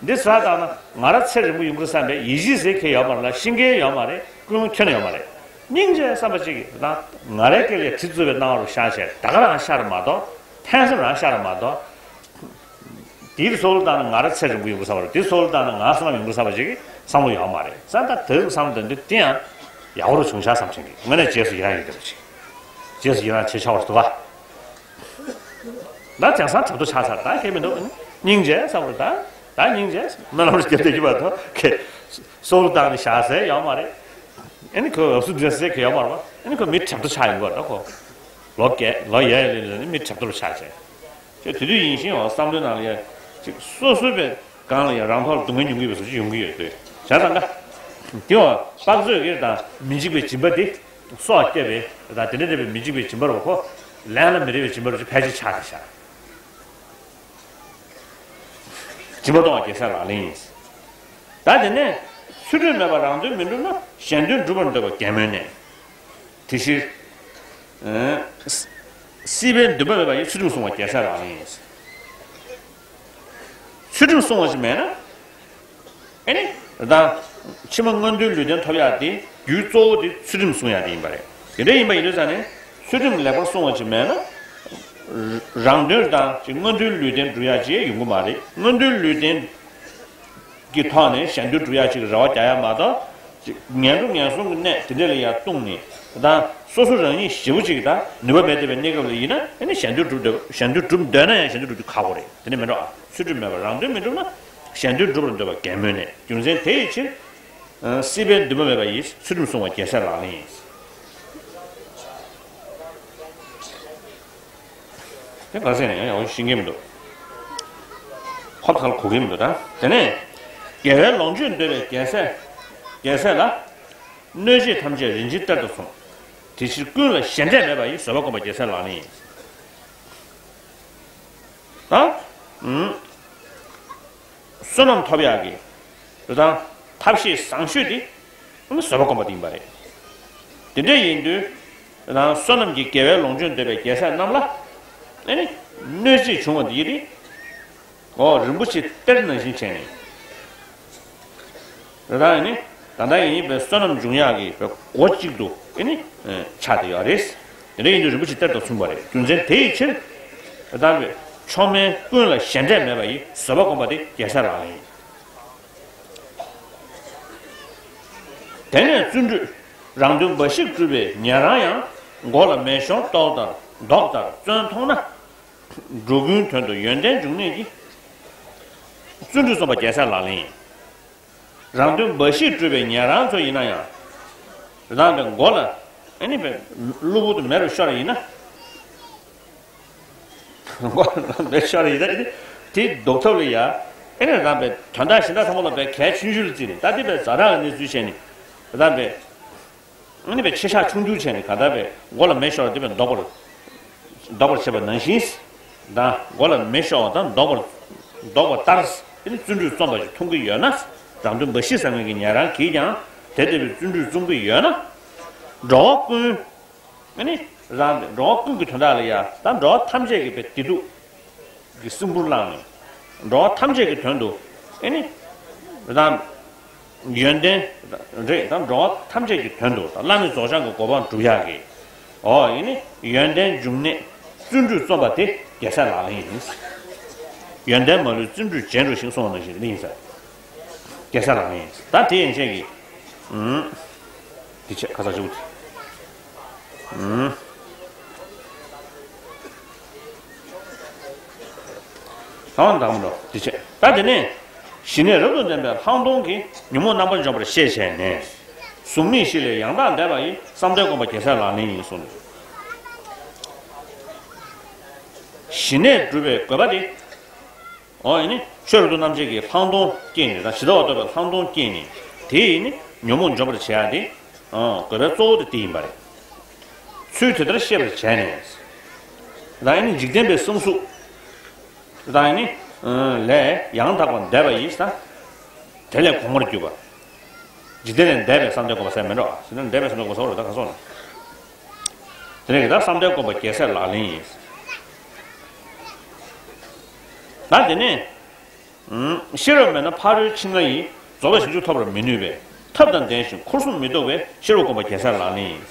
འདི་ཚོད་ལྟར་བཏང་ན་ང་རང་ཚེ་རིང་པོ་ཡོང་གི་བསམ་པའི་ཡིད་ཆེས་ཟེར་མཁན་ཡོད་མ་རེད་ལ། ཤེས་མཁན་ཡོད་མ་རེད། ཀུན་སློང་ཁྱོན་ནས་ཡོད་མ་རེད། སྙིང་རྗེ་བསམ་པ་ཅིག་གིས་ང་རང་སྐྱེ་བའི་དྲི་རྩུབ་པའི་སྣང་བ་རུ་ཤར་བྱས་ད་ག་རང་ཤར་མ་གཏོགས་ཕན་སེམས་རང་ཤར་མ་གཏོགས། དེའི་ཚོད་ལྟར་བཏང་ན་ང་རང་ཚེ་རིང་པོ་ཡོང་གི་བསམ་པ་རེད། དེའི་ཚོད་ལྟར་བཏང་ན་ང་བསོད་ནམས་ཡོང་གི་བསམ་པ་ཅིག་གིས་བསམ་བློ་ཡོད་མ་རེད། བསམ་ད་དེ་རིང་བསམ་བློ་བཏང་དུས་དེ་ཡང་ཡག་པོ་རུ་བྱུང་ཤག་བསམ་བྱུང་གི། དངོས་གནས་རྗེས་སུ་ཡི་རང་ཡོད་བསྡད་པ་ཅིག་རྗེས་སུ་ཡི་རང་བྱེད་ཆོག་པར་འདུག་ག་ད་དེང་སང་གྲབས་ཏོ་ཆགས་ཚར། ད་ཁྱད་མི་འདུག་སྙིང་རྗེ་བསམ་རུང་ད། ད་སྙིང་རྗེ། སྨོན་ལམ་རེ་བརྒྱབ་བསྡད་ཀྱི་མ་གཏོགས་ཁྱེད་སྲོག་བླུ་བཏང་ནས་བཞག་ཟེར་ཡོད་མ་རེད། ཨ་ནི་ཁོ་འུབ་སུ་འདྲ་ཟེར་གི་ཡོད་མ་རེད་པ། ཨ་ནི་ཁོ་མི་གྲབས་ཏོ་ཆགས་ཡོང་གི་རེད་ད་ཁོ། ལོ་རྒས་ལོ་ཡས་ལས་ལས་ནི་མི་གྲབས་ཏོ་ཆགས་བྱས། ཁྱོད་དེ་དུས་ཡིན་ཞིང་འོ་བསམ་བློའི་ནང་ལ་ཡ་ཅིག་སོ་སོའི་པའི་སྒང་ལ་ཡ་རང་ཐོག་ལ་སྡུག་བསྔལ་མྱོང་གི་ཡོད་པའི་བཟོ་ཅིག་ཡོང་གི་ཡོད་དུས་བྱས་ཙང་ཀ། དེ་འོ་དཔག་ཚོད་ཀྱི་དང་མི་འཇིགས་པའི་སྦྱིན་པ་དེ། སྲོག་བསྐྱབས་པའི་དང་དེ་འདྲ་འདྲ་བའི་མི་འཇིགས་པའི་སྦྱིན་པ་རུ་ཁོ། ལན་ལ་མི་རེ་བའི་སྦྱིན་པ་རུ་ཅིག་ཕལ་ཆེར་ཆགས་ཏེ་བཞག་སྦྱིན་པ་གཏོང་བ་རྒྱལ་སྲས་ལག་ལེན་ཡིན། ད་དེ་ནས་ཚུལ་ཁྲིམས་མེད་པར་རང་དོན་མི་འགྲུབ་ན། གཞན་དོན་སྒྲུབ་པར་འདོད་པ་གད་མོའི་གནས། དེ་ཕྱིར། ཨ། སྲིད་པའི་འདུན་པ་མེད་པ་ཡིས། ཚུལ་ཁྲིམས་བསྲུང་བ་རྒྱལ་སྲས་ལག་ལེན་ཡིན། ཚུལ་ཁྲིམས་བསྲུང་བ་ཞིག་མེད་ན། ཨེ་ནི། ད། ཕྱི་མ་མངོན་མཐོའི་ལུས་རྟེན་ཐོབ་ཡག་དེ་རྒྱུའི་གཙོ་བོ་དེ་ཚུལ་ཁྲིམས་བསྲུང་ཡག་དེ་ཡིན་པ་རེད། དེ་འདྲ་ཡིན་པ་ཡིན་དུས་ཙང་ནས་ཚུལ་ཁྲིམས་ལེགས་པར་བསྲུང་བ་ཅིག་མེད་ན། རང་དོན་དང་ཅིག་མངོན་མཐོའི་ལུས་རྟེན་སྒྲུབ་ཡག་ཅིག་ཡོང་གི་མ་རེད། མངོན་མཐོའི་ལུས་རྟེན་གྱི་ཐོག་ནས་གཞན་དོན་སྒྲུབ་ཡག་ཅིག་རེ་བ་རྒྱག་ཡག་མ་གཏོགས། ཅིག་ངན་འགྲོ་ངན་སོང་གི་གནས་དེ་འདྲ་ལ་ཡར་ལྟུང་ནས་ད་སོ་སོ་རང་ཉིད་ཞེ་པོ་ཅིག་ད་ནུས་པ་མེད་བསྡད་པའི་གནས་སྐབས་ལ་ཡིན་ན་ཨེ་ནི་གཞན་དོན་སྒྲུབ་འདོད་གཞན་དོན་སྒྲུབ་འདོད་ན་ཡང་གཞན་དོན་སྒྲུབ་རྒྱུ་ཁག་པོ་རེད། དེ་ནི་མི་འགྲོ་ཨ། ཚུལ་ཁྲིམས་མེད་པར་རང་དོན་མི་འགྲུབ་ན། གཞན་དོན་སྒྲུབ་པར་འདོད་པ་གད་མོའི་གནས། རྒྱུ་མཚན་དེ་ཡི་ཕྱིར། ཨ། སྲིད་པའི་འདུན་པ་མེད་པ་ཡིས། ཚུལ་ཁྲིམས་བསྲུང་བ་རྒྱལ་སྲས་ལག་ལེན་ཡིན། དེ་ག་ཟེར་ན་ཡང་ཡང་ཤེས་ཀྱི་མི་འདུག་ཁོ་ཐག་ལ་གོ་གི་མི་འདུག་ད་དེ་ནས། དགེ་བའི་ལོངས་སྤྱོད་འདོད་པའི་རྒྱལ་སྲས། རྒྱལ་སྲས་ལ། གནོད་བྱེད་ཐམས་ཅད་རིན་ཆེན་གཏེར་དུ་བཟུང་། དེ་ཕྱིར་ཀུན་ལ་ཞེ་འགྲས་མེད་པ་ཡིས། བཟོད་པ་བསྒོམ་པ་རྒྱལ་སྲས་ལག་ལེན་ཡིན། ད། ཨུམ། བསོད་ནམས་ཐོབ་ཡག་གི། རེད་དང་། ཐབས་ཤེས་བཟང་ཤོས་དེ། ཨ་ནི་བཟོད་པ་སྒོམ་པ་དེ་ཡིན་པ་རེད། དེ་འདྲ་ཡིན་དུས། རེད་དང་བསོད་ནམས་ཀྱི་དགེ་བའི་ལོངས་སྤྱོད་འདོད་པའི་རྒྱལ་སྲས་རྣམས་ལ། ཨ་ནི། གནོད་བྱེད་བྱུང་བ་འདི་རེད། འོ་རིན་པོ་ཆེ་གཏེར་ནང་བཞིན་བྱས་ནས། རེད་དང་ཨ་ནི། ད་ལྟ་ཡིན་པའི་བསོད་ནམས་འབྱུང་ཡག་གི་སྒོ་གཅིག་ཏུ་ཨ་ནི། ཆགས་བསྡད་ཡོད་རེད། དེ་འདྲ་ཡིན་དུས་རིན་པོ་ཆེ་གཏེར་དུ་བཟུང་བ་རེད། རྒྱུ་མཚན་དེ་ཡི་ཕྱིར། རེད་དང་བའི་མཆོག་དམན་ཀུན་ལ་ཞེ་འགྲས་མེད་པ་ཡིས། བཟོད་པ་བསྒོམ་པ་དེ་རྒྱལ་སྲས་ལག་ལེན་ཡིན། དེ་ནས་བརྩོན་འགྲུས། རང་དོན་འབའ་ཞིག་སྒྲུབ་པའི་ཉན་རང་ཡང་། མགོ་ལ་མེ་ཤོར་ཏོག་ལྟར་མདོག་ལྟར་བཙོན་མཐོང་ན། འགྲོ་ཀུན་དོན་དུ་ཡོན་ཏན་འབྱུང་གནས་ཀྱི། བརྩོན་འགྲུས་རྩོམ་པ་རྒྱལ་སྲས་ལག་ལེན་ཡིན། རང་དོན་འབའ་ཞིག་སྒྲུབ་པའི་ཉན་རང་ཚོ་ཡིན་ན་ཡང་། རང་དོན་མགོ་ལ་ཨ་ནི་བའི་གློ་བུར་དུ་མེ་རུ་ཤོར་ཡིན་ན། མགོ་ལ་མེ་ཤོར་ཡིན་ན་དེ་ལྡོག་ཐབས་ལ་ཡ། ཨེ་ནས་རང་པའི་དོན་དག་གཞན་དག་ཚང་མ་ལ་པའི་གལ་ཆུང་ཆུང་ལ་བརྩིས་ནས་ད་དེ་པའི་ཛ་དྲག་གི་གནས་ཚུལ་བྱས་ནས་རང་པའི། ཨེ་ནས་པའི་ཆེ་བཞག་ཆུང་ཆུང་བྱས་ནས་ག་ད་པའི་མགོ་ལ་མེ་ཤོར་དེ་པའི་ལྡོག་པར། ལྡོག་པར་བྱེད་པ་ནང་བཞིན། དང་མགོ་ལ་མེ་ཤོར་བ་དང་ལྡོག་པར། ལྡོག་པ་ལྟར། ཨེ་ནས་བརྩོན་འགྲུས་རྩོམ་པ་ཞིག་མཐོང་གི་ཡོད་ན། རང་དོན་འབའ་ཞིག་བསམ་མཁན་གྱི་ཉན་རང་གིས་ཀྱང་དེ་ལྟ་བུའི་བརྩོན་འགྲུས་རྩོམ་གྱི་ཡོད་ན། འགྲོ་བ་ཀུན། ཨ་ནི། རང་འགྲོ་བ་ཀུན་གྱི་དོན་དག་ལ་ཡ་ད་འགྲོ་བ་ཐམས་ཅད་ཀྱི་པའི་བདེ་སྡུག་གི་སྲིན་བུར་བསླངས་ནས། འགྲོ་བ་ཐམས་ཅད་ཀྱི་དོན་དུ། ཨ་ནི། རང་། ཡོན་ཏན། རེད་ད་འགྲོ་བ་ཐམས་ཅད་ཀྱི་དོན་དུ་ད་བླ་མེད་རྫོགས་བྱང་གི་གོ་འཕང་སྒྲུབ་ཡག་གི། འོ་ཨ་ནི། ཡོན་ཏན་འབྱུང་གནས། བརྩོན་འགྲུས་རྩོམ་པ་དེ་རྒྱལ་སྲས་ལག་ལེན་ཡིན། ཡོན་ཏན་མ་ལུས་བརྩོན་འགྲུས་རྗེས་འགྲོ་ཞིང་གསུངས་པ་ནང་བཞིན་ནི་ཡིན་ཟེར། རྒྱལ་སྲས་ལག་ལེན་ཡིན། ད་དེ་ཡན་ཆད་ཀྱི། ཨུམ། དེ་བྱས་ཁ་ཚ་ཞུ། ཨུམ། ད་འདང་མི་འགྲོ་དེ་བྱས། ད་དེ་ནས་ཞི་གནས་རབ་ཏུ་ལྡན་པའི་ལྷག་མཐོང་གིས་ཉོན་མོངས་རྣམ་པར་འཇོམས་པར་ཤེས་བྱས་ནས། གཟུགས་མེད་བཞི་ལས་ཡང་དག་འདས་པ་ཡི། བསམ་གཏན་བསྒོམ་པ་རྒྱལ་སྲས་ལག་ལེན་ཡིན་གསུངས། ཞི་གནས་སྒྲུབ་པའི་དགོས་པ་དེ། འོ་ཡིན་ནི་ཆོས་རབ་ཏུ་རྣམ་འབྱེད་ཀྱི་ལྷག་མཐོང་སྐྱེས་ནས་དང་ཇི་ལྟ་བར་རྟོགས་པའི་ལྷག་མཐོང་སྐྱེས་ནས་དེ་ཡིན་ནི་ཉོན་མོངས་འཇོམས་པར་བྱེད་ཡ་དེ། ཨང་། དགོས་པའི་གཙོ་བོ་དེ་དེ་ཡིན་པ་རེད། ཚུལ་དེ་ལྟར་ཤེས་པར་བྱས་ནས། ད་ཨ་ནི་འཇིག་རྟེན་པའི་བསམ་གཟུགས་ དེ་དང་ནི། ལས་ཡང་དག་པར་འདས་པ་ཡིས་ད། དེ་ལས་གོང་མར་གྱུར་པ། འཇིག་རྟེན་ལས་འདས་པའི་བསམ་གཏན་བསྒོམ་པ་ཟེར་མིན་འགྲོ། འཇིག་རྟེན་འདས་པའི་བསམ་གཏན་བསྒོམ་པ་ཟེར་བ་རེད། ད་ག་སོང་ན། དེ་ནས་ད་བསམ་གཏན་བསྒོམ་པ་རྒྱལ་སྲས་ལག་ལེན་ཡིན། ད་དེ་ནས། ཤེས་རབ་མེད་ན་ཕ་རོལ་ཕྱིན་ལྔ་ཡི། རྫོགས་པའི་བྱང་ཆུབ་ཐོབ་པར་མི་ནུས་པས་ཐབས་དང་ལྡན་ཞིང་འཁོར་གསུམ་མི་ལྡོག་པའི་ཤེས་རབ་བསྒོམ་པ་རྒྱལ་སྲས་ལག་ལེན་ཡིན།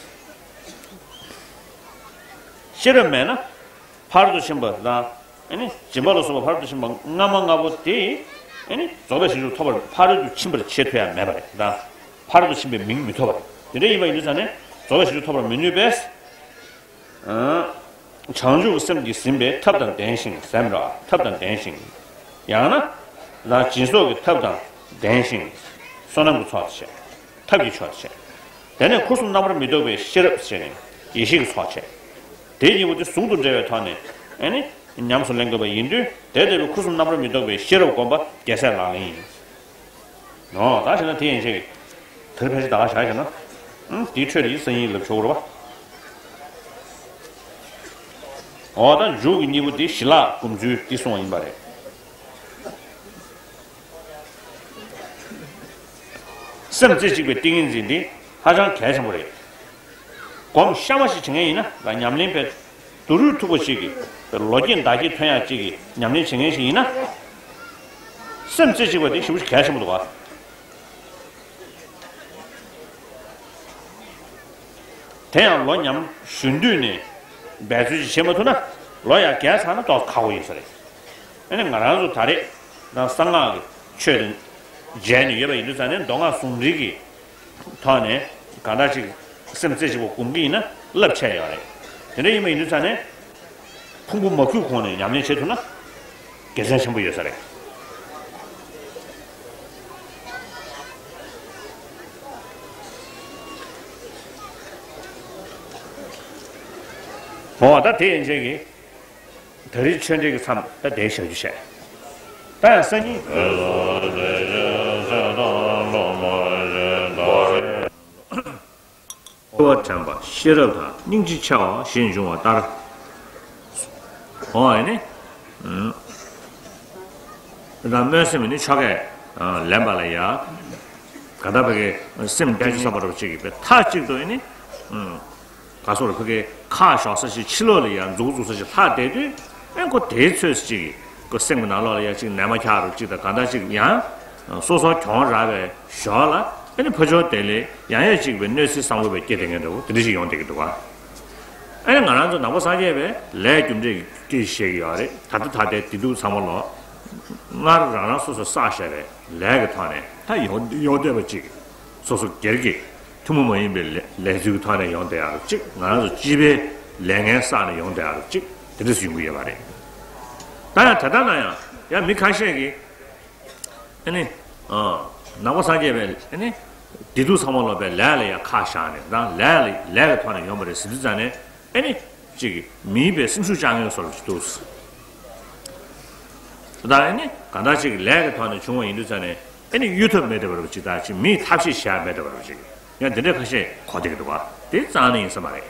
ཤེས་རབ་མེད་ན། ཕ་རོལ་ཏུ་ཕྱིན་པ་དང་། ཨ་ནི་སྦྱིན་པ་ལ་སོགས་པ་ཕ་རོལ་ཏུ་ཕྱིན་པ་སྔ་མ་ལྔ་པོ་དེ། ཨ་ནི་རྫོགས་པའི་བྱང་ཆུབ་ཐོབ་པར་ཕ་རོལ་ཏུ་ཕྱིན་པར་བྱེད་ཐུབ་ཡ་མེད་པ་རེད་ད། ཕ་རོལ་ཏུ་ཕྱིན་པའི་མིང་མི་ཐོབ་པ་རེད། དེ་འདྲ་ཡིན་པ་ཡིན་དུས་ཙང་ནས་རྫོགས་པའི་བྱང་ཆུབ་ཐོབ་པར་མི་ནུས་པས། བྱང་ཆུབ་སེམས་ཀྱིས་ཟིན་པའི་ཐབས་དང་ལྡན་ཞིང་ཟེར་མི་འགྲོ། ཐབས་དང་ལྡན་ཞིང་། ཡང་ན། ལ་སྦྱིན་སོགས་ཀྱི་ཐབས་དང་ལྡན་ཞིང་། བསོད་ནམས་ཀྱི་ཚོགས་བྱས། ཐབས་ཀྱི་མཆོག་བྱས། དེ་ནས་འཁོར་གསུམ་རྣམ་པར་མི་རྟོག་པའི་ཤེས་རབ་བྱས་ནས་ཡེ་ཤེས་ཀྱི་ཚོགས་བྱས། དེ་གཉིས་པོ་དེ་ཟུང་དུ་འབྲེལ་བའི་ཐོག་ནས་ཨ་ནི་ཉམས་སུ་ལེན་དགོས་པ་ཡིན་དུས། དེ་ལྟ་བུའི་འཁོར་གསུམ་རྣམ་པར་མི་རྟོག་པའི་ཤེས་རབ་བསྒོམ་པ་རྒྱལ་སྲས་ལག་ལེན་ཡིན། ཨོ་ད་བྱས་ན་དེ་ཡན་ཆད་ཀྱི། དེར་ཕལ་ཆེར་ད་ག་བཞག་བྱས་ན། ཨང་དེའི་འཕྲོས་ལ་ཡིད་སང་ཡིན་ལབ་ཆོག་གི་རེད་པ། ཨོ་ད་མཇུག་གི་གཉིས་པོ་དེ་ཞི་ལྷག་སྒོམ་ཚུལ་འདི་གསུངས་པ་ཡིན་པ་རེད། སེམས་རྩེ་གཅིག་པའི་ཏིང་ངེ་འཛིན་འདི་ཧ་ཅང་གལ་ཆེན་པོ་རེད། སྒོམ་གཤའ་མ་ཞིག་བྱེད་མཁན་ཡིན་ན་ལ་ཉམས་ལེན་དཔེ། སྡུག་རུས་མཐུག་པོ་ཞིག་གིས་ལོ་རྒྱུས་བདག་གིས་ཐོན་ཡག་ཅིག་གིས་ཉམས་ལེན་བྱེད་མཁན་ཞིག་ཡིན་ན། སེམས་རྩེ་གཅིག་པ་དེ་ཞེ་པོ་ཞིག་གལ་ཆེན་པོ་འདུག་ག། དེ་ཡང་ལོ་མཉམ་གཞོན་དུས་ནས་འབད་རྩོལ་ཅིག་བྱེད་མ་ཐུབ་ན། ལོ་ཡང་རྒས་ཚར་ན་ཏོག་ཁག་པོ་ཡིན་ས་རེད། ཨ་ནི་ང་རང་ཚོ་ད་རེས་ནང་གསང་སྔགས་ཀྱི་ཆོས་དང་མཇལ་ནས་ཡོད་པ་ཡིན་དུས་ཙང་ནས་མདོ་སྔགས་ཟུང་འབྲེལ་གྱི་ཐོག་ནས་གང་འདྲ་ཅིག་སེམས་རྩེ་གཅིག་པ་སྒོམ་གྱི་ཡིན་ན་རླབས་ཆེ་ཡོད་རེད། དེ་འདྲ་ཡིན་པ་ཡིན་དུས་ཙང་ནས་ཕུང་པོ་མ་འཁོར་གོང་ནས་ཉམས་ལེན་བྱེད་ཐུབ་ན་དགེ་མཚན་ཆེན་པོ་ཡོད་ས་རེད། འོ་ད་དེ་ཡན་ཆད་ཀྱི། ད་རེས་ཆོས་འབྲེལ་གྱི་མཚམས་ད་དེ་བཞག་རྒྱུ་བྱས། ད་ཡང་སང་ཉིན། བ་དྲན་པ་ཤེས་རབ་དང་སྙིང་རྗེ་ཆེ་བ་ཞེས་འབྱུང་བ་ལྟར། འོ་ཨེ་ནི། ད་སྨོན་སེམས་ནི་ཆོ་གས་ལེན་པ་ལ་ཡ། ག་ད་བ་གི་སེམས་བདེ་ཆུ་ས་པ་རོ་གཅིག་གི་བས་མཐའ་གཅིག་ཏུ་ཨེ་ནི། ག་སོགས་ལ་ཕ་གི་ཁ་ཞོག་ས་ཞིག་ཕྱི་ལོགས་ལ་ཡང་མཛུག་མཛུག་ས་ཞིག་ལྷག་བསྡད་དུས། ཨེ་ཁོ་དེའི་ཚོད་ཅིག་ཁོ་སེམས་ཀྱི་ནང་ལོགས་ལ་ཡང་ཅིག་ནད་མ་འཁྱག་རུ་ཅིག་དང་གང་ལྟར་ཅིག་ཡང་། སོ་སོ་གྱོང་རག་པའི་ཞོར་ལ་ཨེ་ནི་ཕ་ཆོས་དེ་ལས་ཡང་ཡང་ཅིག་པའི་གནོད་འཚེ་བསམ་བློ་བའི་སྐྱེ་དེ་ངན་འདྲ་བོ་དེ་འདྲ་ཞིག་ཡོང་བསྡད་ཀྱི་འདུག་ག། ཨེ་ནི་ང་རང་ཚོ་ནང་པ་སངས་རྒྱས་པའི་ལས་རྒྱུ་འབྲས་ཀྱི་སྐད་བཤད་ཀྱི་ཡོད་རེད། ད་ལྟ་ད་ལྟའི་བདེ་སྡུག་ཚང་མ་ལོ། སྔར་རང་རང་སོ་སོས་བསགས་བཞག་པའི་ལས་ཀྱི་ཐོག་ནས་ད་ཡོང་ཡོང་བསྡད་པ་ཅིག་སོ་སོ་སྒེར་གྱི་ཐུན་མོང་མ་ཡིན་པའི་ལས་ལས་ཚུལ་གྱི་ཐོག་ནས་ཡོང་བསྡད་ཡག་རུ་གཅིག་ང་རང་ཚོ་སྤྱི་པའི་ལས་ངན་བསགས་ནས་ཡོང་བསྡད་ཡག་རུ་གཅིག་དེ་འདྲ་སུ་ཡོང་གི་ཡོད་པ་རེད། ད་ཡང་དེ་ལྟར་ན་ཡང་ཡང་མི་ཁ་ཤས་ཀྱིས་ཨ་ནི་ནང་པ་སངས་རྒྱས་པའི་ཨ་ནི་བདེ་སྡུག་ཚང་མ་ལོག་པའི་ལས་ལ་ཡང་ཁ་བཞག་ནས་ད་ལས་ལ་ལས་ཀྱི་ཐོག་ནས་ཡོང་བ་རེད་ཟེར་དུས་ཙང་ནས། ཨེ་ནི། ཅིག་མིའི་པའི་སེམས་ཤུགས་བཅག་མཁན་བཟོ་འདྲ་ཅིག་འདུག་ད་ཨེ་ནི་གང་ལྟར་ཅིག་ལས་ཀྱི་ཐོག་ནས་བྱུང་བ་ཡིན་དུས་ཙང་ནས་ཨེ་ནི་གཡོལ་ཐབས་མེད་བསྡད་པ་འདྲ་ཅིག་དང་ཅིག་མིས་ཐབས་ཤེས་བྱས་མེད་བསྡད་པ་འདྲ་ཅིག་ཡང་དེ་འདྲའི་ཁ་ཤས་གོ་བསྡད་ཀྱི་འདུག་ག། དེ་རྩ་ནས་ཡིན་ས་མ་རེད།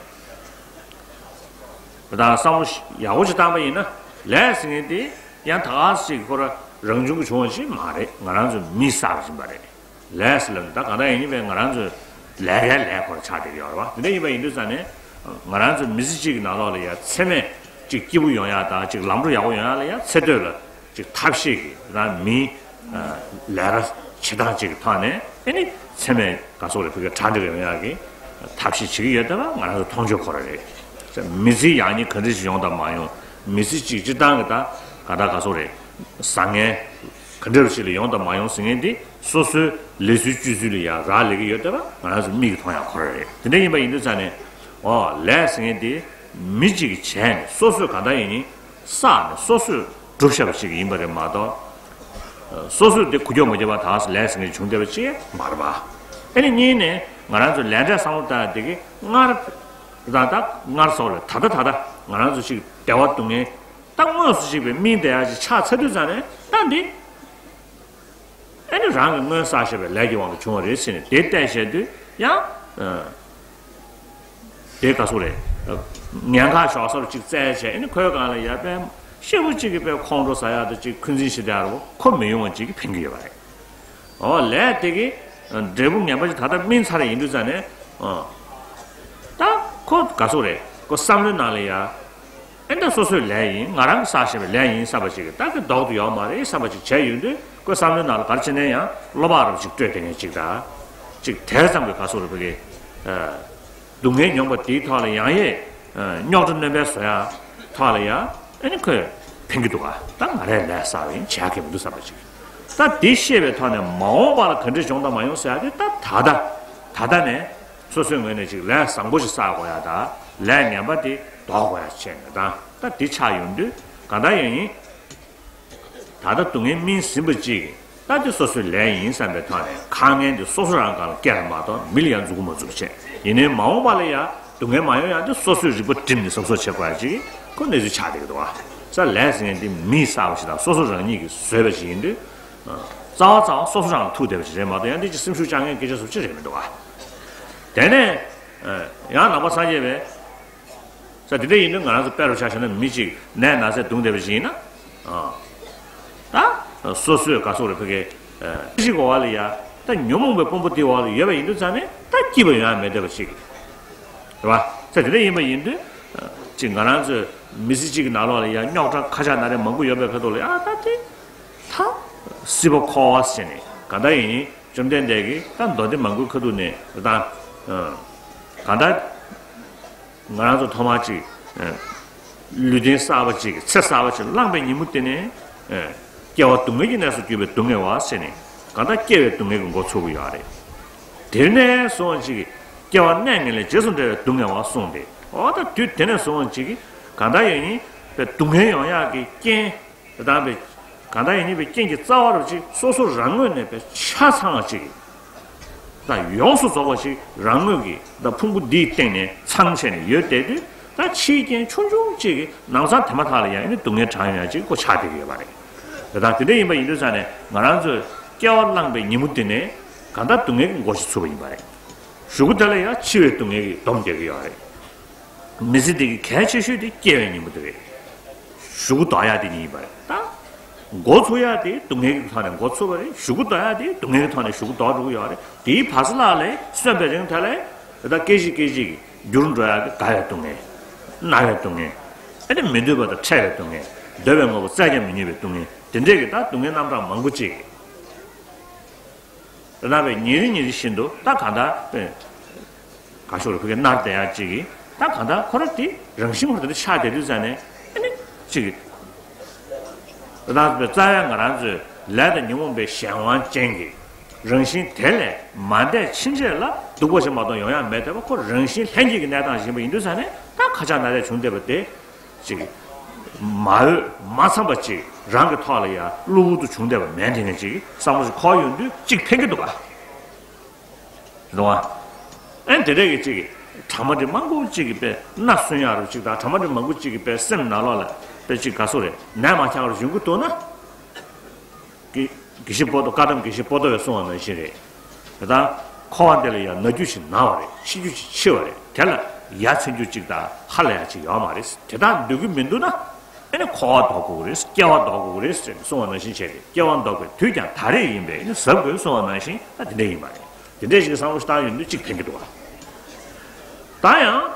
ད་བསམ་བློ་ཡག་པོ་ཅིག་བཏང་པ་ཡིན་ན་ལས་ཟེར་མཁན་དེ་ཡང་ད་ག་ཅིག་ཁོ་ར་རང་བྱུང་གི་བྱུང་བ་ཅིག་མ་རེད། ང་རང་ཚོ་མིས་བསགས་པ་ཅིག་ཡིན་པ་རེད། ལས་ཟེར་ལབ་ན་ད་གང་ལྟར་ཡིན་ནི་བས་ང་རང་ཚོའི་ལས་ཀའི་ལས་ཁོ་ར་ཆགས་བསྡད་ཀྱི་ཡོད་རེད་བ། དེ་འདྲ་ཡིན་པ་ཡིན་དུས་ཙང་ནས་ང་རང་ཚོའི་མི་ཚེ་གཅིག་གི་ནང་ལོགས་ལ་ཡ་ཚེ་སྨད་ཅིག་སྐྱིད་པོ་ཡོང་ཡག་དང་ཅིག་ལམ་འགྲོ་ཡག་པོ་ཡོང་ཡག་ལ་ཡ་ཚེ་སྟོད་ལ་ཅིག་ཐབས་ཤེས་ཀྱིས་རང་མིའི་ལས་ཀ་བྱེད་སྟངས་ཅིག་གི་ཐོག་ནས་ཨེ་ནི་ཚེ་སྨད་ག་སོགས་ལ་ཕ་གིར་གྲ་སྒྲིག་ཡོང་ཡག་གི་ཐབས་ཤེས་བྱེད་ཀྱི་ཡོད་བསྡད་པ་ང་རང་ཚོ་མཐོང་ཆོས་ཁོ་ར་རེད། མི་ཚེ་ཡག་ཉེས་ག་འདྲ་ཞིག་ཡོང་དང་མ་ཡོང་། མི་ཚེ་གཅིག་སྤྱིར་བཏང་གི་ད་ག་ད་ག་སོགས་རེད། བཟང་ངན་ག་འདྲ་ཞིག་ལ་ཡོང་དང་མ་ཡོང་ཟེར་མཁན་དེ། སོ་སོའི་ལས་ཚུལ་སྤྱོད་ཚུལ་ལ་ཡང་རག་ལས་ཀྱི་ཡོད་བསྡད་པ་ང་རང་ཚོ་མིག་གིས་མཐོང་ཡག་ཁོ་ར་རེད། དེ་འདྲ་ཡིན་པ་ཡིན་དུས་ཙང་ནས་ཨོ་ལས་ཟེར་མཁན་དེ་མི་གཅིག་གིས་བྱས་ནས་སོ་སོས་གང་ལྟར་ཡིན་ནའི་བསགས་ནས་སོ་སོས་སྒྲུབ་བཞག་པ་ཞིག་ཡིན་པ་རེད་མ་གཏོགས། སོ་སོས་དེ་ཁུར་ཁྱོག་མ་བརྒྱབ་པ་དག་ས་ལས་ཟེར་མཁན་བྱུང་བསྡད་པ་ཅིག་མ་རེད་པ། ཨ་ནི་གཉིས་ནས་ང་རང་ཚོ་ལས་འབྲས་བསམ་བློ་བཏང་དེ་གི་སྔར་ད་ད་སྔར་སོགས་ལས་ད་ལྟ་ད་ལྟ་ང་རང་ཚོ་ཅིག་བདེ་བ་སྡུག་བསྔལ་ད་དངོས་སུ་ཅིག་པའི་སྨིན་བསྡད་ཡག་ཅིག་ཆགས་ཚར་དུས་ཙང་ནས་ད་འདི། ཨེ་ནི་རང་གི་སྔོན་བསགས་བཞག་པའི་ལས་ཀྱི་དབང་དུ་བྱུང་བ་རེད་ཟེར་ནས་དེ་བལྟས་བཤད་དུས་ཡང་། དེ་ག་སོགས་རེད། ངན་ཁག་ཞོག་སོར་གཅིག་བཙལ་བྱས་ཨེ་ནི་ཁོའི་སྒང་ལ་ཡར་པན་ སྐྱེས་བུ་གཅིག་གིས་པའི་ཁོང་ཁྲོ་ཟ་ཡག་དང་གཅིག་འཁོན་འཛིན་ཞིག་དེ་ཡག་རུ་ཁོ་མི་ཡོང་བ་གཅིག་གིས་ཕན་གྱི་ཡོད་པ་རེད། འོ་ལས་དེ་གི་འབྲས་བུ་ངན་པ་ཅིག་ད་ལྟ་སྨིན་ཚར་ཡིན་དུས་ཙང་ནས། ད་ཁོ་ག་ཚོད་རེད། ཁོ་བསམ་བློའི་ནང་ལ་ཡ། ཨེ་ད་སོ་སོའི་ལས་ཡིན། ང་རང་གི་བསགས་བཞིན་པའི་ལས་ཡིན་བསམ་པ་ཅིག་གི་ད་གི་ལྡོག་ཏུ་ཡོད་མ་རེད་བསམ་པ་ཅིག་བྱས་ཡོང་དུས་ཁོ་བསམ་བློའི་ནང་ལ་ག་རེ་བྱས་ནས་ཡང་བློ་བག་རབ་ཅིག་སྤྲོད་དེ་ངས་ཅིག་ད་ཅིག་དེར་ཙམ་གི་ག་ཚོད་རེད་བུ་གི། སྡུག་བསྔལ་མྱོང་བ་དེའི་ཐོག་ལ་ཡང་ཡེ། རྙོག་དྲ་སྣོན་པའི་བཟོ་ཡ་ཐོག་ལ་ཡ། ཨེ་ནི་ཁོས་ཕན་གི་འདུག་ག་ད་ང་རས་ལས་བསགས་པ་ཡིན་བྱ་གི་མི་འདུག་བསམ་པ་ཅིག་ད་དེ་ཤེས་པའི་ཐོག་ནས་མ་འོངས་པ་ལ་ག་འདྲ་བྱུང་དང་མ་ཡོང་ཟེར་ཡ་དེ་ད་ད་ལྟ་ད་ལྟ་ནས་སོ་སོའི་ངོས་ནས་ཅིག་ལས་བཟང་པོ་ཞིག་བསགས་དགོས་ཡ་ད་ལས་ངན་པ་དེ་ལྡོག་དགོས་ཡ་བྱས་ནས་ད་ད་དེ་ཆགས་ཡོང་དུས་གང་ལྟར་ཡང་ཡིན། ད་ལྟ་སྡུག་བསྔལ་སྨིན་ཟིན་པ་ཅིག་ད་དེ་སོ་སོའི་ལས་ཡིན་བསམ་པའི་ཐོག་ནས་དཀའ་ངལ་འདི་སོ་སོ་རང་སྒང་ལ་སྐྱེལ་མ་གཏོགས་མི་ལ་ཡང་འཛུགས་མ་འཛུགས་བྱས་ཡིན་ནའི་མ་འོངས་པ་ལ་ཡང་སྡུག་བསྔལ་མ་ཡོང་ཡང་དེ་སོ་སོའི་རིག་པ་བསྒྲིམས་ནས་གཟབ་གཟབ་བྱེད་དགོས་ཡ་ཅིག་ཁོ་གནས་ཚུལ་ཆགས་བསྡད་ཀྱི་འདུག་བ། ས་ལས་ཟེར་མཁན་འདི་མིས་བསགས་པ་ཞིག་དང་སོ་སོ་རང་ཉིད་ཀྱིས་བཟོས་པ་ཞིག་ཡིན་དུས། རྩ་བ་རྩ་བ་སོ་སོ་རང་ལ་ཐུག་བསྡད་པ་ཞིག་རེད་མ་གཏོགས་ཡང་འདི་ཅིག་སེམས་ཤུགས་བཅག་མཁན་སྐད་ཆ་བཟོ་ཅིག་རེད་མི་འདུག་བ། དེ་ནས་ཡང་ནང་པ་སངས་རྒྱས་པས། ས་དེ་འདྲ་ཡིན་དུས་ང་རང་ཚོ་དཔེ་རུ་ཆ་བཞག་ན་མི་གཅིག་ནད་ན་ཚས་གདུང་བསྡད་པ་ཞིག་ཡིན་ན། ཨ། ད་སོ་སོས་ག་སོག་རེ་ཕ་གི། ཅི་ཞིག་འོག་ལ་ཡ། ད་ཉོན་མོངས་པའི་ཕུང་པོ་དེ་འོག་ལ་ཡོད་པ་ཡིན་དུས་ཙང་ནས་ད་སྐྱིད་པ་ཡོང་ཡ་མེད་བསྡད་པ་ཞིག་རེད་བ། ས་དེ་འདྲ་ཡིན་པ་ཡིན་དུས། ཅིག་ང་རང་ཚོས་མི་ཚེ་གཅིག་གི་ནང་ལོགས་ལ་ཡ་རྙོག་དྲ་ཁ་ཆག་སྣ་རལ་མང་པོ་ཡོད་པའི་ཁ་ཐུག་ལ་ཡ་ད་དེ། ད། སྲིད་པ་འཁོར་བ་ཟེར་ནས་ག་ད་ཡིན་ཡིན། བཅོམ་ལྡན་འདས་ཀྱིས་ད་མདོ་སྡེ་མང་པོའི་ཁ་ཐུག་ནས་ད། གང་ལྟར། ང་རང་ཚོ་ཐོག་མར་ཅིག་ལུས་རྟེན་གསར་པ་ཅིག་ཚེ་གསར་པ་ཅིག་བླངས་པའི་ཉིན་མོ་དེ་ནས། སྐྱེ་བ་སྡུག་བསྔལ་གྱི་གནས་སུ་གྱུར་པའི་སྡུག་བསྔལ་བ་ཟེར་ནས་གང་ལྟར་སྐྱེ་བའི་སྡུག་བསྔལ་གྱི་འགོ་ཚུགས་ཀྱི་ཡོད་རེད། དེ་ནས་བཟུང་ཅིག་སྐྱེ་བ་གནས་ངན་ལས་རྗེས་སུ་འབྲང་བའི་སྡུག་བསྔལ་བ་གསུངས་ཏེ་འོ་ད་དུས་དེ་ནས་བཟུང་ཅིག་གང་ལྟར་ཡང་ཡིན་པའི་སྡུག་བསྔལ་ཡོང་ཡག་གི་རྐྱེན། དེ་དང་པའི་གང་ལྟར་ཡང་ཡིན་པའི་རྐྱེན་གྱི་རྩ་བ་རུ་ཅིག་སོ་སོ་རང་ངོས་ནས་པའི་ཆ་ཚང་བ་ཅིག་དང་ཡོངས་སུ་རྫོགས་པ་ཞིག་རང་ངོས་ཀྱི་དང་ཕུང་པོ་འདིའི་སྟེང་ནས་ཚང་བྱས་ནས་ཡོད་བསྡད་དུས་ད་ཕྱིའི་རྐྱེན་ཆུང་ཆུང་ཅིག་གི་ནང་ཚང་དེ་མ་ཐག་ལ་ཡང་ནི་སྡུག་བསྔལ་དྲངས་ཡོང་ཡ་ཅིག་ཁོ་ཆགས་བསྡད་ཀྱི་ཡོད་པ་རེད། དེ་དང་དེ་འདྲ་ཡིན་པ་ཡིན་དུས་ཙང་ནས་ང་རང་ཚོས་སྐྱེ་བ་བླངས་པའི་ཉིན་མོ་དེ་ནས་གང་ལྟར་སྡུག་བསྔལ་གྱི་འགོ་ཞིག་ཚུགས་པ་ཡིན་པ་རེད། གཞུག་གུ་དེ་ལ་ཡང་འཆི་བའི་སྡུག་བསྔལ་གྱིས་སྡོམ་རྒྱག་གི་ཡོད་རེད། མི་ཚེ་འདི་གི་གལ་ཆེ་ཤོས་དེ་སྐྱེ་བའི་ཉིན་མོ་དེ་རེད། གཞུག་གུ་ལྡོག་ཡག་དེ་ཉིད་ཡིན་པ་རེད་ད། འགོ་ཚུགས་ཡག་དེ་སྡུག་བསྔལ་གྱི་ཐོག་ནས་འགོ་ཚུགས་པ་རེད། གཞུག་གུ་ལྡོག་ཡག་དེ་སྡུག་བསྔལ་གྱི་ཐོག་ནས་གཞུག་གུ་ལྡོག་འགྲོ་གི་ཡོད་རེད། དེའི་བར་སྲིད་ལ་ལས་གསོན་པའི་རིང་དེ་ལས། ད་སྐད་ཅིག་སྐད་ཅིག་གིས་འགྱུར་འགྲོ་ཡག་གི་རྒ་བའི་སྡུག་བསྔལ། ན་བའི་སྡུག་བསྔལ། ཨ་ནི་མི་འདོད་པ་དང་འཕྲད་པའི་སྡུག་བསྔལ། འདོད་པའི་དངོས་པོ་བཙལ་ཀྱང་མི་རྙེད་པའི་སྡུག་བསྔལ། དེ་འདྲས་ཀྱི་ད་སྡུག་བསྔལ་རྣམ་གྲངས་མང་པོ་ཅིག་རྣམ་པའི་ཉིན་རེ་ཉིན་རེ་བཞིན་དུ་ད་གང་ལྟར་དཔེ། ག་ཤོག་རེ་ཕ་གི་མནར་བསྡད་ཡག་ཅིག་གིས་ད་གང་ལྟར་ཁོ་ར་དེ་རང་བཞིན་ཁོ་ར་དེ་འདྲ་ཆགས་བསྡད་དུས་ཙང་ནས་ཨ་ནི་ཅིག་གིས་ད་ལྟ་བའི་རྩ་བའི་ང་རང་ཚོའི་ལས་དང་ཉོན་མོངས་པའི་གཞན་དབང་ཅན་གྱི་རང་བཞིན་དེ་ལས་མ་འདས་ཕྱིན་ཆད་ལ་སྡུག་པ་ཞིག་མ་གཏོགས་ཡོང་ཡག་མེད་བསྡད་པ་ཁོ་རང་བཞིན་ལྷན་སྐྱེས་ཀྱི་གནས་སྟངས་ཡིན་པ་ཡིན་དུས་ཙང་ནས་ད་ཁ་ཆག་སྣ་རལ་བྱུང་བསྡད་པ་དེ། ཅིག་མ་འོས་མ་འཚམས་པ་ཅིག་རང་གི་ཐོག་ལ་ཡ་གློ་བུར་དུ་བྱུང་བསྡད་པ་མེད་དེ་ནས་ཅིག་བསམ་བློ་ཞིག་འཁོར་ཡོང་དུས་ཅིག་ཕན་གྱི་འདུག་ག་རེད་བ། ཨན་དེ་འདྲས་ཀྱི་ཅིག་གྲ་མ་འདྲི་མང་པོ་ཅིག་གི་པའི་སྣ་སུན་ཡག་རུ་ཅིག་དང་གྲ་མ་འདྲི་མང་པོ་ཅིག་གི་པའི་སེམས་ནང་ལོགས་ལ་པའི་ཅིག་ག་སོ་རེད་ནད་མ་ཆགས་རུ་ཡོང་གི་འདུག་ན། དགེ་དགེ་བཤེས་པོ་ཏོ་བཀའ་གདམས་དགེ་བཤེས་པོ་ཏོ་བས་གསུངས་པ་ནང་བཞིན་རེད། དེ་ལྟར་འཁོར་བ་འདི་ལ་ཡང་ན་རྒྱུ་ཞིག་ན་བ་རེད། འཆི་རྒྱུ་ཞིག་འཆི་བ་རེད། དེ་ལ་ཡ་མཚན་རྒྱུ་གཅིག་དང་ཧ་ལས་ཡ་གཅིག་ཡོད་མ་རེད། དེ་ལྟར་འདོད་ཀྱི་མི་འདུག་ན་ཨ་ནི་འཁོར་བ་ལྡོག་དགོས་ཀྱི་རེད། སྐྱེ་བ་ལྡོག་དགོས་ཀྱི་རེད་ཟེར་ནས་གསུངས་པ་ནང་བཞིན་བྱས་ཏེ་སྐྱེ་བ་ལྡོག་པའི་དུས་ཀྱང་ད་རེས་ཡིན་པས་ཨ་ནི་གཟབ་དགོས་གསུངས་པ་ནང་བཞིན་ད་དེ་འདྲ་ཡིན་པ་རེད། དེ་འདྲ་ཞིག་གི་བསམ་བློ་ཞིག་བཏང་ཡོང་དུས་གཅིག་ཕན་གྱི་འདུག་བ། ད་ཡང་།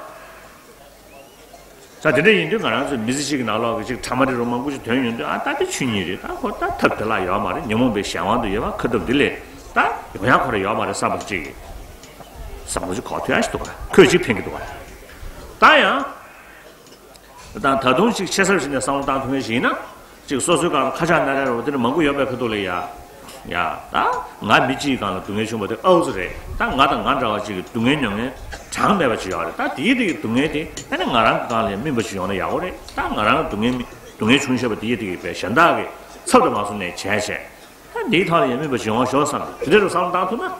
ས་དེ་འདྲ་ཡིན་དུས་ང་རང་ཚོའི་མི་ཚེ་གཅིག་གི་ནང་ལོགས་ཀྱི་ཅིག་གྲ་མ་འདྲི་རུ་མང་པོ་ཅིག་ཐོན་ཡོང་དུས་ཨ་ད་དེ་ཆོས་ཉིད་རེད། ད་ཁོ་ད་ཐབས་དེ་ལ་ཡོད་མ་རེད། ཉོན་མོངས་པའི་གཞན་དབང་དུ་ཡོད་པ་ཁ་ཐབས་འདི་ལས་ད་ཡོང་ཡག་ཁོ་ར་ཡོད་མ་རེད་བསམ་པ་ཅིག་གི་བསམ་བློ་ཅིག་འཁོར་ཐུབ་ཡག་ཞིག་འདུག་ག་ཁོས་ཅིག་ཕན་གྱི་འདུག་ག་ད་ཡང་ད་ད་དུང་ཅིག་ཆེ་སར་ཕྱིན་ནས་བསམ་བློ་བཏང་ཐུབ་མཁན་ཞིག་ཡིན་ན། ཅིག་སོ་སོའི་སྒང་ལ་ཁ་ཆག་སྣ་རལ་རོ་དེ་འདྲ་མང་པོ་ཡོད་པའི་ཁ་ཐུག་ལ་ཡ། ཡ། ད་ང་མི་གཅིག་གི་སྒང་ལ་སྡུག་བསྔལ་བྱུང་བ་དེ་ཨའུ་ཙི་རེད། ད་ང་དང་ང་འདྲ་བ་ཅིག་གི་སྡུག་བསྔལ་མྱོང་མཁན་གྲངས་མེད་པ་ཅིག་ཡོད་རེད། ད་དེའི་དེ་གི་སྡུག་བསྔལ་དེ་ཨ་ནི་ང་རང་གི་སྒང་ལ་ཡང་སྨིན་པ་ཅིག་ཡོང་ན་ཡག་པོ་རེད། ད་ང་རང་གི་སྡུག་བསྔལ་མི་སྡུག་བསྔལ་བྱུང་ཤེས་པ་དེའི་དེ་གི་པའི་གཞན་དག་གི་ཚབ་ཏུ་མ་སོང་ནས་བྱས་བྱས། ད་འདིའི་ཐོག་ལ་ཡང་སྨིན་པ་ཅིག་ཡོང་བ་ཤོག་བསམ་དེ་འདྲ་རུ་བསམ་བློ་བཏང་ཐུབ་ན།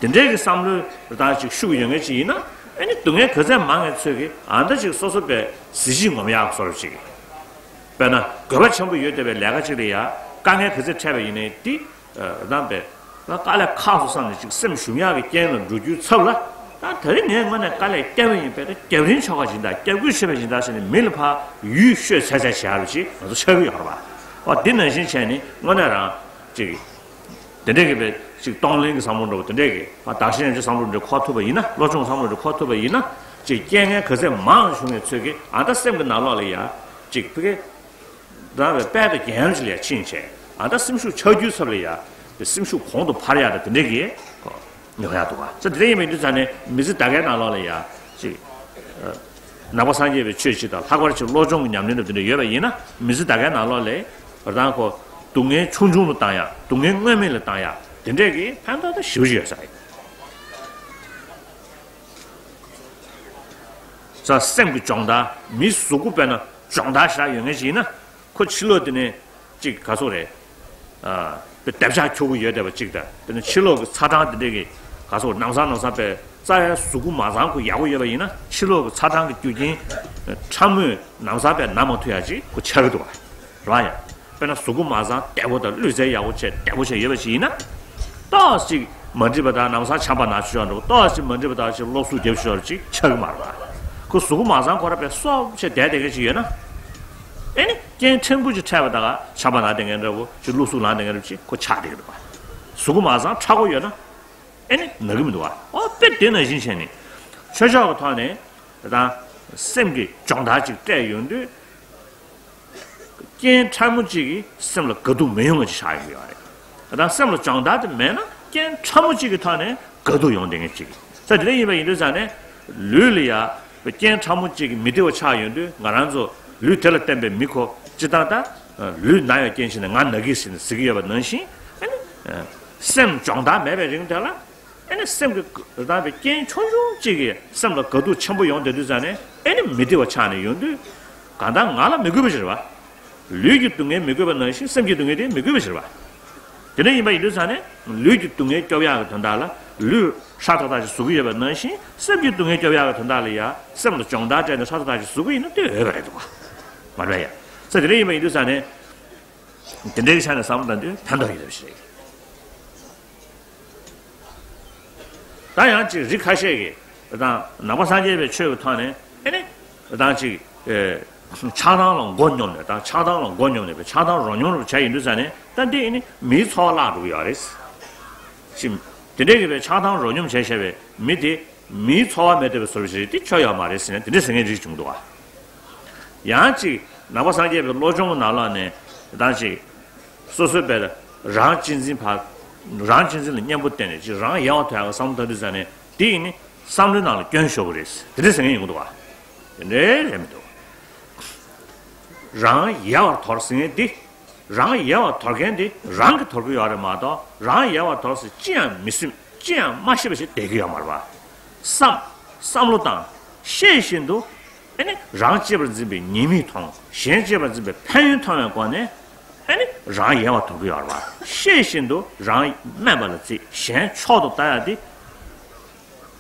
དེ་འདྲའི་གི་བསམ་བློ་དང་ཅིག་ཤུགས་ཡོད་མཁན་ཅིག་ཡིན་ན་ཨ་ནི་སྡུག་བསྔལ་ག་ཚད་མང་ངེས་ཚོད་ཀྱི་ཨ་འདྲ་ཅིག་སོ་སོ་པའི་གཟི་བརྗིད་ངོམ་ཡག་བཟོ་འདྲ་ཅིག་དཔེར་ན་དགོས་པ་ཆེན་པོ་ཡོད་བསྡད་པའི་ལས་ཀ་ཅིག་ལ་ཡ་དཀའ་ངལ་ག་ཚད་འཕྲད་པ་ཡིན་ནའི་དེ་རང་པའི་དཀའ་ལས་ཁག་སོང་བསམ་ནས་ཅིག་སེམས་ཞུམ་ཡག་གི་རྐྱེན་ལ་འགྲོ་རྒྱུའི་ཚབ་ལ་ ད་དེ་རིང་ངས་དངོས་གནས་དཀའ་ལས་བརྒྱབ་པ་ཡིན་པས། ད་རྒྱབ་རིན་ཆོག་པ་ཞིག་དང་རྒྱབ་སྐུལ་བྱེད་པ་ཞིག་དང་ཟེར་ནས་མི་ལ་ཕར་ཡུལ་ཤོད་ཚད་ཚད་བྱེད་ཡག་ཅིག་ང་ཚོ་ཆགས་ཀྱི་ཡོད་རེད་པ། འོ་འདི་ནང་བཞིན་བྱས་ནས་དངོས་གནས་རང་ཅིག་དེ་འདྲས་ཀྱི་བས་ཅིག་གཏོང་ལེན་གྱི་བསམ་བློ་འདྲ་བོ་དེ་འདྲས་ཀྱི་ཕར་བདག་གཞན་ཡོངས་ཀྱི་བསམ་བློ་འདྲ་འཁོར་ཐུབ་པ་ཡིན་ན། བློ་སྦྱོང་བསམ་བློ་འདྲ་འཁོར་ཐུབ་པ་ཡིན་ན། ཅིག་རྐྱེན་ངན་ག་ཚད་མང་བྱུང་བའི་ཚོད་ཀྱིས་ཨ་ད་སེམས་ཀྱི་ནང་ལོགས་ལ་ཡ་ཅིག་ཕ་གི་རང་བའི་དཔལ་དང་རྒྱལ་ཡོངས་ཅིག་ལ་ཡ་ཕྱིན་བྱས། ཨ་ད་སེམས་ཤུགས་ཆག་རྒྱུའི་ཚབ་ལ་ཡ་དེ་སེམས་ཤུགས་གོང་དུ་འཕར་ཡག་དང་དེ་འདྲས་ཀྱི་ཡོང་ཡག་འདུག་ག། ས་དེ་འདྲ་ཡིན་པ་ཡིན་དུས་ཙང་ནས་མི་ཚེ་ད་གའི་ནང་ལོགས་ལ་ཡ་ཅིག་ནང་པ་སངས་རྒྱས་པའི་ཆོས་ཅིག་དང་ལྷག་པར་ཅིག་བློ་སྦྱོང་གི་ཉམས་ལེན་དང་དེ་འདྲ་ཡོད་པ་ཡིན་ན། མི་ཚེ་ད་གའི་ནང་ལོགས་ལ་རང་ཁོ་སྡུག་བསྔལ་ཆུང་ཆུང་དུ་བཏང་ཡག། སྡུག་བསྔལ་མངོན་མེད་ལ་བཏང་ཡག། དེ་འདྲས་ཀྱི་ཕན་ཐོགས་ད་ཞེ་པོ་ཅིག་ཡོད་ས་ཡིན། ས་སེམས་ཀྱི་སྦྱོང་བརྡར། མིའི་གཟུགས་པོ་དཔེར་ན་སྦྱོང་བརྡར་ཞེ་དྲག་ཡོད་མཁན་ཞིག་ཡིན་ན། ཁོ་ཕྱི་ལོགས་དེ་ནས་ཅིག་ག་ཚོད་རེད། ཨ་དཔེ་རྡེབ་ཆག་འཁྱོག་གི་ཡོད་བསྡད་པ་ཅིག་དང་། དེ་ནས་ཕྱི་ལོགས་ཀྱི་ཚ་གྲང་དེ་འདྲས་ཀྱི་ག་ཚོད་ལམ་སང་ལམ་སང་དཔེ་རྩ་བའི་གཟུགས་པོ་མ་ཚང་ཁོ་ཡག་པོ་ཡོད་པ་ཡིན་ན། ཕྱི་ལོགས་ཀྱི་ཚ་གྲང་གི་རྒྱུ་རྐྱེན་ཕྲ་མོས་ལམ་སང་དཔེ་ན་མ་ཐུབ་ཡག་ཅིག་ཁོ་ཆགས་ཀྱི་འདུག་བ། རེད་པ། ཡ། དཔེར་ན་གཟུགས་པོ་མ་ཚང་བདེ་པོ་དང་ལུས་རྩལ་ཡག་པོ་བྱས་བདེ་པོ་བྱས་ཡོད་པ་ཞིག་ཡིན་ན། ཏོག་ཙམ་མ་འགྲིག་པ་དང་ལམ་སང་ཆམ་པ་ན་ཆོག་ཆོག་འགྲོ། ཏོག་ཙམ་མ་འགྲིག་པ་དང་ཅིག་གློག་ཟུག་རྒྱབ་ཆོག་ཆོག་ཅིག་ཆགས་ཀྱི་མ་རེད་པ། ཁོ་གཟུགས་པོ་མ་ཚང་ཁོ་རང་དཔེ་སོབ་བྱས་བསྡད་བསྡད་མཁན་ཅིག་ཡོད་ན། ཨེ་ནི་རྐྱེན་ཕྲན་བུ་ཅིག་འཕྲད་པ་དང་ཆམ་པ་ན་བསྡད་མཁན་འདྲ་བོ་ཅིག་གློག་ཟུག་ལངས་བསྡད་མཁན་འདྲ་བོ་ཅིག་ཁོ་ཆགས་བསྡད་ཀྱི་འདུག་པ། གཟུགས་པོ་མ་ཚང་མཁྲེགས་པོ་ཡོད་ན། ཨེ་ནི་ན་གི་མི་འདུག་པ། ཨོ་དཔེ་དེ་ནང་བཞིན་བྱས་ནས་ཆོས་ཕྱོགས་ཀྱི་ཐོག་ནས་ད་སེམས་ཀྱི་སྦྱོང་བརྡར་ཅིག་སྤྲད་ཡོང་དུས། རྐྱེན་ཕྲ་མོ་གཅིག་གིས་སེམས་ལ་དགའ་སྡུག་མི་ཡོང་བ་ཅིག་ཆགས་ཡོང་གི་ཡོད་རེད། ད་ལྟ་སེམས་ལ་སྦྱོང་བརྡར་དེ་མེད་ན་རྐྱེན་ཕྲ་མོ་གཅིག་གི་ཐོག་ནས་དགའ་སྡུག་ཡོང་བསྡད་མཁན་ཅིག། ས་དེ་འདྲ་ཡིན་པ་ཡིན་དུས་ཙང་ནས་ལུས་ལ་ཡ་རྐྱེན་ཕྲ་མོ་གཅིག་གིས་མི་བདེ་བ་ཆགས་ཡོང་དུས། ང་རང་ཚོ་ལུས་དེ་ལ་བརྟེན་པའི་མི་ཁོ་སྤྱིར་བཏང་ད་ལུས་ན་ཡག་རྐྱེན་བྱས་ནས་ང་ན་གི་ཟེར་ནས་ཟེར་གི་ཡོད་པ་ནང་བཞིན། ཨ་ནི་སེམས་སྦྱོང་བརྡར་མེད་པའི་རིང་དེ་ལ། ཨ་ནི་སེམས་ཀྱི་རང་བའི་རྐྱེན་ཆུང་ཆུང་གཅིག་གིས་སེམས་ལ་དགའ་སྡུག་ཆེན་པོ་ཡོང་བསྡད་དུས་ཙང་ནས། ཨ་ནི་མི་བདེ་བ་ཆགས་ནས་ཡོང་དུས། གང་ལྟར་ང་ལ་མི་དགོས་པ་ཞིག་རེད་པ། ལུས་ཀྱི་སྡུག་བསྔལ་མི་དགོས་པ་ནང་བཞིན་སེམས་ཀྱི་སྡུག་བསྔལ་དེ་མི་དགོས་པ་ཞིག་རེད་པ། དེ་འདྲ་ཡིན་པ་ཡིན་དུས་ཙང་ནས་ལུས་ཀྱི་སྡུག་བསྔལ་སྐྱོབ་ཡག་གི་དོན་དག་ལ་ལུས་ཧྲ་ཏག་ཏག་ཅིག་བཟོ་གི་ཡོད་པ་ནང་བཞིན། སེམས་ཀྱི་སྡུག་བསྔལ་སྐྱོབ་ཡག་གི་དོན་དག་ལ་ཡ་སེམས་ལ་སྦྱོང་བརྡར་སྤྲད་ནས་ཧྲ་ཏག་ཏག་ཅིག་བཟོ་གི་ཡིན་ན་དེ་འོས་པ་རེད་འདུག་པ། མ་རེད་པས་ཡ། ས་དེ་འདྲ་ཡིན་པ་ཡིན་དུས་ཙང་ནས། དེ་འདྲའི་ཆ་ནས་བསམ་བློ་བཏང་དུས་ཕན་ཐོགས་ཡོད་པ་ཞིག་རེད། ད་ཡང་ཅིག་རིགས་ཁ་ཤས་ཀྱིས་ད་ནང་པ་སངས་རྒྱས་པའི་ཆོས་ཀྱི་ཐོག་ནས། ཨེ་ནི་ད་ཅིག་ཨེ་ཆགས་སྡང་ལ་མགོ་སྙོམས་ནས། ད་ཆགས་སྡང་ལ་མགོ་སྙོམས་ནས་ཆགས་སྡང་རོ་སྙོམས་རུ་བྱས་ཡིན་དུས་ཙང་ནས། ད་འདི་ཨེ་ནི་མིའི་འཚོ་བ་བརླག་འགྲོ་གི་ཡོད་རེད། ཅིག་དེ་འདྲའི་གི་བའི་ཆགས་སྡང་རོ་སྙོམས་བྱས་བྱས་པའི་མི་དེ། མིའི་འཚོ་བ་མེད་བསྡད་པའི་བཟོ་འདྲ་ཞིག་རེད། དེ་ཆོས་ཡོད་མ་རེད་ཟེར་ནས་དེ་འདྲ་ཟེར་མཁན་རིགས་བྱུང་འདུག་པ། ཡང་ཅིག་ནང་པ་སངས་རྒྱས་པའི་བློ་སྦྱོང་གི་ནང་ལོགས་ནས་ད་ཅིག་སོ་སོའི་དཔེ་ལ་རང་གཅེས་འཛིན་ཕར། རང་གཅེས་འཛིན་ལ་གཉེན་པོ་བསྟེན་ནས་ཅིག་རང་ཡལ་བར་དོར་ཡག་གི་བསམ་བློ་བཏང་དུས་ཙང་ནས། དེ་ཡིན་ནི་བསམ་བློའི་ནང་ལ་སྐྱོན་ཤོར་གི་རེད། དེ་འདྲ་ཟེར་མཁན་ཡོང་གི་འདུག་པ། དེ་འདྲ་རེད་མི་འདུག། རང་ཡལ་བར་དོར་ཟེར་མཁན་འདི། རང་ཡལ་བར་དོར་མཁན་དེ་རང་གིས་དོར་གྱི་ཡོད་རེད་མ་གཏོགས། རང་ཡལ་བར་དོར་ཟེར་ཅི་ཡང་མི་སེམས། ཅི་ཡང་མ་ཤེས་པ་ཞིག་བསྡད་ཀྱི་ཡོད་མ་རེད་པ། བསམ། བསམ་བློ་བཏང་། ཤེས་བཞིན་དུ། ཨེ་ནི་རང་གཅེས་པར་འཛིན་པའི་ཉེས་དམིགས་མཐོང་། གཞན་གཅེས་པར་འཛིན་པའི་ཕན་ཡོན་མཐོང་བའི་སྒོ་ནས། ཨེ་ནི་རང་ཡལ་བར་དོར་གྱི་ཡོད་རེད་པ། ཤེས་བཞིན་དུ་རང་དམན་པ་ལ་བརྩི། གཞན་མཆོག་ཏུ་ལྟ་ཡག་དེ།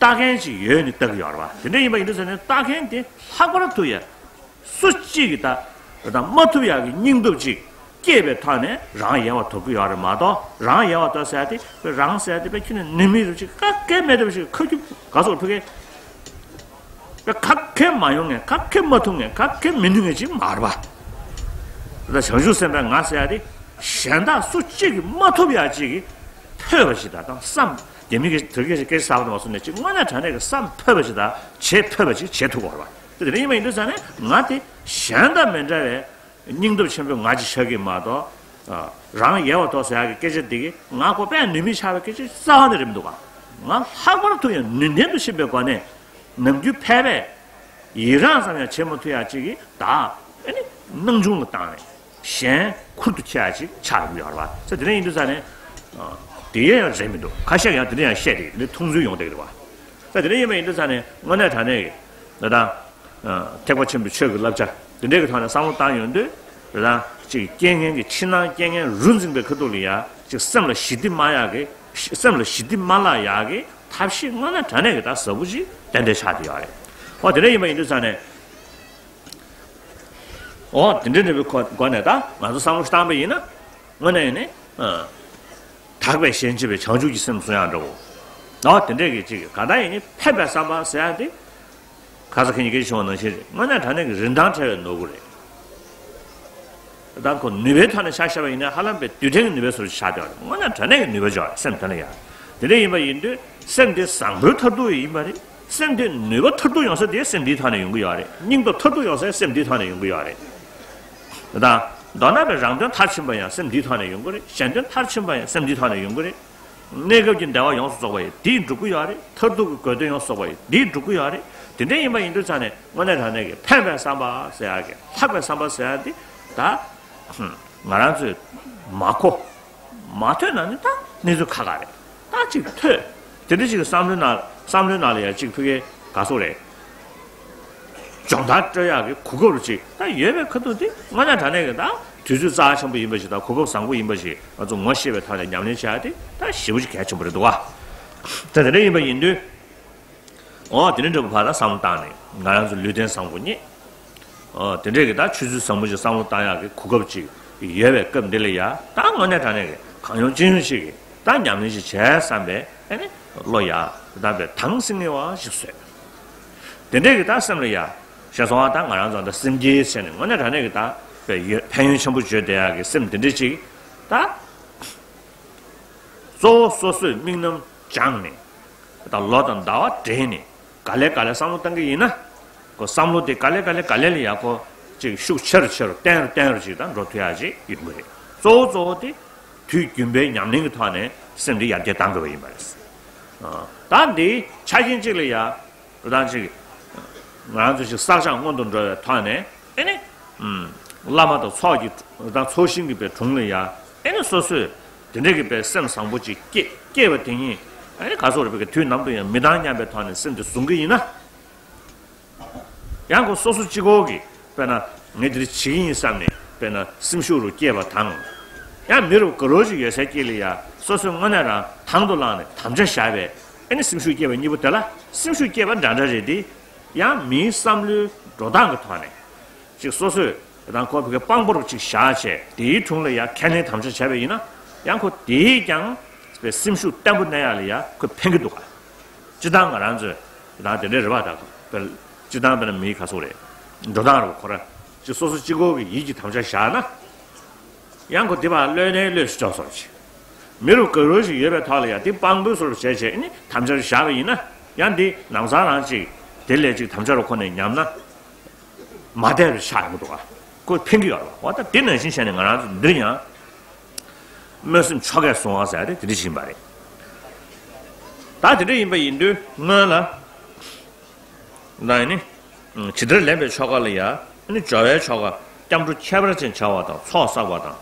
ལྟ་མཁན་ཅིག་ཡོད་ནི་ལྟ་གི་ཡོད་རེད་པ། དེ་འདྲ་ཡིན་པ་ཡིན་དུས་ཙང་ནས་ལྟ་མཁན་དེ་ལྷག་པར་དུ་ཡ། སུ་གཅིག་གིས་ད་ད་མ་ཐུབ་ཡག་གི་སྙིང་སྟོབས་ཅིག་སྐྱེས་པའི་ཐོག་ནས་རང་ཡལ་བར་དོར་གི་ཡོད་རེད་མ་གཏོགས། རང་ཡལ་བར་དོར་ཟེར་ཡག་དེ་རང་ཟེར་ཡག་དེ་དཔེ་ཁྱོན་ནས་ནུས་མེད་རུ་ཅིག་ག་གེ་མེད་ཐབས་ཤིག་ཁ་རྒྱུ་ག་སོགས་ཕ་གི་དཔེ་ག་གེ་མ་ཡོང་མཁན། ག་གེ་མ་ཐུབ་མཁན། ག་གེ་མི་ནུས་མཁན་ཅིག་མ་རེད་པ། ད་བྱང་ཆུབ་སེམས་དཔའི་ང་ཟེར་ཡག་དེ་གཞན་དག་སུ་གཅིག་གིས་མ་ཐུབ་ཡག་ཅིག་གི་ཕོད་པ་ཞིག་དང་། དང་བསམ། རྒྱ་མི་གི་དུས་སྐད་ཅིག་སྐད་ཆ་གསར་པ་དུ་མ་གསུངས་ནས་ཅིག་དངོས་གནས་དྲང་གནས་ཀྱི་བསམ་ཕོད་པ་ཞིག་དང་བྱེད་ཕོད་པ་ཞིག་བྱེད་ཐུབ་དགོས་རེད་པ། དེ་འདྲ་ཡིན་པ་ཡིན་དུས་ཙང་ནས་ང་དེ་གཞན་དང་མི་འདྲ་བའི་སྙིང་སྟོབས་ཆེན་པོའི་ང་ཅིག་ཆགས་ཀྱི་མ་གཏོགས། རང་ཡལ་བར་དོར་ཟེར་ཡག་གི་སྐད་ཆ་འདི་གིས་ང་ཁོ་དཔེ་ནུས་མེད་ཆགས་པའི་སྐད་ཆ་རྩ་བ་ནས་རེད་མི་འདུག་ག། ང་ལྷག་པར་དུ་ཡང་ནུས་ལྡན་དུ་ཕྱིན་པའི་སྒོ་ནས་ནམ་རྒྱུན་ཕལ་པས་ཡི་རངས་ཙམ་ཡང་བྱེད་མ་ཐུབ་ཡག་ཅིག་གིས། ད་ཨེ་ནི་སྣང་ཆུང་ལ་བཏང་ནས། གཞན་ཁུར་དུ་ཁྱེར་ཡག་ཅིག་ཆགས་ཡོང་གི་ཡོད་རེད་པ། ས་དེ་འདྲ་ཡིན་དུས་ཙང་ནས། ཨ། དེ་ཡང་རེད་མི་འདུག། ཁ་ཤས་ཀྱིས་ཡང་དེ་འདྲ་ཡང་བཤད་དེ་འདི་མཐོང་ཚུལ་ཡོང་བསྡད་ཀྱི་འདུག་པ། ས་དེ་འདྲ་ཡིན་པ་ཡིན་དུས་ཙང་ནས་དངོས་གནས་དྲང་གནས་ཀྱི་ད་ལྟ། ཨ། ཐེག་པ་ཆེན་པོའི་ཆོས་ཀྱི་བསླབ་བྱ་དེ་འདྲའི་གི་ཐོག་ནས་བསམ་བློ་བཏང་ཡོང་དུས། ད་ལྟ་ཅིག་རྐྱེན་ངན་གྱི་ཕྱི་ནང་རྐྱེན་ངན་རུ་འཛིངས་པའི་ཁ་ཐུག་ལ་ཡ་ཅིག་སེམས་ལ་ཞི་བདེ་མ་ཡག་གི། སེམས་ལ་ཞི་བདེ་མ་བརླག་ཡག་གི་ཐབས་ཤེས་དངོས་གནས་དྲང་གནས་ཀྱི་ད་ཟབ་པོ་ཅིག་ཏན་ཏན་ཆགས་བསྡད་ཡོད་རེད། ཨོ་དེ་འདྲ་ཡིན་པ་ཡིན་དུས་ཙང་ནས། ཨོ་དེ་འདྲ་འདྲ་བའི་སྒོ་ནས་ད་ང་ཚོ་བསམ་བློ་བཏང་པ་ཡིན་ན། དངོས་གནས་ནི། ཨ། དག་པའི་ཞེན་བྱེད་པའི་བྱང་ཆུབ་ཀྱི་སེམས་གསུང་ཡག་འདྲ་བོ། ཨོ་དེ་འདྲས་ཀྱི་ཅིག་ག་ད་ཡིན་ནི་ཕན་པའི་བསམ་པ་ཟེར་ཡ་དེ། ཁ་ས་ཁ་ཉིན་སྐད་ཆ་བྱུང་བ་ནང་བཞིན་རེད། དངོས་གནས་དྲང་གནས་ཀྱི་རིན་ཐང་བྲལ་བའི་ནོར་བུ་རེད། ད་ཁོ་ནུས་པའི་ཐོག་ནས་ཆ་བཞག་པ་ཡིན་ན་ཧ་ལམ་པའི་རྡུལ་ཕྲན་གྱི་ནུས་པའི་ཟུར་ཆགས་བསྡད་པ་རེད། དངོས་གནས་དྲང་གནས་ཀྱི་ནུས་པ་ཅིག་ཡོད་རེད་སེམས་དེ་ལ་ཡ། དེ་འདྲ་ཡིན་པ་ཡིན་དུས་སེམས་དེ་བཟང་པོའི་མཐར་ཐུག་ཡིན་པ་རེད། སེམས་དེ་ནུས་པ་མཐར་ཐུག་ཡོང་ས་དེ་སེམས་འདིའི་ཐོག་ནས་ཡོང་གི་ཡོད་རེད། སྙིང་སྟོབས་མཐར་ཐུག་ཡོང་ས་སེམས་འདིའི་ཐོག་ནས་ཡོང་གི་ཡོད་རེད། ད་མདོར་ན་པའི་རང་དོན་མཐར་ཕྱིན་པ་ཡང་སེམས་འདིའི་ཐོག་ནས་ཡོང་གི་རེད། གཞན་དོན་མཐར་ཕྱིན་པ་ཡང་སེམས་འདིའི་ཐོག་ནས་ཡོང་གི་རེད། གནས་སྐབས་ཀྱི་བདེ་བ་ཡོངས་སུ་རྫོགས་པ་ཡི་འདིས་འགྲུབ་ཀྱི་ཡོད་རེད། མཐར་ཐུག་གི་དགོས་དོན་ཡོངས་སུ་རྫོགས་པ་ཡི་འདིས་འགྲུབ་ཀྱི་ཡོད་རེད། དེ་འདྲ་ཡིན་པ་ཡིན་དུས་ཙང་ནས་དངོས་གནས་དྲང་གནས་ཀྱི་ཕན་པའི་བསམ་པ་ཟེར་ཡག་གི་ལྷག་པའི་བསམ་པ་ཟེར་ཡག་འདི་ད་ང་རང་ཚོས་མ་གོ་མ་ཐོས་ན་ནི་ད་གནས་ཚུལ་ཁག་ཁག་རེད། ད་ཅིག་ཐོས་དེ་འདྲ་ཅིག་བསམ་བློའི་ནང་བསམ་བློའི་ནང་ལ་ཡང་ཅིག་ཕ་གི་ག་སོག་རེད། སྦྱོང་བརྡར་སྤྲོད་ཡག་གི་གོ་སྐབས་ཅིག་ད་ཡོད་པའི་ཁ་ཐུག་དེ་དངོས་གནས་དྲང་གནས་ཀྱི་ད་དུས་ཚོད་རྩ་ཆེན་པོ་ཡིན་པ་ཞིག་དང་གོ་སྐབས་བཟང་པོ་ཡིན་པ་ཞིག་ང་ཚོ་ངོ་ཤེས་པའི་ཐོག་ནས་ཉམས་ལེན་བྱེད་ཡག་དེ་ད་ཞེ་པོ་ཅིག་གལ་ཆེན་པོ་རེད་འདུག་བ། ད་དེ་འདྲ་ཡིན་པ་ཡིན་དུས། འོ་དེ་འདྲ་འདྲ་པོ་ཕར་ལ་བསམ་བློ་བཏང་ནས་ང་རང་ཚོ་ལུས་རྟེན་བཟང་པོ་རྙེད། འོ་དེ་འདྲས་ཀྱི་ད་ཆུ་ཚོད་བཟང་པོ་ཞིག་བསམ་བློ་བཏང་ཡག་གི་གོ་སྐབས་ཅིག་ཡོད་པའི་སྐབས་འདི་ལ་ཡ་ད་དངོས་གནས་དྲང་གནས་ཀྱི་གང་ཡོང་ཅི་ཡོང་ཞིག་གིས་ད་ཉམས་ལེན་ཞིག་བྱས་བསམ་པའི་ཨ་ནི་བློ་ཡ་ད་པའི་དྭངས་སིང་ངེ་བ་ཞིག་བཟོས། དེ་འདྲས་ཀྱི་ད་སེམས་ལ་ཡ་ཞེས་སོང་བ་ད་ང་རང་ཚོ་ད་སེམས་བསྐྱེད་བྱས་ནས་དངོས་གནས་དྲང་གནས་ཀྱི་ད་པའི་ཡོད་ཕན་ཡོན་ཆེན་པོ་བརྗོད་བསྡད་ཡག་གི་སེམས་དེ་འདྲས་ཅིག་ད་གཙོ་བོ་སོ་སོས་དམིགས་རྣམ་སྦྱངས་ནས། ད་ལོ་དང་ཟླ་བ་སྦྲེལ་ནས་ག་ལེ་ག་ལེ་བསམ་བློ་བཏང་གི་ཡིན་ན། ཁོ་བསམ་བློ་དེ་ག་ལེ་ག་ལེ་ག་ལེ་ལ་ཡག་ཁོ་ཅིག་ཤུགས་ཆེ་རུ་ཆེ་རུ་བརྟན་རུ་བརྟན་རུ་ཅིག་ད་འགྲོ་ཐུབ་ཡག་ཅིག་ཡོང་གི་རེད། གཙོ་བོ་གཙོ་བོ་དེ་དུས་རྒྱུན་པའི་ཉམས་ལེན་གྱི་ཐོག་ནས་སེམས་དེ་ཡར་རྒྱས་གཏང་དགོས་པ་ཡིན་པ་རེད། ཨ། ད་འདི་ཆ་རྐྱེན་གཅིག་ལ་ཡ། ད་ཅིག་ང་རང་ཚོ་ཅིག་བསགས་སྦྱང་སྔོན་དུ་འགྲོ་བའི་ཐོག་ནས་ཨེ་ནི། ཨུམ། བླ་མ་དང་ཚོགས་ཀྱི་ད་ཚོགས་ཞིང་གི་པའི་དྲུང་ལ་ཡ། ཨེ་ནི་སོ་སོས་དེ་འདྲ་གི་པའི་སེམས་བཟང་པོ་ཅིག་སྐྱེ་སྐྱེས་པ་དེ་ཉིད་ཨེ་ནི་ག་སོགས་རེད་པའི་དུས་ནམ་དུ་ཡང་མི་བཏང་སྙམ་པའི་ཐོག་ནས་སེམས་དེ་བཟུང་གི་ཡིན་ན། ཡང་ཁོ་སོ་སོ་གཅིག་པོ་གིས་དཔེར་ན་ངས་འདིར་བྱེད་ཀྱི་ཡིན་བསམ་ནས་དཔེར་ན་སེམས་ཤུགས་རུ་སྐྱེས་པ་དང་། ཡང་མི་རུ་དགའ་རོགས་ཤིག་ཡོད་སའི་དཀྱིལ་ལ་ཡ་སོ་སོའི་དངོས་གནས་རང་དང་དུ་བླངས་ནས་དམ་བཅའ་བཞག་པའི་ཨེ་ནི་སེམས་ཤུགས་སྐྱེས་པ་གཉིས་པོ་དེ་ལ་སེམས་ཤུགས་སྐྱེས་པ་འདྲ་འདྲ་རེད་དེ། ཡང་མིའི་བསམ་བློའི་འགྲོ་སྟངས་ཀྱི་ཐོག་ནས་ཅིག་སོ་སོས་རང་ཁོ་བོའི་དཔང་པོར་ཅིག་བཞག་བྱས་དེའི་དྲུང་ལ་ཡ་ཁས་ལེན་དམ་བཅའ་བྱས་པ་ཡིན་ན་ཡང་ཁོ་དེས་ཀྱང་སེམས་ཤུགས་བརྟན་པོ་གནས་ཡག་ལ་ཡ་ཁོ་ཕན་གྱི་འདུག་ག། སྤྱིར་བཏང་ང་རང་ཚོས་ད་དེ་འདྲའི་རེ་བ་དག་པའི་སྤྱིར་བཏང་དཔེར་ན་མིའི་ག་སོགས་རེད། འགྲོ་སྟངས་རེད་པ་ཁོ་ར་ཅིག་སོ་སོ་གཅིག་པོ་གི་ཡིད་ཀྱི་དམ་བཅའ་བཞག་ན། ཡང་ཁོ་དེ་བར་བློས་གནས་བློས་སུ་ཅོག་སོར་བྱེད། མི་རུ་དགའ་རོགས་ཤིག་ཡོད་པའི་ཐོག་ལ་ཡང་དེ་དཔང་པོའི་སོར་བྱས་བྱས་ནི་དམ་བཅའ་བཞག་པ་ཡིན་ན་ཡང་དེ་ནམ་སང་རང་ཅིག་དེ་ལས་ཅིག་དམ་བཅའ་རུ་ཁོ་ནས་ཉམས་ན། མ་བསྡད་པའི་ཆགས་ཡོང་གི་འདུག་ག། ཁོ་ཕན་གྱི་ཡོད་རེད་པ། འོ་ད་དེ་ནང་བཞིན་བྱས་ནས་ང་རང་ཚོ་འདིར་ཡང་སྨོན་སེམས་ཆོ་གས་བཟུང་བ་ཟེར་ཡ་དེ་དེ་འདྲ་ཞིག་ཡིན་པ་རེད། ད་དེ་འདྲ་ཡིན་པ་ཡིན་དུས་སྔོན་ལ། ད་ནི། ཇི་ལྟར་ལེན་པའི་ཆོ་ག་ལ་ཡ། ནི་སྦྱོར་བའི་ཆོ་ག་སྐྱབས་འགྲོ་ཁྱད་པར་ཅན་བྱ་བ་དང་ཚོགས་བསགས་པ་དང་།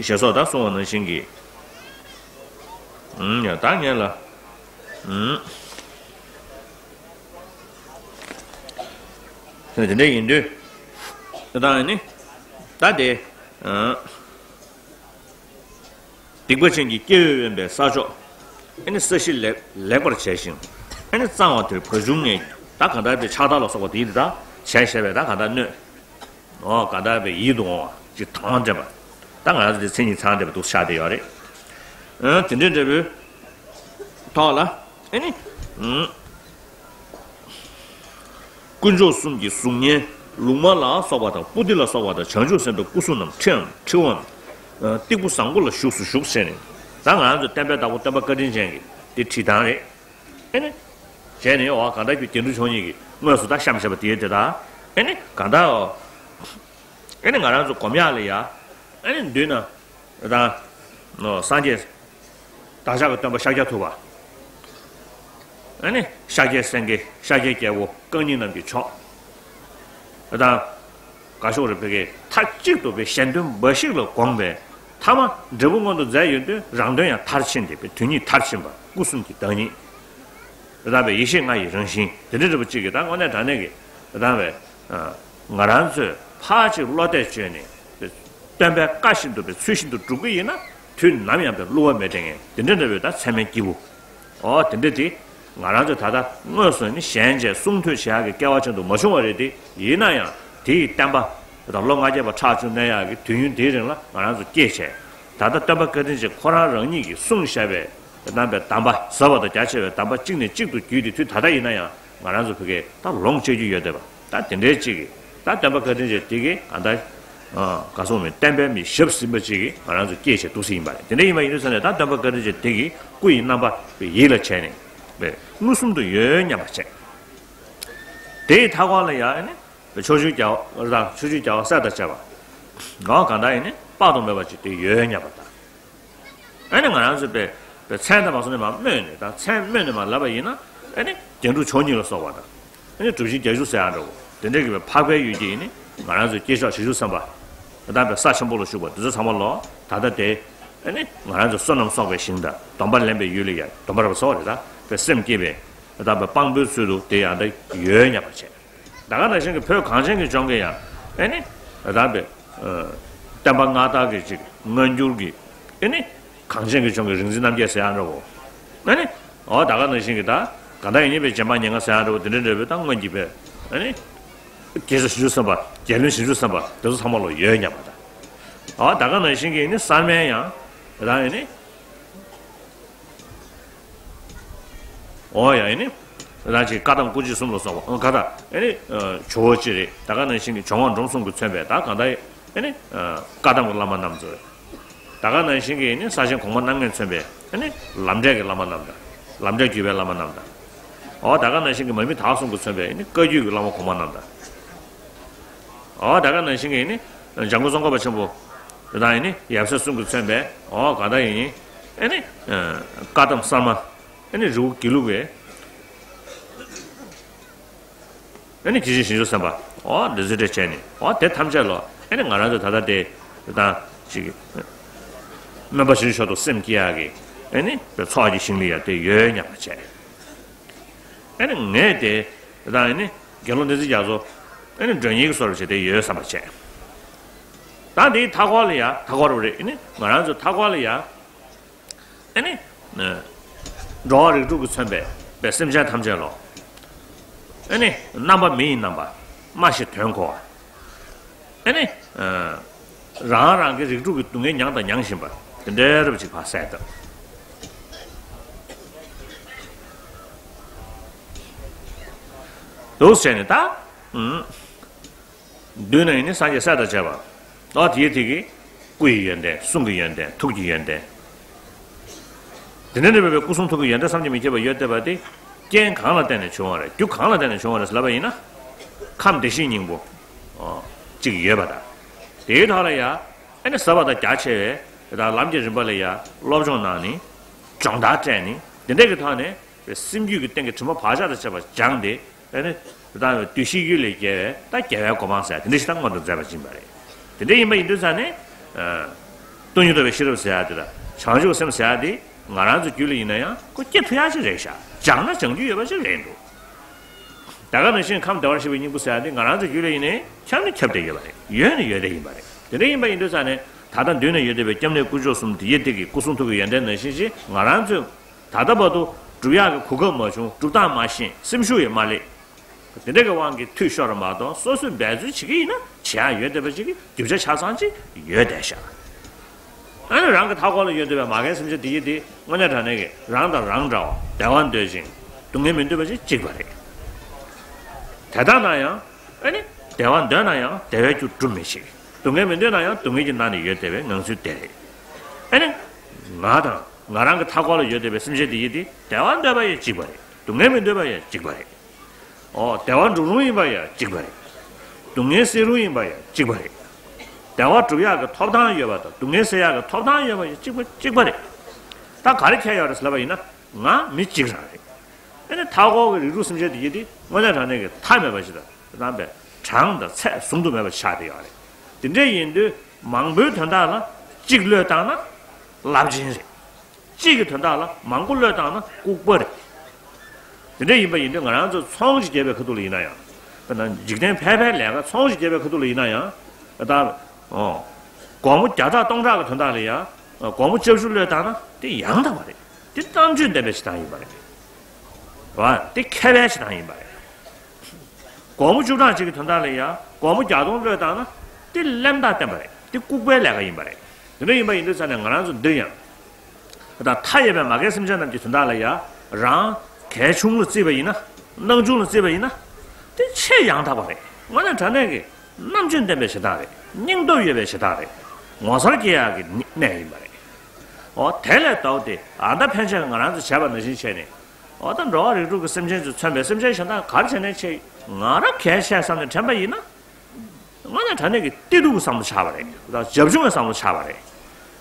ཞེས་སོགས་ད་གསུངས་པ་ནང་བཞིན་གྱི། ཡང་ད་ངེད་ལ། དེ་འདྲ་ཡིན་དུས། ད་ནི། ད་དེ། སྡིག་པ་ཅན་གྱི་སྐྱེ་བོས་དབེན་པའི་ས་ཕྱོགས། ཨེ་ནི་ས་གཞི་ལེགས་ལེགས་པར་བྱས་ཤིང་། ཨེ་ནི་གཙང་བ་དེར་བ་བྱུང་ངས། ད་གང་ལྟར་པའི་ཕྱག་དར་ལ་སོགས་པ་དེ་ཡིན་ད་བྱས་བྱས་པས་ད་གང་ལྟར་གནོད། འོ་གང་ལྟར་པའི་ཡིད་དུ་འོང་བ་ཅིག་དང་བ་འདྲེན་པ། ད་ང་རང་ཚོ་དེ་མཚན་ཉིད་ཚང་འདྲེན་པ་འདུག་ཆགས་བསྡད་ཡོད་རེད། ཨ་དེ་འདྲའི་འབྲས་བུའི་ཐོག་ལ། ཨེ་ནི། དཀོན་མཆོག་གསུམ་གྱི་གཟུགས་བརྙན་ལུགས་མ་ལ་སོགས་པ་དང་པུ་སྟི་ལ་སོགས་པ་དང་བྱང་ཆུབ་སེམས་དཔའི་སྐུ་གཟུགས་རྣམས་ཁྲིའམ་ཁྲིའམ། སྟེགས་བུ་བཟང་པོ་ལ་བཞུགས་སུ་བཞུགས་ཟེར་ནས། ད་ང་རང་ཚོ་བསྟན་པའི་བདག་པོ་སྟོན་པ་བཀའ་དྲིན་ཅན་གྱི་དེ་ཁྲི་ཐང་རེད། ཨེ་ནི། བྱས་ནས་འོ་གང་ལྟར་རྒྱུ་རྒྱན་དྲུག་མཆོག་གཉིས་ཀྱིས་དངོས་སུ་ད་བཤམས་བཞག་པ་དེའི་དེ་དག་ཨེ་ནི་གང་ལྟར་འོ། ཨེ་ནི་ང་རང་ཚོ་སྒོམ་ཡག་ལ་ཡ། ཨེ་ནི་མདུན་ན། ད། སངས་རྒྱས། བདག་ཅག་གི་སྟོན་པ་ཤཱཀྱ་ཐུབ་པ། ཨ་ནི་ཤཱཀྱའི་སེང་གེ་ཤཱཀྱའི་རྒྱལ་པོ་རྐང་གཉིས་རྣམས་ཀྱི་མཆོག་ད། དགའ་ཤོག་རེ་ཕ་གིའི་མཐའ་གཅིག་ཏུ་པའི་གཞན་དོན་འབའ་ཞིག་ལ་དགོངས་པའི་ཐ་མ་འབྲས་བུ་མངོན་དུ་མཛད་ཡོད་དུས་རང་དོན་ཡང་མཐར་ཕྱིན་ཏེ་པའི་དོན་གཉིས་མཐར་ཕྱིན་པ་སྐུ་གསུམ་གྱི་བདག་ཉིད། དེ་དག་པའི་ཡེ་ཤེས་ལྔ་ཡི་རང་བཞིན་དེ་འདྲ་འདྲ་པོ་གཅིག་གིས་ད་དངོས་གནས་དྲང་གནས་ཀྱི་དེ་དག་པའི། ང་རང་ཚོས་ཕར་ཅིག་བློ་གཏད་བཅོལ་ནས། སྟོན་པའི་བཀའ་བཞིན་དུ་པའི་ཚུལ་བཞིན་དུ་སྒྲུབ་ཀྱི་ཡིན་ན་དུས་ནམ་ཡང་པའི་བསླུ་བ་མེད་དྲན་མཁན་དེ་འདྲ་འདྲ་པོའི་ད་ཚད་མའི་སྐྱེས་བུ། འོ་དེ་འདྲ་དེ་ང་རང་ཚོས་ད་ལྟ་དངོས་སུ་ནི་གཞན་གྱིས་གསུང་ཐོས་བྱེད་ཡག་གི་སྐལ་བ་ཅན་དུ་མ་བྱུང་བ་རེད་དེ་ཡིན་ན་ཡང་དེ་ཡི་བསྟན་པ་ད་ལོ་ལྔ་བརྒྱ་པ་ཁྲག་བཅུ་གནས་ཡག་གི་དུས་ཡུན་དེའི་རིང་ལ་ང་རང་ཚོ་སྐྱེས་བྱས་ད་ལྟ་སྟོན་པ་བཀའ་དྲིན་ཅན་ཁོ་རང་རང་ཉིད་ཀྱིས་གསུངས་བཞག་པའི། དེ་དང་པའི་གདམས་པ་ཟབ་པ་དང་རྒྱ་ཆེ་བའི་གདམས་པ་གཅིག་ནས་གཅིག་ཏུ་བརྒྱུད་དེ་དུས་ད་ལྟ་ཡིན་ན་ཡང་ང་རང་ཚོ་བོད་སྐད་ད་ལོངས་སྤྱད་རྒྱུ་ཡོད་བསྡད་པ་ད་དེ་འདྲའི་གཅིག་གིས་ད་སྟོན་པ་བཀའ་དྲིན་ཅན་དེ་གིས་ཨ་ད་ག་སོང་མིན་བསྟན་པའི་མི་ཞབས་ཟིན་པ་གཅིག་གིས་ང་རང་ཚོ་སྐྱེས་བྱས་འདུག་སེ་ཡིན་པ་རེད། དེ་འདྲ་ཡིན་པ་ཡིན་དུས་ཙང་ནས་ད་སྟོན་པ་བཀའ་དྲིན་ཅན་དེ་གིས་སྐུ་ཡི་རྣམ་པ་ཡིད་ལ་བྱས་ནས་མངོན་སུམ་དུ་ཡོད་སྙམ་པ་བྱས། དེའི་མཐའ་འཁོར་ལ་ཡང་ཨ་ནི་ཕྱོགས་བཅུའི་རྒྱལ་བ་དང་ཕྱོགས་བཅུའི་རྒྱལ་བ་སྲས་དང་བཅས་པ་གང་གང་དག་ཨ་ནི་དཔག་ཏུ་མེད་པ་ཅིག་དེ་ཡོད་སྙམ་པ་དང་། ཨ་ནི་ང་རང་ཚོའི་པའི་པའི་མཚན་དང་མ་སོང་ནས་མ་སྨོས་ནས་དང་མཚན་སྨོས་ནས་མ་ལབ་པ་ཡིན་ན་ཨ་ནི་རྒྱན་དྲུག་མཆོག་གཉིས་ལ་སོགས་པ་དང་། ཨ་ནི་གྲུབ་ཆེན་བརྒྱད་ཅུ་ཟེར་ཡང་འདྲ་བོ་དེ་འདྲའི་གི་པའི་འཕགས་པའི་ཡུལ་གྱི་ཨ་ནི་ང་རང་ཚོའི་སྐྱེས་མཆོག་བྱང་ཆུབ་སེམས་དཔའ་དང་པའི་ས་ཆེན་པོ་ལ་བཞུགས་པ་དེ་ཚོ་ཚང་མ་ལོ་ད་ལྟ་དེ་ཨ་ནི་ང་རང་ཚོ་བསོད་ནམས་གསོག་པའི་ཞིང་དང་སྡོམ་པ་ལེན་པའི་ཡུལ་ལ་ཡང་སྡོམ་པ་རབ་གསོག་རེད་ད་པའི་སེམས་བསྐྱེད་པའི་ད་པའི་དཔང་པོའི་ཚུལ་དུ་དེ་ཡང་ད་ཡོད་སྙམ་པ་བྱས། ད་ག་ནང་བཞིན་གྱི་བོད་གངས་ཅན་གྱི་ལྗོངས་ཀྱི་ཡང་ཨེ་ནི་ད་པའི་བསྟན་པ་མངའ་བདག་གི་ཅིག་སྔ་འགྱུར་གྱི་ཨེ་ནི་གངས་ཅན་གྱི་ལྗོངས་ཀྱི་རིག་འཛིན་རྣམ་རྒྱལ་ཟེར་ཡང་འདྲ་བོ་ཨེ་ནི་འོ་ད་ག་ནང་བཞིན་གྱི་ད་ག་ད་ཡིན་ནི་པའི་རྗེ་འབངས་ཉེར་ལྔ་ཟེར་ཡང་འདྲ་བོ་དེ་འདྲ་འདྲ་བའི་ད་སྔོན་གྱི་པའི་ཨེ་ནི་རྒྱལ་སྲས་བྱང་ཆུབ་སེམས་དཔའ་རྒྱལ་བློན་བྱང་ཆུབ་སེམས་དཔའ་དེ་ཚོ་ཚང་མ་ལོ་ཡོད་སྙམ་པ་དང་། འོ་ད་ག་ནང་བཞིན་གྱི་ཨེ་ནི་གསར་མའི་ཡང་ད་ཨེ་ནི། འོ་ཡ་ཨེ་ནི། རང་ཅིག་བཀའ་གདམས་སྐུ་མཆེད་གསུམ་ལ་སོགས་པ་ག་ད་ཨེ་ནི། ཇོ་བོ་ཅི་རེད་ད་ག་ནང་བཞིན་གྱི་ཇོ་སྔགས་འབྲོམ་གསུམ་གྱིས་མཚོན་པའི་ད་ག་ད་ཨེ་ནི། བཀའ་གདམས་ཀྱི་བླ་མ་རྣམས་ཚོ། ད་ག་ནང་བཞིན་གྱི་ཨེ་ནི་ས་ཆེན་གོང་མ་རྣམ་ལྔས་མཚོན་པའི་ཨེ་ནི་ལམ་འབྲས་ཀྱི་བླ་མ་རྣམས་དང་། ལམ་འབྲས་བརྒྱུད་པའི་བླ་མ་རྣམས་དང་། འོ་ད་ག་ནང་བཞིན་གྱི་མ་མི་དྭགས་གསུམ་གྱིས་མཚོན་པའི་ཨེ་ནི་བཀའ་བརྒྱུད་ཀྱི་བླ་མ་གོང་མ་རྣམས་དང་། འོ་ད་ག་ནང་བཞིན་གྱི་ཨེ་ནི། འཇམ་མགོན་ཙོང་ཁ་པ་ཆེན་པོ། དེ་དང་ཨེ་ནི་ཡབ་སྲས་གསུམ་གྱིས་མཚོན་པའི་འོ་ག་ད་ཡིན། ཨེ་ནི། བཀའ་གདམས་གསར་མ། ཨེ་ནི་རི་བོ་དགེ་ལུགས་པའི། ཨེ་ནི་དགེ་བཤེས་བྱང་ཆུབ་སེམས་དཔའ། འོ་འདི་ཚོ་འདྲ་བྱས་ནས་འོ་དེ་ཐམས་ཅད་ལོ་ཨེ་ནི་ང་རང་ཚོ་ད་ལྟ་དེ་དང་ཅིག་སྨན་པ་བྱང་ཆུབ་མཆོག་ཏུ་སེམས་བསྐྱེད་ཡག་གི་ཨེ་ནི་པའི་ཚོགས་ཀྱི་ཞིང་ལ་ཡང་དེ་ཡོད་སྙམ་པ་བྱས། ཨེ་ནི་ངས་དེ་དང་ཨེ་ནི་དགེ་སློང་བསྟན་འཛིན་རྒྱ་མཚོ་ཨེ་ནི་མགྲོན་གཉེར་གྱི་བཟོ་འདྲ་བྱས་དེ་ཡོད་བསམ་པ་བྱས། ད་འདིའི་མཐའ་འཁོར་ལ་ཡང་མཐའ་འཁོར་རེད་ཨེ་ནི་ང་རང་ཚོ་མཐའ་འཁོར་ལ་ཡང་། ཨེ་ནི། འགྲོ་བ་རིགས་དྲུག་གིས་མཚོན་པའི་པའི་སེམས་ཅན་ཐམས་ཅད་ལོ། ཨེ་ནི། རྣམ་པ་མི་ཡི་རྣམ་པ། སྨྲ་ཤེས་དོན་གོ་བ། ཨེ་ནི། རང་རང་གི་རིགས་དྲུག་གི་སྡུག་བསྔལ་མྱངས་དང་མྱང་བཞིན་པ། དེ་འདྲའི་རབ་ཅིག་ཕར་གསལ་བཏབ། འདུག་བྱས་ནས་ད། མདུན་ན་ཡིན་ནི་སངས་རྒྱས་སྲས་དང་བཅས་པ། ཨོ་དེའི་དེ་གི་སྐུ་ཡི་ཡོན་ཏན་གསུང་གི་ཡོན་ཏན་ཐུགས་ཀྱི་ཡོན་ཏན། དེ་འདྲ་འདྲ་བའི་སྐུ་གསུང་ཐུགས་ཀྱི་ཡོན་ཏན་བསམ་གྱིས་མི་ཁྱབ་པ་ཡོད་བསྡད་པ་དེ། རྐྱེན་གང་ལ་བརྟེན་ནས་བྱུང་བ་རེད་རྒྱུ་གང་ལ་བརྟེན་ནས་བྱུང་བ་རེད་ཟེར་ལབ་པ་ཡིན་ན། ཁམས་བདེ་གཤེགས་སྙིང་པོ། ཨོ། གཅིག་ཡོད་པ་དང་། དེའི་ཐོག་ལ་ཡ། ཨ་ནི་ཟབ་པ་དང་རྒྱ་ཆེ་བའི། དེ་དག་ལམ་གྱི་རིམ་པ་ལ་ཡ། སློབ་སྦྱོང་གནང་ནས། སྦྱོང་བརྡར་སྤྲད་ནས། དེ་འདྲ་གི་ཐོག་ནས། སེམས་རྒྱུད་ཀྱི་སྟེང་གི་དྲི་མ་བག་ཆགས་དང་བཅས་པ་སྦྱངས་ཏེ། ཨ་ནི། ད་བདུད་བཞིའི་གཡུལ་ལས་རྒྱལ་བའི་ད་རྒྱལ་བའི་གོ་འཕང་ཟེར་དེ་འདྲ་ཞིག་ད་མངོན་དུ་མཛད་པ་ཅིག་ཡིན་པ་རེད། དེ་འདྲ་ཡིན་པ་ཡིན་དུས་ཙང་ནས། སྟོང་ཉིད་རྟོགས་པའི་ཤེས་རབ་ཟེར་ཡ་དེ་དང་བྱང་ཆུབ་སེམས་ཟེར་ཡ་དེ་ང་རང་ཚོ་རྒྱུད་ལ་ཡིན་ན་ཡང་ཁོ་སྐྱེ་ཐུབ་ཡ་ཅིག་རེད་ཤག་སྦྱངས་ན་སྦྱང་རྒྱུ་ཡོད་པ་ཅིག་རེད་འདུག་ད་ག་ནང་བཞིན་ཁམས་བདེ་བར་གཤེགས་པའི་སྙིང་པོ་ཟེར་ཡ་དེ་ང་རང་ཚོ་རྒྱུད་ལ་ཡིན་ནའི་ཁྱབ་ནས་ཁྱབ་བསྡད་ཡོད་པ་རེད། ཡོད་ནས་ཡོད་བསྡད་ཡིན་པ་རེད། དེ་འདྲ་ཡིན་པ་ཡིན་དུས་ཙང་ནས་ད་ལྟ་མདུན་ན་ཡོད་བསྡད་པའི་སྐྱབས་གནས་དཀོན་མཆོག་གསུམ་དེ་ཡི་སྟེང་གི་སྐུ་གསུང་ཐུགས་ཀྱི་ཡོན་ཏན་ནང་བཞིན་ཅིག་ང་རང་ཚོས། ད་ལྟ་བར་དུ་སྒྲུབ་ཡག་གི་གོ་སྐབས་མ་བྱུང་སྒྲུབ་སྟངས་མ་ཤེས་སེམས་ཤུགས་ཡང་མ་སླེབས། དེ་འདྲ་གི་དབང་གིས་འཐུས་ཤོར་མ་གཏོགས་སོ་སོས་འབད་རྩོལ་བྱེད་ཀྱི་ཡིན་ན་བྱེད་ཡག་ཡོད་བསྡད་པ་ཅིག་གི་རྒྱུ་ཆ་ཆ་ཚང་ཅིག་ཡོད་བསྡད་ཤག་ཨ་ནི་རང་གི་མཐའ་འཁོར་ལ་ཡོད་བསྡད་པའི་མ་རྒན་སེམས་ཅན་དེ་ཡི་དེ་དངོས་གནས་དྲང་གནས་ཀྱི་རང་དང་རང་འདྲ་བ་བདེ་བ་འདོད་ཅིང་སྡུག་བསྔལ་མི་འདོད་པ་ཅིག་གཅིག་པ་རེད། དེ་ལྟ་ན་ཡང་ཨ་ནི་བདེ་བ་འདོད་ན་ཡང་བདེ་བའི་རྒྱུ་སྒྲུབ་མི་ཤེས། སྡུག་བསྔལ་མི་འདོད་ན་ཡང་སྡུག་བསྔལ་གྱི་ནང་ནས་ཡོད་བསྡད་པའི་ངང་ཚུལ་དེ་རེད། ཨ་ནི་ང་དང་། ང་རང་གི་མཐའ་འཁོར་ལ་ཡོད་བསྡད་པའི་སེམས་ཅན་དེ་ཡི་དེ་བདེ་བ་འདོད་པ་ཡང་གཅིག་པ་རེད། སྡུག་བསྔལ་མི་འདོད་པ་ཡང་གཅིག་པ་རེད། ཨོ་བདེ་བ་སྒྲུབ་རུང་ཡིན་པ་ཡང་གཅིག་པ་རེད། སྡུག་བསྔལ་སེལ་རུང་ཡིན་པ་ཡང་གཅིག་པ་རེད། བདེ་བ་སྒྲུབ་ཡག་གི་ཐོབ་ཐང་ཡོད་པ་དང་སྡུག་བསྔལ་སེལ་ཡག་གི་ཐོབ་ཐང་ཡོད་པ་ཡང་གཅིག་པ་གཅིག་པ་རེད། ད་ག་རེ་ཁྱད་ཡོད་རེད་ཟེར་ལབ་པ་ཡིན་ན་ང་མི་གཅིག་རང་རེད། ཨེ་ནི་མཐའ་འཁོར་གྱི་རིགས་དྲུག་སེམས་ཅན་དེ་ཡི་དེ་དངོས་གནས་དྲང་གནས་ཀྱི་མཐའ་མེད་པ་ཞིག་དང་དེ་དང་པའི་གྲངས་དང་ཚད་བཟུང་དུ་མེད་པ་ཆགས་བསྡད་ཡོད་རེད། དེ་འདྲ་ཡིན་དུས་མང་པོའི་དོན་དག་ལ་གཅིག་བློས་བཏང་ན་རླབས་ཆེན་རེད། གཅིག་གི་དོན་དག་ལ་མང་པོ་བློས་བཏང་ན་ལྐུགས་པ་རེད། དེ་འདྲ་ཡིན་པ་ཡིན་དུས་ང་རང་ཚོ་ཚོང་ཞིག་རྒྱག་པའི་ཁ་ཐུག་ལ་ཡིན་ན་ཡང་། དཔེར་ན་འཇིག་རྟེན་ཕལ་པའི་ལས་ཀ་ཚོང་ཞིག་རྒྱག་པའི་ཁ་ཐུག་ལ་ཡིན་ན་ཡང་། ད་ཨོ། སྒོར་མོ་བརྒྱ་ཕྲག་སྟོང་ཕྲག་གི་དོན་དག་ལ་ཡང་། སྒོར་མོ་བཅུ་བཅུ་བློས་བཏང་ན་དེ་ཡང་དག་པ་རེད། དེ་རྣམ་དཔྱོད་ལྡན་པའི་བྱེད་སྟངས་ཡིན་པ་རེད། བ། དེ་མཁས་པའི་བྱེད་སྟངས་ཡིན་པ་རེད། སྒོར་མོ་བཅུ་གྲངས་གཅིག་གི་དོན་དག་ལ་ཡང་སྒོར་མོ་བརྒྱ་སྟོང་བློས་བཏང་ན་དེ་གླེན་རྟགས་བསྟན་པ་རེད། དེ་ལྐུགས་པའི་ལས་ཀ་ཡིན་པ་རེད། དེ་འདྲ་ཡིན་པ་ཡིན་དུས་ཙང་ནས་ང་རང་ཚོ་འདིར་ཡང་ ད་མཐའ་ཡས་པའི་མ་རྒན་སེམས་ཅན་རྣམས་ཀྱི་དོན་དག་ལ་ཡང་རང་གལ་ཆུང་ལ་བརྩིས་པ་ཡིན་ན། སྣང་ཆུང་ལ་བརྩིས་པ་ཡིན་ན། དེ་ཆེས་ཡང་དག་པ་རེད། དངོས་གནས་དྲང་གནས་ཀྱི་རྣམ་དཔྱོད་ལྡན་པའི་བྱེད་སྟངས་རེད། སྙིང་སྟོབས་ཡོད་པའི་བྱེད་སྟངས་རེད། ངོ་མཚར་སྐྱེ་ཡག་གི་གནས་ཡིན་པ་རེད། འོ་དེ་ལས་ལྡོག་སྟེ་ཨ་ད་ཕན་ཆད་ང་རང་ཚོས་བྱས་པ་ནང་བཞིན་བྱས་ནས། འོ་ད་འགྲོ་བ་རིགས་དྲུག་གི་སེམས་ཅན་ཚོས་མཚོན་པའི་སེམས་ཅན་གཞན་དག་ག་རེ་བྱས་ནས་ཆེ་ང་རང་གལ་ཆེ་བསམ་ནས་དྲན་པ་ཡིན་ན། དངོས་གནས་དྲང་གནས་ཀྱི་བདེ་སྡུག་གི་བསམ་བློ་ཆགས་པ་རེད། ད་བྱབ་ཆུང་གི་བསམ་བློ་ཆགས་པ་རེད།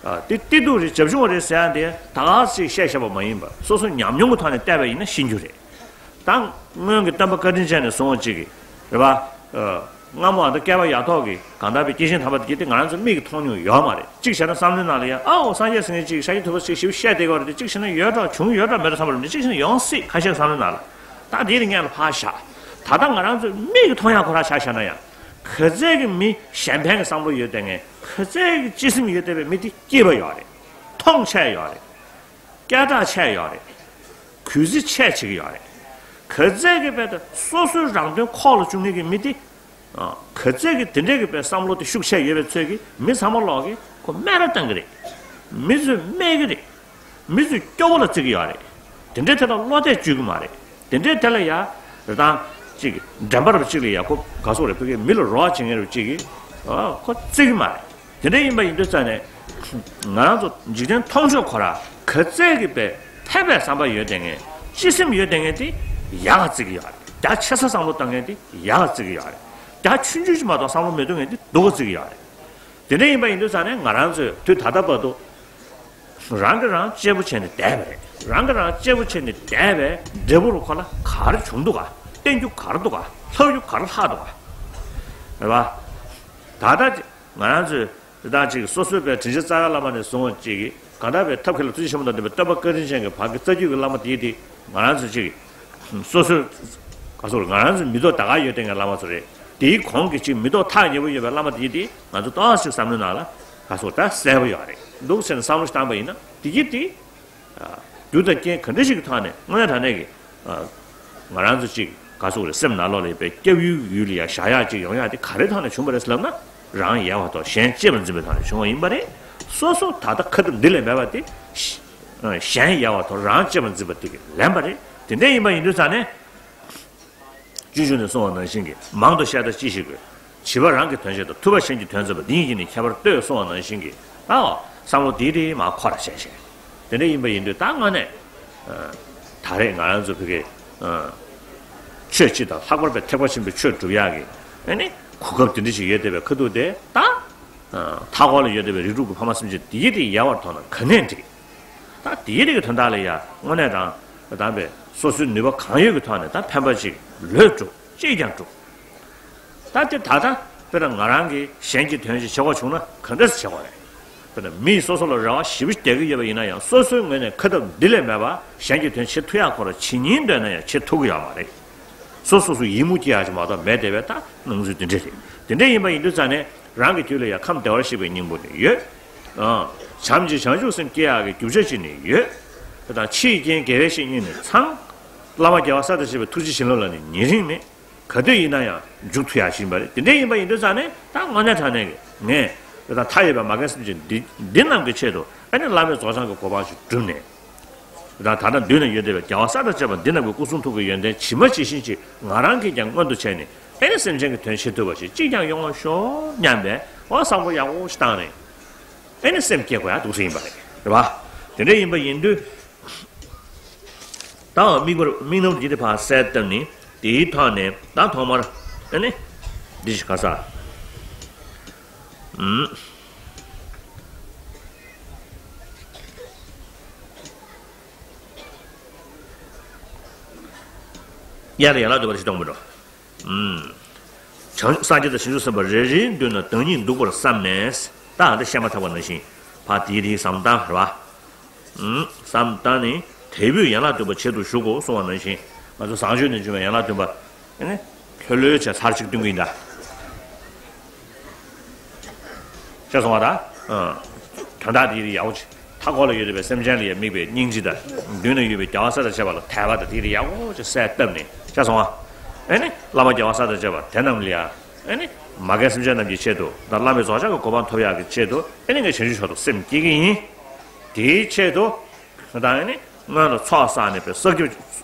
ཨ། དེ་བདེ་སྡུག་རེད་བྱབ་ཆུང་བ་རེད་ཟེར་ཡག་དེ་ད་ག་ཅིག་བཤད་བཤད་པ་མ་ཡིན་པ་སོ་སོ་ཉམས་མྱོང་གི་ཐོག་ནས་བལྟས་པ་ཡིན་ན་ཤེས་རྒྱུ་རེད། ད་སྔོན་གྱི་སྟོན་པ་བཀའ་དྲིན་ཅན་ནས་བཟུང་བ་ཅིག་གིས་རེད་པ། ཨ། སྔ་མོ་ཨ་ད་བསྐལ་པ་ཡ་ཐོག་གི་གང་ལྟར་བའི་སྐྱེས་ཆེན་དམ་པ་དེ་དེ་ང་རང་ཚོ་མིག་གིས་མཐོང་མྱོང་ཡོད་མ་རེད། གཅིག་བྱས་ན་བསམ་བློའི་ནང་ལ་ཡང་ཨའོ་སངས་རྒྱས་ཟེར་མཁན་ཅིག་ཤཱཀྱ་ཐུབ་པ་ཅིག་ཞིབ་བཤད་བསྡད་ཀྱི་ཡོད་རེད་དེ་གཅིག་བྱས་ན་ཡོད་འགྲོ་བྱུང་ཡོད་འགྲོ་མེད་འགྲོ་བསམ་པ་རེད་དེ་གཅིག་བྱས་ན་ཡོང་སྲིད་ཁ་ཤས་བསམ་བློའི་ནང་ལ། ད་དེ་རིང་ངས་ལ་ཕར་བཞག་ད་ལྟ་ང་རང་ཚོའི་མིག་གིས་མཐོང་ཡག་ཁོ་རང་ཆ་བཞག་ན་ཡང་། ག་ཚད་ཀྱི་མི་གཞན་ཕན་གྱི་བསམ་བློ་ཡོད་བསྡད་མཁན། ག་ཚད་ཀྱི་སྤྱི་སེམས་ཡོད་བསྡད་པའི་མི་དེ་སྐྱིད་པ་ཡོད་རེད། མཐོང་ཆེན་ཡོད་རེད། སྐད་གྲགས་ཆེན་ཡོད་རེད། གུས་བརྩི་ཆེན་བྱེད་ཀྱི་ཡོད་རེད། ག་ཚད་ཀྱི་དཔེ་ད་སོ་སོའི་རང་དོན་ཁོག་ལ་བཅུག་མཁན་གྱི་མི་དེ། ཨ། ག་ཚད་ཀྱི་དེ་འདྲས་ཀྱི་དཔེ་བསམ་བློ་དེ་ཤུགས་ཆེ་ཡོད་པའི་ཚོད་ཀྱིས་མི་ཚང་མ་ལོག་གིས་ཁོ་སྨད་ར་བཏང་གི་རེད། མི་ཚོས་སྨད་ཀྱི་རེད། མི་ཚོས་སྐྱོ་བོ་ལ་བརྩི་གི་ཡོད་རེད། དེ་འདྲའི་ཐད་ལ་བློ་གཏད་བཅོལ་གི་མ་རེད། དེ་འདྲའི་ཐད་ལ་ཡ། རེ་དང་། ཅིག་འགྲན་པ་རབ་ཅིག་ལ་ཡ་ཁོ་ག་སོག་རེད་ཕ་གི་མི་ལ་རོགས་བྱེད་མཁན་རབ་ཅིག་གིས། ཨ། ཁོ་བརྩི་གི་མ་རེད། དེ་འདྲ་ཡིན་པ་ཡིན་དུས་ཙ་ནས། ང་རང་ཚོ་འཇིག་རྟེན་མཐོང་ཕྱོགས་ཁོ་ར་ག་ཚད་ཀྱི་དཔེ་ཕན་པའི་བསམ་པ་ཡོད་བསྡད་མཁན་སྤྱི་སེམས་ཡོད་བསྡད་མཁན་དེ་ཡག་ག་བརྩི་གི་ཡོད་རེད། རྒྱ་ཆེ་ས་བསམ་བློ་བཏང་མཁན་དེ་ཡག་ག་བརྩི་གི་ཡོད་རེད། རྒྱ་ཆུང་ཆུང་ཅིག་མ་གཏོགས་བསམ་བློ་མི་གཏོང་མཁན་དེ་སྡུག་ག་བརྩི་གི་ཡོད་རེད། དེ་འདྲ་ཡིན་པ་ཡིན་དུས་ཙང་ནས་ང་རང་ཚོས་དུས་ད་ལྟ་བར་དུ། རང་གིས་རང་གཅེས་པོ་བྱས་ནས་བསྡད་པ་རེད། རང་གིས་རང་གཅེས་པོ་བྱས་ནས་བསྡད་པའི་འབྲས་བུ་རུ་ཁོ་ལ་ག་རེ་བྱུང་འདུག་ག་བསྟན་རྒྱུ་ག་རེ་འདུག་ག་ལྷག་རྒྱུ་ག་རེ་ལྷག་འདུག་ག་རེད་པ། ད་ལྟ་ང་རང་ཚོས་དེ་དག་ཅིག་སོ་སོའི་པའི་དྲིན་ཆེན་རྩ་བའི་བླ་མ་ནས་བཟུང་བ་ཅིག་གིས་གང་ལྟར་པའི་ཐབས་མཁས་ལ་ཐུགས་རྗེ་ཆེན་པོ་དང་ལྡན་པའི་སྟོན་པ་བཀའ་དྲིན་ཅན་གྱི་བར་གྱི་རྩ་རྒྱུད་ཀྱི་བླ་མ་དེ་དེ་ང་རང་ཚོ་ཅིག་སོ་སོའི། ག་སོགས་ང་རང་ཚོའི་མི་ཐོག་ད་ག་ཡོད་བསྡད་མཁན་བླ་མ་ཚོ་རེད། དེའི་གོང་གི་ཅིག་མི་ཐོག་ཐག་ཉེ་པོ་ཡོད་པའི་བླ་མ་དེ་དེ་ང་ཚོ་ཏོག་ཙམ་བསམ་བློའི་ནང་ལ་ག་སོགས་ད་གསལ་པོ་ཡོད་རེད་འདུག་ཟེར་ནས་བསམ་བློ་ཞིག་བཏང་པ་ཡིན་ན་དེ་གི་དེ། རྒྱུ་དང་རྐྱེན་ག་འདྲ་ཞིག་གི་ཐོག་ནས་དངོས་གནས་དྲང་གནས་ཀྱི། ང་རང་ཚོ་ཅིག་ག་སོགས་རེད་སེམས་ནང་ལོགས་ལ་ཡོད་པའི་སྐྱབས་ཡུལ་ཡུལ་ལ་ཡ་བཞག་ཡག་ཅིག་ཡོང་ཡག་དེ་ག་རེ་ཐོག་ནས་བྱུང་བ་རེད་ཟེར་ལབ་ན། རང་ཡལ་བ་དང་གཞན་གཅེས་པར་འཛིན་པའི་ཐོག་ནས་བྱུང་བ་ཡིན་པ་རེད། སོ་སོ་ད་ལྟ་ཁ་ཐུབ་འདི་ལས་མེད་པ་དེ། གཞན་ཡལ་བ་དང་རང་གཅེས་པར་འཛིན་པ་དེ་གིས་ལན་པ་རེད། དེ་འདྲ་ཡིན་པ་ཡིན་དུས་ཙང་ནས། སྤྱོད་འཇུག་ནས་གསུངས་པ་ནང་བཞིན་གྱི་མང་དུ་བཤད་ལྟ་ཅི་ཞིག་དགོས། བྱིས་པ་རང་གི་དོན་བྱེད་དང་ཐུབ་པ་གཞན་གྱི་དོན་མཛད་པ་འདི་གཉིས་ཀྱི་ནི་ཁྱད་པར་ལྟོས་གསུངས་པ་ནང་བཞིན་གྱི་ཨའོ་བསམ་བློ་དེ་དེ་མར་འཁོར་བ་བྱས་བྱས། དེ་འདྲ་ཡིན་པ་ཡིན་དུས་ད་དངོས་གནས། ད་རེས་ང་རང་ཚོ་བོད་ཀྱི་ཆོས་སྤྱི་དང་ལྷག་པར་དུ་ཐེག་པ་ཆེན་པོའི་ཆོས་སྒྲུབ་ཡག་གི་ཨ་ནི་གོ་སྐབས་དེ་འདྲ་ཞིག་ཡོད་བསྡད་པའི་ཁ་ཐུག་དེ་ད། མཐའ་འཁོར་ལ་ཡོད་བསྡད་པའི་རིགས་དྲུག་གི་ཕ་མ་སེམས་ཅན་དེ་གྱིས་དེ་ཡལ་བར་མཐོང་ན་ག་ནས་འགྲིག་ད་དེའི་རིགས་ཀྱི་དོན་དག་ལ་ཡང་དངོས་གནས་དྲང་དམ་པའི་སོ་སོའི་ནུས་པ་གང་ཡོད་ཀྱི་ཐོག་ནས་ད་ཕན་པ་ཅིག་ལོས་སྒྲུབ་ཅིས་ཀྱང་སྒྲུབ། ད་དེ་ད་ལྟ་དཔེར་ན་ང་རང་གིས་གཞན་གྱི་དོན་ཅིག་བྱེད་དགོས་བྱུང་ན་ག་འདྲས་སེ་བྱེད་དགོས་རེད། དཔེར་ན་མིས་སོ་སོ་ལ་རེ་བ་ཞེ་པོ་རྒྱག་གི་ཡོད་པ་ཡིན་ན་ཡང་སོ་སོའི་ངོས་ནས་ཁ་ཐབས་འདི་ལས་མེད་པ་གཞན་གྱི་དོན་བྱེད་ཐུབ་ཡག་ཁོ་རང་ཇི་སྙེད་འདོད་ན་ཡང་བྱེད་ཐུབ་ཀྱི་ཡོད་མ་རེད། སོ་སོ་སོ་ཡི་མུག་སྐྱེ་ཡག་ཅིག་མ་གཏོགས་མེད་བསྡད་པའི་ད་སྣང་ཚུལ་འདི་འདྲ་རེད། དེ་འདྲ་ཡིན་པ་ཡིན་དུས་ཙང་ནས། རང་གི་རྒྱུད་ལ་ཡང་ཁམས་བདེ་བར་གཤེགས་པའི་སྙིང་པོ་ནི་ཡོད། ཨང་། བྱམས་ཀྱི་བྱང་ཆུབ་སེམས་སྐྱེ་ཡག་གི་རྒྱུ་ཆ་ཅིག་ནི་ཡོད། དེ་དང་ཕྱི་ཡི་རྐྱེན་དགེ་བའི་བཤེས་གཉེན་ནི་ཚང་། བླ་མ་རྒྱལ་བ་ས་དང་བཅས་པའི་ཐུགས་རྗེ་བྱིན་རླབས་ལ་ནི་ཉེ་རིང་མེད། ག་དུས་ཡིན་ན་ཡང་འཇུག་ཐུབ་ཡག་ཞིག་ཡིན་པ་རེད། དེ་འདྲ་ཡིན་པ་ཡིན་དུས་ཙང་ནས་ད་དངོས་གནས་དྲང་གནས་ཀྱི་ངས་དེ་དང་མཐའ་ཡས་པའི་མ་རྒན་སེམས་ཅན་འདི་འདི་རྣམས་ཀྱི་ཆེད་དུ་ཨ་ནི་བླ་མེད་རྫོགས་བྱང་གི་གོ་འཕང་ཞིག་བསྒྲུབས་ནས། དང་ད་ལྟ་མདུན་ན་ཡོད་བསྡད་པའི་རྒྱལ་བ་ས་དང་བཅས་པ་འདི་རྣམས་ཀྱི་སྐུ་གསུང་ཐུགས་ཀྱི་ཡོན་ཏན་ཇི་མ་ཇི་བཞིན་ཅིག་ང་རང་གིས་ཀྱང་མངོན་དུ་བྱས་ནས་ཨེ་ནི་སེམས་ཅན་གྱི་དོན་བྱེད་ཐུབ་པ་ཞིག་ཅིག་ཀྱང་ཡོང་བ་ཤོག་སྙམ་པའི་འོ་བསམ་བློ་ཡག་པོ་ཞིག་བཏང་ནས་ཨེ་ནི་སེམས་བསྐྱེད་དགོས་ཡག་འདུག་སེ་ཡིན་པ་རེད། རེད་པ། དེ་འདྲ་ཡིན་པ་ཡིན་དུས་ད་དམིགས་པར་དམིགས་རྣམ་འདི་དེ་ཕར་གསལ་བཏབ་ནས་དེའི་ཐོག་ནས་ད་ཐོག་མར་ཨེ་ནི་འདི་ཞིག་ག་ས། ཨུམ། དབྱར་ལ་ཡན་ལག་བདུན་པ་ཞིག་གཏོང་མི་འགྲོ། ཨུམ། བྱང་སངས་རྒྱས་དང་བྱང་ཆུབ་སེམས་དཔའ་རེ་རེའི་མདུན་ན་བདག་ཉིད་འདུག་པར་བསམས་ནས། ད་འདི་བཤད་མ་ཐག་པ་ནང་བཞིན་ཕར་དེའི་དེའི་བསམ་སྟངས་རེད་པ། ཨུམ། བསམ་སྟངས་ནི་དལ་བུས་ཡན་ལག་བདུན་པ་བྱེད་དུ་གཞུག་གོ་གསུངས་པ་ནང་བཞིན་ང་ཚོ་བཟང་སྤྱོད་ནས་བྱུང་བའི་ཡན་ལག་བདུན་པ། ཨེ་ནི། ལྷོད་ལྷོད་བྱས་ཚར་གཅིག་སྟོན་གྱི་ཡིན་ད། ཤེས་སོང་བ་ད། ཨ། དོན་དག་དེ་ཡག་པོ་ཅིག་མཐའ་འཁོར་ལ་ཡོད་པའི་སེམས་ཅན་ལ་ཡང་དམིགས་པའི་སྙིང་རྗེ་དང་། མདུན་ན་ཡོད་པའི་རྒྱལ་བ་ས་དང་བཅས་པ་ལ་དད་པ་དང་དེ་ཡག་པོ་ཅིག་གསལ་བཏབ་ནས་ཤེས་སོང་བ། ཨེ་ནི་བླ་མ་རྒྱལ་བ་ས་དང་བཅས་པ་དེ་རྣམས་ལ་ཡང་ཨེ་ནི་མ་རྒན་སེམས་ཅན་རྣམས་ཀྱི་ཆེད་དུ་དང་བླ་མེད་རྫོགས་བྱང་གི་གོ་འཕང་ཐོབ་ཡག་གི་ཆེད་དུ་ཨེ་ནི་ངས་བྱང་ཆུབ་མཆོག་ཏུ་སེམས་བསྐྱེད་ཀྱི་ཡིན། དེའི་ཆེད་དུ། ད་ཡང་ནི་སྔོན་ལ་ཚོགས་བསགས་ནས་པའི་བསགས་རྒྱབ།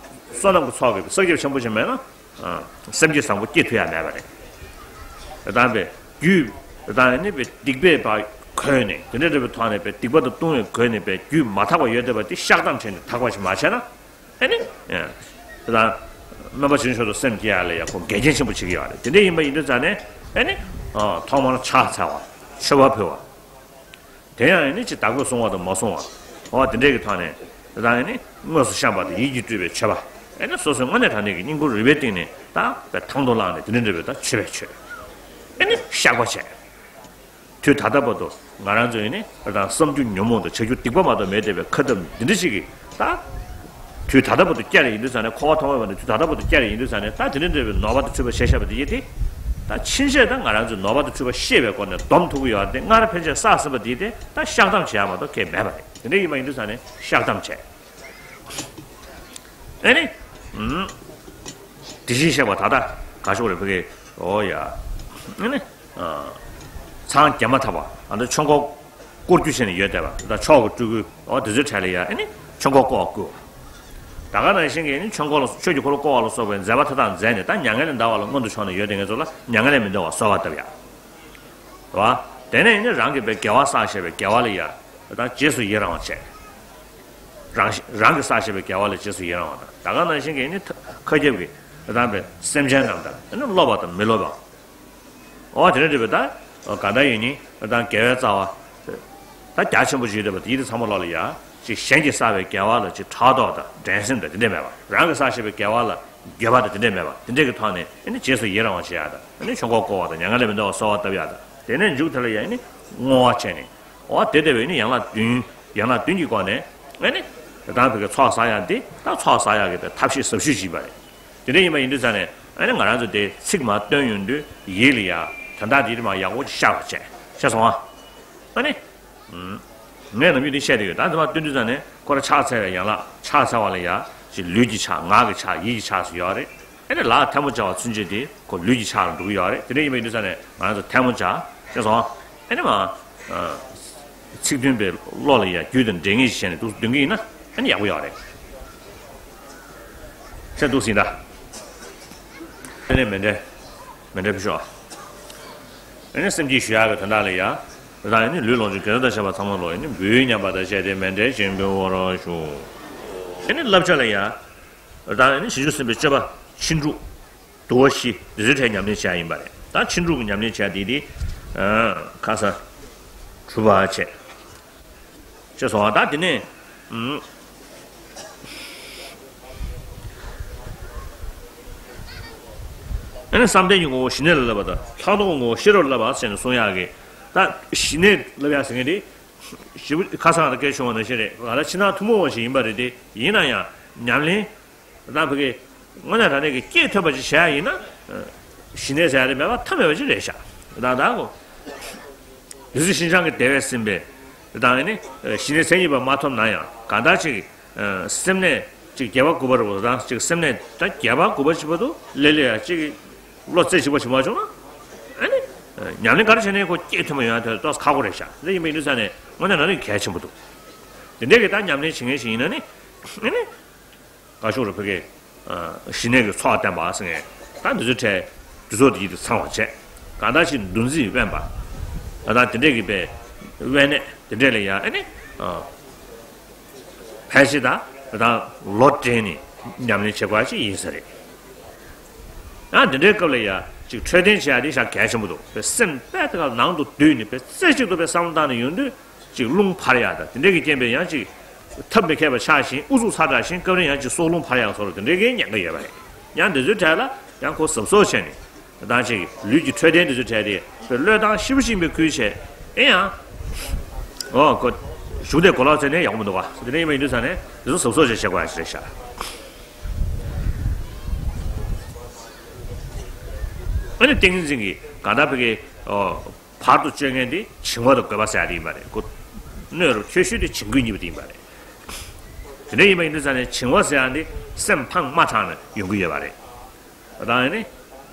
བསོད་ནམས་ཀྱི་ཚོགས་ཀྱིས་བསགས་རྒྱབ་ཆེན་པོ་ཞིག་མེད་ན། ཨ། སེམས་བསྐྱེད་བཟང་པོ་སྐྱེ་ཐུབ་ཡ་མེད་པ་རེད། ད་པའི་རྒྱུད། ད་ནི་པའི་སྡིག་པའི་བ་གོས་ནས་དེ་འདྲ་འདྲ་པའི་ཐོག་ནས་པའི་སྡིག་པ་དང་ལྟུང་བའི་གོས་ནས་པའི་རྒྱུད་མ་དག་པ་ཡོད་བསྡད་པ་དེ་བཤགས་བཏང་བྱས་ནས་དག་པ་ཞིག་མ་བྱས་ན། ཨེ་ནི། ཨེ། ད་སྨན་པ་བྱང་ཆུབ་མཆོག་ཏུ་སེམས་བསྐྱེད་ཡ་ལ་ཡ་ཁོ་འགལ་རྐྱེན་ཆེན་པོ་བྱེད་ཀྱི་ཡོད་རེད། དེ་འདྲ་ཡིན་པ་ཡིན་དུས་ཙང་ནས། ཨེ་ནི། ཨ། ཐོག་མར་ཕྱག་འཚལ་བ། མཆོད་པ་ཕུལ་བ། དེ་ཡང་ཨེ་ནི་ཅིག་བདག་པོས་བཟུང་བ་དང་མ་བཟུང་བ། འོ་དེ་འདྲའི་གི་ཐོག་ནས། ད་ཨེ་ནི་དངོས་སུ་བཤམས་པ་དང་ཡིད་ཀྱིས་སྤྲུལ་པའི་མཆོད་པ། ཨེ་ནི་སོ་སོའི་དངོས་གནས་དྲང་གནས་ཀྱི་སྙིང་ཁུང་རུས་པའི་གཏིང་ནས་ད་པའི་དང་དུ་བླངས་ནས་དེ་འདྲ་འདྲ་པའི་ད་མཆོད་པས་མཆོད། ཨེ་ནི་བཤགས་པ་བྱས། དུས་ད་ལྟ་བར་དུ་ང་རང་ཚོ་ཡིན་ནི་ད་བསམ་རྒྱུ་ཉོན་མོངས་དང་བྱ་རྒྱུ་སྡིག་པ་མ་གཏོགས་མེད་བསྡད་པའི་ཁ་འདབས་འདི་འདྲ་ཞིག་གིས་ད། དུས་ད་ལྟ་བར་དུ་བསྐྱལ་ཡིན་དུས་ཙང་ནས། འཁོར་བ་ཐོག་མེད་པ་ནས་དུས་ད་ལྟ་བར་དུ་བསྐྱལ་ཡིན་དུས་ཙང་ནས། ད་དེ་འདྲ་འདྲ་བའི་ནོར་བ་དང་འཁྲུལ་པ་བཤད་བཞག་པ་དེ་ཡིན་ཏེ། ད་ཕྱིན་ཆད་ད་ང་རང་ཚོས་ནོར་བ་དང་འཁྲུལ་པ་ཤེས་པའི་སྒོ་ནས་སྡོམ་ཐུབ་ཀྱི་ཡོད་རེད་དེ། སྔར་ཕན་ཆད་བསགས་ཟིན་པ་དེ་དེ་ད་བཤགས་བཏང་བྱེད་ཡ་མ་གཏོགས་ཁེ་མེད་པ་རེད། དེ་འདྲ་ཡིན་པ་ཡིན་དུས་ཙང་ནས་བཤགས་བཏང་བྱས། ཨེ་ནི། ཨུམ། དེ་བཞིན་གཤེགས་པ་ད་ལྟ་ག་ཤོག་རེད་ཕ་གི། ཨོ་ཡ། ཨེ་ནི། ཨ། ཚང་རྒྱ་མ་ཐག་པ། ཨ་ནི་ཆོས་འཁོར་བསྐོར་རྒྱུ་བྱས་ནས་ཡོད་བསྡད་པ། ད་ཕྱོགས་ཀྱི་སྤྲུལ་སྐུ། ཨོ་དེ་ཚོའི་གྲས་ལ་ཡ་ཨེ་ནི་ཆོས་འཁོར་བསྐོར་བ་བསྐུལ། ད་ག་ནང་བཞིན་གྱི་ཨེ་ནི་ཆོས་འཁོར་ལ་ཆོས་ཀྱི་འཁོར་ལོ་བསྐོར་བ་ལ་སོགས་པའི་མཛད་པ་མཐའ་དག་མཛད་ནས། ད་མྱ་ངན་ལས་འདའ་བ་ལ་སྔོན་དུ་ཕྱོགས་ནས་ཡོད་དེ་ངེད་ཚོ་ལ་མྱ་ངན་ལས་མི་འདའ་བར་གསོལ་བ་བཏབ་ཡ། རེད་བ། དེ་ནས་ཨེ་ནི་རང་གིས་པའི་དགེ་བ་བསགས་བཞག་པའི་དགེ་བ་ལ་ཡ། ད་རྗེས་སུ་ཡི་རང་བ་བྱས། རང་རང་གིས་བསགས་བཞག་པའི་དགེ་བ་ལ་རྗེས་སུ་ཡི་རང་བ་དང་། ད་ག་ནང་བཞིན་གྱི་ཨེ་ནི་མཁའ་ཁྱབ་ཀྱི་ད་པའི་སེམས་ཅན་རྣམས་དང་། ཨེ་ནི་སློབ་པ་དང་མི་སློབ་པ། འོ་དེ་འདྲ་འདྲ་པའི་ད་ག་འདྲ་ཡིན་ནི་ད་དགེ་བའི་རྩ་བ་ད་རྒྱ་ཆེན་པོ་ཞིག་ཡོད་བསྡད་པ་དེ་ཡིན་དུས་ཚང་མ་ལོག་ལ་ཡ། ཅིག་གཞན་གྱིས་བསགས་པའི་དགེ་བ་ལ་ཅིག་ཕྲག་དོག་དང་འགྲན་སེམས་དང་དེ་འདྲ་མེད་པ། རང་གིས་བསགས་བཞག་པའི་དགེ་བ་ལ་འགྱོད་པ་དང་དེ་འདྲ་མེད་པ། དེ་འདྲ་གི་ཐོག་ནས་ཨེ་ནི་རྗེས་སུ་ཡི་རང་བ་བྱེད་ཡ་དང་། ཨེ་ནི་ཆོས་འཁོར་བསྐོར་བ་དང་། མྱ་ངན་ལས་མི་འདའ་བར་གསོལ་བ་བཏབ་ཡ་དང་། དེ་ནས་མཇུག་དེ་ལ་ཡ་ཨེ་ནི་བསྔོ་བ་བྱས་ནས། འོ་དེ་ལྟ་བུའི་ནི་ཡན་ལག་བདུན། ཡན་ལག་བདུན་གྱི་སྒོ་ནས་ཨེ་ནི་ད་ཕ་གི་ཚོགས་བསགས་ཡ་འདི་ད་ཚོགས་བསགས་ཡ་གི་པའི་ཐབས་ཤེས་ཟབ་ཤོས་ཅིག་ཡིན་པ་རེད། དེ་འདྲ་ཡིན་པ་ཡིན་དུས་ཙང་ནས་ཨེ་ནི་ང་རང་ཚོ་དེ་ཚིག་མར་བཏོན་ཡོང་དུས་ཡིད་ལ་ཡ་དོན་དག་འདི་མར་ཡག་པོ་ཅིག་ཤར་བ་བྱས། ཤེས་སོང་ཨ། ཨེ་ནི། ངས་ནམ་རྒྱུན་འདི་བཤད་བསྡད་ཡོད། ད་འདི་མར་བཏོན་དུས་ཙང་ནས་ཁོ་རང་ཕྱག་འཚལ་བའི་ཡན་ལག་ཕྱག་འཚལ་བ་ལ་ཡ་ཅིག་ལུས་ཀྱི་ཕྱག་ངག་གི་ཕྱག་ཡིད་ཀྱི་ཕྱག་སུ་ཡོད་རེད། ཨེ་ནི་ལག་ཐལ་མོ་སྦྱར་བ་ཚུན་ཆད་དེ་ཁོ་ལུས་ཀྱི་ཕྱག་ལ་འགྲོ་གི་ཡོད་རེད། དེ་འདྲ་ཡིན་པ་ཡིན་དུས་ཙང་ནས་ང་རང་ཚོ་ཐལ་མོ་སྦྱར། ཤེས་སོང་། ཨེ་ནི་མ། ཚིག་བདུན་པའི་བློ་ལ་ཡ་རྒྱུད་དང་འབྲེལ་ངེས་ཤིག་བྱས་ནས་འདུག་འདོན་གི་ཡིན་ན་ཨེ་ནི་ཡག་པོ་ཡོད་རེད། ཤེས་འདུག་ཟིན་ད། ཨེ་ནི་མེ་འདྲ། མེ་འདྲ་ཕུ་ཤོག་ཨེ་ནི་སེམས་བསྐྱེད་ཞུ་ཡག་གི་དོན་དག་ལ་ཡ། ད་ཨེ་ནི་ལུས་ལོངས་སྤྱོད་དགེ་རྩ་དང་བཅས་པ་ཚང་མ་ལོ་ཨེ་ནི་འབུལ་སྙམ་པ་དང་བཅས་ཏེ་མེ་འདྲའི་སྤྱན་འབུལ་བར་ཞུ། ཨེ་ནི་བསླབ་བྱ་ལ་ཡ། ད་ཨེ་ནི་བྱང་ཆུབ་སེམས་དཔའི་སྤྱོད་པ་ཕྱིན་དྲུག་བསྡུ་བ་བཞི་འདི་ཚོའི་གྲས་ཉམས་ལེན་བྱས་ཡིན་པ་རེད། ད་ཕྱིན་དྲུག་གི་ཉམས་ལེན་བྱས་དེ་དེ། ཁ་སང་གྲུབ་པ་བྱས། ཅེས་སོང་བ། ད་དེ་ནས། ཨ་ནི་བསམ་གཏན་གྱི་ངོ་བོ་ཞི་གནས་ལ་བསླབ་པ་དང་། ལྷག་མཐོང་གི་ངོ་བོ་ཤེས་རབ་ལ་བསླབ་པ་ཟེར་ནས་གསུང་ཡག་གི། ད་ཞི་གནས་ལབ་ཡག་ཟེར་མཁན་དེ། ཞི་བ་ཁ་སང་ང་ད་སྐད་བྱུང་བ་ནང་བཞིན་རེད། ང་ད་ཕྱི་ནང་ཐུན་མོང་བ་ཞིག་ཡིན་པ་རེད་དེ། ཡིན་ན་ཡང་ཉམས་ལེན། ད་ཕ་གི་དངོས་གནས་དྲང་གནས་ཀྱི་སྐྱེས་ཐོན་པ་ཅིག་བྱས་ཡིན་ན། ཞི་གནས་ཟེར་ཡ་དེ་མེད་པ་ཐབས་མེད་པ་ཅིག་རེད་ཤག་ད་ད་གོ། རིགས་གཟུགས་ཤིན་སྦྱངས་ཀྱི་བདེ་བས་ཟིན་པས། ད་ནི་ཞི་གནས་མཚན་ཉིད་པ་མ་ཐོབ་ན་ཡང་། གང་ལྟར་ཅིག་སེམས་ནད་ཅིག་བརྒྱད་པ་དགུ་པ་རུ་དང་ཅིག་སེམས་ནད་ད་བརྒྱད་པ་དགུ་པ་ཅིག་བར་དུ་ལས་ལས་ཡ་ཅིག་བློ་རྩེ་གཅིག་པ་ཞིག་མ་བྱུང་ན། ཨ་ནི་ཉམས་ལེན་ག་རེ་བྱས་ནས་ཁོ་སྐྱེས་ཐོན་པ་ཡོང་ཡ་དེ་ཏོག་ཙམ་ཁག་པོ་རེད་ཤག་དེ་ཡིན་པ་ཡིན་དུས་ཙང་ནས་དངོས་གནས་ནང་ནས་གལ་ཆེན་པོ་འདུག་དེ་འདྲའི་གི་ད་ཉམས་ལེན་བྱེད་མཁན་ཞིག་ཡིན་ན་ནི། ཨ་ནི། བཀའ་ཤོག་རུ་ཕ་གི། ཨ། ཞི་གནས་ཀྱི་ཚོགས་བསྟན་པ་ཟེར་མཁན། ད་འདི་ཚོའི་གྲས་འདི་ཚོ་འདི་ཡིད་དུ་ཚང་བ་བྱས། གང་ལྟར་ཅིག་འདུ་འཛི་དབེན་པ། ད་ལྟ་དེ་འདྲས་ཀྱི་པའི་དབེན་གནས་དེ་འདྲས་ལ་ཡང་ཨ་ནི། ཨ། ཕལ་ཆེར་ད་ད་ལོ་དྲན་ནས་ཉམས་ལེན་བྱེད་དགོས་ཅིག་ཡིན་ས་རེད། ཡང་དེ་འདྲའི་སྐབས་ལ་ཡང་ཅིག་འཕྲོད་བསྟེན་བྱེད་ཡ་དེ་ཞག་གལ་ཆེན་པོ་འདུག་པའི་སེམས་དཔེ་དེ་ག་ནང་དུ་བསྡུས་ནས་པའི་རྩེ་གཅིག་ཏུ་པའི་བསམ་བློ་བཏང་ནས་ཡོང་དུས། ཅིག་རླུང་འཕར་ཡག་དང་དེ་འདྲའི་གི་རྐྱེན་པས་ཡང་ཅིག་ཐབས་མི་མཁས་པ་ཆགས་ཤིང་། ཨུ་ཚུགས་ཚ་དྲགས་ཤིང་། སྐབས་རེ་ཡང་ཅིག་སྲོག་རླུང་འཕར་ཡག་སོགས་དེ་འདྲའི་གི་ཉེན་ཁ་ཡོད་པ་རེད། ཡང་དེ་ཚོའི་གྲས་ལ་ཡང་ཁོ་གཟབ་གཟབ་བྱས་ནས། ད་ཅིག་ལུས་ཀྱི་འཕྲོད་བསྟེན་དེ་ཚོའི་གྲས་དེ་བློས་བཏང་ཞིབ་པོ་ཞིག་པའི་ཁུལ་བྱས། ཨེ་ཡང་། འོ་ཁོ། གཞུག་དེ་གོ་ལོག་ཚེ་ནས་ཡག་པོ་མི་འདུག་ག་དེ་འདྲ་ཡིན་པ་ཡིན་དུས་ཙང་ནས་དེ་ཚོ་གཟབ་གཟབ་བྱས་བྱེད་དགོས་ཡག་ཞིག་རེད་ཤག་ཨ་ནི་ཏིང་ངེ་འཛིན་གྱི་གང་ལྟར་ཕ་གི། འོ། བར་དུ་གཅོད་མཁན་དེ་བྱིང་བ་དང་རྒོད་པ་ཟེར་ཡ་དེ་ཡིན་པ་རེད། ཁོ་སྣོད་རུ་ཁྱོད་ཤོད་དེ་བྱིང་རྒོད་གཉིས་པོ་དེ་ཡིན་པ་རེད། དེ་འདྲ་ཡིན་པ་ཡིན་དུས་ཙང་ནས་བྱིང་བ་ཟེར་ཡ་དེ་སེམས་ཕངས་མ་དྲགས་ནས་ཡོང་གི་ཡོད་པ་རེད། ད་ཨ་ནི།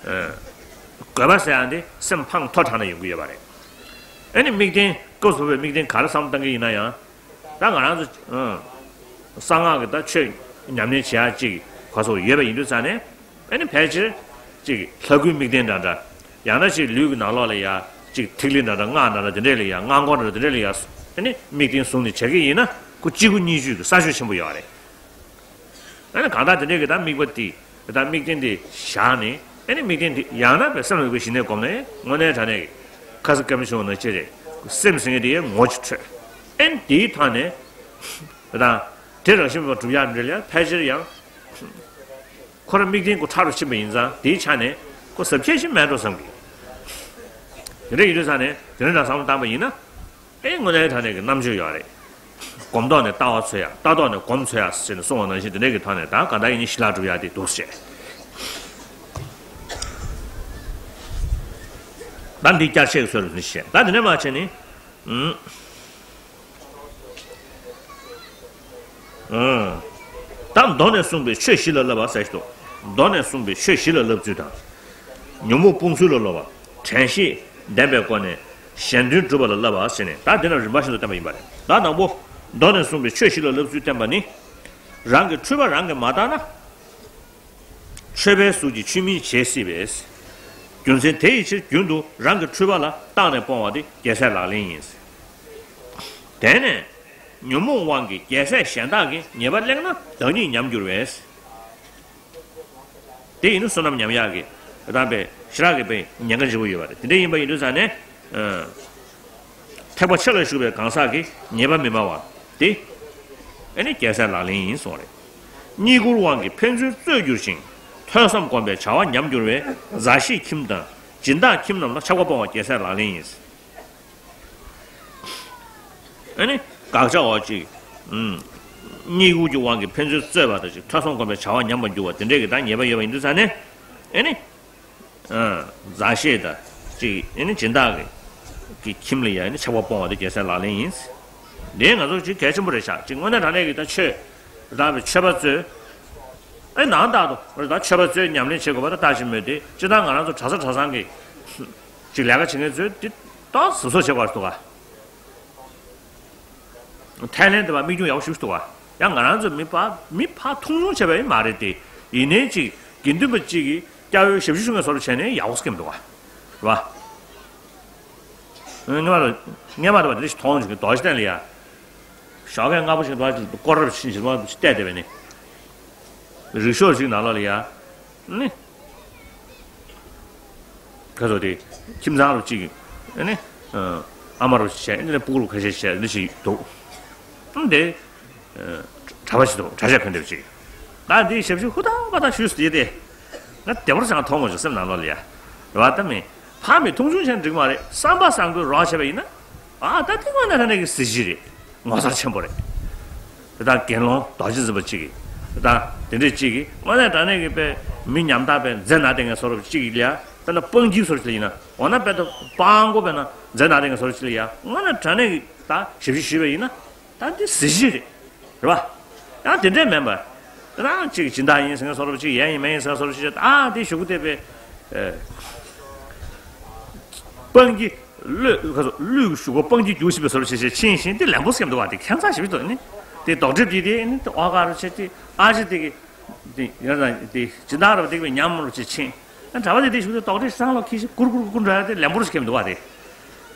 ཨ། རྒོད་པ་ཟེར་ཡ་དེ་སེམས་ཕངས་མཐོ་དྲགས་ནས་ཡོང་གི་ཡོད་པ་རེད། ཨ་ནི་དམིགས་རྟེན་སྐབས་སུ་བབས་པའི་དམིགས་རྟེན་ག་རེ་བསམ་བློ་བཏང་གི་ཡིན་ན་ཡང་། ད་ང་རང་ཚོ། ཨ། གསང་སྔགས་ཀྱི་ད་ཆོས་ཉམས་ལེན་བྱེད་ཡག་ཅིག་ག་སོགས་ཡོད་པ་ཡིན་དུས་ཙང་ནས། ཨ་ནི་ཕལ་ཆེར་ཅིག་ལྷ་སྐུའི་དམིགས་རྟེན་འདྲ་འདྲ། ཡང་ན་ཅིག་ལུས་ཀྱི་ནང་ལོགས་ལ་ཡ་ཅིག་ཐིག་ལེ་འདྲ་འདྲ་སྔགས་འདྲ་འདྲ་དེ་འདྲས་ལ་ཡ་སྔགས་འཁོར་འདྲ་འདྲ་དེ་འདྲས་ལ་ཡ་ཨ་ནི་དམིགས་རྟེན་བཟུང་ནས་བྱ་གི་ཡིན་ན་ཁོ་གཅིག་པུ་གཉིས་བརྗོད་ཀྱི་ས་ཆོད་ཆེན་པོ་ཡོད་རེད། ཨ་ནི་གང་ལྟར་དེ་འདྲས་ཀྱི་ད་དམིགས་པ་དེ་ད་དམིགས་རྟེན་དེ་བཞག་ནས། ཨ་ནི་དམིགས་རྟེན་དེ་ཡང་ན་པའི་སེམས་ལ་འོས་པའི་ཞི་གནས་བསྒོམས་ནས་དངོས་གནས་དྲང་གནས་ཀྱི་ཁ་སང་སྐར་མ་བྱུང་བ་ནང་བཅས་རེད། སེམས་ཟེར་མཁན་དེ་ཡང་ངོ་བོ་ཅིག་འཕྲོད། ཨ་ནི་དེའི་ཐོག་ནས་ད་དེ་རང་བཞིན་མེད་པར་སྒྲུབ་ཡག་འདྲ་ལ་ཕལ་ཆེར་ཡང་ཁོ་རང་དམིགས་རྟེན་ཁོ་ཕྲ་རུ་ཕྱིན་པ་ཡིན་ཙང་དེའི་ཆ་ནས་ཁོ་ཟབ་ཁྱད་ཞིག་མེད་འགྲོ་བསམ་གི། དེ་འདྲ་ཡིན་དུས་ཙང་ནས་དེ་འདྲ་འདྲ་བསམ་བློ་བཏང་པ་ཡིན་ན། ཨེ་དངོས་གནས་དྲང་གནས་ཀྱི་རྣམ་དཔྱོད་ཡོད་རེད། སྒོམ་ཐོག་ནས་ལྟ་བ་འཚོལ་ཡ། ལྟ་ཐོག་ནས་སྒོམ་འཚོལ་ཡ་ཟེར་ནས་གསུངས་པ་ནང་བཞིན་དེ་འདྲའི་གི་ཐོག་ནས་ད་གང་ལྟར་ཡིན་ནའི་ཞི་ལྷག་སྒྲུབ་ཡ་དེ་འདུག་ཟེར། ད་འདི་བསྐྱར་བཤད་ཀྱི་ཚུལ་ལ་ནི་བཤད། ད་དེ་ནས་མར་བྱས་ནས། ཨུམ། ཨུམ། ད་མདོ་ནས་གསུངས་པའི་ཆོས་བཞི་ལ་བསླབ་པ་ཟེར་ཞིག་འདུག་མདོ་ནས་གསུངས་པའི་ཆོས་བཞི་ལ་བསླབ་ཚུལ་དང་། ཉོན་མོངས་སྤོང་ཚུལ་ལ་སློབ་པ། དྲན་ཤེས་ལྡན་པའི་སྒོ་ནས་གཞན་དོན་སྒྲུབ་པ་ལ་བསླབ་པ་ཟེར་ནས། ད་འདི་རྣམས་རིམ་པ་བཞིན་དུ་བསྟན་པ་ཡིན་པ་རེད། ད་དང་པོ། མདོ་ནས་གསུངས་པའི་ཆོས་བཞི་ལ་བསླབ་ཚུལ་བསྟན་པ་ནི། རང་གི་འཁྲུལ་པ་རང་གིས་མ་བརྟགས་ན། འཁྲུལ་པའི་གཟུགས་ཀྱིས་ཆོས་མིན་བྱེད་སྲིད་པས། རྒྱུ་མཚན་དེ་ཡི་ཕྱིར་རྒྱུན་དུ་རང་གི་འཁྲུལ་པ་ལ་བརྟགས་ནས་སྤོང་བ་དེ་རྒྱལ་སྲས་ལག་ལེན་ཡིན། དེ་ནས་ཉོན་མོངས་དབང་གིས་རྒྱལ་སྲས་གཞན་དག་གི་ཉེས་པ་གླེང་ན་བདག་ཉིད་ཉམས་འགྱུར་བས། དེ་ཡིན་ན་བསོད་ནམས་ཉམས་ཡག་གི་ད་པའི་ཞེ་དྲག་གི་པའི་ཉེན་ཁ་ཆེན་པོ་ཡོད་པ་རེད། དེ་འདྲ་ཡིན་པ་ཡིན་དུས་ཙང་ནས། ཐེག་པ་ཆེ་ལ་ཞུགས་པའི་གང་ཟག་གིས་ཉེས་པ་མི་སྨྲ་བ་དེ། ཨེ་ནི་རྒྱལ་སྲས་ལག་ལེན་ཡིན་གསུངས་རེད། རྙེད་བཀུར་དབང་གིས་ཕན་ཚུན་རྩོད་འགྱུར་ཞིང་། ཐོས་བསམ་སྒོམ་པའི་བྱ་བ་ཉམས་འགྱུར་བས། མཛའ་བཤེས་ཁྱིམ་དང་སྦྱིན་བདག་ཁྱིམ་རྣམས་ལ་ཆགས་པ་སྤོང་བ་རྒྱལ་སྲས་ལག་ལེན་ཡིན། ཨེ་ནི་དགག་བྱ་འོག་ཅིག་ཨུམ། རྙེད་བཀུར་གྱི་དབང་གིས་ཕན་ཚུན་རྩོད་པ་དང་ཅིག་ཐོས་བསམ་སྒོམ་པའི་བྱ་བ་ཉམས་པར་འགྱུར་བ་དེ་འདྲས་ཀྱི་ད་ཉེས་པ་ཡོད་པ་ཡིན་དུས་ཙང་ནས། ཨེ་ནི། མཛའ་བཤེས་དང་ཅིག་ཨེ་ནི་སྦྱིན་བདག་གི་གི་ཁྱིམ་ལ་ཡང་ཨེ་ནི་ཆགས་པ་སྤོང་བ་དེ་རྒྱལ་སྲས་ལག་ལེན་ཡིན། འདི་ང་ཚོ་ཅིག་གལ་ཆེན་པོ་རེད་ཤག་ཅིག་དངོས་གནས་དྲང་གནས་ཀྱི་ད་ཆོས་དང་པའི་ཆོས་པ་ཚོས་ཨེ་ནང་ལྟར་དུ་ད་ཆོས་པ་ཚོས་ཉམས་ལེན་བྱེད་དགོས་པ་ད་ལྟ་ཞིག་མོད་དེ་སྤྱིར་བཏང་ང་རང་ཚོ་གྲྭ་ས་གྲྭ་ཚང་གི་ཅིག་ལས་ཀ་བྱེད་མཁན་ཚོས་འདི་ཏོག་ཙམ་གཟབ་གཟབ་བྱེད་དགོས་འདུག་ག་ཐའི་ལེན་དེ་བ་མིག་རྒྱུང་ཡག་པོ་ཞིག་འདུག་བ། ཡང་ང་རང་ཚོ་མི་ཕ་མི་ཕ་མཐོང་ཆུང་བྱས་པ་ཡིན་མ་རེད་དེ། ཡིན་ནའི་ཅིག་དགེ་འདུན་པ་གཅིག་གིས་སྐྱབས་ཡུལ་ཞབས་ཕྱི་ཞུ་མཁན་བཟོ་འདྲ་བྱས་ནས་ཡག་པོ་སྐྱེམ་འདུག་བ། རེད་བ། སྔོན་མ་ལ་སྔོན་མ་དེ་བ་དེ་ཞིག་མཐོང་བྱུང་གི་རྡོ་རྗེ་གདན་ལ་ཡ། ཞོགས་ཀས་སྔ་པོ་ཞིག་རྡོ་རྗེ་སྐོར་རབ་ཕྱིན་ཞིག་མ་བལྟས་བསྡད་པས་ནི། རིག་ཤོག་ཅིག་ནང་ལོགས་ལ་ཡ། ནི། ཁ་སོ་དེ། ཁྱིམ་ཚང་རུ་གཅིག་ཨ་ནི། ཨ་མ་རུ་བྱས་ཨ་ནི་སྤུ་གུ་རུ་ཁ་ཤས་བྱས་ཨ་ནི་ཞིག་འདུག་ཨ་དེ། གྲྭ་པ་ཞིག་འདུག་གྲྭ་ཤག་ཁ་འདེབས་ཅིག་ད་དེའི་ཞབས་ཕྱི་ཧུར་ཐག་པ་ཐག་ཞུས་ཟེར་ཏེ། ང་བདེ་པོར་ཅང་མཐོང་དགོས་ཅིག་སེམས་ནང་ལོགས་ལ་ཡ། རེད་བ་ད་མི། ཕ་མས་མཐོང་ཆུང་བྱས་ན་འགྲིག་མ་རེད། བསམ་པ་བཟང་པོས་རོགས་བྱས་པ་ཡིན་ན། ཨ་ད་དེ་དངོས་གནས་དྲང་གནས་ཀྱི་གཟི་བརྗིད་རེད། ངོ་མཚར་ཆེན་པོ་རེད། དེ་དག་དགེ་སློང་རྡོ་རྗེ་འཛིན་པ་གཅིག་གིས། དེ་དག་དེ་འདྲས་གཅིག་གིས་དངོས་གནས་དྲང་གནས་ཀྱི་དཔེ་མི་ཉམ་ཐག་པའི་མཛེ་ན་བསྡད་མཁན་བཟོ་འདྲ་གཅིག་ལ་ཡ། དཔེར་ན་སྤང་སྐྱིད་བཟོ་འདྲ་གཅིག་ལ་ཡིན་ན། འོ་ན་དཔེ་ད་སྤང་མགོ་དཔེར་ན་མཛེ་ན་བསྡད་མཁན་བཟོ་འདྲ་གཅིག་ལ་ཡ་དངོས་གནས་དྲང་གནས་ཀྱི་ད་ཞབས་ཕྱི་ཞུས་པ་ཡིན་ན། ད་འདི་གཟི་བརྗིད་རེད། རེད་བ། ཡང་དེ་འདྲས་མིན་པ། དེ་རང་གཅིག་སྦྱིན་བདག་ཡིན་ཟེར་མཁན་བཟོ་འདྲ་གཅིག་ཡན་ཡིན་མན་ཡིན་ཟེར་མཁན་བཟོ་འདྲ་གཅིག་ཨ་དེ་ཞུ་གི་བསྡད་པའི། ཨེ། སྤང་སྐྱིད། གླུད་ཁ་སོ་གླུད་ཞུ་གོ་སྤང་སྐྱིད་རྒྱུགས་བཞིན་པའི་བཟོ་འདྲ་བྱས་བྱས་ཕྱིན་བཞིན་དེ་ལན་པོ་སྐྱེམ་འདུག་བ། དེ་ཁྱད་མཚར་ཞིག་འདུག་ནི། དེ་རྡོག་ཁྲེས་དེ་དེ་ནི་དེ་ཨོ་ཀ་རུ་བྱས་དེ་ཨ་ཅེ་དེ་གི་དེ་ཡང་ན་དེ་སྦྱིན་བདག་རུ་དེ་གི་ཉམས་རུ་བྱས་ཕྱིན། ཨ་གྲྭ་པ་དེ་དེ་ཞུ་དེ་རྡོག་ཁྲེས་སང་ལོ་ཁྱི་ཤི་ཀུར་ཀུར་ཀུར་འགྲོ་ཡ་དེ་ལན་པོ་རུ་སྐྱེམ་འདུག་བ། དེ་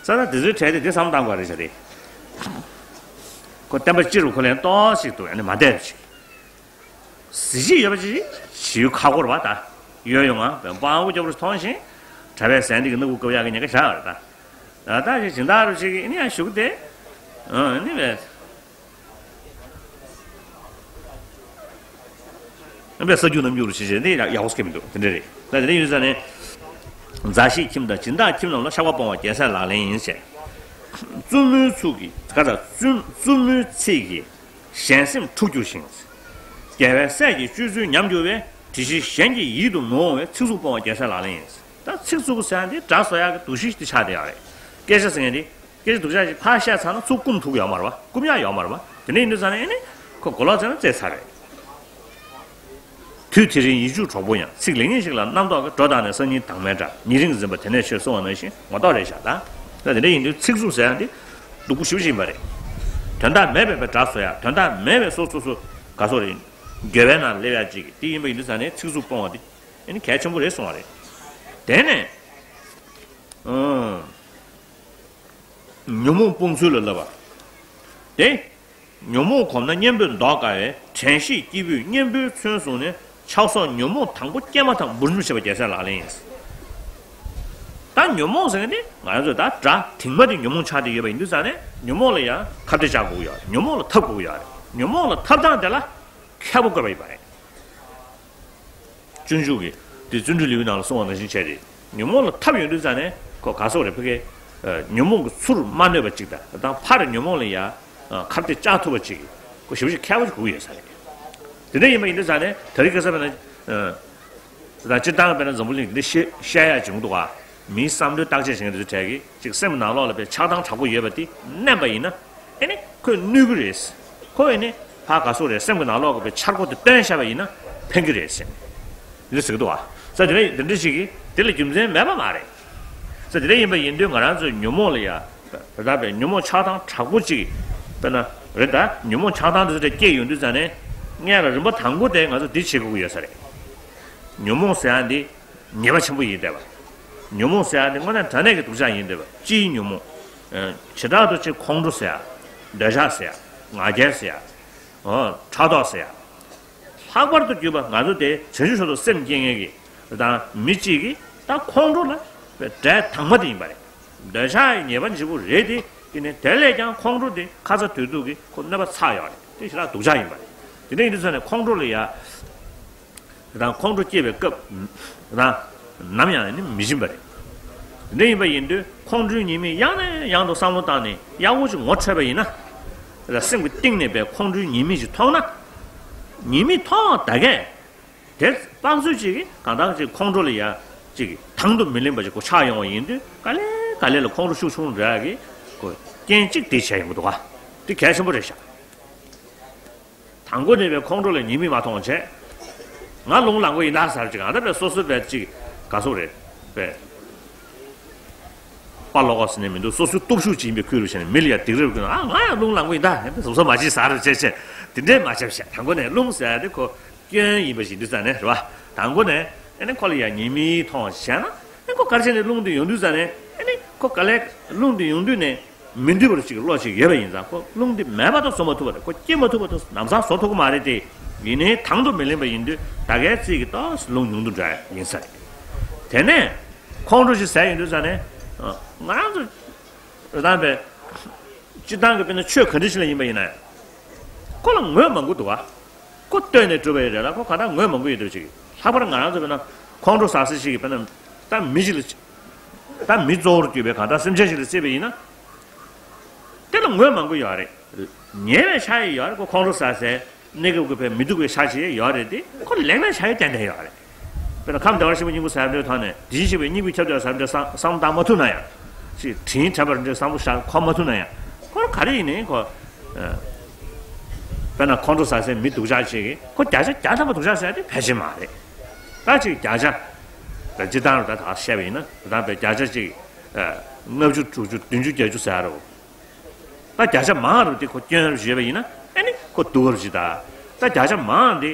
ས་ད་དེ་ཚོའི་གྲས་དེ་དེ་བསམ་བཏང་དགོས་རེད་བྱ་དེ། ཁོ་བསྟན་པ་སྤྱི་རུ་ཁོ་ལན་ཏོག་ཞིག་འདུག་ཨ་ནི་མ་བསྡད་རུ་བྱས། གཟི་བརྗིད་ཡོད་པ་ཅིག་ཞིག་ཁག་པོ་རེད་བ། ད་ཡོད་ཡོང་ང་དཔའ་བོ་སྐྱོ་པོ་མཐོང་ཞིང་། གྲྭ་པའི་ཟན་འདི་གི་སྣ་ཁུག་བཀབ་ཡག་གི་ཉེན་ཁ་བཞག་རེད་ད། ད་ལྟ་ཞིག་སྦྱིན་བདག་རུ་ཞིག་གིས་ཨ་ནི་ཡང་ཞུ་གི་དེ། ཨ་ནི་བས། ཨ་བས་ས་རྒྱུ་ནམ་རྒྱུ་རུ་ཞིག་བྱས་ནི་ཡག་ཡག་པོ་སྐྱེ་མི་འདུག་དེ་འདྲ་རེད། ད་དེ་འདྲ་ཡིན་ཙང་ནས། མཛའ་བཤེས་ཁྱིམ་དང་སྦྱིན་བདག་ཁྱིམ་རྣམས་ལ་ཆགས་པ་སྤོང་བ་རྒྱལ་སྲས་ལག་ལེན་ཡིན་ཞེས། བཙུན་མོའི་ཚིག་གིས་ག་ད་བཙུན་བཙུན་མོའི་ཚིག་གིས། གཞན་སེམས་འཁྲུགས་འགྱུར་ཞིང་། རྒྱལ་བའི་སྲས་ཀྱི་སྤྱོད་ཚུལ་ཉམས་འགྱུར་བས། དེ་བཞིན་གཞན་གྱི་ཡིད་དུ་འོང་བའི་ཚིག་རྩུབ་སྤོང་བ་རྒྱལ་སྲས་ལག་ལེན་ཡིན། ད་ཚིག་རྩུབ་ཟེར་ཡ་དེ་དགྲ་གསོ་ཡག་གི་འདུ་ཤེས་ཤིག་དེ་ཆགས་བསྡད་ཡོད་རེད། སྐད་ཆ་ཟེར་མཁན་དེ། སྐད་ཆ་སྡུག་ཅག་ཅིག་ཕར་བཤད་ཚར་ན་ཚུར་སྐུམ་ཐུབ་ཀྱི་ཡོད་མ་རེད་བ། སྐུམ་ཡག་ཡོད་མ་རེད་བ། དེ་འདྲ་ཡིན་དུས་ཙང་ནས་ཨེ་ནི་ཁོ་གོ་ལོག་བཙལ་ན་བཙལ་ཚར་རེད། དུས་དེ་རིང་ཡིད་སྤྱོད་གྲོགས་པོ་ཡང་། ཚིག་ལེགས་ཉེས་ཤིག་ལ་རྣམ་རྟོག་གིས། སྒྲོ་བཏགས་ནས་སང་ཉིན་དྭངས་མའི་སྒྲ། ཉེ་རིང་གི་འཛིན་པ་དེ་ནས་ཆོད་གསུང་བ་ནང་བཞིན་ངོ་ཐོག་རེད་བཞག་ད། ད་དེ་འདྲ་ཡིན་དུས་ཚིག་རྩུབ་ཟེར་ཡག་འདི་སྡུག་པོ་ཞེ་པོ་ཅིག་ཡིན་པ་རེད། དོན་དག་མེད་པའི་པའི་དགྲ་བཟོ་ཡ། དོན་དག་མེད་པའི་སོ་སོ་སོ་ག་སོ་རེད། འགྱོད་པའི་ནང་སླེབས་ཡ་ཅིག་དེ་ཡིན་པ་ཡིན་དུས་ཙང་ནས་ཚིག་རྩུབ་སྤོང་བ་དེ་ཨ་ནི་གལ་ཆེན་པོ་རེད་གསུངས་པ་རེད། དེ་ནས་ཨང་། ཉོན་མོངས་སྤོང་ཚུལ་ལ་བསླབ་པ། དེ། ཉོན་མོངས་གོམས་ན་གཉེན་པོས་བཟློག་དཀའ་བས། དྲན་ཤེས་སྐྱེས་བུས་གཉེན་པོའི་མཚོན་བཟུང་ནས། ཆགས་སོགས་ཉོན་མོངས་དང་པོ་སྐྱེས་མ་ཐག་འབུར་འཇོམས་བྱེད་པ་རྒྱལ་སྲས་ལག་ལེན་ཡིན། ད་ཉོན་མོངས་ཟེར་མཁན་དེ་ང་རང་ཚོས་ད་དགྲ་དེ་མ་དེ་ཉོན་མོངས་ཆགས་བསྡད་ཡོད་པ་ཡིན་དུས་ཙང་ནས་ཉོན་མོངས་ལ་ཡང་ཁ་གཏད་བཅག་དགོས་ཀྱི་ཡོད་རེད། ཉོན་མོངས་ལ་འཐབ་དགོས་ཀྱི་ཡོད་རེད། ཉོན་མོངས་ལ་འཐབ་སྟངས་དེ་ལ་མཁས་པོ་དགོས་པ་ཡིན་པ་རེད། སྤྱོད་འཇུག་གི་དེ་བརྩོན་འགྲུས་ལེའུའི་ནང་ལ་གསུངས་པ་ནང་བཞིན་བྱས་ཏེ། ཉོན་མོངས་ལ་འཐབ་ཡོང་དུས་ཙང་ནས་ཁོ་ག་སོགས་རེད་ཕ་གི། ཨ། ཉོན་མོངས་ཀྱི་ཚུར་མ་གནོད་པ་ཅིག་དང་། དང་ཕར་ཉོན་མོངས་ལ་ཡ། ཨ། ཁ་གཏད་བཅག་ཐུབ་པ་ཅིག་ཁོ་ཞེ་པོ་ཅིག་མཁས་པོ་ཅིག་དགོས་ཡོད་ས་རེད། དེ་འདྲ་ཡིན་པ་ཡིན་དུས་ཙང་ནས་དེ་རིང་ཁ་སང་དཔེར་ན། ཨ། ད་སྤྱིར་བཏང་དཔེར་ན་འཛམ་བུ་གླིང་འདི་བཤད་བཤད་ཡ་བྱུང་འདུག་ག་མིའི་བསམ་བློའི་བརྟག་དཔྱད་བྱེད་མཁན་དེ་ཚོའི་གྲས་ཀྱིས་ཅིག་སེམས་ནང་ལོགས་ལ་དཔེ་ཆགས་སྡང་དྲག་པོ་ཡོད་པ་དེ་མནན་པ་ཡིན་ན། ཨེ་ནི་ཁོས་གནོད་ཀྱི་རེད། ཁོ་ཨེ་ནི་ཕ་ག་སོ་རེད། སེམས་ཀྱི་ནང་ལོགས་ཀྱི་དཔེ་འཆར་སྒོ་དེ་སྟོན་བཞག་པ་ཡིན་ན་ཕན་གྱི་རེད་ཟེར་ནས་འདི་ཟེར་གྱི་འདུག་ག་ས་དེ་ལ་དེ་འདྲ་ཞིག་གིས་དེ་ལ་རྒྱུ་མཚན་མེད་པ་མ་རེད། ས་དེ་འདྲ་ཡིན་པ་ཡིན་དུས་ང་རང་ཚོའི་ཉོན་མོངས་ལ་ཡ། ད་ལྟ་བའི་ཉོན་མོངས་ཆགས་སྡང་དྲག་པོ་ཅིག་དཔེར་ན་རེད། ད་ཉོན་མོངས་ཆགས་སྡང་འདི་ཚོ་སྐྱེས་ཡོང་དུས་ཙང་ནས་སྔོན་ལ་རིམ་པ་དང་པོ་དེ་ང་ཚོ་འདི་བྱེད་དགོས་ཀྱི་ཡོད་ས་རེད། ཉོན་མོངས་ཟེར་ཡ་འདི་ཉེས་པ་ཆེན་པོ་ཡིན་བསྡད་པ། ཉོན་མོངས་ཟེར་ཡ་འདི་དངོས་གནས་དྲང་གནས་ཀྱི་སྡུག་ཅག་ཡིན་བསྡད་པ། སྤྱིའི་ཉོན་མོངས། ཨ། བྱེ་བྲག་ཏུ་ཅིག་ཁོང་ཁྲོ་ཟེར་ཡ། འདོད་ཆགས་ཟེར་ཡ། ང་རྒྱལ་ཟེར་ཡ། ཨོ། ཕྲག་དོག་ཟེར་ཡ། ལྷག་པར་དུ་གྱུར་པ་ང་ཚོ་དེ་བྱང་ཆུབ་མཆོག་ཏུ་སེམས་བསྐྱེད་མཁན་གྱི་དང་མི་གཅིག་གིས་ད་ཁོང་ཁྲོ་ལ་འབྲས་དང་མ་དེ་ཡིན་པ་རེད། འདོད་ཆགས་ཡི་ཉེས་པ་ལྗིད་པོ་རེད་དེ། དེ་ནས་དེ་ལས་ཀྱང་ཁོང་ཁྲོ་དེ་ཁ་ཚ་དུས་དུས་ཀྱི་ཁོ་གནོད་པ་ཚ་ཡོད་རེད། དེ་ཞེ་དྲག་སྡུག་ཅག་ཡིན་པ་རེད། དེ་འདྲ་ཡིན་དུས་ཙང་ནས་ཁོང་ཁྲོ་ལ་ཡ། དང་ཁོང་ཁྲོ་སྐྱེས་པའི་སྐབས་དང་ནམ་ཡང་ནི་མི་སྦྱིན་པ་རེད། དེ་འདྲ་ཡིན་པ་ཡིན་དུས་ཁོང་ཁྲོའི་ཉེས་དམིགས་ཡང་ནས་ཡང་དུ་བསམ་བློ་བཏང་ནས་ཡག་པོ་ཅིག་ངོ་འཕྲོད་པ་ཡིན་ན། སེམས་ཀྱི་གཏིང་ནས་པའི་ཁོང་ཁྲོའི་ཉེས་དམིགས་ཅིག་མཐོང་ན། ཉེས་དམིགས་མཐོང་བ་ད་གས། དེ་དཔག་ཚོད་ཅིག་གིས་གང་ལྟར་ཅིག་ཁོང་ཁྲོ་ལ་ཡ་ཅིག་དང་དུ་མི་ལེན་པ་ཅིག་གོ་ཆགས་ཡོང་བ་ཡིན་དུས་ག་ལེ་ག་ལེ་ལ་ཁོང་ཁྲོ་ཤུགས་ཆུང་འགྲོ་ཡ་གི་གོ་རྐྱེན་གཅིག་དེ་བྱས་ཡོང་གི་འདུག་ག་དེ་གལ་ཆེན་པོ་རེད་ཤག་དང་པོ་ནས་པའི་ཁོང་ཁྲོ་ལ་ཉེས་དམིགས་མ་མཐོང་བ་བྱས། ང་རླུང་ལངས་པ་ཡིན་ད་ཟེར་ཅིག་ཨ་ད་པའི་སོ་སོ་པའི་ཅིག་ག་སོ་རེད་པས། པ་ལོག་ག་ཟེར་ནས་མི་འདུག་སོ་སོའི་སྟོབས་ཤུགས་ཅིག་ཡིན་པའི་ཁུལ་རུ་བྱས་ནས་མི་ལ་ཡ་སྡིགས་ར་རུ་ཀུན་ཨ་ང་ཡང་རླུང་ལངས་པ་ཡིན་ད་ཡང་ད་བཟོ་བཟོ་མ་བྱེད་ཟེར་རུ་བྱས་བྱས་དེ་འདྲས་མ་བྱས་བྱས། དང་པོ་ནས་རླུང་ཟེར་ཡ་དེ་ཁོ་སྐྱོན་ཡིན་པ་ཞིག་འདུག་ས་ནས་རེད་བ། དང་པོ་ནས་ཨ་ནི་ཁོ་ལ་ཡ་ཉེས་དམིགས་མཐོང་བ་བྱས་ན་ཨ་ཁོ་ག་རེ་བྱས་ནས་རླུང་དེ་ཡོང་དུས་ས་ནས་ཨ་ནི་ཁོ་ག་ལས་རླུང་དེ་ཡོང་དུས་ནས། མི་འདོད་པར་ཅིག་བློ་ཅིག་ཡོད་པ་ཡིན་ཙང་ཁོ་རླུང་འདི་མེད་པ་དང་བཟོ་མ་ཐུབ་པ་རེད། ཁོ་སྐྱེ་མ་ཐུབ་པ་དང་ལམ་སང་བཟོ་ཐུབ་ཀྱི་མ་རེད་དེ། ཡིན་ནའི་དང་དུ་མི་ལེན་པ་ཡིན་དུས་ད་གའི་རྩིས་ཀྱི་ཏོག་རླུང་ཉུང་དུ་འགྲོ་ཡ་ཡིན་ས་རེད། དེ་ནས་ཁོང་ཁྲོ་ཞིག་ཟ་ཡིན་དུས་ཙང་ནས་ང་རང་ཚོ་རེ་དང་པས་སྤྱིར་བཏང་གི་དཔེར་ན་ཆོས་ག་འདྲ་ཞིག་ལ་ཡིན་པ་ཡིན་ན་ཡང་ཁོ་ལ་ངོས་མང་པོ་འདུག་བ། ཁོ་ལྟོས་ནས་གྲུབ་པ་ཡིན་རེད་ལ་ཁོ་ག་ད་ངོས་མང་པོ་ཡོད་འདུག་ཅིག་ལྷག་པར་ང་རང་ཚོ་དཔེར་ན་ཁོང་ཁྲོ་ཟ་ས་ཞིག་གི་དཔེར་ན་ད་མི་ཞིག་ལ་ད་མི་གཙོ་བོར་གྱུར་པའི་གང་ལྟར་སེམས་ཅན་ཞིག་ལ་བརྩིས་པ་ཡིན་ན། དེ་ལ་ངོས་མང་པོ་ཡོད་རེད། ཉེས་པའི་ཆ་ཡི་ཡོད་རེད། ཁོ་ཁོང་ཁྲོ་ཟ་སའི་གནས་སྐབས་ཀྱི་བས་མི་སྡུག་པའི་ཆ་ཞིག་ཡོད་རེད་དེ་ཁོ་ལེགས་ཉེས་ཆ་ཡི་ཏན་ཏན་ཡོད་རེད། དཔེར་ན་ཁམས་བདེ་བར་གཤེགས་པའི་སྙིང་པོ་ཟེར་འདྲའི་ཐོག་ནས་དེ་བཞིན་གཤེགས་པའི་སྙིང་པོའི་ཁྱབ་བརྡལ་ཟེར་འདྲའི་བསམ་བསམ་བློ་བཏང་མ་ཐུབ་ན་ཡང་། ཅིག་དྲིན་དྲན་པར་འདྲའི་བསམ་བློ་ཤར་འཁོར་མ་ཐུབ་ན་ཡང་ཁོ་ག་རེ་ཡིན་ནའི་ཁོ། དཔེར་ན་ཁོང་ཁྲོ་ཟ་སའི་མི་སྡུག་ཅག་ཅིག་གིས་ཁོ་བརྒྱ་ཆ་བརྒྱ་ཐམ་པ་སྡུག་ཅག་ཟེར་དེ་ཕལ་ཆེར་མ་རེད། ད་ཅིག་བརྒྱ་ཆ། ད་སྤྱིར་བཏང་རུ་ད་ད་བཤད་པ་ཡིན་ན་ད་ལྟ་བའི་བརྒྱ་ཆ་གཅིག་ལྔ་བཅུ་དྲུག་ཅུ་བདུན་ཅུ་བརྒྱད་ཅུ་ཟེར་རོ། ད་བརྒྱ་ཆ་མང་རུ་དེ་ཁོ་སྐྱོན་རུ་བརྗོད་པ་ཡིན་ན་ཨ་ནི་ཁོ་སྡུག་རུ་ཇི་ད། ད་བརྒྱ་ཆ་མང་དེ་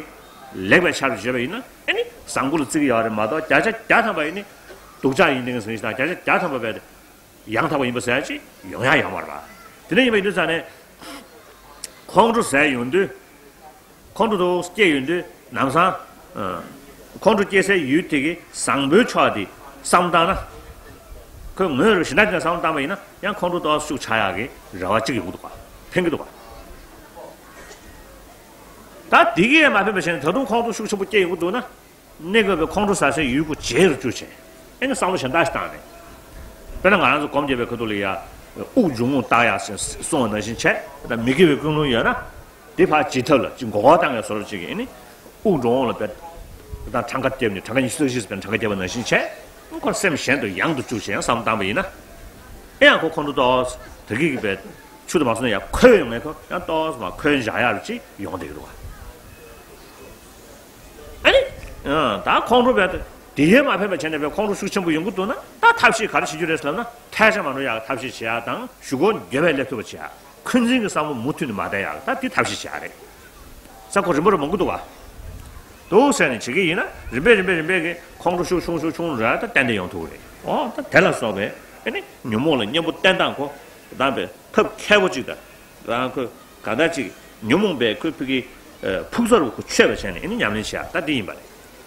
ལེགས་པའི་ཆ་རུ་བརྗོད་པ་ཡིན་ན་ཨ་ནི་བཟང་པོ་ལ་བརྩི་གི་ཡོད་རེད་མ་གཏོགས་བརྒྱ་ཆ་བརྒྱ་ཐམ་པ་ཡིན་ནི་སྡུག་ཅག་ཡིན་དེ་ཟེར་ཞིག་དང་བརྒྱ་ཆ་བརྒྱ་ཐམ་པ་བས་ཡང་དག་པ་ཡིན་པ་ཟེར་ཅིག་ཡོང་ཡ་ཡོད་མ་རེད་པ། དེ་འདྲ་ཡིན་པ་ཡིན་དུས་ཙང་ནས་ཁོང་ཁྲོ་ཟ་ཡོང་དུས། ཁོང་ཁྲོ་དུ་སྐྱེ་ཡོང་དུས་ནམ་སང་། ཁོང་ཁྲོ་སྐྱེ་སའི་ཡུལ་དེ་གི་བཟང་པོའི་ཕྱོགས་དེ་བསམ་བཏང་ན། ཁོས་ངོས་རུ་གཞན་དག་ཅིག་ལ་བསམ་བཏང་བ་ཡིན་ན་ཡང་ཁོང་ཁྲོ་ཏོག་ཙམ་ཤུགས་ཆག་ཡག་གི་རེ་བ་གཅིག་ཡོང་གི་འདུག་ག་ཕན་གི་འདུག་ག་ད་དེ་གིས་མ་ཕན་པ་བྱས་ནས་ད་དུང་ཁོང་ཁྲོ་ཤུགས་ཆེན་པོ་སྐྱེ་ཡོང་གི་འདུག་ན། གནས་དགོས་པའི་ཁོང་ཁྲོ་ཟ་སའི་ཡུལ་ཁོ་བརྗེ་རུ་བཅུག་བྱས། ཨེ་ནི་བསམ་བློ་གཞན་དག་ཞིག་བཏང་ནས། དཔེར་ན་ང་རང་ཚོ་སྒོམ་རྒྱབ་པའི་ཁ་ཐུག་ལ་ཡ། དབུགས་འབྱུང་རྔུབ་བརྟག་ཡག་ཟེར་གསུངས་པ་ནང་བཞིན་བྱས། ད་མི་དགེ་བའི་ཀུན་སློང་ཡོད་ན། དེ་ཕར་བརྗེད་ཐབས་ལ་ཅིག་འགོག་པ་བཏང་ཡག་བཟོ་འདྲ་ཅིག་གིས་ཨེ་ནི། དབུགས་འགྲོ་འོང་ལ་དཔེ། ད་གྲངས་ཀ་བརྒྱབ་ནས་གྲངས་ཀ་ཉི་ཤུ་རྩ་བཞི་ཟེར་བའི་གྲངས་ཀ་བརྒྱབ་པ་ནང་བཞིན་བྱས། ཁོ་སེམས་གཞན་དུ་ཡང་དུ་བཅུག་བྱས་ཡང་བསམ་བཏང་པ་ཡིན་ན། ཨེ་ཡང་ཁོ་ཁོང་ཁྲོ་ཏོག་ཙམ་ད་གི་གི་དཔེ། ཆུ་དུ་མ་སོང་ན་ཡང་ཁོལ་ཡོང་ངས་ཁོ་ཡང་ཏོག་ཙམ་ཁོལ་འཇགས་ཡག་རུ་ཅིག་ཡོང་བསྡད་ཀྱི་འདུག་ག་ཨ་ནི། ཨ། ད་ཁོང་ཁྲོ་བས་དེ་ཡས་མ་ཕན་པ་བྱས་ནས་བས་ཁོང་ཁྲོ་ཤུགས་ཆེན་པོ་ཡོང་གི་འདུག་ན་ད་ཐབས་ཤེས་ག་རེ་བྱེད་རྒྱུ་རེད་ཟེར་ལབ་ན་ཐལ་ཆ་མ་འགྲོ་ཡག་ཐབས་ཤེས་བྱེད་ཡག་དང་གཞུག་གུ་འགྱོད་པས་སླེབས་ཐུབ་པ་བྱེད་ཡག་འཁོན་འཛིན་གྱི་བསམ་བློ་མུ་མཐུད་ནས་མ་བསྡད་ཡག་ད་འདི་ཐབས་ཤེས་བྱ་རེད། ས་ཁོ་རིམ་པ་རུ་མང་པོ་འདུག་བ། འདུག་ཟེར་ནས་བྱེད་ཀྱི་ཡིན་ན་རིམ་པས་རིམ་པས་རིམ་པས་ཀྱི་ཁོང་ཁྲོ་ཤུགས་ཆུང་ཤུགས་ཆུང་རེ་ད་ཏན་ཏན་ཡོང་ཐུབ་ཀྱི་རེད། འོ་ད་དེ་ལ་སོགས་པའི་ཨ་ནི་ཉོན་མོངས་ལ་གཉེན་པོ་བསྟེན་སྟངས་ཁོ་བདམས་པའི་ཐབས་མཁས་པོ་ཅིག་དང་རང་ཁོས་ག་འདྲ་ཅིག་ཉོན་མོངས་པའི་ཁོའི་ཕུགས་ཀྱི་ཕུགས་རྩ་རུ་ཁོ་ཆོད་པ་བྱས་ནས་ཨ་ནི་ཉམས་ལེན་བྱེད་ཡག་ད་འདི་ཡིན་པ་རེད།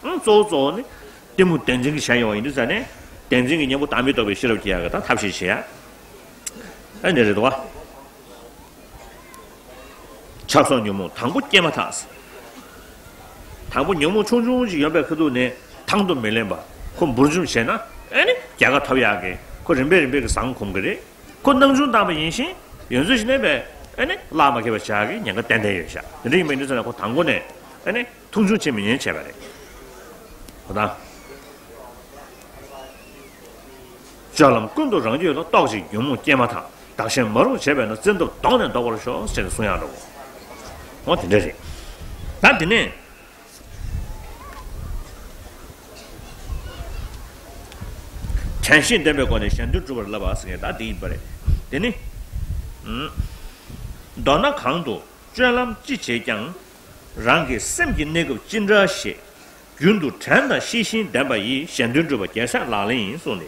ཨང་གཙོ་བོ་གཙོ་བོ་ནི་གཏི་མུག་བདེན་འཛིན་གྱི་བྱ་ཡོང་བ་ཡིན་དུས་ཙང་ནས་བདེན་འཛིན་གྱི་གཉེན་པོ་བདག་མེད་རྟོགས་པའི་ཤེས་རབ་ཀྱི་ཡག་གི་ད་ཐབས་ཤེས་བྱེད་ཡག་ཨ་འདི་རེད་དོ། ཆགས་སོགས་ཉོན་མོངས་དང་པོ་སྐྱེས་མ་ཐག་དང་པོ་ཉོན་མོངས་ཆུང་ཆུང་ཞིག་ཡོང་པའི་ཁ་ཐུག་ནས་དང་དུ་མི་ལེན་པ་ཁོ་འབུར་འཇོམས་བྱས་ན་ཨ་ནི་རྒྱལ་ཁ་ཐོབ་ཡག་གི་ཁོ་རིམ་པས་རིམ་པས་ཀྱི་བཟང་གོམས་ཀྱི་རེད། ཁོ་སྣང་ཆུང་བཏང་པ་ཡིན་ཞིང་ཡོན་ཚུལ་ཞིག་གནས་པས་ཨ་ནི་བླ་མ་མཁས་པ་བྱ་གི་ཉེན་ཁ་ཏན་ཏན་ཡོད་ཤག་དེ་འདྲ་ཡིན་པ་ཡིན་དུས་ཙང་ནས་ཁོ་དང་པོ་ནས་ཨ་ནི་མཐོང་ཆུང་བྱེད་མི་ཉན་བྱས་པ་རེད། ཧོ་ད། སྤྱོད་ལམ་ཀུན་ཏུ་རང་རྒྱུད་ལ་རྟོག་ཅིང་ཉོན་མོངས་སྐྱེས་མ་ཐག་བདག་གཞན་མ་རུངས་བྱས་པས་ན་བཙན་ཐབས་བཟློག་ནས་བཟློག་པར་ཤོག་ཅེས་གསུང་ཡག་འགྲོ། འོ་དེ་འདྲ་རེད། ད་དེ་ནས། དྲན་ཤེས་ལྡན་པའི་སྒོ་ནས་གཞན་དོན་སྒྲུབ་པར་བསླབ་པ་ཟེར་མཁན་ད་དེ་ཡིན་པ་རེད། དེ་ནི། མདོར་ན་གང་དུ་སྤྱོད་ལམ་ཅི་བྱེད་ཀྱང་། རང་གི་སེམས་ཀྱི་གནས་སྐབས་ཅི་འདྲ་ཞེས། རྒྱུན་དུ་དྲན་དང་ཤེས་བཞིན་ལྡན་པ་ཡིས་གཞན་དོན་སྒྲུབ་པ་རྒྱལ་སྲས་ལག་ལེན་ཡིན་གསུངས་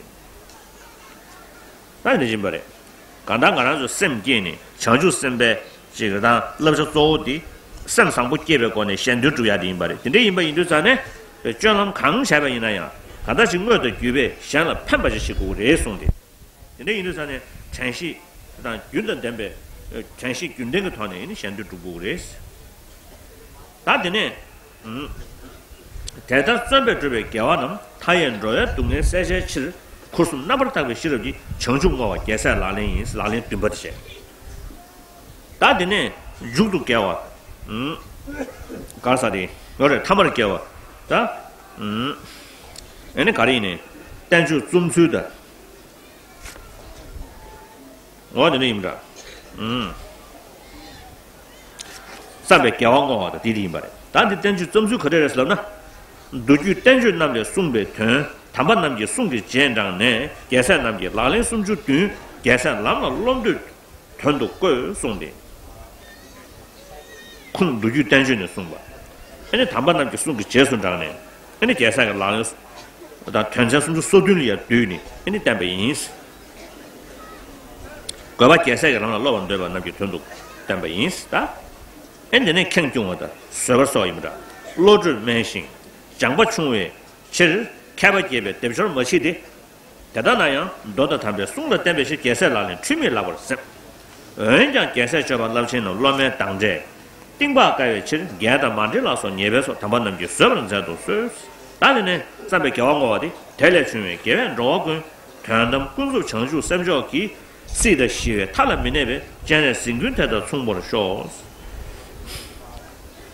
ཏེ། ད་འདི་བཞིན་པ་རེད། གང་ལྟར་ང་རང་ཚོ་སེམས་བསྐྱེད་ནས་བྱང་ཆུབ་སེམས་དཔའི་ཅིག་དང་བསླབ་བྱ་གཙོ་བོ་འདི་སེམས་བཟང་པོ་སྐྱེས་པའི་སྒོ་ནས་གཞན་དོན་སྒྲུབ་ཡ་དེ་ཡིན་པ་རེད། དེ་འདྲ་ཡིན་པ་ཡིན་དུས་ཙང་ནས་སྤྱོད་ལམ་གང་བྱས་པ་ཡིན་ན་ཡང་གང་ལྟར་ཅིག་དངོས་དང་བརྒྱུད་པས་གཞན་ལ་ཕན་པ་ཅིག་བྱེད་དགོས་ཀྱི་རེད་གསུངས་ཏེ། དེ་འདྲ་ཡིན་དུས་ཙང་ནས་དྲན་ཤེས་དང་རྒྱུན་དང་ལྡན་པའི་དྲན་ཤེས་རྒྱུན་ལྡན་གྱི་ཐོག་ནས་ཡིན་ན་གཞན་དོན་སྒྲུབ་དགོས་ཀྱི་རེད། ད་དེ་ནས། དེ་ལྟར་བརྩོན་པས་བསྒྲུབས་པའི་དགེ་བ་རྣམས་མཐའ་ཡས་འགྲོ་བའི་སྡུག་བསྔལ་སེལ་བྱའི་ཕྱིར་འཁོར་གསུམ་རྣམ་པར་དག་པའི་ཤེས་རབ་ཀྱིས་བྱང་ཆུབ་བསྔོ་བ་རྒྱལ་སྲས་ལག་ལེན་ཡིན། ལག་ལེན་བདུན་པ་དེ་བྱས། ད་དེ་ནས་མཇུག་ཏུ་དགེ་བ། ག་རེ་ཟེར་དེ་ཡོད་རེད། ཐ་མར་དགེ་བ། ད། ཨ་ནི་ག་རེ་ཡིན་ནའི་བསྟན་བཅོས་རྩོམ་ཚུལ་དང་། འོ་དེ་འདྲ་ཡིན་པ་འདྲ། ཨུམ། བསམ་པའི་དགེ་བ་བསྔོ་བ་དང་དེ་དེ་ཡིན་པ་རེད། ད་འདི་བསྟན་བཅོས་རྩོམ་ཚུལ་ག་འདྲ་རེད་ཟེར་ལབ་ན། མདོ་རྒྱུད་བསྟན་བཅོས་རྣམས་ལས་གསུངས་པའི་དོན་དམ་པ་རྣམས་ཀྱི་གསུང་གི་རྗེས་འབྲངས་ནས་རྒྱལ་སྲས་རྣམས་ཀྱི་ལག་ལེན་སུམ་ཅུ་བདུན་རྒྱལ་སྲས་ལམ་ལ་སློབ་འདོད་དོན་དུ་བཀོད་གསུངས་ཏེ། ཁུངས་མདོ་རྒྱུད་བསྟན་བཅོས་ནས་གསུངས་པ། ཨ་ནི་དམ་པ་རྣམས་ཀྱི་གསུང་གི་རྗེས་སུ་འབྲངས་ནས་ཨ་ནི་རྒྱལ་སྲས་ཀྱི་ལག་ལེན་དང་དོན་ཚན་སུམ་ཅུ་སོ་བདུན་ལ་ཡང་བསྡུས་ནས་ཨ་ནི་བསྟན་པ་ཡིན། དགོས་པ་རྒྱལ་སྲས་ཀྱི་ལམ་ལ་སློབ་པར་འདོད་པ་རྣམས་ཀྱི་དོན་དུ་བསྟན་པ་ཡིན། ད་ཨ་ནི་དེ་ནས་ཁེངས་སྐྱུང་བ་དང་བཟོད་པ་སོགས་ཡིན་པ་འདྲ། བློ་གྲོས་དམན་ཞིང་སྦྱངས་པ་ཆུང་བའི་ཕྱིར་མཁས་པ་དགྱེས་པའི་སྡེབ་སྦྱོར་མ་མཆིས་ཏེ། དེ་ལྟ་ན་ཡང་མདོ་དང་དམ་པའི་གསུང་ལ་བརྟེན་པའི་ཕྱིར་རྒྱལ་སྲས་ལག་ལེན་འཁྲུལ་མེད་ལགས་པར་སེམས། འོན་ཀྱང་རྒྱལ་སྲས་སྤྱོད་པ་རླབས་ཆེན་རྣམས་སློབ་མའི་དང་འབྲས། གཏིང་དཔག་དཀའ་བའི་ཕྱིར་རྒྱན་དང་མཎྜལ་ལ་སོགས་ཉེས་པའི་ཚོགས་དམ་པ་རྣམས་ཀྱིས་བཟོད་པར་མཛད་དུ་གསོལ། ད་དེ་ནས་བསམ་པའི་དགེ་བ་བསྔོ་བ་སྟེ། དེ་ལས་བྱུང་བའི་དགེ་བས་འགྲོ་བ་ཀུན། དོན་དམ་ཀུན་རྫོབ་བྱང་ཆུབ་སེམས་མཆོག་གི། སྲིད་དང་ཞི་བའི་མཐའ་ལ་མི་གནས་པའི། སྤྱན་རས་གཟིགས་མགོན་དེ་དང་མཚུངས་པར་ཤོག།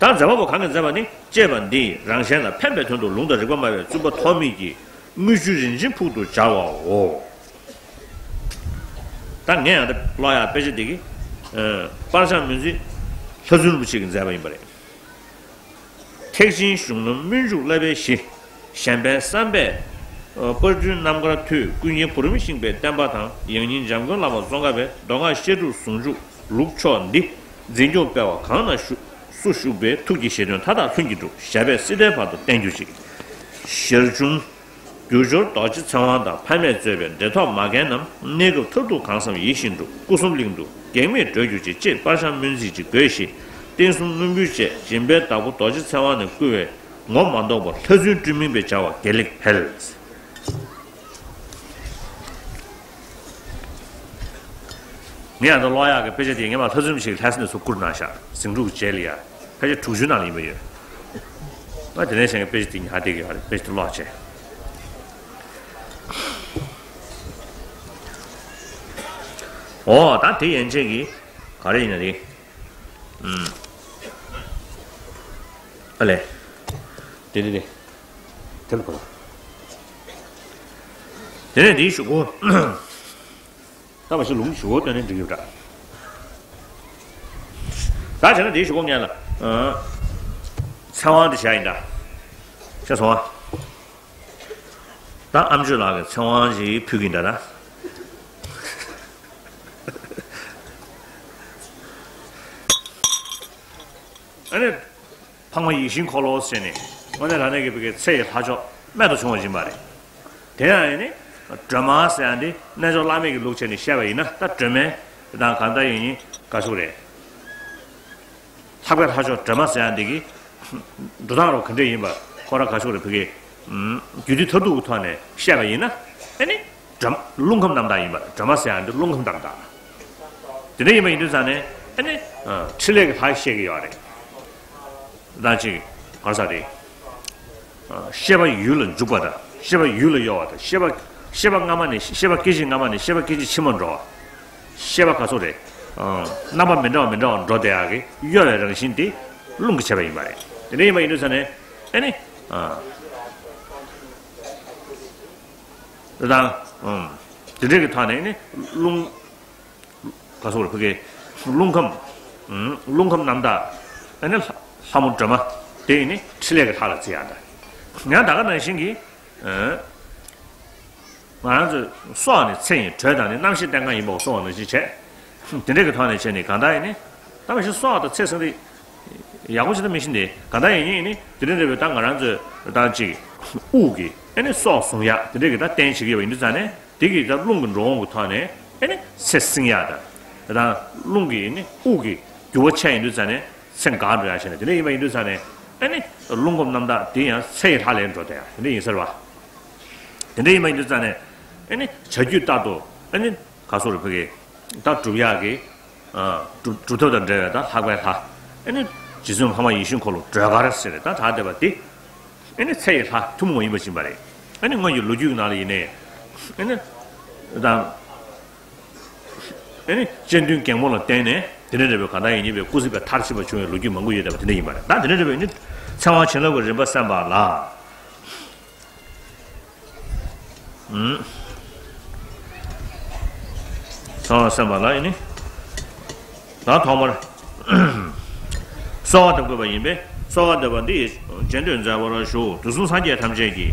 ད་མཛད་པ་པོ་གང་གིས་མཛད་པ་ནི་ཅེས་པ་འདི་རང་གཞན་ལ་ཕན་པའི་དོན་དུ་ལུང་དང་རིགས་པ་སྨྲ་བའི་བཙུན་པ་ཐོགས་མེད་ཀྱིས་དངུལ་ཆུའི་རིན་ཆེན་ཕུག་ཏུ་སྦྱར་བའོ། ད་ངས་ཡང་ད་ཀློག་ཡག་དཔེ་ཆ་འདི་གི་པར་བྱང་སྨོན་ཚིག་ལྷ་བཙུན་རིན་པོ་ཆེ་གིས་མཛད་པ་ཡིན་པ་རེད། ཐེག་ཆེན་གཞུང་ལམ་སྨོན་འཇུག་བསླབ་པའི་གཞི། གཞན་ཕན་བསམ་པས་དཔར་སྐྲུན་རྣམ་དཀར་ཐོས། ཀུན་མཁྱེན་པུ་ར་མི་ཤིང་པའི་བསྟན་པ་དང་། ཡང་སྙིང་འཇམ་མགོན་བླ་མ་ཙོང་ཁ་པའི། མདོ་སྔགས་བཤད་སྒྲུབ་ཟུང་འཇུག་ལུགས་མཆོག་འདི། འཛིན་སྐྱོང་སྤེལ་བ་གང་ན་བཞུགས། སུ་བཞུགས་པའི་ཐུགས་ཀྱི་བཞེད་དོན་མཐའ་དག་ལྷུན་གྱིས་གྲུབ། ཞབས་པད་སྲིད་མཐའི་བར་དུ་བརྟན་གྱུར་ཅིག། ཞར་བྱུང་རྒྱུ་སྦྱོར་རྡོ་རྗེ་ཚེ་དབང་དང་། ཕ་མས་གཙོས་པའི་འབྲེལ་ཐོགས་མ་རྒན་རྣམས། གནས་སྐབས་མཐར་ཐུག་གང་བསམ་ཡིད་བཞིན་འགྲུབ། སྐུ་གསུམ་གླིང་དུ་གེགས་མེད་བགྲོད་གྱུར་ཅིག། ཅེས་པར་བྱང་སྨོན་ཚིག་ཅིག་དགོས་ཞེས་བསྟན་སྲུང་སྨོན་འབུལ་བཅས་སྦྱིན་པའི་བདག་པོ་རྡོ་རྗེ་ཚེ་དབང་ནས་བསྐུལ་བས་ངོ་མ་ལྡོག་པར་ལྷ་བཙུན་སྤྲུལ་མིང་པས་སྦྱར་བ་དགེ་ལེགས་འཕེལ། ངས་ཡང་ད་ཀློག་ཡག་གི་དཔེ་ཆ་དེ་ངས་མ་ལྷ་བཙུན་ཞིག་ལྷ་ས་ནས་ཚུར་བསྐུར་གནང་ཤག། ཟིང་འཁྲུག་རྗེས་ལ་ཡ། ཕལ་ཆེར་དྲུག་ཅུའི་ནང་ལ་ཡིན་པ་ཡོད། ང་དེ་ནས་བྱས་ངས་དཔེ་ཆ་དེ་ཉར་བསྡད་ཀྱི་ཡོད་རེད། དཔེ་ཆ་དེ་ཀློག་བྱས། འོ་ད་དེ་ཡན་ཆད་ཀྱི་ག་རེ་ཡིན་ན་རེད། ཨུམ། ཨ་ལས། དེ་དེ་དེ། དེ་ལ་གོ། དེ་ནས་དེའི་གཞུག་གུ། ད་མ་གཞི་ལུང་གཞུག་གུ་སྟོན་ནས་འགྲིག་ཡོད་འདྲ། ད་བྱས་ན་དེའི་གཞུག་གུ་ངས་ལ། ཚེ་དབང་དེ་བྱ་ཡིན་ད། ཤེས་སོང་ཨ། ད་ཨ་མཆོད་ལགས་ཀྱི་ཚེ་དབང་ཞིག་ཕུལ་གྱིན་ད་ད། ཐོག་མ་ཡིད་བཞིན་འཁོར་ལོ་ཟེར་ནས་དངོས་གནས་རང་གནས་ཀྱི་བོད་ཀྱི་ཚེ་ཡི་ལྷ་མཆོག་རྨད་དུ་བྱུང་བ་ཡིན་པ་རེད། དེ་ཡང་ཡིན་ནི། སྒྲོལ་མ་ཟེར་ཡ་འདི་རྣལ་འབྱོར་བླ་མེད་ཀྱི་ལུགས་བྱས་ནས་བཤད་པ་ཡིན་ན། ད་སྒྲོལ་མའི་དེ་དང་གང་ལྟར་ཡིན་ནི་ག་ཟེར་རེད། ལྷག་པའི་ལྷ་མཆོག་སྒྲོལ་མ་ཟེར་ཡ་འདི་གི་འགྲོ་སྟངས་རོ་ག་འདྲས་ཡིན་པ་ཁོ་རང་ག་ཟེར་རེད། བོད་ཀྱི་རྒྱུད་སྡེ་མཐར་ཐུག་གི་ཐོག་ནས་བཤད་པ་ཡིན་ན། ཨ་ནི་སྒྲོལ་རླུང་ཁམས་རྣམ་དག་ཡིན་པ། སྒྲོལ་མ་ཟེར་ཡ་འདི་རླུང་ཁམས་རྣམ་དག་དེ་འདྲ་ཡིན་པ་ཡིན་དུས་ཙང་ནས། ཨ་ནི་ཕྲིན་ལས་ཀྱི་ལྷ་བཤད་ཀྱི་ཡོད་རེད། ད་ཅིག་ག་རེ་ཟེར་རེད། ཤེས་པ་ཡུལ་ལ་འཇུག་པ་དང་། ཤེས་པ་ཡུལ་ལ་གཡོ་བ་དང་། ཤེས་པ་ཤེས་པ་སྔ་མ་ནས། ཤེས་པ་སྐད་ཅིག་སྔ་མ་ནས་ཤེས་པ་སྐད་ཅིག་ཕྱི་མར་འགྲོ་བ། ཤེས་པ་ག་ཚོད་རེད། རྣམ་པ་མི་འདྲ་བ་མི་འདྲ་བ་འགྲོ་བསྡད་ཡག་གི་གཡོ་བའི་རང་བཞིན་དེ་རླུང་གིས་བྱས་པ་ཡིན་པ་རེད། དེ་འདྲ་ཡིན་པ་ཡིན་དུས་ཙང་ནས། ཨ་ནི། དེ་དང་། དེ་འདྲའི་གི་ཐོག་ནས་ནི་རླུང་། ག་ཟེར་རེད། བོད་ཀྱི་རླུང་ཁམས། རླུང་ཁམས་རྣམ་དག་ཨ་ནི་ལྷ་ལྷ་མོ་སྒྲོལ་མ་དེ་ཡིན་ནི་ཕྲིན་ལས་ཀྱི་ལྷ་ལ་བརྩི་ཡག་འདྲ། ཡང་ད་ག་ནང་བཞིན་གྱི། ང་རང་ཚོའི་སྲོག་ནི་ཚེ་ཡི་དྲོད་དང་ནི། རྣམ་ཤེས་བརྟན་གང་ཡིན་པའོ་གསུངས་པ་ནང་བཞིན་བྱས། དེ་འདྲའི་གི་ཐོག་ནས་བྱས་ནས་གང་ལྟར་ཡིན་ནི། ད་མ་གཞི་སྲོག་དང་ཚེ་ཟེར་དེ་ཡག་པོ་ཅིག་ད་མི་ཤེས་ཏེ། གང་ལྟར་ཡིན་ནི་ཡིན་ནི་དེ་འདྲ་འདྲ་བའི། ད་ང་རང་ཚོའི་ད་ཅིག་དབུགས་ཀྱི་ཨ་ནི་སྲོག་བཟུང་ཡག་དེ་འདྲའི་གི་ད་རྟེན་བྱེད་ཀྱི་ཡོད་པ་ཡིན་དུས་ཙང་ནས། དེ་གི་ད་རླུང་གི་འགྲོ་འོང་གི་ཐོག་ནས་ཨ་ནི་ཚེ་བསྲིང་ཡག་དང་། དེ་དང་རླུང་གི་ཨ་ནི་དབུགས་ཀྱི་རྒྱུ་བ་ཆད་ཡིན་དུས་ཙང་ནས་ཚེ་འགག་འགྲོ་ཡག་བྱས་ནས། དེ་འདྲ་ཡིན་པ་ཡིན་དུས་ཙང་ནས། ཨ་ནི་རླུང་ཁམས་རྣམ་དག་དེ་ཡང་ཚེ་ཡི་ལྷ་ལ་འགྲོ་བསྡད་ཡག་དེ་འདྲ་ཡིན་ཟེར་བ། དེ་འདྲ་ཡིན་པ་ཡིན་དུས་ཙང་ནས། ཨ་ནི་བྱ་རྒྱུད་ལྟར་དུ་ཨ་ནི་ག་ཟེར་རེད། བོད་ཀྱི་ད་སྒྲུབ་ཡག་གི། ཨ། སྒྲུབ་སྒྲུབ་ཐབས་དང་འབྲེལ་བའི་ད་ལྷག་པའི་ལྷ། ཨ་ནི་རྗེ་བཙུན་འཕགས་མ་ཡིད་བཞིན་འཁོར་ལོ་སྒྲོལ་དཀར་ཟེར་ནས་ད་གྲགས་བསྡད་པ་དེ། ཨ་ནི་ཚེ་ཡི་ལྷ་ཐུན་མོང་ཡིན་པ་ཡིན་པ་རེད། ཨ་ནི་སྔོན་གྱི་ལོ་རྒྱུས་ཀྱི་ནང་ལ་ཡིན་ནའི། ཨ་ནི། ད། ཨ་ནི་སྤྱན་ལྡན་སྒེག་མོ་ལ་བརྟེན་ནས་དེ་འདྲ་འདྲ་བའི་གང་ལྟར་ཡིན་ནི་བའི་སྐུ་ཚེ་བའི་མཐར་ཕྱིན་པ་བྱུང་བའི་ལོ་རྒྱུས་མང་པོ་ཡོད་བསྡད་པ་དེ་འདྲ་ཡིན་པ་རེད། ད་དེ་འདྲ་འདྲ་བའི་ནི་ཚེ་དབང་བྱིན་རླབས་ཀྱི་རིམ་པ་གསན་པ་ལ། ཚང་བ་བསམ་པ་ལ་ཡིན་ནི། ད་ཐོག་མར་གསོལ་བ་འདེབས་དགོས་པ་ཡིན་པས། གསོལ་བ་འདེབས་པ་འདི་ཡི་རྗེས་ཟློས་མཛད་པར་ཞུ། དུས་གསུམ་སངས་རྒྱས་ཐམས་ཅད་ཀྱི།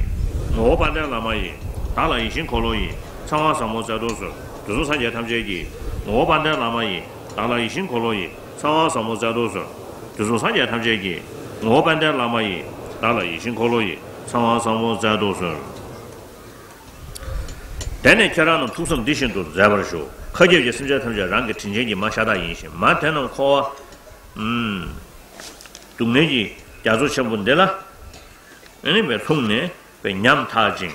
ངོ་བོ་དཔལ་ལྡན་བླ་མ་ཡི། བདག་ལ་ཡིད་བཞིན་འཁོར་ལོ་ཡི། ཚེ་དབང་ཟབ་མོ་སྩལ་དུ་གསོལ། དུས་གསུམ་སངས་རྒྱས་ཐམས་ཅད་ཀྱི། ངོ་བོ་དཔལ་ལྡན་བླ་མ་ཡི། བདག་ལ་ཡིད་བཞིན་འཁོར་ལོ་ཡི། ཚེ་དབང་ཟབ་མོ་སྩལ་དུ་གསོལ། དུས་གསུམ་སངས་རྒྱས་ཐམས་ཅད་ཀྱི། ངོ་བོ་དཔལ་ལྡན་བླ་མ་ཡི། བདག་ལ་ཡིད་བཞིན་འཁོར་ལོ་ཡི། ཚེ་དབང་ཟབ་མོ་སྩལ་དུ་གསོལ། དེ་ནས་ཁྱེད་རང་རྣམས་ཐུགས་བསམ་འདི་བཞིན་དུ་མཛད་པར་ཞུ། ཁ་རྒྱབ་ཀྱི་སེམས་ཅན་ཐམས་ཅད་རང་གི་དྲིན་ཅན་གྱི་མ་ཤ་སྟག་ཡིན་ཞིང་། མ་དེ་རྣམས་འཁོར་བ། ཨུམ། སྡུག་བསྔལ་གྱི་རྒྱ་མཚོ་ཆེན་པོ་འདི་ལ། ཨ་ནི་བས་ལྷུང་ནས་བས་ཉམ་ཐག་ཅིང་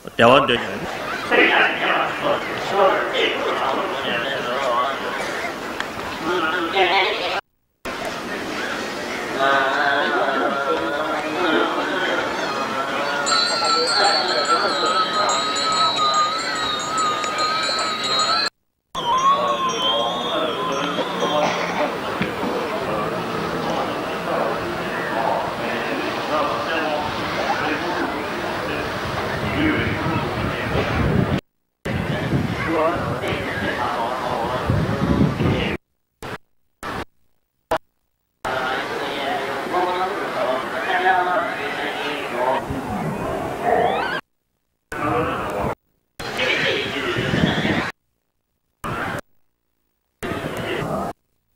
བདེ་བ་འདོད་ཀྱང་། ཁྱེད་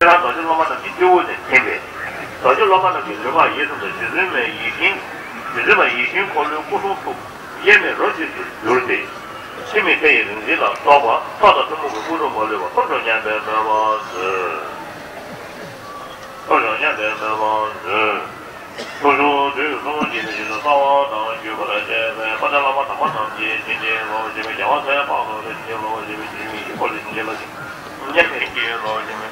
རང་རྡོ་རྗེ་སློབ་མ་རྣམས་ཀྱི་སྤྱི་བོ་ནས་ཐིམ་པས། རྡོ་རྗེ་སློབ་མ་རྣམས་ཀྱི་ལུས་ངག་ཡིད་གསུམ་དུ་རྗེ་བཙུན་མའི་ཡིད་བཞིན། རྗེ་བཙུན་མའི་ཡིད་བཞིན་འཁོར་ལོའི་སྐུ་གསུང་ཐུགས་དབྱེར་མེད་རོ་གཅིག་ཏུ་གྱུར་ཏེ། འཆི་མེད་དཔལ་གྱི་རིག་འཛིན་ལ་སོགས་པ་མཆོག་དང་ཐུན་མོང་གི་དངོས་གྲུབ་མ་ལུས་པ་ཐོབ་བྱུང་སྙམ་པའི་མོས་པ་མཛོད། ཐོབ་བྱུང་སྙམ་པའི་མོས་པ་མཛོད། ཐུགས་མཆོག་དུས་གསུམ་གྱི་ནི་ཞིང་དུ་གསང་བ་དང་བརྒྱུད་པར་བཅས་པའི་དཔལ་ལྡན་བླ་མ་དམ་པ་རྣམས་ཀྱི་བྱིན་གྱིས་རློབ་ཅིང་། རྒྱལ་བ་ཚེ་དཔག་མེད་ཀྱི་བྱིན་གྱིས་རློབ་ཅིང་། ཆོས་དབྱིངས་ཀྱི་འཁོར་ལོའི་བྱིན་གྱིས་རློབ་ཅིང་།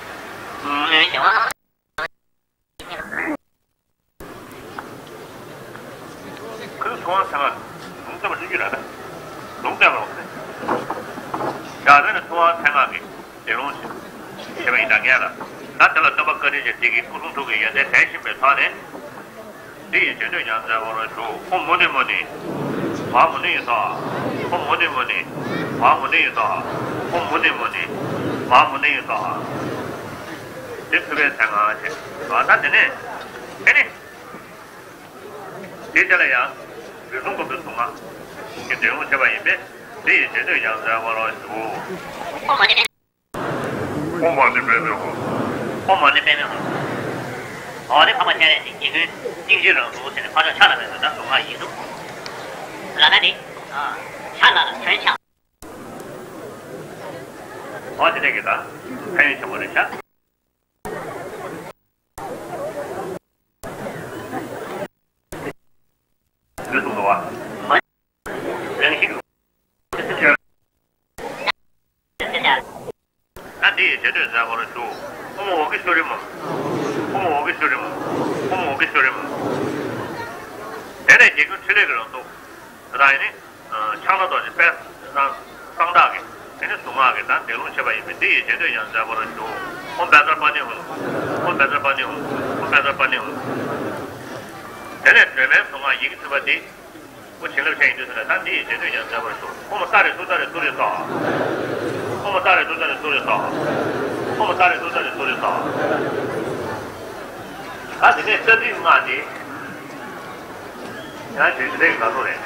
མཉམ་མེད་ཀྱི་རློབ་ཅིང་། ཁོའི་ཐུབ་དབང་ཚེ་སྔགས་ལུང་བསྟན་པ་སྤྲོད་རྒྱུ་རེད། ལུང་བསྟན་པ་རེད། ཞག་རེ་ནས་ཐུབ་དབང་ཚེ་སྔགས་ཀྱི་དེ་ལུང་ཞེས་པ་ཡི་སྒྲ་ངན་ལ། ད་དེ་ལ་སྟོན་པ་བཀའ་དྲིན་ཅན་དེ་གིས་སྐུ་གསུང་ཐུགས་ཀྱི་ཡོན་ཏན་དེ་ཤེས་པའི་ཐོག་ནས། འདི་ཡི་རྗེས་ཟློས་ཀྱང་མཛད་པར་ཞུ། ཨོཾ་མུ་ནི་མུ་ནི། མ་མུ་ནེ་ཡེ་སྭཱ་ཧཱ། ཨོཾ་མུ་ནི་མུ་ནི། མ་མུ་ནེ་ཡེ་སྭཱ་ཧཱ། ཨོཾ་མུ་ནི་མུ་ནི། མ་མུ་ནེ་ཡེ་སྭཱ་ཧཱ། དེ་ཐུབ་པའི་མཚན་སྔགས་བྱས། ཨ་ད་དེ་ནས་དེ་ནི། དེ་དེ་ལ་ཡང་རིགས་གསུམ་མགོན་པོའི་གཟུངས་སྔགས་ཀྱི་འདོན་ལུགས་བྱས་པ་ཡིན་པས། འདི་ཡི་རྗེས་ཟློས་ཀྱང་མཛད་པར་ཞུ། ཨོཾ་མ་ཎི་པདྨེ་ཧཱུྃ། ཨོཾ་མ་ཎི་པདྨེ་ཧཱུྃ། འོ་དེ་འཕགས་པ་སྤྱན་རས་གཟིགས་རྗེ་བཙུན་སྙིང་རྗེའི་རང་གཟུགས་ཟེར་ནས་འཕགས་མཆོག་ཕྱག་ན་མེད་པའི་ད་གཟུངས་སྔགས་ཡིན་འདུག་ལ་ད་དེ། ཕྱག་ན་ལ་དོན་ཆགས། འོ་དེ་འདྲ་གི་ད་ཕན་ཡོན་ཆེན་པོ་རེད་ཤག་འདི་གསུངས་འདུག་བ། རང་བཞིན། ད་འདི་ཡི་རྗེས་ཟློས་མཛད་པར་ཞུ། ཨོཾ་ཨོ་གི་ཤུ་རི་མ། ཨོཾ་ཨོ་གི་ཤུ་རི་མ། ཨོཾ་ཨོ་གི་ཤུ་རི་མ། དེ་ནས་རྗེ་བཙུན་ཕྲིན་ལས་ཀྱི་རང་གཟུགས། ད་ཡིན་ནི། ཕྱག་ན་རྡོ་རྗེ་དཔལ་གསང་བསང་བདག་གི། དེ་ནི་གཟུངས་སྔགས་ཀྱི་ད་འདེགས་ལུང་བྱེད་པ་ཡིན་པས་འདི་ཡི་རྗེས་ཟློས་ཡང་མཛད་པར་ཞུ། ཨོཾ་བཛྲ་པཱ་ཎི་ཧཱུྃ། ཨོཾ་བཛྲ་པཱ་ཎི་ཧཱུྃ། ཨོཾ་བཛྲ་པཱ་ཎི་ཧཱུྃ། དེ་ནས་སྒྲོལ་མའི་གཟུངས་སྔགས་ཡི་གེ་བཅུ་པ་འདི། ཁོ་བྱིན་རླབས་ཆེན་ཡིན་དུས་ཟེར་ན་ད་འདི་ཡི་རྗེས་ཟློས་ཡང་མཛད་པར་ཞུ། ཨོཾ་ཏཱ་རེ་ཏུཏྟཱ་རེ་ཏུ་རེ་ཏཱ། ཨོཾ་ཏཱ་རེ་ཏུཏྟཱ་རེ་ཏུ་རེ་ཏཱ། ཨོཾ་ཏཱ་རེ་ཏུཏྟཱ་རེ་ཏུ་རེ་ཏཱ། ད་དེ་ནས་རྩ་བྲིས་སྔགས་འདི། ཡང་ཞིག་དེ་ག་ཚོད་རེད།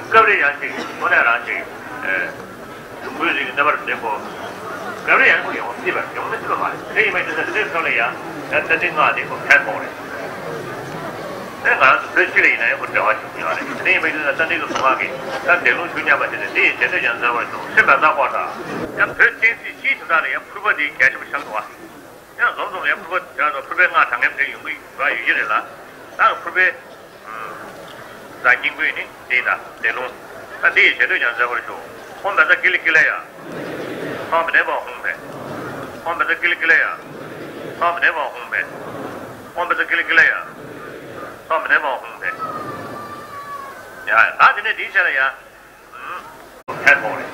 སྐབས་རེ་ཡང་ཞིག་ཚོ་ནས་རང་ཞིག་འབྱུང་པོའི་རིགས་གནས་པར་འདེབས་དགོས། སྐབས་རེ་ཡང་ཁོ་ཡོང་སྲིད་པ་ཡོང་མི་སྲིད་པ་མ་རེད། དེ་ཡིན་པའི་དུས་ན་དེ་ཚོ་ལ་ཡང་ཡང་རྩ་བྲིས་སྔགས་དེ་ཁོ་ཕན་ཐོགས་རེད། དེ་ང་རང་ཚོ་བོད་སྤྱི་ལ་ཡིན་ན་ཡང་ཁོ་འབྲེལ་བ་བྱུང་ཡོད་རེད། དེ་ཡིན་པའི་དུས་ན་རྩ་བྲིས་ཀྱི་གཟུངས་སྔགས་ཀྱི་ད་འདེགས་ལུང་ཞུ་སྙམ་པ་དེ་ནི་འདི་ཡི་རྗེས་ཟློས་ཡང་མཛད་པར་ཞུ། ཧྲཱིཿབཛྲ་ཀྲོ་དྷ། ཡང་བོད་བསྟན་སྲིད་སྤྱིའི་དོན་དག་ལ་ཡང་ཕུར་པ་འདི་གལ་ཆེན་པོ་ཆགས་འདུག་བ། ཡང་འཛོམས་འཛོམས་ཡང་ཕུར་པ་ཡང་ཕུར་པའི་སྔགས་གྲངས་ངེས་འདྲ་ཡོང་གི་ཡོད་རེད་ལ། ད་ཕུར་པའི། ད་སྙིང་པོ་ནི་འདི་ཡིན་ད་འདེགས་ལུང་། ད་འདི་ཡི་རྗེས་ཟློས་ཀྱང་མཛད་པར་ཞུ། ཨོཾ་བཛྲ་ཀི་ལི་ཀི་ལ་ཡ། ཧཱུྃ་བཛྲ་པཱ་ཧཱུྃ་བྷེ། ཨོཾ་བཛྲ་ཀི་ལི་ཀི་ལ་ཡ། ཧཱུྃ་བཛྲ་པཱ་ཧཱུྃ་བྷེ། ཨོཾ་བཛྲ་ཀི་ལི་ཀི་ལ་ཡ། ཧཱུྃ་བཛྲ་པཱ་ཧཱུྃ་བྷེ། ཡ། ད་དེ་ནས་འདི་བྱས་ལ་ཡ། ཕན་ཐོགས་རེད།